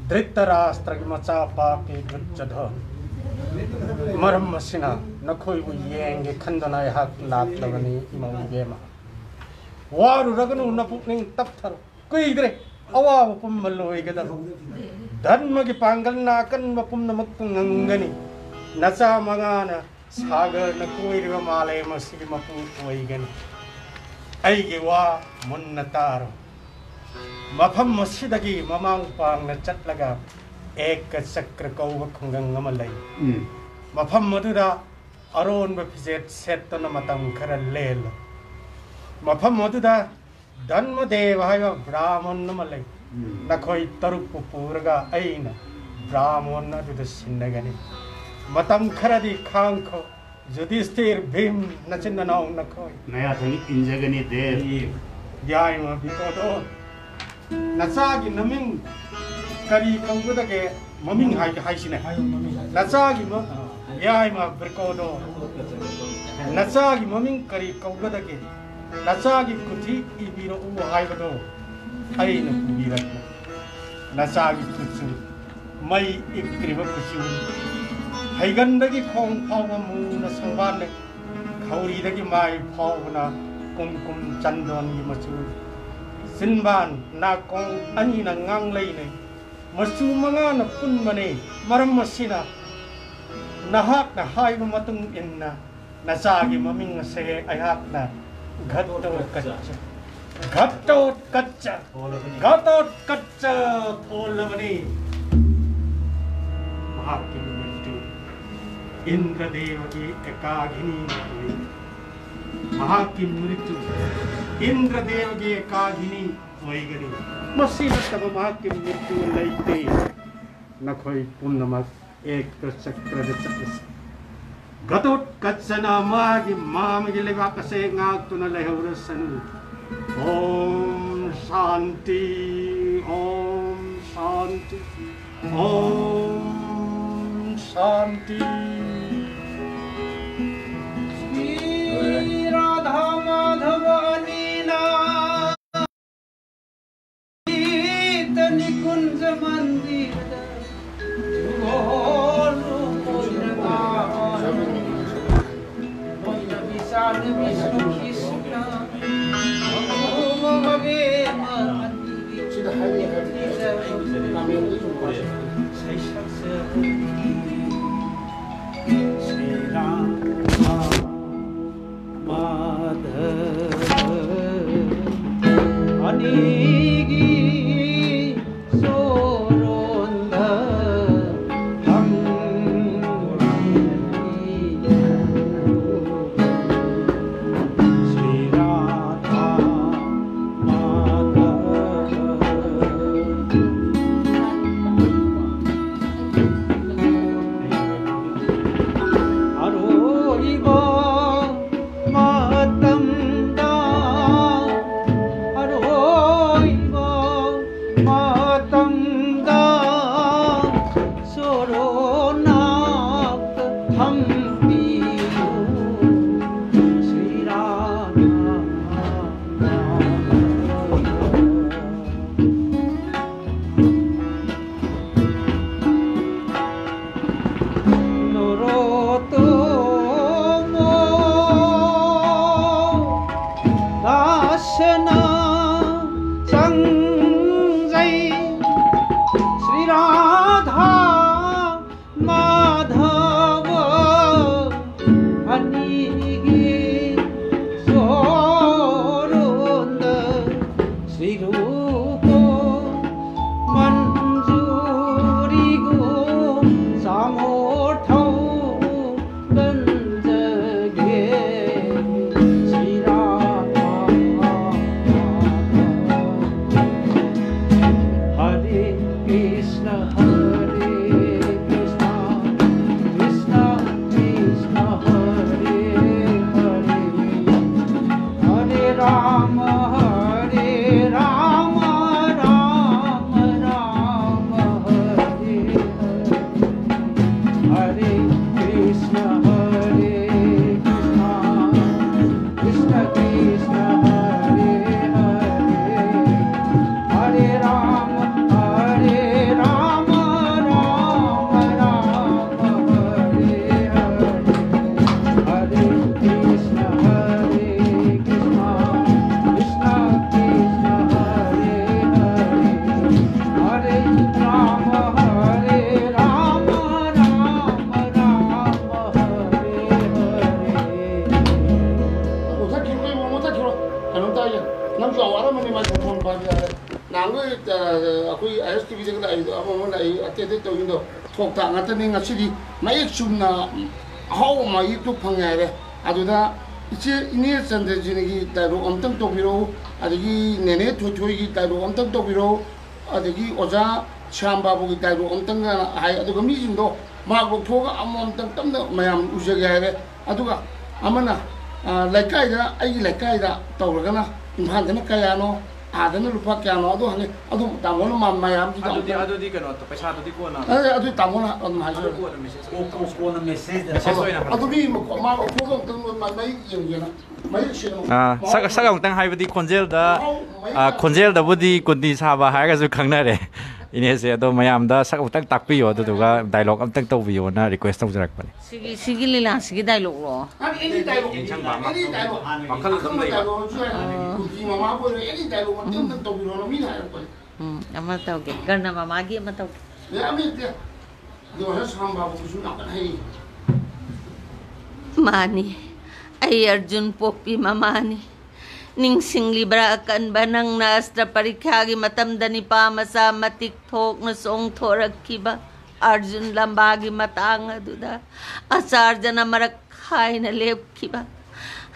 ꯙ꯭ꯔꯤꯇꯔꯥꯁꯇ꯭ꯔꯒꯤ ꯃꯆꯥ ꯄꯥꯄꯤ ꯗꯨꯠꯌꯣꯙꯟ꯫ ꯃꯔꯝ ꯑꯁꯤꯅ ꯅꯈꯣꯏꯕꯨ ꯌꯦꯡꯒꯦ ꯈꯟꯗꯨꯅ ꯑꯩꯍꯥꯛ ꯂꯥꯛꯂꯕꯅꯤ, ꯏꯃꯧ ꯏꯕꯦꯝꯃ꯫ ꯋꯥꯔꯨꯔꯒꯅꯨ, ꯅꯄꯨꯛꯅꯤꯡ ꯇꯞꯊꯔꯣ꯫ ꯀꯨꯏꯗ꯭ꯔꯦ ꯑꯋꯥꯕ ꯄꯨꯝꯕ ꯂꯣꯏꯒꯗꯕ꯫ ꯙꯔꯃꯒꯤ ꯄꯥꯡꯒꯜꯅ ꯑꯀꯟꯕ ꯄꯨꯝꯅꯃꯛꯄꯨ ꯉꯝꯒꯅꯤ꯫ ꯅꯆꯥ ꯃꯉꯥꯅ ꯁꯥꯒꯔꯅ ꯀꯣꯏꯔꯤꯕ ꯃꯥꯂꯦꯝ ꯑꯁꯤꯒꯤ ꯃꯄꯨ ꯑꯣꯏꯒꯅꯤ꯫ ꯑꯩꯒꯤ ꯋꯥ ꯃꯨꯟꯅ ꯇꯥꯔꯣ꯫ ꯃꯐꯝ ꯑꯁꯤꯗꯒꯤ ꯃꯃꯥꯡ ꯄꯥꯡꯅ ꯆꯠꯂꯒ ꯑꯦꯀ ꯆꯀ꯭ꯔ ꯀꯧꯕ ꯈꯨꯡꯒꯪ ꯑꯃ ꯂꯩ꯫ ꯎꯝ꯫ ꯃꯐꯝ ꯑꯗꯨꯗ ꯑꯔꯣꯟꯕ ꯐꯤꯖꯦꯠ ꯁꯦꯠꯇꯨꯅ ꯃꯇꯝ ꯈꯔ ꯂꯦꯜꯂꯨ꯫ ꯃꯐꯝ ꯑꯗꯨꯗ ꯙꯟꯃꯗꯦꯕ ꯍꯥꯏꯕ ꯕ꯭ꯔꯥꯍꯃꯟ ꯑꯃ ꯂꯩ꯫ ꯎꯝ꯫ ꯅꯈꯣꯏ ꯇꯔꯨꯛꯄꯨ ꯄꯨꯔꯒ ꯑꯩꯅ ꯕ꯭ꯔꯥꯍꯃꯟ ꯑꯗꯨꯗ ꯁꯤꯟꯅꯒꯅꯤ꯫ ꯃꯇꯝ ꯈꯔꯗꯤ ꯈꯥꯡꯈꯣ, ꯌꯨꯙꯤꯁꯊꯤꯔ, ꯚꯤꯝ, ꯅꯆꯤꯟ ꯅꯅꯥꯎ ꯅꯈꯣꯏ꯫ ꯅꯌꯥꯊꯪ ꯏꯟꯖꯒꯅꯤ, ꯗꯦꯕ꯫ ꯌꯥꯏꯃ ꯕ꯭ꯔꯤꯀꯣꯗꯣꯟ, ꯅꯆꯥꯒꯤ ꯅꯃꯤꯡ ꯀꯔꯤ ꯀꯧꯒꯗꯒꯦ? ꯃꯃꯤꯡ ꯍꯥꯏ-, ꯍꯥꯏꯁꯤꯅꯦ꯫ ꯍꯥꯏꯌꯣ, ꯃꯃꯤꯡ꯫ ꯅꯆꯥꯒꯤ ꯃ-, ꯌꯥꯏꯃ ꯕ꯭ꯔꯤꯀꯣꯗꯣꯟ, ꯅꯆꯥꯒꯤ ꯃꯃꯤꯡ ꯀꯔꯤ ꯀꯧꯒꯗꯒꯦ? ꯅꯆꯥꯒꯤ ꯈꯨꯊꯤ ꯏꯕꯤꯔꯛꯎ ꯍꯥꯏꯕꯗꯣ ꯑꯩꯅ ꯄꯨꯕꯤꯔꯛꯀꯦ꯫ ꯅꯆꯥꯒꯤ ꯈꯨꯠꯁꯨ ꯃꯩ ꯏꯛꯇ꯭ꯔꯤꯕ ꯀꯨꯆꯨ, ꯐꯩꯒꯟꯗꯒꯤ ꯈꯣꯡ ꯐꯥꯎꯕ ꯃꯨꯅ ꯁꯪꯕꯥꯠꯅꯩ, ꯈꯧꯔꯤꯗꯒꯤ ꯃꯥꯏ ꯐꯥꯎꯕꯅ ꯀꯨꯝꯀꯨꯝ ꯆꯟꯗꯣꯟꯒꯤ ꯃꯆꯨ, ꯆꯤꯟꯕꯥꯟ ꯅꯥꯀꯣꯡ ꯑꯅꯤꯅ ꯉꯥꯡꯂꯩꯅꯩ, ꯃꯆꯨ ꯃꯉꯥꯅ ꯄꯨꯟꯕꯅꯤ꯫ ꯃꯔꯝ ꯑꯁꯤꯅ ꯅꯍꯥꯛꯅ ꯍꯥꯏꯕ ꯃꯇꯨꯡ ꯏꯟꯅ ꯅꯆꯥꯒꯤ ꯃꯃꯤꯡ ꯑꯁꯦ ꯑꯩꯍꯥꯛꯅ ꯘꯇꯣꯠꯀꯆ, ꯘꯇꯣꯠꯀꯆ, ꯘꯇꯣꯠꯀꯆ ꯊꯣꯜꯂꯕꯅꯤ꯫ ꯃꯍꯥꯛꯀꯤ ꯃꯤꯠꯇꯨ ꯏꯟꯗ꯭ꯔꯗꯦꯕꯒꯤ ꯑꯦꯀꯥꯘꯤꯅꯤ ꯑꯣꯏ꯫ ꯃꯍꯥꯛꯀꯤ ꯃꯤꯠꯇꯨ ꯏꯟꯗ꯭ꯔꯗꯦꯕꯒꯤ ꯑꯦꯀꯥꯘꯤꯅꯤ ꯑꯣꯏꯒꯅꯤ꯫ ꯃꯁꯤ ꯅꯠꯇꯕ ꯃꯍꯥꯛꯀꯤ ꯃꯤꯠꯇꯨ ꯂꯩꯇꯦ꯫ ꯅꯈꯣꯏ ꯄꯨꯝꯅꯃꯛ ꯑꯦꯛꯇ ꯆꯀ꯭ꯔꯗ ꯆꯠꯂꯁꯤ꯫ ꯘꯇꯣꯠꯀꯆꯅ ꯃꯥꯒꯤ ꯃꯥꯃꯒꯤ ꯂꯩꯕꯥꯛ ꯑꯁꯦ ꯉꯥꯛꯇꯨꯅ ꯂꯩꯍꯧꯔꯁꯅꯨ꯫ ॐ शान्ति, ॐ शान्ति, ॐ शान्ति। श्री राधा माधव अनेन निकुञ्ज मन्दिर विशाल Vishnu Krishna Hare Krishna, Krishna Krishna, Hare Hare, Hare Rama, Hare Rama, Rama Rama, Hare Hare, Hare Krishna, Hare Krishna, Krishna Krishna, Hare Hare, Hare Rama, Hare Rama, Rama Rama, Hare Hare, Hare Krishna, Hare Krishna, Krishna Krishna, Hare Hare, Hare Rama, Hare Rama, Rama Rama, Hare Hare. ꯃꯨꯊꯠꯈꯤꯔꯣ, ꯏꯕꯨꯡꯉꯣ, ꯃꯨꯊꯠꯈꯤꯔꯣ꯫ ꯀꯩꯅꯣꯝꯇ ꯍꯥꯏꯒꯦ꯫ ꯅꯪꯁꯨ ꯌꯥꯝ ꯋꯥꯔꯝꯃꯅꯤ, microphone ꯄꯥꯏꯕ ꯌꯥꯔꯦ꯫ ꯅꯍꯥꯟꯈꯣꯏ, ꯑ, ꯑꯩꯈꯣꯏ ꯑꯥꯏ ꯑꯦꯁ T ꯚꯤꯗꯒ ꯂꯥꯛꯏꯗꯣ, ꯑꯃ ꯑꯃ ꯂꯥꯛꯏ, ꯑꯇꯩ ꯑꯇꯩ ꯇꯧꯔꯤꯗꯣ ꯊꯣꯛ ꯊꯥꯛ ꯉꯥꯛꯇꯅꯤ꯫ ꯉꯁꯤꯗꯤ ꯃꯌꯦꯛ ꯆꯨꯝꯅ ꯑꯍꯥꯎꯕ ꯃꯌꯦꯛꯇꯨ ꯐꯪꯉꯦ ꯍꯥꯏꯔꯦ꯫ ꯑꯗꯨꯗ ꯏꯆꯦ, ꯏꯅꯦ ꯆꯟꯗ꯭ꯔꯖꯤꯅꯤꯒꯤ ꯗꯥꯏꯂꯣꯛ ꯑꯝꯇꯪ ꯇꯧꯕꯤꯔꯛꯎ, ꯑꯗꯒꯤ ꯅꯦꯅꯦ ꯊꯣꯏꯊꯣꯏꯒꯤ ꯗꯥꯏꯂꯣꯛ ꯑꯝꯇꯪ ꯇꯧꯕꯤꯔꯛꯎ, ꯑꯗꯒꯤ ꯑꯣꯖꯥ ꯁ꯭ꯌꯥꯝ ꯕꯥꯕꯨꯒꯤ ꯗꯥꯏꯂꯣꯛ ꯑꯝꯇꯪꯒ ꯍꯥꯏ꯫ ꯑꯗꯨꯒ ꯃꯤꯁꯤꯡꯗꯣ ꯃꯥꯔꯛ ꯂꯧꯊꯣꯛꯑꯒ ꯑꯃꯃꯝꯇꯪ ꯇꯞꯅ ꯃꯌꯥꯝ ꯎꯖꯒꯦ ꯍꯥꯏꯔꯦ꯫ ꯑꯗꯨꯒ ꯑꯃꯅ, ꯑ, ꯂꯩꯀꯥꯏꯗ, ꯑꯩꯒꯤ ꯂꯩꯀꯥꯏꯗ ꯇꯧꯔꯒꯅ ꯏꯝꯐꯥꯜꯗꯅ ꯀꯌꯥꯅꯣ, ꯑꯥꯗꯅ ꯂꯨꯄꯥ ꯀꯌꯥꯅꯣ, ꯑꯗꯨ ꯍꯪꯉꯦ꯫ ꯑꯗꯨ ꯇꯥꯃꯣꯅ ꯃ-, ꯃꯌꯥꯝꯁꯤꯗ ꯑꯗꯨꯗꯤ, ꯑꯝꯇꯪ ꯑꯗꯨꯗꯤ ꯀꯩꯅꯣ, ꯄꯩꯁꯥꯗꯨꯗꯤ ꯀꯣꯟꯅ ꯑꯦ, ꯑꯗꯨ ꯇꯥꯃꯣꯅ ꯑꯗꯨꯝ ꯑꯗꯨ ꯍꯥꯏꯖꯔꯣ꯫ ꯀꯣꯟꯅ ꯃꯦꯁꯦꯖ ꯀꯣ-, ꯀꯣ-, ꯀꯣꯟꯅ ꯃꯦꯁꯦꯖꯇ ꯃꯦꯁꯦꯖ ꯊꯥꯔꯛꯑꯣ꯫ ꯑꯣꯏꯅ ꯑꯗꯨ ꯃꯤ ꯑꯃ ꯀꯣ-, ꯃꯥ ꯂꯧꯊꯣꯛꯑꯒ ꯑꯝꯇꯪ ꯃ-, ꯃꯌꯦꯛ ꯌꯦꯡꯒꯦꯅ꯫ ꯃꯌꯦꯛ ꯁꯦꯡꯅ ꯑꯥ, ꯃꯥ ꯁꯛ, ꯁꯛ ꯑꯃꯨꯛꯇꯪ ꯍꯥꯏꯕꯗꯤ ꯈꯣꯟꯖꯦꯜꯗ, ꯃꯍꯥꯎ ꯃꯌꯦꯛ ꯑꯥ, ꯇꯥꯅ ꯈꯣꯟꯖꯦꯜꯗꯕꯨꯗꯤ ꯀꯨꯟꯗꯤ ꯁꯥꯕ ꯍꯥꯏꯔꯒꯁꯨ ꯈꯪꯅꯔꯦ꯫ ꯏꯅꯦꯁꯦ, ꯑꯗꯣ ꯃꯌꯥꯝꯗ ꯁꯛ ꯑꯃꯨꯛꯇꯪ ꯇꯥꯛꯄꯤꯌꯣ, ꯑꯗꯨꯗꯨꯒ ꯗꯥꯏꯂꯣꯛ ꯑꯝꯇꯪ ꯇꯧꯕꯤꯌꯣꯅ ꯔꯤꯀ꯭ꯋꯦꯁ ꯇꯧꯖꯔꯛꯄꯅꯦ꯫ ꯁꯤꯒꯤ, ꯁꯤꯒꯤ ꯂꯤꯂꯥꯁꯤꯒꯤ ꯗꯥꯏꯂꯣꯛꯂꯣ? ꯑꯦꯅꯤ ꯗꯥꯏꯂꯣꯛ, ꯅꯤꯡꯁꯤꯡꯕ ꯑꯃ, ꯑꯦꯅꯤ ꯗꯥꯏꯂꯣꯛ, ꯃꯈꯜ ꯑꯗꯨꯝ ꯑꯈꯪꯕ ꯂꯩꯕ꯫ ꯗꯥꯏꯂꯣꯛ ꯑꯣꯏꯔꯁꯨ ꯌꯥꯏ꯫ ꯑꯥ꯫ ꯀꯨꯀꯤ ꯃꯃꯥꯕꯨ ꯑꯣꯏꯔꯣ, ꯑꯦꯅꯤ ꯗꯥꯏꯂꯣꯛ ꯑꯃ ꯑꯗꯨꯝ ꯇꯧꯕꯤꯔꯣꯅ ꯃꯤꯅ ꯍꯥꯏꯔꯛꯄꯅꯦ꯫ ꯎꯝ, ꯑꯃ ꯇꯧꯒꯦ, ꯀꯔꯅ ꯃꯃꯥꯒꯤ ꯑꯃ ꯇꯧꯒꯦ꯫ ꯌꯥꯝ ꯍꯩꯇꯦ꯫ ꯑꯗꯣ ꯍꯣꯔꯦꯟ ꯁꯥꯝꯕꯥꯕꯨ ꯀꯩꯁꯨ ꯌꯥꯝ ꯀꯟꯅ ꯍꯩ꯫ ꯃꯥꯅꯤ, ꯑꯩ ꯑꯔꯖꯨꯟ ꯄꯣꯛꯄꯤ ꯃꯃꯥꯅꯤ꯫ ꯅꯤꯡꯁꯤꯡꯂꯤꯕ꯭ꯔꯥ ꯑꯀꯟꯕ, ꯅꯪꯅ ꯑꯁꯇ꯭ꯔ ꯄꯔꯤꯈ꯭ꯌꯥꯒꯤ ꯃꯇꯝꯗ ꯅꯤꯄꯥ ꯃꯆꯥ ꯃꯇꯤꯛ ꯊꯣꯛꯅ ꯆꯣꯡꯊꯣꯔꯛꯈꯤꯕ ꯑꯔꯖꯨꯟ ꯂꯝꯕꯥꯒꯤ ꯃꯇꯥꯡ ꯑꯗꯨꯗ? ꯑꯆꯥꯔꯖꯅ ꯃꯔꯛ ꯈꯥꯏꯅ ꯂꯦꯞꯈꯤꯕ,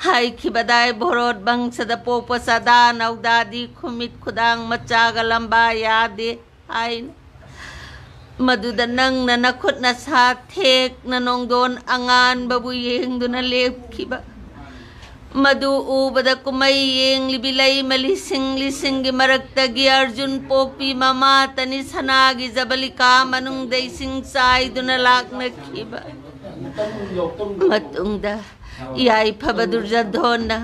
ꯍꯥꯏꯈꯤꯕꯗꯥꯏ ꯚꯣꯔꯣꯠ ꯕꯪꯁꯗ ꯄꯣꯛꯄ ꯁꯗꯥ ꯅꯧꯗꯥꯗꯤ ꯈꯨꯃꯤꯠ ꯈꯨꯗꯥꯡ ꯃꯆꯥꯒ ꯂꯝꯕꯥ ꯌꯥꯗꯦ ꯍꯥꯏꯅ꯫ ꯃꯗꯨꯗ ꯅꯪꯅ ꯅꯈꯨꯠ ꯅꯁꯥ ꯊꯦꯛꯅ ꯅꯣꯡꯗꯣꯟ ꯑꯉꯥꯟꯕꯕꯨ ꯌꯦꯡꯗꯨꯅ ꯂꯦꯞꯈꯤꯕ꯫ ꯃꯗꯨ ꯎꯕꯗ ꯀꯨꯝꯍꯩ ꯌꯦꯡꯂꯤꯕꯤ ꯂꯩꯃꯂꯤꯁꯤꯡ ꯂꯤꯁꯤꯡꯒꯤ ꯃꯔꯛꯇꯒꯤ ꯑꯔꯖꯨꯟ ꯄꯣꯛꯄꯤ ꯃꯃꯥꯇꯅꯤ ꯁꯅꯥꯒꯤ ꯖꯕꯂꯤꯀꯥ ꯃꯅꯨꯡꯗ ꯏꯁꯤꯡ ꯆꯥꯏꯗꯨꯅ ꯂꯥꯛꯅꯈꯤꯕ꯫ ꯃꯇꯨꯡꯗ ꯌꯥꯏꯐꯕ ꯗꯨꯔꯖꯣꯙꯣꯟꯅ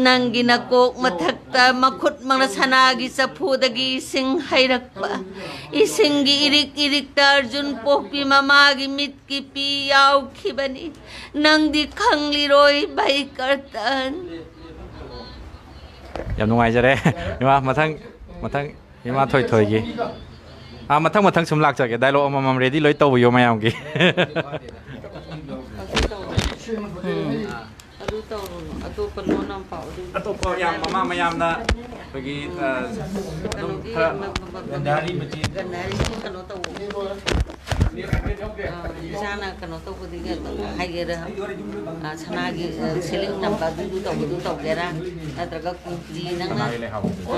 ꯅꯪꯒꯤ ꯅꯀꯣꯛ ꯃꯊꯛꯇ ꯃꯈꯨꯠ ꯃꯉꯥ ꯁꯅꯥꯒꯤ ꯆꯐꯨꯗꯒꯤ ꯏꯁꯤꯡ ꯍꯩꯔꯛꯄ, ꯏꯁꯤꯡꯒꯤ ꯏꯔꯤꯛ ꯏꯔꯤꯛꯇ ꯑꯔꯖꯨꯟ ꯄꯣꯛꯄꯤ ꯃꯃꯥꯒꯤ ꯃꯤꯠꯀꯤ ꯄꯤ ꯌꯥꯎꯈꯤꯕꯅꯤ꯫ ꯅꯪꯗꯤ ꯈꯪꯂꯤꯔꯣꯏ ꯚꯩꯀꯔꯇꯟ꯫ ꯌꯥꯝ ꯅꯨꯡꯉꯥꯏꯖꯔꯦ꯫ ꯏꯃꯥ, ꯃꯊꯪ, ꯃꯊꯪ ꯏꯃꯥ ꯊꯣꯏꯊꯣꯏꯒꯤ꯫ ꯑꯥ, ꯃꯊꯪ ꯃꯊꯪ ꯁꯨꯝ ꯂꯥꯛꯆꯒꯦ꯫ ꯗꯥꯏꯂꯣꯛ ꯑꯃꯃꯝ ꯔꯦꯗꯤ ꯂꯣꯏ ꯇꯧꯕꯤꯌꯣ ꯃꯌꯥꯝꯒꯤ꯫ ꯑꯗꯨ ꯇꯧꯔꯨꯅꯨ, ꯑꯇꯣꯞꯄ ꯂꯣꯟ ꯑꯃ ꯄꯥꯎ꯫ ꯑꯗꯨ ꯑꯇꯣꯞꯄ ꯌꯥꯝ ꯃꯃꯥ ꯃꯌꯥꯝꯅ ꯑꯩꯈꯣꯏꯒꯤ, ꯑ, ꯑꯗꯨꯝ ꯀꯩꯅꯣꯒꯤ ꯈꯔ ꯒꯟꯙꯥꯔꯤ ꯃꯆꯦ꯫ ꯒꯟꯙꯥꯔꯤ ꯀꯩꯅꯣ ꯇꯧ꯫ ꯑ, ꯏꯆꯥꯅ ꯀꯩꯅꯣ ꯇꯧꯕꯗꯒꯤ ꯍꯥꯏꯒꯦꯔꯥ, ꯑ, ꯁꯅꯥꯒꯤ, ꯑ, ꯁꯦꯂꯤꯡ ꯅꯝꯕ ꯑꯗꯨꯗꯨ ꯇꯧꯕꯗꯨ ꯇꯧꯒꯦꯔꯥ, ꯅꯠꯇ꯭ꯔꯒ ꯀꯨꯟꯇꯤ ꯅꯪꯅ, ꯁꯅꯥꯒꯤ ꯂꯩꯍꯥꯎ꯫ ꯑ,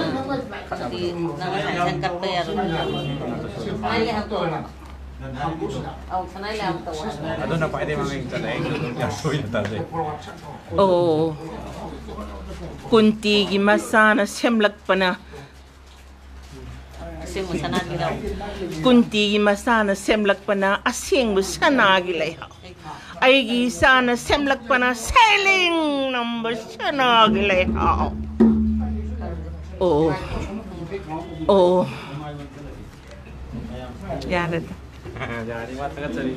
ꯀꯨꯟꯇꯤ ꯅꯪꯅ ꯁꯥꯏꯁꯟ ꯀꯛꯄ ꯌꯥꯔꯣꯏ꯫ ꯁꯅꯥꯒꯤ ꯂꯩꯍꯥꯎ ꯇꯧ꯫ ꯑꯧ, ꯁꯅꯥꯒꯤ ꯂꯩꯍꯥꯎ ꯇꯧ ꯍꯥꯏꯕ꯫ ꯑꯗꯨꯅ ꯈ꯭ꯋꯥꯏꯗꯒꯤ ꯃꯃꯤꯡ ꯆꯠꯂꯦ꯫ ꯑꯩꯁꯨ ꯑꯗꯨꯝ ꯌꯥꯝ ꯇꯣꯏꯅ ꯇꯥꯖꯩ꯫ ꯑꯣ, ꯀꯨꯟꯇꯤꯒꯤ ꯃꯆꯥꯅ ꯁꯦꯝꯂꯛꯄꯅ, ꯑꯁꯦꯡꯕ ꯁꯅꯥꯒꯤ ꯂꯩꯍꯥꯎ꯫ ꯀꯨꯟꯇꯤꯒꯤ ꯃꯆꯥꯅ ꯁꯦꯝꯂꯛꯄꯅ ꯑꯁꯦꯡꯕ ꯁꯅꯥꯒꯤ ꯂꯩꯍꯥꯎ꯫ ꯑꯩꯒꯤ ꯏꯆꯥꯅ ꯁꯦꯝꯂꯛꯄꯅ ꯁꯦꯂꯤꯡ ꯅꯝꯕ ꯁꯅꯥꯒꯤ ꯂꯩꯍꯥꯎ꯫ ꯑꯣ, ꯑꯣ, ꯌꯥꯔꯦꯗ꯫ ꯌꯥꯔꯦ, ꯏꯃꯥ ꯊꯥꯒꯠꯆꯔꯤ꯫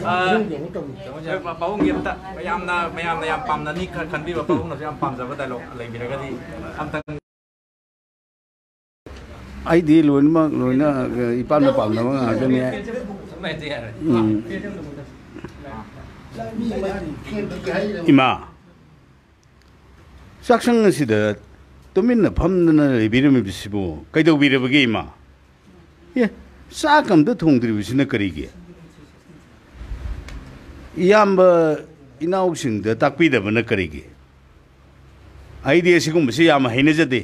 ꯑ, ꯄꯥꯕꯨꯡꯒꯤ ꯑꯝꯇ ꯃꯌꯥꯝꯅ, ꯃꯌꯥꯝꯅ ꯌꯥꯝ ꯄꯥꯝꯅꯅꯤ ꯈ-, ꯈꯟꯕꯤꯕ, ꯄꯥꯕꯨꯡꯅꯁꯨ ꯌꯥꯝ ꯄꯥꯝꯖꯕ ꯗꯥꯏꯂꯣꯛ ꯂꯩꯕꯤꯔꯒꯗꯤ ꯑꯝꯇꯪ꯫ ꯑꯩꯗꯤ ꯂꯣꯏꯅꯃꯛ ꯂꯣꯏꯅ ꯏꯄꯥꯝꯅ ꯄꯥꯝꯅꯕ ꯉꯥꯛꯇꯅꯦ꯫ ꯎꯝ꯫ ꯏꯃꯥ, ꯆꯥꯛꯁꯪ ꯑꯁꯤꯗ ꯇꯨꯃꯤꯟꯅ ꯐꯝꯗꯅ ꯂꯩꯕꯤꯔꯝꯃꯤꯕꯁꯤꯕꯨ ꯀꯩꯗꯧꯕꯤꯔꯕꯒꯦ, ꯏꯃꯥ? ꯑꯦ, ꯆꯥꯛ ꯑꯝꯇ ꯊꯣꯡꯗ꯭ꯔꯤꯕꯁꯤꯅ ꯀꯔꯤꯒꯤ? ꯏꯌꯥꯝꯕ ꯏꯅꯥꯎꯁꯤꯡꯗ ꯇꯥꯛꯄꯤꯗꯕꯅ ꯀꯔꯤꯒꯤ? ꯑꯩꯗꯤ ꯑꯁꯤꯒꯨꯝꯕꯁꯤ ꯌꯥꯝ ꯍꯩꯅꯖꯗꯦ꯫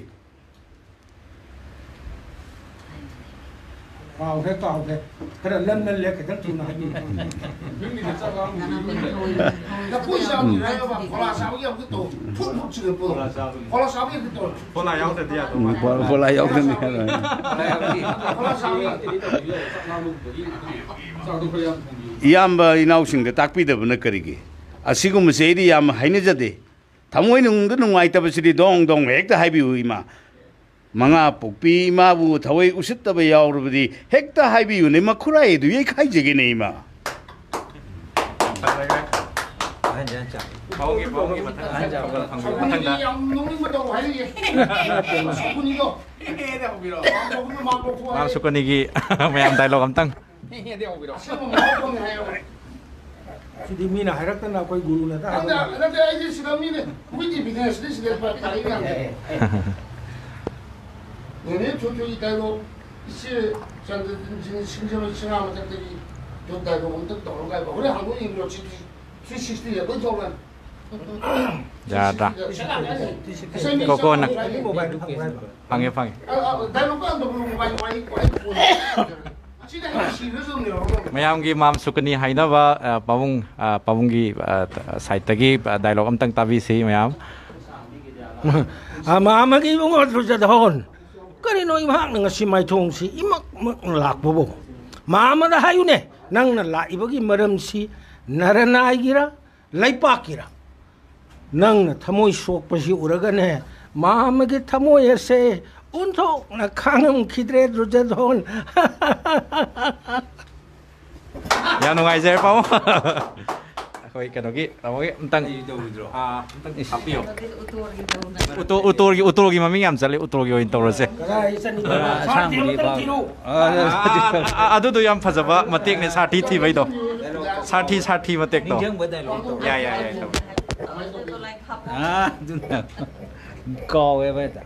ꯀꯥꯎꯈ꯭ꯔꯦ, ꯀꯥꯎꯈ꯭ꯔꯦ꯫ ꯈꯔ ꯂꯟ ꯃꯜꯂꯦ, ꯈꯤꯇꯪ ꯊꯨꯅ ꯍꯥꯏꯕꯤꯌꯨ꯫ ꯅꯄꯨꯟꯁꯤ ꯌꯥꯝ ꯅꯨꯡꯉꯥꯏꯔꯕ? ꯐꯣꯂꯥ ꯆꯥꯕꯒꯤ ꯑꯃꯨꯛꯇ ꯇꯧ꯫ Food food ꯆꯤꯡꯉꯛꯄꯗꯣ꯫ ꯐꯣꯂꯥ ꯆꯥꯕꯒꯤ ꯑꯃꯨꯛꯇ ꯇꯧ꯫ ꯐꯣꯂꯥ ꯌꯥꯎꯗ꯭ꯔꯗꯤ ꯌꯥꯗꯧ ꯎꯝ, ꯃꯥꯜꯂꯦ꯫ ꯐꯣ-, ꯐꯣꯂꯥ ꯌꯥꯎꯗ꯭ꯔꯗꯤ ꯌꯥꯔꯣꯏ꯫ ꯐꯣꯂꯥ ꯆꯥꯕꯒꯤ꯫ ꯏꯌꯥꯝꯕ ꯏꯅꯥꯎꯁꯤꯡꯗ ꯇꯥꯛꯄꯤꯗꯕꯅ ꯀꯔꯤꯒꯤ? ꯑꯁꯤꯒꯨꯝꯕꯁꯦ ꯑꯩꯗꯤ ꯌꯥꯝ ꯍꯩꯅꯖꯗꯦ꯫ ꯊꯃꯣꯏꯅꯨꯡꯗ ꯅꯨꯡꯉꯥꯏꯇꯕꯁꯤꯗꯤ ꯗꯣꯡ ꯗꯣꯡ ꯍꯦꯛꯇ ꯍꯥꯏꯕꯤꯌꯨ, ꯏꯃꯥ꯫ ꯃꯉꯥ ꯄꯣꯛꯄꯤ ꯏꯃꯥꯕꯨ ꯊꯋꯥꯏ ꯎꯁꯤꯠꯇꯕ ꯌꯥꯎꯔꯕꯗꯤ ꯍꯦꯛꯇ ꯍꯥꯏꯕꯤꯌꯨꯅꯦ, ꯃꯈꯨꯔꯥꯏ ꯑꯗꯨ ꯌꯩꯈꯥꯏꯖꯒꯦꯅꯦ, ꯏꯃꯥ꯫ ꯐꯖꯈ꯭ꯔꯦ꯫ ꯑꯍꯟꯁꯦ, ꯑꯍꯟꯁꯦ꯫ ꯄꯥꯎꯒꯤ, ꯄꯥꯎꯒꯤ ꯃꯊꯪ, ꯑꯍꯟꯁꯦ, ꯃꯊꯪ, ꯃꯊꯪꯗ꯫ ꯌꯥꯝ ꯅꯣꯛꯅꯤꯡꯕ ꯇꯧ ꯍꯥꯏꯔꯤꯌꯦ꯫ ꯁꯨꯀꯨꯅꯤꯗꯣ꯫ ꯃꯥꯝ ꯁꯨꯀꯅꯤꯒꯤ ꯃꯌꯥꯝ ꯗꯥꯏꯂꯣꯛ ꯑꯝꯇꯪ꯫ ꯁꯤꯗꯤ ꯃꯤꯅ ꯍꯥꯏꯔꯛꯇꯅ ꯑꯩꯈꯣꯏ ꯒꯨꯔꯨꯅ ꯍꯦꯛꯇ ꯍꯥꯏꯕ ꯅꯠꯇꯦ, ꯃꯥꯜꯂꯦ꯫ ꯑꯩꯗꯤ ꯁꯤꯗ ꯃꯤꯅ ꯋꯤꯛ ꯏꯚꯤꯗꯦꯟꯁꯅꯤ ꯁꯤꯗ ꯄꯥꯏ-, ꯄꯥꯏꯔꯤꯕ ꯃꯌꯥꯝꯁꯦ꯫ ꯅꯦꯅꯦ ꯊꯣꯏꯊꯣꯏꯒꯤ ꯗꯥꯏꯂꯣꯛ, ꯏꯆꯦ ꯆꯟꯗ꯭ꯔꯖꯤꯠ ꯁꯤꯡꯖꯃꯩ ꯆꯤꯡꯉꯥ ꯃꯊꯛꯇꯒꯤ ꯗꯥꯏꯂꯣꯛ ꯑꯝꯇꯪ ꯇꯧꯔꯒ ꯍꯥꯏꯕ꯫ ꯍꯣꯔꯦꯟ ꯍꯥꯡꯗꯣꯛ ꯌꯦꯡꯕꯤꯔꯣ, ꯁꯤ ꯊ꯭ꯔꯤ ꯁꯤꯛꯁꯇꯤꯗ ꯂꯣꯏ ꯊꯣꯛꯂꯛꯑꯅꯤ꯫ ꯌꯥꯗ꯭ꯔꯥ? ꯀꯣꯀꯣꯅ꯫ ꯐꯪꯉꯦ, ꯐꯪꯉꯦ꯫ ꯃꯌꯥꯝꯒꯤ ꯃꯥꯝ ꯁꯨꯀꯅꯤ ꯍꯥꯏꯅꯕ, ꯑ, ꯄꯥꯕꯨꯡ, ꯑ, ꯄꯥꯕꯨꯡꯒꯤ, ꯑ, ꯁꯥꯏꯠꯇꯒꯤ, ꯑ, ꯗꯥꯏꯂꯣꯛ ꯑꯝꯇꯪ ꯇꯥꯕꯤꯁꯤ ꯃꯌꯥꯝ꯫ ꯑ, ꯃꯥꯝꯃꯒꯤ ꯏꯕꯨꯡꯉꯣ ꯗꯨꯔꯖꯣꯙꯣꯟ, ꯀꯔꯤꯅꯣ ꯏꯃꯍꯥꯛꯅ ꯉꯁꯤ ꯃꯥꯏꯊꯣꯡꯁꯤ ꯏꯃꯛ ꯃꯛꯅ ꯂꯥꯛꯄꯕꯨ? ꯃꯥꯝꯃꯗ ꯍꯥꯏꯌꯨꯅꯦ, ꯅꯪꯅ ꯂꯥꯛꯏꯕꯒꯤ ꯃꯔꯝꯁꯤ ꯅꯔꯅꯥꯏꯒꯤꯔ, ꯂꯩꯄꯥꯛꯀꯤꯔ? ꯅꯪꯅ ꯊꯃꯣꯏ ꯁꯣꯛꯄꯁꯤ ꯎꯔꯒꯅꯦ, ꯃꯥꯝꯃꯒꯤ ꯊꯃꯣꯏ ꯑꯁꯦ ꯑꯣꯟꯊꯣꯛꯅ ꯈꯥꯡꯉꯝꯈꯤꯗ꯭ꯔꯦ, ꯗꯨꯔꯖꯣꯙꯣꯟ꯫ ꯌꯥꯝ ꯅꯨꯡꯉꯥꯏꯖꯔꯦ, ꯄꯥꯕꯨꯡ꯫ ꯑꯩꯈꯣꯏ ꯀꯩꯅꯣꯒꯤ, ꯇꯥꯃꯣꯒꯤ ꯑꯝꯇꯪ, ꯑꯩ ꯇꯧꯔꯣꯏꯗ꯭ꯔꯣ? ꯑꯥ, ꯑꯝꯇꯪ ꯍꯥꯞꯄꯤꯌꯣ꯫ ꯎꯇꯣꯔꯒꯤ ꯇꯧꯅ-, ꯎꯇꯣ-, ꯎꯇꯣꯔꯒꯤ, ꯎꯇꯣꯔꯒꯤ ꯃꯃꯤꯡ ꯌꯥꯝ ꯆꯠꯂꯦ, ꯎꯇꯣꯔꯒꯤ ꯑꯣꯏꯅ ꯇꯧꯔꯁꯦ꯫ ꯀꯗꯥꯏ ꯆꯠꯅꯤꯡꯕ? ꯑꯥ, ꯁꯥꯟꯇꯤ ꯑꯁꯥꯡꯕꯒꯤ ꯑꯃꯇꯪ ꯄꯥꯎ꯫ ꯊꯤꯔꯣ꯫ ꯑꯥ, ꯑꯥ, ꯑꯥ, ꯑꯗꯨꯗꯣ ꯌꯥꯝ ꯐꯖꯕ ꯃꯇꯦꯛꯅꯦ, ꯁꯥꯔꯊꯤ ꯊꯤꯕꯩꯗꯣ꯫ ꯁꯥꯔꯊꯤ, ꯁꯥꯔꯊꯤ ꯃꯇꯦꯛꯇꯣ꯫ ꯅꯤꯡꯁꯤꯡꯕ ꯗꯥꯏꯂꯣꯛ ꯇꯧ꯫ ꯌꯥꯏ, ꯌꯥꯏ, ꯌꯥꯏ, ꯇꯧ꯫ ꯑꯥ, ꯑꯗꯨꯅ ꯀꯥꯎꯋꯦꯕ ꯍꯦꯛꯇ꯫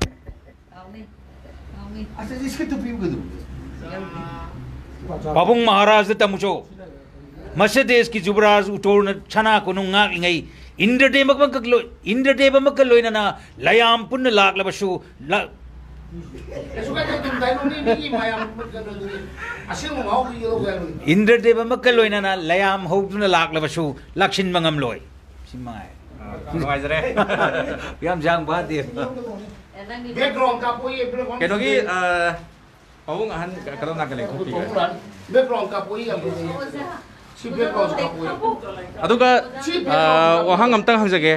ꯄꯥꯕꯨꯡ ꯃꯍꯥꯔꯥꯖꯗ ꯇꯝꯃꯨꯆꯣ꯫ ꯃꯁꯤꯗ ꯗꯦꯁꯀꯤ ꯖꯨꯕꯔꯥꯖ ꯎꯇꯣꯔꯅ ꯁꯅꯥ ꯀꯣꯅꯨꯡ ꯉꯥꯛꯂꯤꯉꯩ ꯏꯟꯗ꯭ꯔꯗꯦꯕ ꯑꯃꯈꯛ ꯂꯣꯏ-, ꯏꯟꯗ꯭ꯔꯗꯦꯕ ꯑꯃꯒ ꯂꯣꯏꯅꯅ ꯂꯌꯥꯝ ꯄꯨꯟꯅ ꯂꯥꯛꯂꯕꯁꯨ ꯂ-, ꯀꯩꯁꯨ ꯀꯥꯏꯗꯦ, ꯑꯗꯨꯝ ꯗꯥꯏꯂꯣꯒꯅꯤ, ꯃꯤꯒꯤ ꯃꯌꯥꯝ ꯀꯩꯅꯣꯗꯨꯗꯤ꯫ ꯑꯁꯦꯡꯕ ꯃꯍꯥꯎꯗꯨ ꯌꯧꯔꯣꯏ ꯍꯥꯏꯕꯅꯤ꯫ ꯏꯟꯗ꯭ꯔꯗꯦꯕ ꯑꯃꯒ ꯂꯣꯏꯅꯅ ꯂꯌꯥꯝ ꯍꯧꯗꯨꯅ ꯂꯥꯛꯂꯕꯁꯨ ꯂꯥꯛꯁꯤꯟꯕ ꯉꯝꯂꯣꯏ꯫ ꯁꯤ ꯃꯉꯥꯏ꯫ ꯑꯥ, ꯅꯨꯡꯉꯥꯏꯖꯔꯦ꯫ ꯌꯥꯝ ꯌꯥꯡ ꯐꯥꯗꯦ꯫ ꯕꯦꯛꯒ꯭ꯔꯥꯎꯟ ꯀꯥꯞꯄꯣꯌꯦ, ꯕꯦꯛꯒ꯭ꯔꯥꯎꯟ꯫ ꯀꯩꯅꯣꯒꯤ, ꯑꯥ, ꯄꯥꯕꯨꯡ ꯑꯍꯟ ꯀ-, ꯀꯔꯣꯝ ꯅꯥꯀꯟ ꯂꯩ? ꯈꯣꯠꯄꯤꯒꯦ꯫ ꯕꯦꯛꯒ꯭ꯔꯥꯎꯟ ꯀꯥꯞꯄꯣꯌꯦ, ꯌꯥꯝ ꯐꯖꯩꯌꯦ꯫ ꯁꯤ ꯕꯦꯛꯒ꯭ꯔꯥꯎꯟ ꯀꯥꯞꯄꯣꯌꯦ꯫ ꯑꯗꯨꯒ, ꯁꯤ ꯑꯥ, ꯕꯦꯛꯒ꯭ꯔꯥꯎꯟ ꯋꯥꯍꯪ ꯑꯝꯇꯪ ꯍꯪꯖꯒꯦ꯫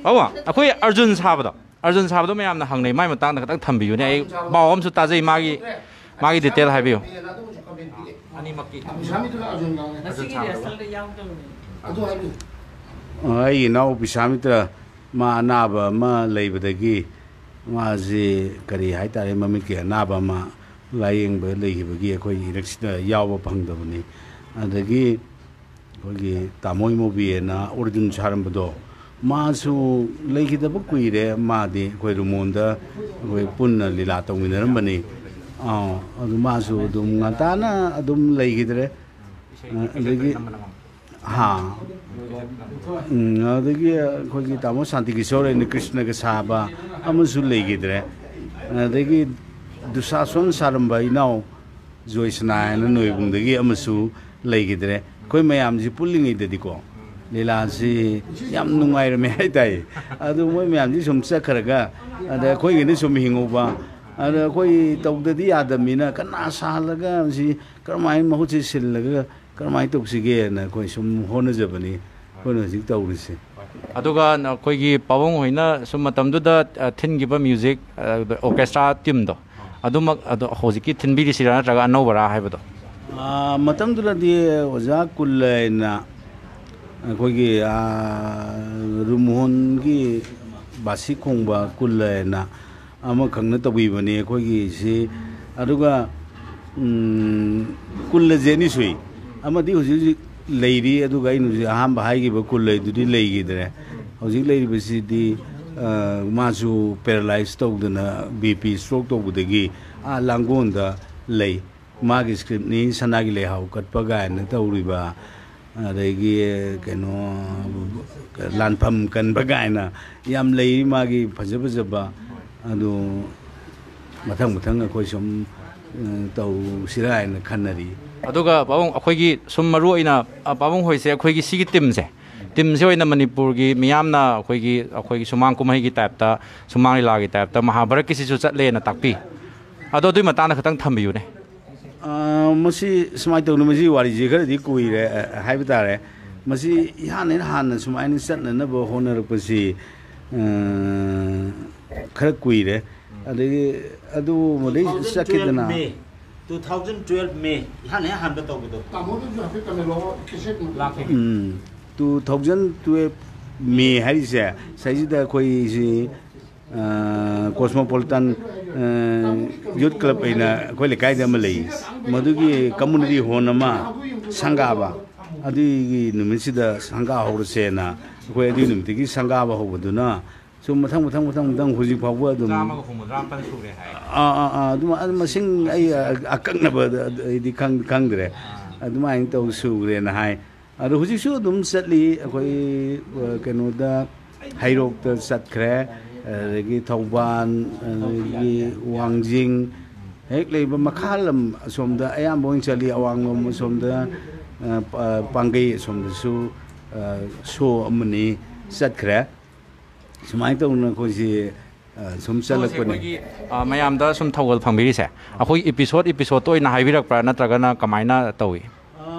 ꯄꯥꯕꯨꯡ, ꯑꯩꯈꯣꯏ ꯑꯔꯖꯨꯟ ꯁꯥꯕꯗꯣ, ꯑꯔꯖꯨꯟ ꯁꯥꯕꯗꯣ ꯃꯌꯥꯝꯅ ꯍꯪꯅꯩ, ꯃꯥꯏ ꯃꯇꯥꯡꯗ ꯈꯤꯇꯪ ꯊꯝꯕꯤꯌꯨꯅꯦ꯫ ꯑꯩ ꯄꯥꯎ ꯑꯃꯁꯨ ꯇꯥꯖꯩ, ꯃꯥꯒꯤ, ꯃꯥꯒꯤ ꯗꯤꯇꯦꯜ ꯍꯥꯏꯕꯤꯌꯨ꯫ ꯑꯅꯤꯃꯛꯀꯤ꯫ ꯉꯁꯤꯒꯤ ꯔꯤꯍꯔꯁꯦꯜꯗ ꯌꯥꯎꯗꯕꯅꯦ꯫ ꯑꯗꯨ ꯍꯥꯏꯕꯤꯌꯨ꯫ ꯑꯩꯒꯤ ꯏꯅꯥꯎ ꯕꯤꯁ꯭ꯋꯥꯃꯤꯇ꯭ꯔ, ꯃꯥ ꯑꯅꯥꯕ ꯑꯃ ꯂꯩꯕꯗꯒꯤ, ꯃꯥꯁꯤ ꯀꯔꯤ ꯍꯥꯏꯇꯥꯔꯦ, ꯃꯃꯤꯠꯀꯤ ꯑꯅꯥꯕ ꯑꯃ ꯂꯥꯌꯦꯡꯕ ꯂꯩꯈꯤꯕꯒꯤ ꯑꯩꯈꯣꯏ ꯏꯔꯛꯁꯤꯗ ꯌꯥꯎꯕ ꯐꯪꯗꯕꯅꯤ꯫ ꯑꯗꯒꯤ ꯑꯩꯈꯣꯏꯒꯤ ꯇꯥꯃꯣ ꯏꯃꯣꯕꯤꯑꯅ ꯑꯔꯖꯨꯟ ꯁꯥꯔꯝꯕꯗꯣ, ꯃꯥꯁꯨ ꯂꯩꯈꯤꯗꯕ ꯀꯨꯏꯔꯦ꯫ ꯃꯥꯗꯤ ꯑꯩꯈꯣꯏ ꯔꯨꯃꯣꯟꯗ ꯑꯩꯈꯣꯏ ꯄꯨꯟꯅ ꯂꯤꯂꯥ ꯇꯧꯃꯤꯟꯅꯔꯝꯕꯅꯤ꯫ ꯑꯥ, ꯑꯗꯨ ꯃꯥꯁꯨ ꯑꯗꯨꯝ ꯉꯟꯇꯥꯅ ꯑꯗꯨꯝ ꯂꯩꯈꯤꯗ꯭ꯔꯦ꯫ ꯑ, ꯑꯗꯒꯤ, ꯍꯥ꯫ ꯎꯝ, ꯑꯗꯒꯤ ꯑꯩꯈꯣꯏꯒꯤ ꯇꯥꯃꯣ ꯁꯥꯟꯇꯤꯀꯤꯁꯣꯔ ꯑꯩꯅ ꯀ꯭ꯔꯤꯁꯅꯒ ꯁꯥꯕ ꯑꯃꯁꯨ ꯂꯩꯈꯤꯗ꯭ꯔꯦ꯫ ꯑꯗꯒꯤ ꯗꯨꯁꯥꯁꯣꯟ ꯁꯥꯔꯝꯕ ꯏꯅꯥꯎ ꯖꯣꯏꯁꯅꯥ ꯍꯥꯏꯅ ꯅꯣꯏꯕꯨꯡꯗꯒꯤ ꯑꯃꯁꯨ ꯂꯩꯈꯤꯗ꯭ꯔꯦ꯫ ꯑꯩꯈꯣꯏ ꯃꯌꯥꯝꯁꯤ ꯄꯨꯜꯂꯤꯉꯩꯗꯗꯤꯀꯣ, ꯂꯤꯂꯥꯁꯤ ꯌꯥꯝ ꯅꯨꯡꯉꯥꯏꯔꯝꯃꯦ ꯍꯥꯏꯇꯥꯏ꯫ ꯑꯗꯨ ꯃꯣꯏ ꯃꯌꯥꯝꯁꯤ ꯁꯨꯝ ꯆꯠꯈ꯭ꯔꯒ, ꯑꯗ ꯑꯩꯈꯣꯏꯒꯤꯅ ꯁꯨꯝ ꯍꯤꯡꯍꯧꯕ, ꯑꯗ ꯑꯩꯈꯣꯏ ꯇꯧꯗꯗꯤ ꯌꯥꯗꯕꯅꯤꯅ, ꯀꯅꯥ ꯁꯥꯍꯜꯂꯒ ꯁꯤ ꯀꯔꯝꯍꯥꯏꯅ ꯃꯍꯨꯠꯁꯤ ꯁꯤꯜꯂꯒ ꯀꯔꯝꯍꯥꯏꯅ ꯇꯧꯁꯤꯒꯦꯅ ꯑꯩꯈꯣꯏ ꯁꯨꯝ ꯍꯣꯠꯅꯖꯕꯅꯤ ꯑꯩꯈꯣꯏꯅ ꯍꯧꯖꯤꯛ ꯇꯧꯔꯤꯁꯦ꯫ ꯑꯗꯨꯒ ꯅꯈꯣꯏꯒꯤ ꯄꯥꯕꯨꯡ ꯍꯣꯏꯅ ꯁꯨꯝ ꯃꯇꯝꯗꯨꯗ, ꯑ, ꯊꯤꯟꯈꯤꯕ ꯃ꯭ꯌꯨꯖꯤꯛ, ꯑ, ꯑꯣꯔꯀꯦꯁꯇ꯭ꯔꯥ ꯇꯤꯝꯗꯣ, ꯑꯗꯨꯃꯛ ꯑꯗꯣ ꯍꯧꯖꯤꯛꯀꯤ ꯊꯤꯟꯕꯤꯔꯤꯁꯤꯔꯥ ꯅꯠꯇ꯭ꯔꯒ ꯑꯅꯧꯕꯔꯥ ꯍꯥꯏꯕꯗꯣ? ꯑ, ꯃꯇꯝꯗꯨꯗꯗꯤ ꯑꯣꯖꯥ ꯀꯨꯜꯂꯩꯅ ꯑꯩꯈꯣꯏꯒꯤ, ꯑ, ꯔꯨꯝꯍꯣꯟꯒꯤ ꯕꯥꯁꯤ ꯈꯣꯡꯕ ꯀꯨꯜꯂꯩꯅ ꯑꯃꯈꯛꯅ ꯇꯧꯕꯤꯕꯅꯤ ꯑꯩꯈꯣꯏꯒꯤꯁꯤ꯫ ꯑꯗꯨꯒ, ꯎꯝ, ꯀꯨꯜꯂꯖꯦ ꯑꯅꯤ ꯁꯨꯏ꯫ ꯑꯃꯗꯤ ꯍꯧꯖꯤꯛ ꯍꯧꯖꯤꯛ ꯂꯩꯔꯤ, ꯑꯗꯨꯒ ꯑꯩꯅ ꯍꯧꯖꯤꯛ ꯑꯍꯥꯟꯕ ꯍꯥꯏꯈꯤꯕ ꯀꯨꯜꯂꯩꯗꯨꯗꯤ ꯂꯩꯈꯤꯗ꯭ꯔꯦ꯫ ꯍꯧꯖꯤꯛ ꯂꯩꯔꯤꯕꯁꯤꯗꯤ, ꯑ, ꯃꯥꯁꯨ ꯄꯦꯔꯥꯂꯥꯏꯁ ꯇꯧꯗꯅ ꯕꯤ ꯄꯤ ꯁ꯭ꯇ꯭ꯔꯣꯛ ꯇꯧꯕꯗꯒꯤ ꯑꯥ ꯂꯥꯡꯒꯣꯜꯗ ꯂꯩ꯫ ꯃꯥꯒꯤ ꯁ꯭ꯀ꯭ꯔꯤꯞꯅꯤ, ꯁꯅꯥꯒꯤ ꯂꯩꯍꯥꯎ ꯀꯠꯄ ꯀꯥꯏꯅ ꯇꯧꯔꯤꯕ, ꯑꯗꯒꯤ ꯀꯩꯅꯣ, ꯂꯥꯟꯐꯝ ꯀꯟꯕ ꯀꯥꯏꯅ ꯌꯥꯝ ꯂꯩ ꯃꯥꯒꯤ ꯐꯖ ꯐꯖꯕ꯫ ꯑꯗꯨ ꯃꯊꯪ ꯃꯊꯪ ꯑꯩꯈꯣꯏ ꯁꯨꯝ ꯇꯧꯁꯤꯔꯥ ꯍꯥꯏꯅ ꯈꯟꯅꯔꯤ꯫ ꯑꯗꯨꯒ ꯄꯥꯕꯨꯡ, ꯑꯩꯈꯣꯏꯒꯤ ꯁꯨꯝ ꯃꯔꯨ ꯑꯣꯏꯅ ꯄꯥꯕꯨꯡ ꯍꯣꯏꯁꯦ, ꯑꯩꯈꯣꯏꯒꯤ ꯁꯤꯒꯤ ꯇꯤꯝꯁꯦ, ꯇꯤꯝꯁꯦ ꯑꯣꯏꯅ ꯃꯅꯤꯄꯨꯔꯒꯤ ꯃꯤꯌꯥꯝꯅ ꯑꯩꯈꯣꯏꯒꯤ ꯑꯩꯈꯣꯏꯒꯤ ꯁꯨꯃꯥꯡ ꯀꯨꯝꯍꯩꯒꯤ ꯇꯥꯏꯞꯇ, ꯁꯨꯃꯥꯡ ꯂꯤꯂꯥꯒꯤ ꯇꯥꯏꯞꯇ ꯃꯍꯥꯚꯥꯔꯠꯀꯤꯁꯤꯁꯨ ꯆꯠꯂꯦꯅ ꯇꯥꯛꯄꯤ꯫ ꯑꯗꯣ ꯑꯗꯨꯒꯤ ꯃꯇꯥꯡꯗ ꯈꯤꯇꯪ ꯊꯝꯕꯤꯌꯨꯅꯦ꯫ ꯃꯁꯤ ꯁꯨꯃꯥꯏꯅ ꯇꯧꯅ, ꯃꯁꯤ ꯋꯥꯔꯤꯁꯦ ꯈꯔꯗꯤ ꯀꯨꯏꯔꯦ ꯍꯥꯏꯕ ꯇꯥꯔꯦ꯫ ꯃꯁꯤ ꯏꯍꯥꯟ ꯍꯥꯟꯅ ꯁꯨꯃꯥꯏꯅ ꯆꯠꯅꯅꯕ ꯍꯣꯠꯅꯔꯛꯄꯁꯤ ꯈꯔ ꯀꯨꯏꯔꯦ꯫ ꯑꯗꯒꯤ ꯑꯗꯨ ꯃꯗꯩ ꯆꯠꯈꯤꯗꯅ꯫ Two thousand twelve May, ꯏꯍꯥꯟ ꯍꯦꯛ ꯑꯍꯥꯟꯕ ꯇꯧꯕꯗꯣ꯫ ꯎꯝ, two thousand twelve May ꯍꯥꯏꯔꯤꯁꯦ, ꯁꯤꯗꯩꯁꯤꯗ ꯑꯩꯈꯣꯏꯁꯤ ꯀꯣꯁꯃꯣꯄꯣꯂꯤꯇꯥꯟ ꯌꯨꯠ ꯀ꯭ꯂꯕ ꯑꯩꯅ ꯑꯩꯈꯣꯏ ꯂꯩꯀꯥꯏꯗ ꯑꯃ ꯂꯩ꯫ ꯃꯗꯨꯒꯤ ꯀꯝꯃꯨꯅꯤꯇꯤ ꯍꯣꯜ ꯑꯃ ꯁꯪꯒꯥꯕ, ꯑꯗꯨꯒꯤ ꯅꯨꯃꯤꯠꯁꯤꯗ ꯁꯪꯒꯥ ꯍꯧꯔꯁꯦꯅ ꯑꯩꯈꯣꯏ ꯑꯗꯨꯒꯤ ꯅꯨꯃꯤꯠꯇꯒꯤ ꯁꯪꯒꯥꯕ ꯍꯧꯕꯗꯨꯅ ꯁꯨꯝ ꯃꯊꯪ ꯃꯊꯪ ꯃꯊꯪ ꯃꯊꯪ ꯍꯧꯖꯤꯛ ꯐꯥꯎꯕ ꯑꯗꯨꯝ ꯆꯥꯝꯃꯒ ꯍꯨꯝꯐꯨꯇꯔꯥ ꯃꯥꯄꯟ ꯁꯨꯔꯦ ꯍꯥꯏ꯫ ꯑꯥ ꯑꯥ ꯑꯥ ꯑꯗꯨꯝ ꯑꯗꯨ ꯃꯁꯤꯡ ꯑꯩ ꯑꯀꯛꯅꯕ ꯑꯩꯗꯤ ꯈꯪ- ꯈꯪꯗ꯭ꯔꯦ꯫ ꯑꯗꯨꯃꯥꯏꯅ ꯇꯧ ꯁꯨꯈ꯭ꯔꯦꯅ ꯍꯥꯏ꯫ ꯑꯗꯣ ꯍꯧꯖꯤꯛꯁꯨ ꯑꯗꯨꯝ ꯆꯠꯂꯤ ꯑꯩꯈꯣꯏ꯫ ꯀꯩꯅꯣꯗ ꯍꯩꯔꯣꯛꯇ ꯆꯠꯈ꯭ꯔꯦ, ꯑꯗꯒꯤ ꯊꯧꯕꯥꯜ, ꯑꯗꯒꯤ ꯋꯥꯡꯖꯤꯡ, ꯍꯦꯛ ꯂꯩꯕ ꯃꯈꯥ ꯂꯝ ꯑꯁꯣꯝꯗ ꯑꯌꯥꯝꯕ ꯑꯣꯏꯅ ꯆꯠꯂꯤ꯫ ꯑꯋꯥꯡꯂꯣꯝ ꯑꯁꯣꯝꯗ ꯄꯥꯡꯒꯩ ꯑꯁꯣꯝꯗꯁꯨ ꯁꯣ ꯑꯃꯅꯤ ꯆꯠꯈ꯭ꯔꯦ꯫ ꯁꯨꯃꯥꯏꯅ ꯇꯧꯅ ꯑꯩꯈꯣꯏꯁꯤ ꯁꯨꯝ ꯆꯠꯂꯛꯄꯅꯤ꯫ ꯑꯩꯈꯣꯏꯒꯤ ꯃꯌꯥꯝꯗ ꯁꯨꯝ ꯊꯧꯒꯜ ꯐꯪꯕꯤꯔꯤꯁꯦ ꯑꯩꯈꯣꯏ ꯏꯄꯤꯁꯣꯠ ꯏꯄꯤꯁꯣꯠꯇ ꯑꯣꯏꯅ ꯍꯥꯏꯕꯤꯔꯛꯄ꯭ꯔꯥ, ꯅꯠꯇ꯭ꯔꯒꯅ ꯀꯃꯥꯏꯅ ꯇꯧꯏ?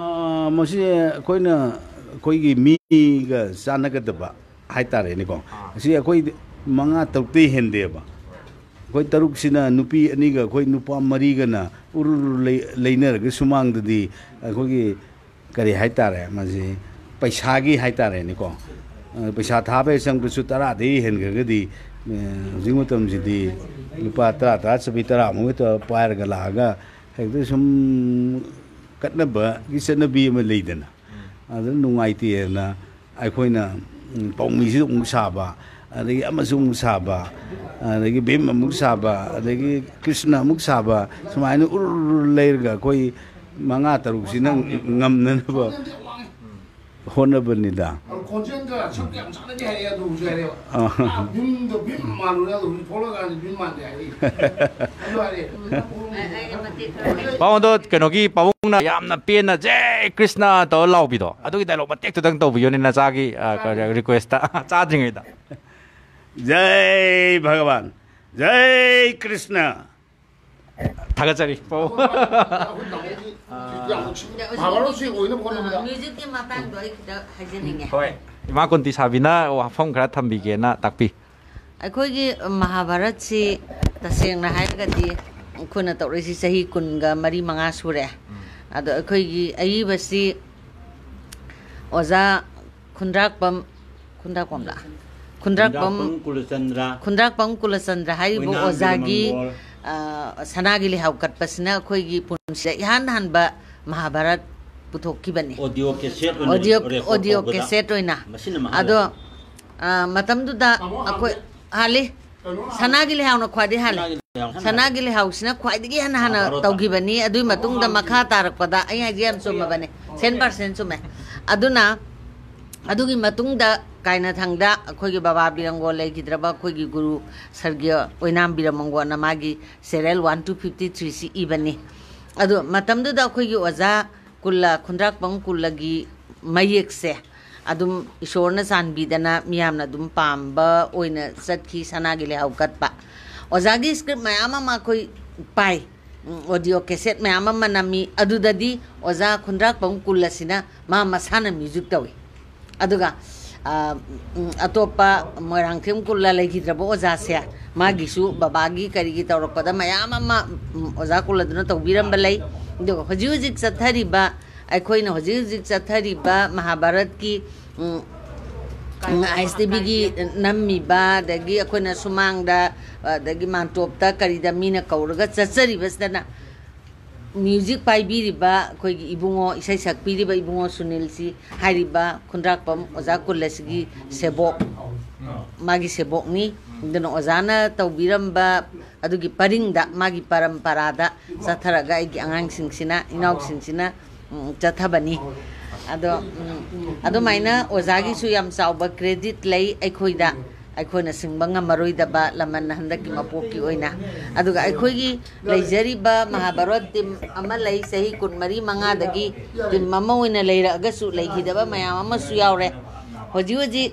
ꯃꯁꯤ ꯑꯩꯈꯣꯏꯅ ꯑꯩꯈꯣꯏꯒꯤ ꯃꯤꯒ ꯆꯥꯟꯅꯒꯗꯕ ꯍꯥꯏꯇꯥꯔꯦꯅꯦꯀꯣ꯫ ꯑꯁꯤ ꯑꯩꯈꯣꯏ ꯃꯉꯥ ꯇꯔꯨꯛꯇꯩ ꯍꯦꯟꯗꯦꯕ꯫ ꯑꯩꯈꯣꯏ ꯇꯔꯨꯛꯁꯤꯅ ꯅꯨꯄꯤ ꯑꯅꯤꯒ ꯑꯩꯈꯣꯏ ꯅꯨꯄꯥ ꯃꯔꯤꯒꯅ ꯎꯔꯨꯔꯨ ꯂꯩꯅꯔꯒ ꯁꯨꯃꯥꯡꯗꯗꯤ ꯑꯩꯈꯣꯏꯒꯤ ꯀꯔꯤ ꯍꯥꯏꯇꯥꯔꯦ, ꯃꯁꯤ ꯄꯩꯁꯥꯒꯤ ꯍꯥꯏꯇꯥꯔꯦꯅꯦꯀꯣ꯫ ꯄꯩꯁꯥ ꯊꯥꯕ ꯍꯦꯛ ꯆꯪꯕꯁꯨ ꯇꯔꯥꯗꯒꯤ ꯍꯦꯟꯈ꯭ꯔꯒꯗꯤ ꯍꯧꯖꯤꯛ ꯃꯇꯝꯁꯤꯗꯤ ꯂꯨꯄꯥ ꯇꯔꯥ ꯇꯔꯥ ꯆꯠꯄꯤ ꯇꯔꯥꯃꯨꯛ ꯍꯦꯛꯇ ꯄꯥꯏꯔꯒ ꯂꯥꯛꯑꯒ ꯍꯦꯛꯇ ꯁꯨꯝ ꯀꯠꯅꯕꯒꯤ ꯆꯠꯅꯕꯤ ꯑꯃ ꯂꯩꯗꯅ꯫ ꯑꯗꯨ ꯅꯨꯡꯉꯥꯏꯇꯦꯅ ꯑꯩꯈꯣꯏꯅ ꯄꯥꯎꯃꯤꯁꯨ ꯑꯃꯨꯛ ꯁꯥꯕ, ꯑꯗꯒꯤ ꯑꯃꯁꯨ ꯑꯃꯨꯛ ꯁꯥꯕ, ꯑꯗꯒꯤ ꯚꯤꯝ ꯑꯃꯨꯛ ꯁꯥꯕ, ꯑꯗꯒꯤ ꯀ꯭ꯔꯤꯁꯅ ꯑꯃꯨꯛ ꯁꯥꯕ, ꯁꯨꯃꯥꯏꯅ ꯎꯔ ꯂꯩꯔꯒ ꯑꯩꯈꯣꯏ ꯃꯉꯥ ꯇꯔꯨꯛꯁꯤꯅ ꯉꯝꯅꯅꯕ ꯍꯣꯠꯅꯕꯅꯤꯗ꯫ ꯈꯣꯟꯖꯦꯜꯒ ꯁꯛ ꯌꯥꯝ ꯆꯥꯟꯅꯗꯦ ꯍꯥꯏꯌꯦ꯫ ꯑꯗꯨ ꯍꯧꯖꯤꯛ ꯍꯥꯏꯔꯦꯕ꯫ ꯑꯥ, ꯚꯤꯝꯗꯣ ꯚꯤꯝ ꯃꯥꯜꯂꯨꯔꯦ, ꯑꯗꯨ ꯍꯧꯖꯤꯛ ꯊꯣꯛꯂꯛꯑꯀꯥꯟꯗ ꯚꯤꯝ ꯃꯥꯟꯗꯦ ꯍꯥꯏꯔꯛꯏ꯫ ꯑꯗꯨ ꯍꯥꯏꯔꯦ꯫ ꯑꯩ ꯑꯩ ꯃꯇꯦꯛ ꯈꯔ ꯄꯥꯎꯗꯣ ꯀꯩꯅꯣꯒꯤ ꯄꯥꯕꯨꯡꯅ ꯌꯥꯝꯅ ꯄꯦꯟꯅ "ꯖꯦ ꯀ꯭ꯔꯤꯁꯅ" ꯇꯧꯔ ꯂꯥꯎꯕꯤꯗꯣ, ꯑꯗꯨꯒꯤ ꯗꯥꯏꯂꯣꯛ ꯃꯇꯦꯛꯇꯨꯗꯪ ꯇꯧꯕꯤꯌꯣꯅꯦ, ꯅꯆꯥꯒꯤ ꯔꯤꯀ꯭ꯋꯦꯁꯇ꯫ ꯆꯥꯗ꯭ꯔꯤꯉꯩꯗ꯫ जय भगवान, जय कृष्ण। ꯊꯥꯒꯠꯆꯔꯤ ꯄꯥꯕꯨꯡ꯫ ꯃꯍꯥꯚꯥꯔꯠꯁꯤ ꯑꯣꯏꯅꯕ ꯍꯣꯠꯅꯕꯗ꯫ ꯃ꯭ꯌꯨꯖꯤꯛꯀꯤ ꯃꯇꯥꯡꯗꯣ ꯑꯩ ꯈꯤꯇ ꯍꯥꯏꯖꯅꯤꯡꯉꯦ꯫ ꯍꯣꯏ, ꯏꯃꯥ ꯀꯨꯟꯇꯤ ꯁꯥꯕꯤꯅ ꯋꯥꯐꯝ ꯈꯔ ꯊꯝꯕꯤꯒꯦꯅ ꯇꯥꯛꯄꯤ꯫ ꯑꯩꯈꯣꯏꯒꯤ ꯃꯍꯥꯚꯥꯔꯠꯁꯤ ꯇꯁꯦꯡꯅ ꯍꯥꯏꯔꯒꯗꯤ ꯑꯩꯈꯣꯏꯅ ꯇꯧꯔꯛꯏꯁꯤ ꯆꯍꯤ ꯀꯨꯟꯒ ꯃꯔꯤ ꯃꯉꯥ ꯁꯨꯔꯦ꯫ ꯑꯗꯣ ꯑꯩꯈꯣꯏꯒꯤ ꯑꯏꯕꯁꯤ ꯑꯣꯖꯥ ꯈꯨꯟꯗ꯭ꯔꯥꯛꯄꯝ, ꯈꯨꯟꯗ꯭ꯔꯥꯛꯄꯝꯂ? ꯈꯨꯟꯗ꯭ꯔꯥꯛꯄꯝ ꯈꯨꯟꯗ꯭ꯔꯥꯛꯄꯝ ꯀꯨꯂꯆꯟꯗ꯭ꯔ꯫ ꯈꯨꯟꯗ꯭ꯔꯥꯛꯄꯝ ꯀꯨꯂꯆꯟꯗ꯭ꯔ ꯍꯥꯏꯔꯤꯕ ꯑꯣꯏꯅꯥꯝ ꯑꯣꯖꯥꯒꯤ ꯕꯤꯔꯃꯪꯒꯣꯜ꯫ ꯑ, ꯁꯅꯥꯒꯤ ꯂꯩꯍꯥꯎ ꯀꯠꯄꯁꯤꯅ ꯑꯩꯈꯣꯏꯒꯤ ꯄꯨꯟꯁꯤꯗ ꯏꯍꯥꯟ ꯍꯥꯟꯕ ꯃꯍꯥꯚꯥꯔꯠ ꯄꯨꯊꯣꯛꯈꯤꯕꯅꯤ꯫ ꯑꯣꯗꯤꯑꯣ ꯀꯦꯁꯦꯠ ꯑꯣꯏꯅ ꯑꯣꯗꯤꯑꯣ ꯔꯦꯀꯣꯔꯗ ꯑꯣꯗꯤꯑꯣ ꯇꯧꯕꯗ ꯀꯦꯁꯦꯠ ꯑꯣꯏꯅ꯫ ꯃꯁꯤꯅ ꯃꯍꯥ ꯑꯗꯣ ꯑ, ꯃꯇꯝꯗꯨꯗ ꯑꯩꯈꯣꯏ ꯍꯥꯜꯂꯤ꯫ ꯁꯅꯥꯒꯤ ꯂꯩꯍꯥꯎꯅ ꯈ꯭ꯋꯥꯏꯗꯒꯤ ꯍꯥꯜꯂꯤ꯫ ꯁꯅꯥꯒꯤ ꯂꯩꯍꯥꯎ ꯍꯥꯟꯅ ꯁꯅꯥꯒꯤ ꯂꯩꯍꯥꯎꯁꯤꯅ ꯈ꯭ꯋꯥꯏꯗꯒꯤ ꯍꯥꯟꯅ ꯍꯥꯟꯅ ꯃꯍꯥꯚꯥꯔꯠꯇ꯫ ꯇꯧꯈꯤꯕꯅꯤ꯫ ꯑꯗꯨꯒꯤ ꯃꯇꯨꯡꯗ ꯃꯈꯥ ꯇꯥꯔꯛꯄꯗ ꯑꯩ ꯍꯥꯏꯁꯦ ꯌꯥꯝ ꯆꯨꯝꯃꯕꯅꯦ, ꯁꯦꯟ ꯄꯥꯔꯁꯦꯟ ꯆꯨꯝꯃꯦ꯫ ꯑꯗꯨꯅ ꯑꯗꯨꯒꯤ ꯃꯇꯨꯡꯗ ꯀꯥꯏꯅꯊꯪꯗ ꯑꯩꯈꯣꯏꯒꯤ ꯕꯕꯥ ꯕꯤꯔꯪꯒꯣꯜ ꯂꯩꯈꯤꯗ꯭ꯔꯕ ꯑꯩꯈꯣꯏꯒꯤ ꯒꯨꯔꯨ ꯁꯔꯒꯤꯌ ꯑꯣꯏꯅꯥꯝ ꯕꯤꯔꯃꯪꯒꯣꯜꯅ ꯃꯥꯒꯤ serial one two fifty three ꯁꯤ ꯏꯕꯅꯤ꯫ ꯑꯗꯣ ꯃꯇꯝꯗꯨꯗ ꯑꯩꯈꯣꯏꯒꯤ ꯑꯣꯖꯥ ꯀꯨꯜꯂ, ꯈꯨꯟꯗ꯭ꯔꯥꯛꯄꯝ ꯀꯨꯜꯂꯒꯤ ꯃꯌꯦꯛꯁꯦ ꯑꯗꯨꯝ ꯏꯁꯣꯔꯅ ꯆꯥꯟꯕꯤꯗꯅ ꯃꯤꯌꯥꯝꯅ ꯑꯗꯨꯝ ꯄꯥꯝꯕ ꯑꯣꯏꯅ ꯆꯠꯈꯤ, ꯁꯅꯥꯒꯤ ꯂꯩꯍꯥꯎ ꯀꯠꯄ꯫ ꯑꯣꯖꯥꯒꯤ script ꯃꯌꯥꯝ ꯑꯃ ꯑꯩꯈꯣꯏ ꯄꯥꯏ꯫ ꯎꯝ, audio cassette ꯃꯌꯥꯝ ꯑꯃ ꯅꯝꯃꯤ꯫ ꯑꯗꯨꯗꯗꯤ ꯑꯣꯖꯥ ꯈꯨꯟꯗ꯭ꯔꯥꯛꯄꯝ ꯀꯨꯜ ꯑꯁꯤꯅ ꯃꯥ ꯃꯁꯥꯅ music ꯇꯧꯏ꯫ ꯑꯗꯨꯒ ꯑ, ꯎꯝ, ꯑꯇꯣꯞꯄ ꯃꯣꯏꯔꯥꯡꯊꯦꯝ ꯀꯨꯜꯂ ꯂꯩꯈꯤꯗ꯭ꯔꯕ ꯑꯣꯖꯥꯁꯦ, ꯃꯥꯒꯤꯁꯨ ꯕꯕꯥꯒꯤ ꯀꯔꯤꯒꯤ ꯇꯧꯔꯛꯄꯗ ꯃꯌꯥꯝ ꯑꯃ, ꯎꯝ, ꯑꯣꯖꯥ ꯀꯨꯜꯂꯗꯨꯅ ꯇꯧꯕꯤꯔꯝꯕ ꯂꯩ꯫ ꯑꯗꯨꯒ ꯍꯧꯖꯤꯛ ꯍꯧꯖꯤꯛ ꯆꯠꯊꯔꯤꯕ, ꯑꯩꯈꯣꯏꯅ ꯍꯧꯖꯤꯛ ꯍꯧꯖꯤꯛ ꯆꯠꯊꯔꯤꯕ ꯃꯍꯥꯚꯥꯔꯠꯀꯤ, ꯎꯝ, ꯎꯝ, ISTVꯒꯤ ꯅꯝꯃꯤꯕ, ꯑꯗꯒꯤ ꯑꯩꯈꯣꯏꯅ ꯁꯨꯃꯥꯡꯗ, ꯑꯗꯒꯤ ꯃꯥꯟꯇꯣꯞꯇ ꯀꯔꯤꯗ ꯃꯤꯅ ꯀꯧꯔꯒ ꯆꯠꯆꯔꯤꯕꯁꯤꯗꯅ music ꯄꯥꯏꯕꯤꯔꯤꯕ ꯑꯩꯈꯣꯏꯒꯤ ꯏꯕꯨꯡꯉꯣ, ꯏꯁꯩ ꯁꯛꯄꯤꯔꯤꯕ ꯏꯕꯨꯡꯉꯣ ꯁꯨꯅꯤꯜꯁꯤ ꯍꯥꯏꯔꯤꯕ ꯈꯨꯟꯗ꯭ꯔꯥꯛꯄꯝ ꯑꯣꯖꯥ ꯀꯨꯜ ꯑꯁꯤꯒꯤ ꯁꯦꯕꯣꯛ, ꯃꯥꯒꯤ ꯁꯦꯕꯣꯛꯅꯤ꯫ ꯑꯗꯨꯅ ꯑꯣꯖꯥꯅ ꯇꯧꯕꯤꯔꯝꯕ ꯑꯗꯨꯒꯤ ꯄꯔꯤꯡꯗ, ꯃꯥꯒꯤ ꯄꯔꯝꯄꯔꯥꯗ ꯆꯠꯊꯔꯒ ꯑꯩꯒꯤ ꯑꯉꯥꯡꯁꯤꯡꯁꯤꯅ, ꯏꯅꯥꯎꯁꯤꯡꯁꯤꯅ, ꯎꯝ, ꯆꯠꯊꯕꯅꯤ꯫ ꯑꯗꯣ ꯎꯝ, ꯑꯗꯨꯃꯥꯏꯅ ꯑꯣꯖꯥꯒꯤꯁꯨ ꯌꯥꯝ ꯆꯥꯎꯕ ꯀ꯭ꯔꯦꯗꯤꯠ ꯂꯩ ꯑꯩꯈꯣꯏꯗ꯫ ꯑꯩꯈꯣꯏꯅ ꯁꯤꯡꯕ ꯉꯝꯃꯔꯣꯏꯗꯕ ꯂꯃꯟ ꯍꯟꯗꯛꯀꯤ ꯃꯄꯣꯛꯀꯤ ꯑꯣꯏꯅ꯫ ꯑꯗꯨꯒ ꯑꯩꯈꯣꯏꯒꯤ ꯂꯩꯖꯔꯤꯕ ꯃꯍꯥꯚꯥꯔꯠ ꯇꯤꯝ ꯑꯃ ꯂꯩ, ꯆꯍꯤ ꯀꯨꯟꯃꯔꯤ ꯃꯉꯥꯗꯒꯤ ꯇꯤꯝ ꯑꯃ ꯑꯣꯏꯅ ꯂꯩꯔꯛꯑꯒꯁꯨ ꯂꯩꯈꯤꯗꯕ ꯃꯌꯥꯝ ꯑꯃꯁꯨ ꯌꯥꯎꯔꯦ꯫ ꯍꯧꯖꯤꯛ ꯍꯧꯖꯤꯛ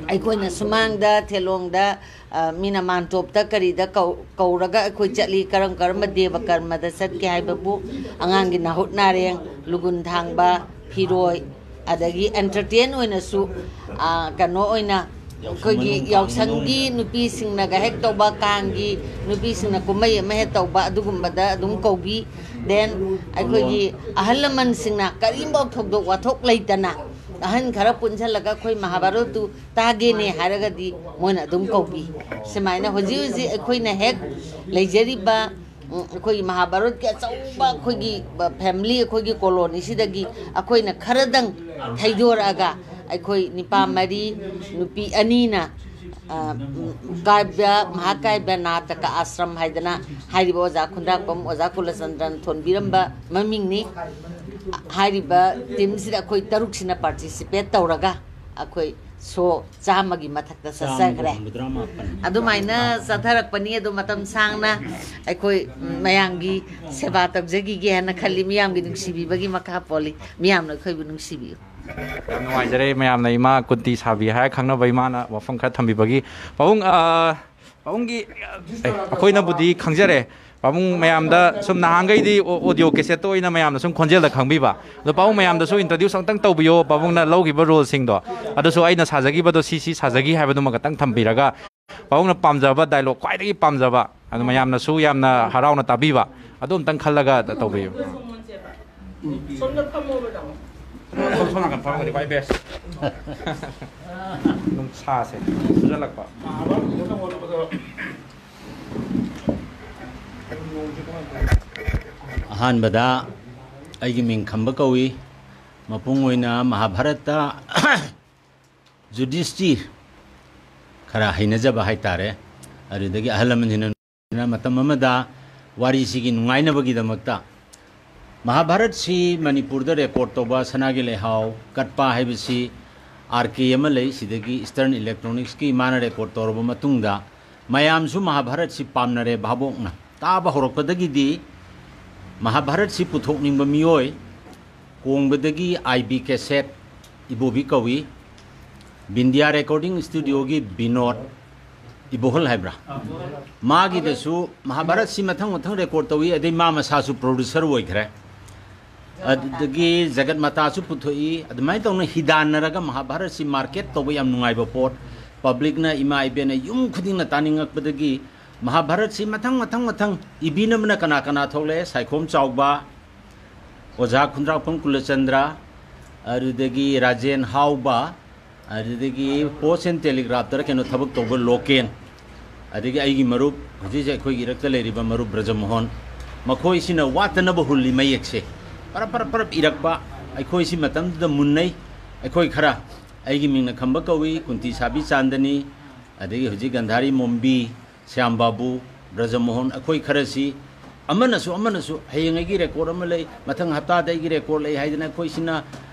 ꯑꯩꯈꯣꯏꯅ ꯁꯨꯃꯥꯡꯗ, ꯊꯦꯂꯣꯡꯗ, ꯑ, ꯃꯤꯅ ꯃꯥꯟꯇꯣꯞꯇ ꯀꯔꯤꯗ ꯀꯧ-, ꯀꯧꯔꯒ ꯑꯩꯈꯣꯏ ꯆꯠꯂꯤ꯫ ꯀꯔꯝ ꯀꯔꯝꯕ ꯗꯦꯕ ꯀꯔꯃꯗ ꯆꯠꯀꯦ ꯍꯥꯏꯕꯕꯨ ꯑꯉꯥꯡꯒꯤ ꯅꯥꯍꯨꯠ ꯅꯥꯔꯦꯡ, ꯂꯨꯒꯨꯟ ꯊꯥꯡꯕ, ꯐꯤꯔꯣꯏ, ꯑꯗꯒꯤ ꯑꯦꯟꯇꯔꯇꯦꯟ ꯑꯣꯏꯅꯁꯨ, ꯑ, ꯀꯩꯅꯣ ꯑꯣꯏꯅ ꯑꯩꯈꯣꯏꯒꯤ ꯌꯥꯎꯁꯪꯒꯤ ꯅꯨꯄꯤꯁꯤꯡꯅꯒ ꯍꯦꯛ ꯇꯧꯕ, ꯀꯥꯡꯒꯤ ꯅꯨꯄꯤꯁꯤꯡꯅ ꯀꯨꯝꯍꯩ ꯑꯃ ꯍꯦꯛ ꯇꯧꯕ, ꯑꯗꯨꯒꯨꯝꯕꯗ ꯑꯗꯨꯝ ꯀꯧꯕꯤ꯫ ꯗꯦꯟ ꯑꯩꯈꯣꯏꯒꯤ ꯑꯍꯜ ꯂꯃꯟꯁꯤꯡꯅ ꯀꯔꯤꯝꯐꯥꯎ ꯊꯧꯗꯣꯛ ꯋꯥꯊꯣꯛ ꯂꯩꯇꯅ ꯑꯍꯟ ꯈꯔ ꯄꯨꯟꯁꯤꯜꯂꯒ ꯑꯩꯈꯣꯏ ꯃꯍꯥꯚꯥꯔꯠꯇꯨ ꯇꯥꯒꯦꯅꯦ ꯍꯥꯏꯔꯒꯗꯤ ꯃꯣꯏꯅ ꯑꯗꯨꯝ ꯀꯧꯕꯤ꯫ ꯁꯨꯃꯥꯏꯅ ꯍꯧꯖꯤꯛ ꯍꯧꯖꯤꯛ ꯑꯩꯈꯣꯏꯅ ꯍꯦꯛ ꯂꯩꯖꯔꯤꯕ, ꯎꯝ, ꯑꯩꯈꯣꯏꯒꯤ ꯃꯍꯥꯚꯥꯔꯠꯀꯤ ꯑꯆꯧꯕ ꯑꯩꯈꯣꯏꯒꯤ ꯐꯦꯃꯤꯂꯤ, ꯑꯩꯈꯣꯏꯒꯤ ꯀꯣꯂꯣꯅꯤꯁꯤꯗꯒꯤ ꯑꯩꯈꯣꯏꯅ ꯈꯔꯗꯪ ꯊꯩꯗꯣꯔꯛꯑꯒ ꯑꯩꯈꯣꯏ ꯅꯨꯄꯥ ꯃꯔꯤ, ꯅꯨꯄꯤ ꯑꯅꯤꯅ, ꯑ, ꯎꯝ, ꯀꯥꯕ꯭ꯌ, ꯃꯍꯥꯀꯥꯕ꯭ꯌ ꯅꯥꯇꯀ ꯑꯥꯁ꯭ꯔꯝ ꯍꯥꯏꯗꯅ ꯍꯥꯏꯔꯤꯕ ꯑꯣꯖꯥ ꯈꯨꯟꯗ꯭ꯔꯥꯛꯄꯝ, ꯑꯣꯖꯥ ꯀꯨꯂꯆꯟꯗ꯭ꯔꯟ ꯊꯣꯟꯕꯤꯔꯝꯕ ꯃꯃꯤꯡꯅꯤ꯫ ꯍꯥꯏꯔꯤꯕ ꯇꯤꯝꯁꯤꯗ ꯑꯩꯈꯣꯏ ꯇꯔꯨꯛꯁꯤꯅ ꯄꯥꯔꯇꯤꯁꯤꯄꯦꯠ ꯇꯧꯔꯒ ꯑꯩꯈꯣꯏ ꯁꯣ ꯆꯥꯝꯃꯒꯤ ꯃꯊꯛꯇ ꯆꯥꯝꯃꯒ ꯆꯠꯆꯈ꯭ꯔꯦ꯫ ꯍꯨꯝꯐꯨꯇꯔꯥ ꯃꯥꯄꯟ꯫ ꯑꯗꯨꯃꯥꯏꯅ ꯆꯠꯊꯔꯛꯄꯅꯤ꯫ ꯑꯗꯣ ꯃꯇꯝ ꯁꯥꯡꯅ ꯑꯩꯈꯣꯏ, ꯎꯝ, ꯃꯌꯥꯝꯒꯤ ꯁꯦꯕꯥ ꯇꯧꯖꯈꯤꯒꯦ ꯍꯥꯏꯅ ꯈꯜꯂꯤ꯫ ꯃꯤꯌꯥꯝꯒꯤ ꯅꯨꯡꯁꯤꯕꯤꯕꯒꯤ ꯃꯈꯥ ꯄꯣꯜꯂꯤ꯫ ꯃꯤꯌꯥꯝꯅ ꯑꯩꯈꯣꯏꯕꯨ ꯅꯨꯡꯁꯤꯕꯤꯌꯨ꯫ ꯌꯥꯝ ꯅꯨꯡꯉꯥꯏꯖꯔꯦ ꯃꯌꯥꯝꯅ ꯏꯃꯥ ꯀꯨꯟꯇꯤ ꯁꯥꯕꯤ ꯍꯥꯏꯔ ꯈꯪꯅꯕ ꯏꯃꯥꯅ ꯋꯥꯐꯝ ꯈꯔ ꯊꯝꯕꯤꯕꯒꯤ꯫ ꯄꯥꯕꯨꯡ, ꯑ, ꯄꯥꯕꯨꯡꯒꯤ, ꯑꯦ, ꯑꯩꯈꯣꯏꯅꯕꯨꯗꯤ ꯈꯪꯖꯔꯦ꯫ ꯄꯥꯕꯨꯡ ꯃꯌꯥꯝꯗ ꯁꯨꯝ ꯅꯍꯥꯟꯈꯩꯗꯤ ꯑꯣ-, ꯑꯣꯗꯤꯑꯣ ꯀꯦꯁꯦꯠꯇ ꯑꯣꯏꯅ ꯃꯌꯥꯝꯅ ꯁꯨꯝ ꯈꯣꯟꯖꯦꯜꯗ ꯈꯪꯕꯤꯕ꯫ ꯑꯗꯣ ꯄꯥꯕꯨꯡ ꯃꯌꯥꯝꯗꯁꯨ ꯏꯟꯇ꯭ꯔꯣꯗ꯭ꯌꯨꯁ ꯑꯃꯨꯛꯇꯪ ꯇꯧꯕꯤꯌꯣ, ꯄꯥꯕꯨꯡꯅ ꯂꯧꯈꯤꯕ ꯔꯣꯜꯁꯤꯡꯗꯣ꯫ ꯑꯗꯨꯁꯨ ꯑꯩꯅ ꯁꯥꯖꯈꯤꯕꯗꯣ ꯁꯤ ꯁꯤ ꯁꯥꯖꯈꯤ ꯍꯥꯏꯕꯗꯨꯃ ꯈꯛꯇꯪ ꯊꯝꯕꯤꯔꯒ, ꯄꯥꯕꯨꯡꯅ ꯄꯥꯝꯖꯕ ꯗꯥꯏꯂꯣꯛ, ꯈ꯭ꯋꯥꯏꯗꯒꯤ ꯄꯥꯝꯖꯕ, ꯑꯗꯨ ꯃꯌꯥꯝꯅꯁꯨ ꯌꯥꯝꯅ ꯍꯔꯥꯎꯅ ꯇꯥꯕꯤꯕ, ꯑꯗꯨ ꯑꯝꯇꯪ ꯈꯜꯂꯒ ꯇꯧꯕꯤꯌꯨ꯫ ꯁꯣꯝꯗ ꯐꯝꯃꯣꯕ, ꯇꯥꯃꯣ꯫ ꯁꯣꯝ, ꯁꯣꯝ ꯅꯥꯀꯟ ꯐꯝꯃꯒꯗꯤ ꯈ꯭ꯋꯥꯏ ꯕꯦꯁ꯫ ꯅꯨꯡꯁꯥꯁꯦ ꯐꯨꯖꯜꯂꯛꯄ꯫ ꯑꯍꯥꯟꯕꯗ ꯑꯩꯒꯤ ꯃꯤꯡ ꯈꯝꯕ ꯀꯧꯏ꯫ ꯃꯄꯨꯡ ꯑꯣꯏꯅ ꯃꯍꯥꯚꯥꯔꯠꯇ ꯖꯨꯗꯤꯁꯇꯤꯔ ꯈꯔ ꯍꯩꯅꯖꯕ ꯍꯥꯏꯇꯥꯔꯦ꯫ ꯑꯗꯨꯗꯒꯤ ꯑꯍꯜ ꯂꯃꯟꯁꯤꯡꯅ ꯃꯇꯝ ꯑꯃꯗ ꯋꯥꯔꯤꯁꯤꯒꯤ ꯅꯨꯡꯉꯥꯏꯅꯕꯒꯤꯗꯃꯛꯇ ꯃꯍꯥꯚꯥꯔꯠꯁꯤ ꯃꯅꯤꯄꯨꯔꯗ ꯔꯦꯀꯣꯔꯗ ꯇꯧꯕ ꯁꯅꯥꯒꯤ ꯂꯩꯍꯥꯎ ꯀꯠꯄ ꯍꯥꯏꯕꯁꯤ ꯑꯥꯔ ꯀꯦ ꯑꯃ ꯂꯩ, ꯁꯤꯗꯒꯤ ꯏꯁꯇꯔꯟ ꯏꯂꯦꯛꯇ꯭ꯔꯣꯅꯤꯛꯁꯀꯤ ꯃꯥꯅ ꯔꯦꯀꯣꯔꯗ ꯇꯧꯔꯕ ꯃꯇꯨꯡꯗ, ꯃꯌꯥꯝꯁꯨ ꯃꯍꯥꯚꯥꯔꯠꯁꯤ ꯄꯥꯝꯅꯔꯦ꯫ ꯚꯥꯕꯣꯛꯅ ꯇꯥꯕ ꯍꯧꯔꯛꯄꯗꯒꯤꯗꯤ ꯃꯍꯥꯚꯥꯔꯠꯁꯤ ꯄꯨꯊꯣꯛꯅꯤꯡꯕ ꯃꯤꯑꯣꯏ ꯀꯣꯡꯕꯗꯒꯤ ꯑꯥꯏ ꯕꯤ ꯀꯦꯁꯦꯠ ꯏꯕꯣꯕꯤ ꯀꯧꯏ, ꯕꯤꯟꯗꯤꯌꯥ ꯔꯦꯀꯣꯔꯗꯤꯡ ꯁ꯭ꯇꯨꯗꯤꯑꯣꯒꯤ ꯕꯤꯅꯣꯗ ꯏꯕꯣꯍꯜ ꯍꯥꯏꯕ꯭ꯔꯥ, ꯃꯥꯒꯤꯗꯁꯨ ꯃꯍꯥꯚꯥꯔꯠꯁꯤ ꯃꯊꯪ ꯃꯊꯪ ꯔꯦꯀꯣꯔꯗ ꯇꯧꯏ꯫ ꯑꯗꯩ ꯃꯥ ꯃꯁꯥꯁꯨ ꯄ꯭ꯔꯣꯗ꯭ꯌꯨꯁꯔ ꯑꯣꯏꯈ꯭ꯔꯦ꯫ ꯑꯗꯨꯗꯒꯤ ꯖꯒꯠ ꯃꯇꯥꯁꯨ ꯄꯨꯊꯣꯛꯏ꯫ ꯑꯗꯨꯃꯥꯏꯅ ꯇꯧꯅ ꯍꯤꯗꯥꯟꯅꯔꯒ ꯃꯍꯥꯚꯥꯔꯠꯁꯤ ꯃꯥꯔꯀꯦꯠ ꯇꯧꯕ ꯌꯥꯝ ꯅꯨꯡꯉꯥꯏꯕ ꯄꯣꯠ, ꯄꯕ꯭ꯂꯤꯛꯅ, ꯏꯃꯥ ꯏꯕꯦꯟꯅ ꯌꯨꯝ ꯈꯨꯗꯤꯡꯅ ꯇꯥꯅꯤꯡꯉꯛꯄꯗꯒꯤ ꯃꯍꯥꯚꯥꯔꯠꯁꯤ ꯃꯊꯪ ꯃꯊꯪ ꯃꯊꯪ ꯏꯕꯤꯅꯕꯅ ꯀꯅꯥ ꯀꯅꯥ ꯊꯣꯛꯂꯛꯑꯦ? ꯁꯥꯏꯈꯣꯝ ꯆꯥꯎꯕ, ꯑꯣꯖꯥ ꯈꯨꯟꯗ꯭ꯔꯥꯛꯄꯝ ꯀꯨꯂꯆꯟꯗ꯭ꯔ, ꯑꯗꯨꯗꯒꯤ ꯔꯥꯖꯦꯟ ꯍꯥꯎꯕ, ꯑꯗꯨꯗꯒꯤ ꯄꯣꯁ ꯑꯦꯟ ꯇꯦꯂꯤꯒ꯭ꯔꯥꯐꯇꯔ ꯀꯩꯅꯣ ꯊꯕꯛ ꯇꯧꯕ ꯂꯣꯀꯦꯟ, ꯑꯗꯒꯤ ꯑꯩꯒꯤ ꯃꯔꯨꯞ, ꯍꯧꯖꯤꯛ ꯍꯧꯖꯤꯛ ꯑꯩꯈꯣꯏꯒꯤ ꯏꯔꯛꯇ ꯂꯩꯔꯤꯕ ꯃꯔꯨꯞ ꯕ꯭ꯔꯖꯃꯣꯍꯟ, ꯃꯈꯣꯏꯁꯤꯅ ꯋꯥꯠꯇꯅꯕ ꯍꯨꯜꯂꯤ ꯃꯌꯦꯛꯁꯦ꯫ ꯄꯔꯞ ꯄꯔꯞ ꯄꯔꯞ ꯏꯔꯛꯄ꯫ ꯑꯩꯈꯣꯏꯁꯤ ꯃꯇꯝꯗꯨꯗ ꯃꯨꯟꯅꯩ꯫ ꯑꯩꯈꯣꯏ ꯈꯔ, ꯑꯩꯒꯤ ꯃꯤꯡꯅ ꯈꯝꯕ ꯀꯧꯏ, ꯀꯨꯟꯇꯤ ꯁꯥꯕꯤ ꯆꯥꯟꯗꯅꯤ, ꯑꯗꯒꯤ ꯍꯧꯖꯤꯛ ꯒꯟꯙꯥꯔꯤ ꯃꯣꯝꯕꯤ, ꯁ꯭ꯌꯥꯝ ꯕꯥꯕꯨ, ꯕ꯭ꯔꯖꯃꯣꯍꯟ, ꯑꯩꯈꯣꯏ ꯈꯔꯁꯤ ꯑꯃꯅꯁꯨ ꯑꯃꯅꯁꯨ, "ꯍꯌꯦꯡ ꯑꯩꯒꯤ ꯔꯦꯀꯣꯔꯗ ꯑꯃ ꯂꯩ, ꯃꯊꯪ ꯍꯞꯇꯥꯗ ꯑꯩꯒꯤ ꯔꯦꯀꯣꯔꯗ ꯂꯩ" ꯍꯥꯏꯗꯅ ꯑꯩꯈꯣꯏꯁꯤꯅ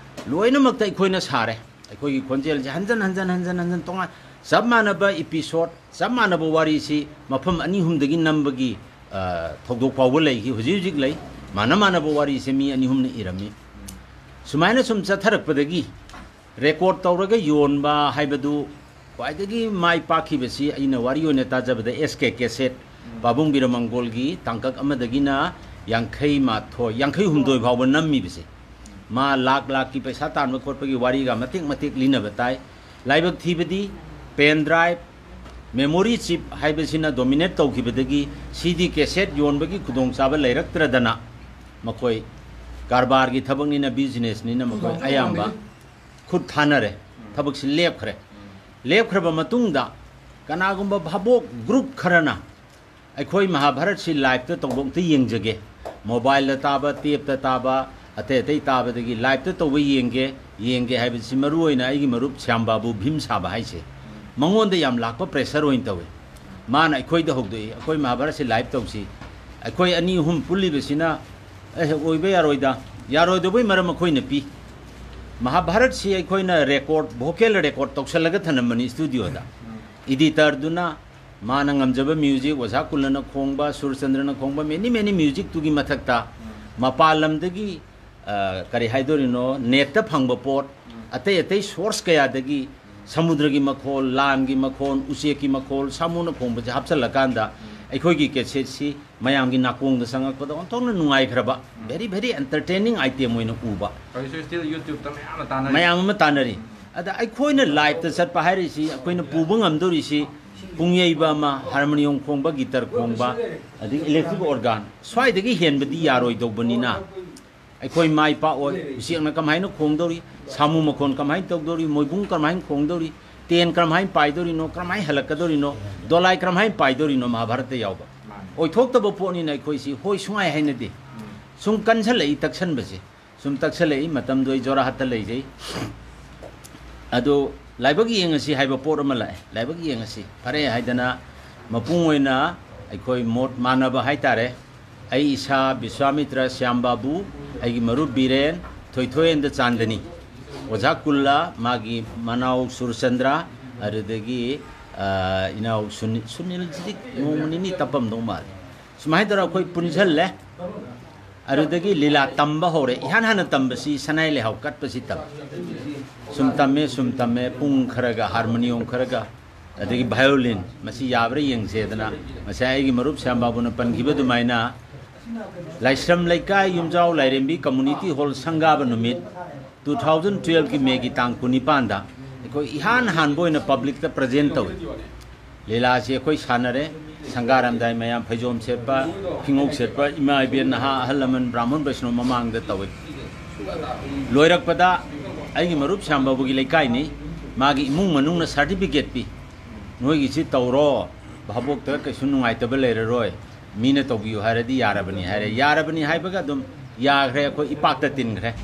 ꯂꯣꯏꯅꯃꯛꯇ ꯑꯩꯈꯣꯏꯅ ꯁꯥꯔꯦ꯫ ꯑꯩꯈꯣꯏꯒꯤ ꯈꯣꯟꯖꯦꯜꯁꯦ ꯍꯟꯖꯟ ꯍꯟꯖꯟ ꯍꯟꯖꯟ ꯍꯟꯖꯟ ꯇꯣꯉꯥꯟ, ꯆꯞ ꯃꯥꯟꯅꯕ ꯏꯄꯤꯁꯣꯗ, ꯆꯞ ꯃꯥꯟꯅꯕ ꯋꯥꯔꯤꯁꯤ ꯃꯐꯝ ꯑꯅꯤ ꯑꯍꯨꯝꯗꯒꯤ ꯅꯝꯕꯒꯤ, ꯑ, ꯊꯧꯗꯣꯛ ꯐꯥꯎꯕ ꯂꯩꯈꯤ, ꯍꯧꯖꯤꯛ ꯍꯧꯖꯤꯛ ꯂꯩ꯫ ꯃꯥꯟꯅ ꯃꯥꯟꯅꯕ ꯋꯥꯔꯤꯁꯦ ꯃꯤ ꯑꯅꯤ ꯑꯍꯨꯝꯅ ꯏꯔꯝꯃꯤ꯫ ꯁꯨꯃꯥꯏꯅ ꯁꯨꯝ ꯆꯠꯊꯔꯛꯄꯗꯒꯤ ꯔꯦꯀꯣꯔꯗ ꯇꯧꯔꯒ ꯌꯣꯟꯕ ꯍꯥꯏꯕꯗꯨ ꯈ꯭ꯋꯥꯏꯗꯒꯤ ꯃꯥꯏ ꯄꯥꯛꯈꯤꯕꯁꯤ ꯑꯩꯅ ꯋꯥꯔꯤ ꯑꯣꯏꯅ ꯇꯥꯖꯕꯗ ꯑꯦꯁ ꯀꯦ ꯀꯦꯁꯦꯠ, ꯄꯥꯕꯨꯡ ꯕꯤꯔꯃꯪꯒꯣꯜꯒꯤ ꯇꯥꯡꯀꯛ ꯑꯃꯗꯒꯤꯅ ꯌꯥꯡꯈꯩ ꯃꯥꯊꯣꯏ, ꯌꯥꯡꯈꯩ ꯍꯨꯝꯗꯣꯏ ꯐꯥꯎꯕ ꯅꯝꯃꯤꯕꯁꯦ꯫ ꯃꯥ ꯂꯥꯛ ꯂꯥꯛꯀꯤ ꯄꯩꯁꯥ ꯇꯥꯟꯕ ꯈꯣꯠꯄꯒꯤ ꯋꯥꯔꯤꯒ ꯃꯇꯦꯛ ꯃꯇꯦꯛ ꯂꯤꯅꯕ ꯇꯥꯏ꯫ ꯂꯥꯏꯕꯛ ꯊꯤꯕꯗꯤ ꯄꯦꯟ ꯗ꯭ꯔꯥꯏꯚ, ꯃꯦꯃꯣꯔꯤ ꯆꯤꯞ ꯍꯥꯏꯕꯁꯤꯅ ꯗꯣꯃꯤꯅꯦꯠ ꯇꯧꯈꯤꯕꯗꯒꯤ ꯁꯤ ꯗꯤ ꯀꯦꯁꯦꯠ ꯌꯣꯟꯕꯒꯤ ꯈꯨꯗꯣꯡꯆꯥꯕ ꯂꯩꯔꯛꯇ꯭ꯔꯗꯅ ꯃꯈꯣꯏ ꯀꯔꯕꯥꯔꯒꯤ ꯊꯕꯛꯅꯤꯅ, ꯕꯤꯖꯤꯅꯦꯁꯅꯤꯅ ꯃꯈꯣꯏ ꯑꯌꯥꯝꯕ ꯈꯨꯠ ꯊꯥꯅꯔꯦ꯫ ꯊꯕꯛꯁꯤ ꯂꯦꯞꯈ꯭ꯔꯦ꯫ ꯂꯦꯞꯈ꯭ꯔꯕ ꯃꯇꯨꯡꯗ ꯀꯅꯥꯒꯨꯝꯕ ꯚꯥꯕꯣꯛ ꯒ꯭ꯔꯨꯞ ꯈꯔꯅ ꯑꯩꯈꯣꯏ ꯃꯍꯥꯚꯥꯔꯠꯁꯤ ꯂꯥꯏꯞꯇ ꯇꯧꯕ ꯑꯝꯇ ꯌꯦꯡꯖꯒꯦ, ꯃꯣꯕꯥꯏꯜꯗ ꯇꯥꯕ, ꯇꯦꯞꯇ ꯇꯥꯕ, ꯑꯇꯩ ꯑꯇꯩ ꯇꯥꯕꯗꯒꯤ ꯂꯥꯏꯞꯇ ꯇꯧꯕ ꯌꯦꯡꯒꯦ, ꯌꯦꯡꯒꯦ ꯍꯥꯏꯕꯁꯤ ꯃꯔꯨ ꯑꯣꯏꯅ ꯑꯩꯒꯤ ꯃꯔꯨꯞ ꯁ꯭ꯌꯥꯝ ꯕꯥꯕꯨ ꯚꯤꯝ ꯁꯥꯕ ꯍꯥꯏꯁꯦ, ꯃꯉꯣꯟꯗ ꯌꯥꯝ ꯂꯥꯛꯄ ꯄ꯭ꯔꯦꯁꯔ ꯑꯣꯏꯅ ꯇꯧꯏ꯫ ꯃꯥꯅ ꯑꯩꯈꯣꯏꯗ ꯍꯧꯗꯣꯛꯏ, "ꯑꯩꯈꯣꯏ ꯃꯍꯥꯚꯥꯔꯠꯁꯤ ꯂꯥꯏꯞ ꯇꯧꯁꯤ"꯫ ꯑꯩꯈꯣꯏ ꯑꯅꯤ ꯑꯍꯨꯝ ꯄꯨꯜꯂꯤꯕꯁꯤꯅ ꯑꯦ, ꯑꯣꯏꯕ ꯌꯥꯔꯣꯏꯗ꯫ ꯌꯥꯔꯣꯏꯗꯕꯩ ꯃꯔꯝ ꯑꯩꯈꯣꯏꯅ ꯄꯤ꯫ ꯃꯍꯥꯚꯥꯔꯠꯁꯤ ꯑꯩꯈꯣꯏꯅ ꯔꯦꯀꯣꯔꯗ, ꯚꯣꯀꯦꯜ ꯔꯦꯀꯣꯔꯗ ꯇꯧꯁꯜꯂꯒ ꯊꯅꯝꯕꯅꯤ ꯁ꯭ꯇꯨꯗꯤꯑꯣꯗ꯫ ꯏꯗꯤꯇꯔꯗꯨꯅ ꯃꯥꯅ ꯉꯝꯖꯕ ꯃ꯭ꯌꯨꯖꯤꯛ, ꯑꯣꯖꯥ ꯀꯨꯂꯅ ꯈꯣꯡꯕ, ꯁꯨꯔꯆꯟꯗ꯭ꯔꯅ ꯈꯣꯡꯕ, ꯃꯦꯅꯤ ꯃꯦꯅꯤ ꯃ꯭ꯌꯨꯖꯤꯛꯇꯨꯒꯤ ꯃꯊꯛꯇ ꯃꯄꯥꯟ ꯂꯝꯗꯒꯤ, ꯑ, ꯀꯔꯤ ꯍꯥꯏꯗꯣꯔꯤꯅꯣ, ꯅꯦꯠꯇ ꯐꯪꯕ ꯄꯣꯠ, ꯑꯇꯩ ꯑꯇꯩ ꯁꯣꯔꯁ ꯀꯌꯥꯗꯒꯤ, ꯁꯃꯨꯗ꯭ꯔꯒꯤ ꯃꯈꯣꯜ, ꯂꯥꯟꯒꯤ ꯃꯈꯣꯜ, ꯎꯆꯦꯛꯀꯤ ꯃꯈꯣꯜ, ꯁꯥꯃꯨꯅ ꯈꯣꯡꯕꯁꯦ ꯍꯥꯞꯆꯜꯂꯀꯥꯟꯗ ꯑꯩꯈꯣꯏꯒꯤ ꯀꯦꯁꯦꯠꯁꯤ ꯃꯌꯥꯝꯒꯤ ꯅꯥꯀꯣꯡꯗ ꯆꯪꯉꯛꯄꯗ ꯑꯣꯟꯊꯣꯛꯅ ꯅꯨꯡꯉꯥꯏꯈ꯭ꯔꯕ, very, very entertaining item ꯑꯣꯏꯅ ꯎꯕ꯫ ꯍꯧꯖꯤꯛꯁꯨ still YouTube-ꯇ ꯃꯌꯥꯝ ꯑꯃ ꯇꯥꯟꯅꯔꯤ꯫ ꯃꯌꯥꯝ ꯑꯃ ꯇꯥꯟꯅꯔꯤ꯫ ꯑꯗ ꯑꯩꯈꯣꯏꯅ ꯂꯥꯏꯞꯇ ꯆꯠꯄ ꯍꯥꯏꯔꯤꯁꯤ, ꯑꯩꯈꯣꯏꯅ ꯄꯨꯕ ꯉꯝꯗꯧꯔꯤꯁꯤ ꯄꯨꯡ ꯌꯩꯕ ꯑꯃ, ꯍꯥꯔꯃꯣꯅꯤꯌꯝ ꯈꯣꯡꯕ, ꯒꯤꯇꯔ ꯈꯣꯡꯕ, ꯑꯗꯒꯤ ꯏꯂꯦꯛꯇ꯭ꯔꯤꯛ ꯑꯣꯔꯒꯥꯟ, ꯁ꯭ꯋꯥꯏꯗꯒꯤ ꯍꯦꯟꯕꯗꯤ ꯌꯥꯔꯣꯏꯗꯧꯕꯅꯤꯅ ꯑꯩꯈꯣꯏ ꯃꯥꯏ ꯄꯥꯛꯑꯣꯏ꯫ ꯎꯆꯦꯛꯅ ꯀꯃꯥꯏꯅ ꯈꯣꯡꯗꯧꯔꯤ, ꯁꯥꯃꯨ ꯃꯈꯣꯟ ꯀꯃꯥꯏꯅ ꯇꯧꯗꯧꯔꯤ, ꯃꯣꯏꯕꯨꯡ ꯀꯃꯥꯏꯅ ꯈꯣꯡꯗꯧꯔꯤ, ꯇꯦꯟ ꯀꯔꯝꯍꯥꯏꯅ ꯄꯥꯏꯗꯧꯔꯤꯅꯣ, ꯀꯔꯝꯍꯥꯏꯅ ꯍꯜꯂꯛꯀꯗꯧꯔꯤꯅꯣ, ꯗꯣꯂꯥꯏ ꯀꯔꯝꯍꯥꯏꯅ ꯄꯥꯏꯗꯧꯔꯤꯅꯣ, ꯃꯍꯥꯚꯥꯔꯠꯇ ꯌꯥꯎꯕ꯫ ꯃꯥꯅꯤ꯫ ꯑꯣꯏꯊꯣꯛꯇꯕ ꯄꯣꯠꯅꯤꯅ ꯑꯩꯈꯣꯏꯁꯤ ꯍꯣꯏ ꯁꯨꯡꯍꯥꯏ ꯍꯥꯏꯅꯗꯦ꯫ ꯎꯝ꯫ ꯁꯨꯝ ꯀꯟꯁꯜꯂꯛꯏ ꯇꯛꯁꯟꯕꯁꯦ꯫ ꯁꯨꯝ ꯇꯛꯁꯜꯂꯛꯏ꯫ ꯃꯇꯝꯗꯣ ꯑꯩ ꯖꯣꯔꯍꯥꯠꯇ ꯂꯩꯖꯩ꯫ ꯑꯗꯣ ꯂꯥꯏꯕꯛ ꯌꯦꯡꯉꯁꯤ ꯍꯥꯏꯕ ꯄꯣꯠ ꯑꯃ ꯂꯥꯛꯑꯦ꯫ ꯂꯥꯏꯕꯛ ꯌꯦꯡꯉꯁꯤ꯫ ꯐꯔꯦ ꯍꯥꯏꯗꯅ ꯃꯄꯨꯡ ꯑꯣꯏꯅ ꯑꯩꯈꯣꯏ ꯃꯣꯠ ꯃꯥꯟꯅꯕ ꯍꯥꯏꯇꯥꯔꯦ꯫ ꯑꯩ ꯏꯁꯥ ꯕꯤꯁ꯭ꯋꯥꯃꯤꯇ꯭ꯔ ꯁ꯭ꯌꯥꯝ ꯕꯥꯕꯨ, ꯑꯩꯒꯤ ꯃꯔꯨꯞ ꯕꯤꯔꯦꯟ, ꯊꯣꯏꯊꯣꯏꯍꯦꯟꯗ ꯆꯥꯟꯗꯅꯤ, ꯑꯣꯖꯥ ꯀꯨꯜꯂꯥ, ꯃꯥꯒꯤ ꯃꯅꯥꯎ ꯁꯨꯔꯆꯟꯗ꯭ꯔ, ꯑꯗꯨꯗꯒꯤ, ꯑ, ꯏꯅꯥꯎ ꯁꯨꯅꯤ-, ꯁꯨꯅꯤꯜꯁꯤꯗꯤ ꯅꯣꯡꯃ ꯅꯤꯅꯤ ꯇꯞꯄꯝꯗꯧ ꯃꯥꯜꯂꯦ꯫ ꯁꯨꯃꯥꯏꯅ ꯇꯧꯔꯒ ꯑꯩꯈꯣꯏ ꯄꯨꯟꯁꯤꯜꯂꯦ꯫ ꯑꯗꯨꯗꯒꯤ ꯂꯤꯂꯥ ꯇꯝꯕ ꯍꯧꯔꯦ꯫ ꯏꯍꯥꯟ ꯍꯥꯟꯅ ꯇꯝꯕꯁꯤ ꯁꯅꯥꯏ ꯂꯩꯍꯥꯎ ꯀꯠꯄꯁꯤ ꯇꯝꯃꯤ꯫ ꯁꯨꯝ ꯇꯝꯃꯦ, ꯁꯨꯝ ꯇꯝꯃꯦ, ꯄꯨꯡ ꯈꯔꯒ ꯍꯥꯔꯃꯣꯅꯤꯌꯝ ꯈꯔꯒ, ꯑꯗꯒꯤ ꯚꯥꯏꯑꯣꯂꯤꯟ, ꯃꯁꯤ ꯌꯥꯕ꯭ꯔꯥ ꯌꯦꯡꯁꯦꯗꯅ ꯉꯁꯥꯏ ꯑꯩꯒꯤ ꯃꯔꯨꯞ ꯁ꯭ꯌꯥꯝ ꯕꯥꯕꯨꯅ ꯄꯟꯈꯤꯕ ꯑꯗꯨꯃꯥꯏꯅ ꯂꯥꯏꯁ꯭ꯔꯝ ꯂꯩꯀꯥꯏ ꯌꯨꯝꯖꯥꯎ ꯂꯥꯏꯔꯦꯝꯕꯤ ꯀꯝꯃꯨꯅꯤꯇꯤ ꯍꯣꯜ ꯁꯪꯒꯥꯕ ꯅꯨꯃꯤꯠ two thousand twelve-ꯀꯤ ꯃꯦꯒꯤ ꯇꯥꯡ ꯀꯨꯟꯅꯤꯄꯥꯟꯗ ꯑꯩꯈꯣꯏ ꯏꯍꯥꯟ ꯍꯥꯟꯕ ꯑꯣꯏꯅ ꯄꯕ꯭ꯂꯤꯛꯇ ꯄ꯭ꯔꯖꯦꯟ ꯇꯧꯏ꯫ ꯂꯤꯂꯥꯁꯤ ꯑꯩꯈꯣꯏ ꯁꯥꯟꯅꯔꯦ꯫ ꯁꯪꯒꯥꯔꯝꯗꯥꯏ ꯃꯌꯥꯝ ꯐꯩꯖꯣꯝ ꯁꯦꯠꯄ, ꯐꯤꯉꯧ ꯁꯦꯠꯄ, ꯏꯃꯥ ꯏꯕꯦꯟ, ꯅꯍꯥ ꯑꯍꯜ ꯂꯃꯟ, ꯕ꯭ꯔꯥꯍꯃꯟ ꯕꯩꯁꯅꯣ ꯃꯃꯥꯡꯗ ꯇꯧꯏ꯫ ꯂꯣꯏꯔꯛꯄꯗ ꯑꯩꯒꯤ ꯃꯔꯨꯞ ꯁ꯭ꯌꯥꯝ ꯕꯥꯕꯨꯒꯤ ꯂꯩꯀꯥꯏꯅꯤ, ꯃꯥꯒꯤ ꯏꯃꯨꯡ ꯃꯅꯨꯡꯅ ꯁꯥꯔꯇꯤꯐꯤꯀꯦꯠ ꯄꯤ꯫ "ꯅꯣꯏꯒꯤꯁꯤ ꯇꯧꯔꯣ, ꯚꯥꯕꯣꯛꯇ ꯀꯩꯁꯨ ꯅꯨꯡꯉꯥꯏꯇꯕ ꯂꯩꯔꯔꯣꯏ, ꯃꯤꯅ ꯇꯧꯕꯤꯌꯨ ꯍꯥꯏꯔꯗꯤ ꯌꯥꯔꯕꯅꯤ" ꯍꯥꯏꯔꯦ꯫ ꯌꯥꯔꯕꯅꯤ ꯍꯥꯏꯕꯒ ꯑꯗꯨꯝ ꯌꯥꯈ꯭ꯔꯦ, ꯑꯩꯈꯣꯏ ꯏꯄꯥꯛꯇ ꯇꯤꯟꯈ꯭ꯔꯦ꯫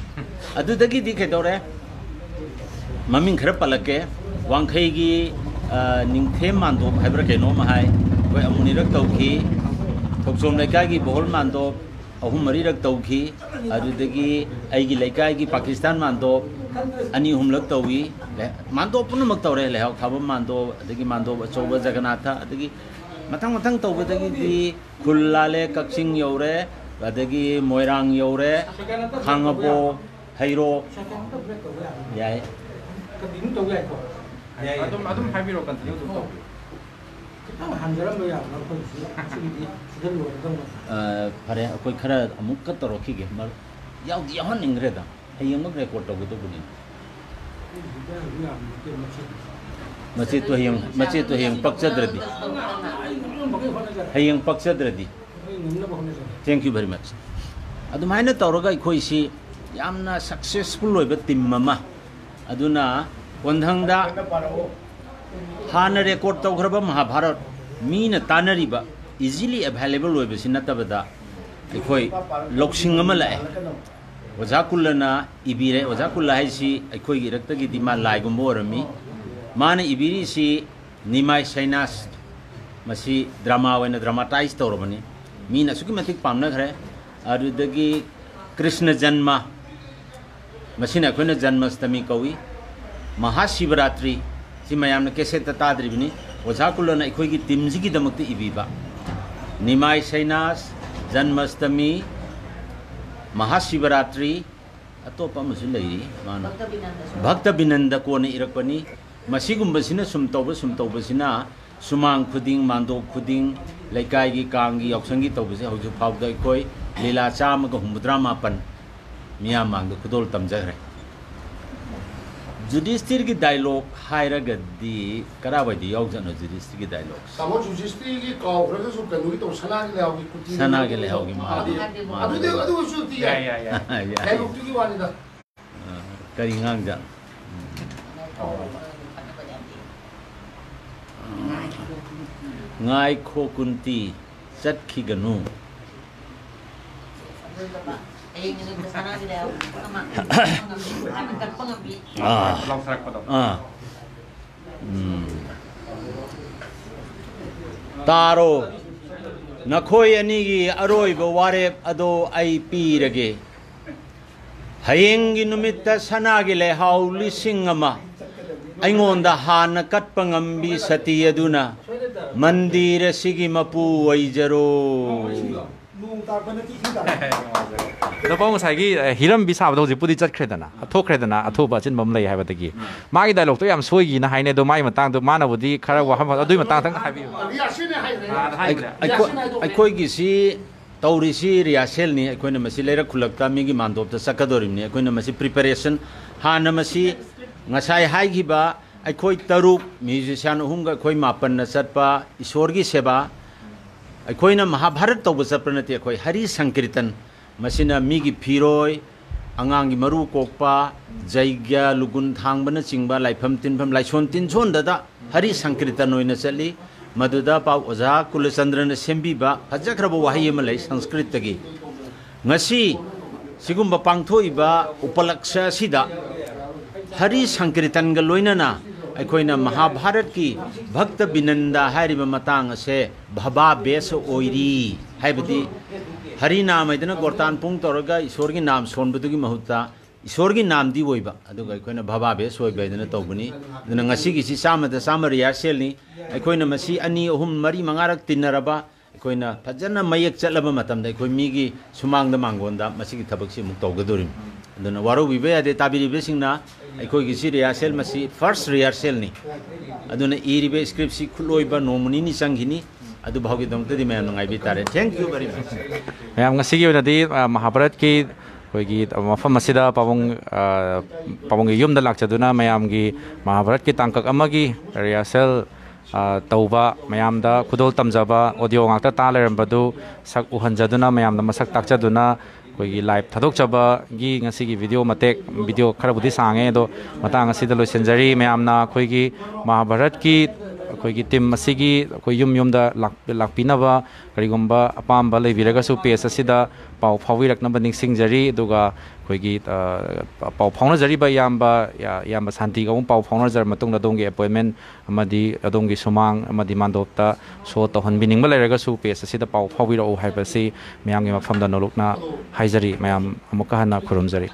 ꯑꯗꯨꯗꯒꯤꯗꯤ ꯀꯩꯗꯧꯔꯦ? ꯃꯃꯤꯡ ꯈꯔ ꯄꯜꯂꯛꯀꯦ꯫ ꯋꯥꯡꯈꯩꯒꯤ, ꯑ, ꯅꯤꯡꯊꯦꯝ ꯃꯥꯟꯗꯣꯞ ꯍꯥꯏꯕ꯭ꯔꯥ ꯀꯩꯅꯣꯝ ꯍꯥꯏ, ꯑꯩꯈꯣꯏ ꯑꯃꯨꯛ ꯑꯅꯤꯔꯛ ꯇꯧꯈꯤ꯫ ꯊꯣꯛꯆꯣꯝ ꯂꯩꯀꯥꯏꯒꯤ ꯕꯣꯍꯣꯜ ꯃꯥꯟꯗꯣꯞ, ꯑꯍꯨꯝ ꯃꯔꯤꯔꯛ ꯇꯧꯈꯤ꯫ ꯑꯗꯨꯗꯒꯤ ꯑꯩꯒꯤ ꯂꯩꯀꯥꯏꯒꯤ ꯄꯥꯀꯤꯁꯇꯥꯟ ꯃꯥꯟꯗꯣꯞ ꯑꯅꯤ ꯑꯍꯨꯝꯂꯛ ꯇꯧꯏ꯫ ꯂꯩ-, ꯃꯥꯟꯗꯣꯞ ꯄꯨꯝꯅꯃꯛ ꯇꯧꯔꯦ, ꯂꯩꯍꯥꯎ ꯊꯥꯕꯝ ꯃꯥꯟꯗꯣꯞ, ꯑꯗꯒꯤ ꯃꯥꯟꯗꯣꯞ ꯑꯆꯧꯕ ꯖꯒꯅꯥꯊ, ꯑꯗꯒꯤ ꯃꯊꯪ ꯃꯊꯪ ꯇꯧꯕꯗꯒꯤꯗꯤ ꯈꯨꯜ ꯂꯥꯜꯂꯦ, ꯀꯛꯆꯤꯡ ꯌꯧꯔꯦ, ꯑꯗꯒꯤ ꯃꯣꯏꯔꯥꯡ ꯌꯧꯔꯦ, ꯈꯥꯡꯉꯕꯣꯛ, ꯍꯩꯔꯣꯛ꯫ ꯌꯥꯏ꯫ ꯑꯗꯨꯝ, ꯑꯗꯨꯝ ꯍꯥꯏꯕꯤꯔꯣ, continue ꯑꯗꯨꯝ ꯇꯧꯕꯤꯌꯨ꯫ ꯈꯤꯇꯪ ꯍꯟꯖꯔꯝꯕ ꯌꯥꯕ꯭ꯔꯥ? ꯑꯩꯈꯣꯏꯒꯤꯁꯨ ꯁꯤꯒꯤꯗꯤ ꯁꯤꯗ ꯂꯣꯏꯔꯗꯧꯅꯤ꯫ ꯑ, ꯐꯔꯦ, ꯑꯩꯈꯣꯏ ꯈꯔ ꯑꯃꯨꯛꯀ ꯇꯧꯔꯛꯈꯤꯒꯦ꯫ ꯃꯔꯨꯞ, ꯌꯥꯎꯗꯤ ꯌꯥꯎꯍꯟꯅꯤꯡꯈ꯭ꯔꯦꯗ꯫ ꯍꯌꯦꯡꯃꯛ record ꯇꯧꯒꯗꯧꯕꯅꯤ꯫ ꯑꯩꯒꯤꯗꯤ ꯈꯔ ꯌꯥꯝꯅ ꯅꯠꯇꯦ, ꯃꯁꯤ꯫ ꯃꯆꯦꯠꯇꯣ ꯍꯌꯦꯡ, ꯃꯆꯦꯠꯇꯣ ꯍꯌꯦꯡ ꯄꯛꯆꯗ꯭ꯔꯗꯤ꯫ ꯑꯩ ꯉꯝꯅꯕ ꯍꯣꯠꯅꯖꯔꯒꯦ꯫ ꯍꯌꯦꯡ ꯄꯛꯆꯗ꯭ꯔꯗꯤ꯫ ꯑꯩ ꯉꯝꯅꯕ ꯍꯣꯠꯅꯖꯔꯒꯦ꯫ Thank you very much꯫ ꯑꯗꯨꯃꯥꯏꯅ ꯇꯧꯔꯒ ꯑꯩꯈꯣꯏꯁꯤ ꯌꯥꯝꯅ successful ꯑꯣꯏꯕ team ꯑꯃ꯫ ꯑꯗꯨꯅ ꯀꯣꯟꯊꯪꯗ ꯍꯥꯟꯅ record ꯇꯧꯈ꯭ꯔꯕ ꯃꯍꯥꯚꯥꯔꯠ, ꯃꯤꯅ ꯇꯥꯅꯔꯤꯕ, easily available ꯑꯣꯏꯕꯁꯤ ꯅꯠꯇꯕꯗ, ꯑꯩꯈꯣꯏ ꯂꯧꯁꯤꯡ ꯑꯃ ꯂꯥꯛꯑꯦ꯫ ꯑꯣꯖꯥ ꯀꯨꯜꯂꯅ ꯏꯕꯤꯔꯦ꯫ ꯑꯣꯖꯥ ꯀꯨꯜꯂ ꯍꯥꯏꯁꯤ ꯑꯩꯈꯣꯏꯒꯤ ꯏꯔꯛꯇꯒꯤꯗꯤ ꯃꯥ ꯂꯥꯏꯒꯨꯝꯕ ꯑꯣꯏꯔꯝꯃꯤ꯫ ꯃꯥꯅ ꯏꯕꯤꯔꯤꯁꯤ ꯅꯤꯃꯥꯏ ꯁꯩꯅꯥꯁ, ꯃꯁꯤ drama ꯑꯣꯏꯅ dramatise ꯇꯧꯔꯕꯅꯤ꯫ ꯃꯤꯅ ꯑꯁꯨꯛꯀꯤ ꯃꯇꯤꯛ ꯄꯥꯝꯅꯈ꯭ꯔꯦ꯫ ꯑꯗꯨꯗꯒꯤ ꯀ꯭ꯔꯤꯁꯅ ꯖꯟꯃ, ꯃꯁꯤꯅ ꯑꯩꯈꯣꯏꯅ ꯖꯟꯃꯁꯇꯃꯤ ꯀꯧꯏ꯫ ꯃꯍꯥꯁꯤꯕꯔꯥꯇ꯭ꯔꯤ, ꯁꯤ ꯃꯌꯥꯝꯅ cassette ꯇꯥꯗ꯭ꯔꯤꯕꯅꯤ꯫ ꯑꯣꯖꯥ ꯀꯨꯜꯂꯅ ꯑꯩꯈꯣꯏꯒꯤ team ꯁꯤꯒꯤꯗꯃꯛꯇ ꯏꯕꯤꯕ꯫ ꯅꯤꯃꯥꯏ ꯁꯩꯅꯥꯁ, ꯖꯟꯃꯁꯇꯃꯤ, ꯃꯍꯥꯁꯤꯕꯔꯥꯇ꯭ꯔꯤ, ꯑꯇꯣꯞꯄ ꯑꯃꯁꯨ ꯂꯩꯔꯤ, ꯃꯥꯅ ꯚꯛꯇ ꯕꯤꯅꯟꯗ ꯀꯣꯟꯅ ꯏꯔꯛꯄꯅꯤ꯫ ꯃꯁꯤꯒꯨꯝꯕꯁꯤꯅ ꯁꯨꯝ ꯇꯧꯕ, ꯁꯨꯝ ꯇꯧꯕꯁꯤꯅ ꯁꯨꯃꯥꯡ ꯈꯨꯗꯤꯡ, ꯃꯥꯟꯗꯣꯞ ꯈꯨꯗꯤꯡ, ꯂꯩꯀꯥꯏꯒꯤ, ꯀꯥꯡꯒꯤ, ꯌꯥꯎꯁꯪꯒꯤ ꯇꯧꯕꯁꯦ ꯍꯧꯖꯤꯛ ꯐꯥꯎꯕꯗ ꯑꯩꯈꯣꯏ ꯂꯤꯂꯥ ꯆꯥꯝꯃꯒ ꯍꯨꯝꯐꯨꯇꯔꯥ ꯃꯥꯄꯟ ꯃꯤꯌꯥꯝ ꯃꯥꯡꯗ ꯈꯨꯗꯣꯜ ꯇꯝꯖꯈ꯭ꯔꯦ꯫ ꯖꯨꯗꯤꯁꯇꯤꯔꯒꯤ dialogue ꯍꯥꯏꯔꯒꯗꯤ ꯀꯔꯥꯏꯋꯥꯏꯗ ꯌꯥꯎꯖꯠꯅꯣ ꯖꯨꯗꯤꯁꯇꯤꯔꯒꯤ dialogue? ꯇꯥꯃꯣ ꯖꯨꯗꯤꯁꯇꯤꯔꯒꯤ ꯀꯥꯎꯈ꯭ꯔꯒꯁꯨ ꯀꯩꯅꯣꯒꯤ ꯇꯧ, ꯁꯅꯥꯒꯤ ꯂꯩꯍꯥꯎꯒꯤ ꯀꯨꯇꯤ ꯁꯅꯥꯒꯤ ꯂꯩꯍꯥꯎꯒꯤ ꯃꯥ-, ꯃꯥ-, ꯑꯗꯨꯗꯤ, ꯑꯗꯨ ꯑꯣꯏꯔꯁꯨ ꯑꯗꯨꯗꯤ ꯌꯥꯏ꯫ ꯌꯥꯏ, ꯌꯥꯏ, ꯌꯥꯏ꯫ Dialogue ꯇꯨꯒꯤ ꯋꯥꯅꯤꯗ꯫ ꯑ, ꯀꯔꯤ ꯉꯥꯡꯖꯥꯠꯅꯣ? ꯉꯥꯏꯈꯣ ꯀꯨꯟꯇꯤ, ꯆꯠꯈꯤꯒꯅꯨ꯫ ꯑꯥ꯫ ꯑꯥ꯫ ꯎꯝ꯫ ꯇꯥꯔꯣ꯫ ꯅꯈꯣꯏ ꯑꯅꯤꯒꯤ ꯑꯔꯣꯏꯕ ꯋꯥꯔꯦꯞ ꯑꯗꯣ ꯑꯩ ꯄꯤꯔꯒꯦ꯫ ꯍꯌꯦꯡꯒꯤ ꯅꯨꯃꯤꯠꯇ ꯁꯅꯥꯒꯤ ꯂꯩꯍꯥꯎ ꯂꯤꯁꯤꯡ ꯑꯃ ꯑꯩꯉꯣꯟꯗ ꯍꯥꯟꯅ ꯀꯠꯄ ꯉꯝꯕꯤ ꯁꯇꯤ ꯑꯗꯨꯅ ꯃꯟꯗꯤꯔ ꯑꯁꯤꯒꯤ ꯃꯄꯨ ꯑꯣꯏꯖꯔꯣ꯫ ꯑꯗꯣ ꯄꯥꯎ ꯉꯁꯥꯏꯒꯤ ꯑꯦ, ꯍꯤꯔꯝꯕꯤ ꯁꯥꯕꯗꯣ ꯍꯧꯖꯤꯛꯄꯨꯗꯤ ꯆꯠꯈ꯭ꯔꯦꯗꯅ, ꯊꯣꯛꯈ꯭ꯔꯦꯗꯅ, ꯑꯊꯨꯕ ꯑꯆꯤꯟꯕ ꯑꯃ ꯂꯩ ꯍꯥꯏꯕꯗꯒꯤ ꯃꯥꯒꯤ ꯗꯥꯏꯂꯣꯛꯇꯣ ꯌꯥꯝ ꯁꯣꯏꯈꯤꯅ ꯍꯥꯏꯅꯦ꯫ ꯑꯗꯣ ꯃꯥꯒꯤ ꯃꯇꯥꯡꯗꯣ ꯃꯥꯅꯕꯨꯗꯤ ꯈꯔ ꯋꯥꯐꯝ ꯑꯗꯨꯒꯤ ꯃꯇꯥꯡꯗꯪ ꯍꯥꯏꯕꯤꯌꯨ꯫ ꯑꯥ, ꯑꯗ ꯍꯥꯏꯈ꯭ꯔꯦ꯫ ꯑꯩꯈꯣꯏ- ꯑꯩꯈꯣꯏꯒꯤꯁꯤ ꯇꯧꯔꯤꯁꯤ ꯔꯤꯍꯥꯔꯁꯦꯜꯅꯤ꯫ ꯑꯩꯈꯣꯏꯅ ꯃꯁꯤ ꯂꯩꯔꯛ ꯈꯨꯜꯂꯛꯇ ꯃꯤꯒꯤ ꯃꯥꯟꯗꯣꯞꯇ ꯆꯠꯀꯗꯧꯔꯤꯕꯅꯤ꯫ ꯑꯩꯈꯣꯏꯅ ꯃꯁꯤ ꯄ꯭ꯔꯤꯄꯦꯔꯦꯁꯟ ꯍꯥꯟꯅ ꯃꯁꯤ ꯉꯁꯥꯏ ꯍꯥꯏꯈꯤꯕ ꯑꯩꯈꯣꯏ ꯇꯔꯨꯛ, ꯃ꯭ꯌꯨꯖꯤꯁꯤꯌꯥꯟ ꯑꯍꯨꯝꯒ ꯑꯩꯈꯣꯏ ꯃꯥꯄꯟꯅ ꯆꯠꯄ ꯏꯁꯣꯔꯒꯤ ꯁꯦꯕꯥ꯫ ꯑꯩꯈꯣꯏꯅ ꯃꯍꯥꯚꯥꯔꯠ ꯇꯧꯕ ꯆꯠꯄ ꯅꯠꯇꯦ, ꯑꯩꯈꯣꯏ ꯍꯔꯤ ꯁꯪꯀꯤꯔꯇꯟ꯫ ꯃꯁꯤꯅ ꯃꯤꯒꯤ ꯐꯤꯔꯣꯏ, ꯑꯉꯥꯡꯒꯤ ꯃꯔꯨ ꯀꯣꯛꯄ, ꯖꯩꯒ꯭ꯌ, ꯂꯨꯒꯨꯟ ꯊꯥꯡꯕꯅꯆꯤꯡꯕ, ꯂꯥꯏꯐꯝ ꯇꯤꯟꯐꯝ, ꯂꯥꯏꯁꯣꯟ ꯇꯤꯟꯁꯣꯟꯗꯗ ꯍꯔꯤ ꯁꯪꯀꯤꯔꯇꯟ ꯑꯣꯏꯅ ꯆꯠꯂꯤ꯫ ꯃꯗꯨꯗ ꯄꯥꯎ ꯑꯣꯖꯥ ꯀꯨꯂꯆꯟꯗ꯭ꯔꯅ ꯁꯦꯝꯕꯤꯕ ꯐꯖꯈ꯭ꯔꯕ ꯋꯥꯍꯩ ꯑꯃ ꯂꯩ ꯁꯪꯁꯀ꯭ꯔꯤꯠꯇꯒꯤ꯫ ꯉꯁꯤ ꯁꯤꯒꯨꯝꯕ ꯄꯥꯡꯊꯣꯛꯏꯕ ꯎꯄꯂꯛꯁ ꯑꯁꯤꯗ ꯍꯔꯤ ꯁꯪꯀꯤꯔꯇꯟꯒ ꯂꯣꯏꯅꯅ ꯑꯩꯈꯣꯏꯅ ꯃꯍꯥꯚꯥꯔꯠꯀꯤ ꯚꯛꯇ ꯕꯤꯅꯟꯗ ꯍꯥꯏꯔꯤꯕ ꯃꯇꯥꯡ ꯑꯁꯦ ꯚꯕꯥ ꯕꯦꯁ ꯑꯣꯏꯔꯤ꯫ ꯍꯥꯏꯕꯗꯤ ꯍꯔꯤ ꯅꯥꯝ ꯍꯥꯏꯗꯅ ꯒꯣꯔꯇꯥꯟ ꯄꯨꯡ ꯇꯧꯔꯒ ꯏꯁꯣꯔꯒꯤ ꯅꯥꯝ ꯁꯣꯟꯕꯗꯨꯒꯤ ꯃꯍꯨꯠꯇ ꯏꯁꯣꯔꯒꯤ ꯅꯥꯝꯗꯤ ꯑꯣꯏꯕ, ꯑꯗꯨꯒ ꯑꯩꯈꯣꯏꯅ ꯚꯕꯥ ꯕꯦꯁ ꯑꯣꯏꯕ ꯍꯥꯏꯗꯅ ꯇꯧꯕꯅꯤ꯫ ꯑꯗꯨꯅ ꯉꯁꯤꯒꯤꯁꯤ ꯆꯥꯝꯃꯗ ꯆꯥꯝꯃ ꯔꯤꯍꯥꯔꯁꯦꯜꯅꯤ꯫ ꯑꯩꯈꯣꯏꯅ ꯃꯁꯤ ꯑꯅꯤ, ꯑꯍꯨꯝ, ꯃꯔꯤ, ꯃꯉꯥꯔꯛ ꯇꯤꯟꯅꯔꯕ ꯑꯩꯈꯣꯏꯅ ꯐꯖꯅ ꯃꯌꯦꯛ ꯆꯠꯂꯕ ꯃꯇꯝꯗ ꯑꯩꯈꯣꯏ ꯃꯤꯒꯤ ꯁꯨꯃꯥꯡꯗ ꯃꯥꯡꯒꯣꯟꯗ ꯃꯁꯤꯒꯤ ꯊꯕꯛꯁꯤ ꯑꯃꯨꯛ ꯇꯧꯒꯗꯧꯔꯤꯕꯅꯤ꯫ ꯑꯗꯨꯅ ꯋꯥꯔꯧꯕꯤꯕ ꯌꯥꯗꯦ ꯇꯥꯕꯤꯔꯤꯕꯁꯤꯡꯅ꯫ ꯑꯩꯈꯣꯏꯒꯤ ꯁꯤ ꯔꯤꯍꯥꯔꯁꯦꯜ ꯃꯁꯤ ꯐꯥꯔꯁ ꯔꯤꯍꯥꯔꯁꯦꯜꯅꯤ꯫ ꯑꯗꯨꯅ ꯏꯔꯤꯕ ꯁ꯭ꯀ꯭ꯔꯤꯞꯁꯤ ꯈꯨꯠꯂꯣꯏꯕ ꯅꯣꯡꯃ ꯅꯤꯅꯤ ꯆꯪꯈꯤꯅꯤ꯫ ꯑꯗꯨ ꯐꯥꯎꯒꯤꯗꯃꯛꯇꯗꯤ ꯃꯌꯥꯝꯅ ꯉꯥꯏꯕꯤ ꯇꯥꯔꯦ꯫ Thank you very much꯫ ꯃꯌꯥꯝ, ꯉꯁꯤꯒꯤ ꯑꯣꯏꯅꯗꯤ ꯑ, ꯃꯍꯥꯚꯥꯔꯠꯀꯤ ꯑꯩꯈꯣꯏꯒꯤ ꯃꯐꯝ ꯑꯁꯤꯗ ꯄꯥꯕꯨꯡ ꯑ, ꯄꯥꯕꯨꯡꯒꯤ ꯌꯨꯝꯗ ꯂꯥꯛꯆꯗꯨꯅ ꯃꯌꯥꯝꯒꯤ ꯃꯍꯥꯚꯥꯔꯠꯀꯤ ꯇꯥꯡꯀꯛ ꯑꯃꯒꯤ ꯔꯤꯍꯔꯁꯦꯜ ꯑ, ꯇꯧꯕ, ꯃꯌꯥꯝꯗ ꯈꯨꯗꯣꯜ ꯇꯝꯖꯕ, ꯑꯣꯗꯤꯑꯣ ꯉꯥꯛꯇ ꯇꯥ ꯂꯩꯔꯝꯕꯗꯨ ꯁꯛ ꯎꯍꯟꯖꯗꯨꯅ, ꯃꯌꯥꯝꯗ ꯃꯁꯛ ꯇꯥꯛꯆꯗꯨꯅ, ꯑꯩꯈꯣꯏꯒꯤ ꯂꯥꯏꯚ ꯊꯥꯗꯣꯛꯆꯕꯒꯤ ꯉꯁꯤꯒꯤ ꯚꯤꯗꯤꯑꯣ ꯃꯇꯦꯛ, ꯚꯤꯗꯤꯑꯣ ꯈꯔꯕꯨꯗꯤ ꯁꯥꯡꯉꯦ, ꯑꯗꯣ ꯃꯇꯥꯡ ꯑꯁꯤꯗ ꯂꯣꯏꯁꯤꯟꯖꯔꯤ꯫ ꯃꯌꯥꯝꯅ ꯑꯩꯈꯣꯏꯒꯤ ꯃꯍꯥꯚꯥꯔꯠꯀꯤ ꯑꯩꯈꯣꯏꯒꯤ ꯇꯤꯝ ꯑꯁꯤꯒꯤ ꯑꯩꯈꯣꯏ ꯌꯨꯝ ꯌꯨꯝꯗ ꯂꯥꯛ-, ꯂꯥꯛꯄꯤꯅꯕ, ꯀꯔꯤꯒꯨꯝꯕ ꯑꯄꯥꯝꯕ ꯂꯩꯕꯤꯔꯒꯁꯨ ꯄꯦꯖ ꯑꯁꯤꯗ ꯄꯥꯎ ꯐꯥꯎꯕꯤꯔꯛꯅꯕ ꯅꯤꯡꯁꯤꯡꯖꯔꯤ꯫ ꯑꯗꯨꯒ ꯑꯩꯈꯣꯏꯒꯤ, ꯑ, ꯄꯥꯎ ꯐꯥꯎꯅꯖꯔꯤꯕ ꯏꯌꯥꯝꯕ, ꯏꯌꯥꯝꯕ ꯁꯥꯟꯇꯤꯒ ꯑꯃꯨꯛ ꯄꯥꯎ ꯐꯥꯎꯅꯖꯔ ꯃꯇꯨꯡꯗ ꯑꯗꯣꯝꯒꯤ ꯑꯦꯄꯣꯏꯟꯃꯦꯟ ꯑꯃꯗꯤ ꯑꯗꯣꯝꯒꯤ ꯁꯨꯃꯥꯡ ꯑꯃꯗꯤ ꯃꯥꯟꯗꯣꯞꯇ ꯁꯣ ꯇꯧꯍꯟꯕꯤꯅꯤꯡꯕ ꯂꯩꯔꯒꯁꯨ ꯄꯦꯖ ꯑꯁꯤꯗ ꯄꯥꯎ ꯐꯥꯎꯕꯤꯔꯛꯎ ꯍꯥꯏꯕꯁꯤ ꯃꯌꯥꯝꯒꯤ ꯃꯐꯝꯗ ꯅꯣꯂꯨꯛꯅ ꯍꯥꯏꯖꯔꯤ꯫ ꯃꯌꯥꯝ ꯑꯃꯨꯛꯀ ꯍꯟꯅ ꯈꯨꯔꯨꯝꯖꯔꯤ꯫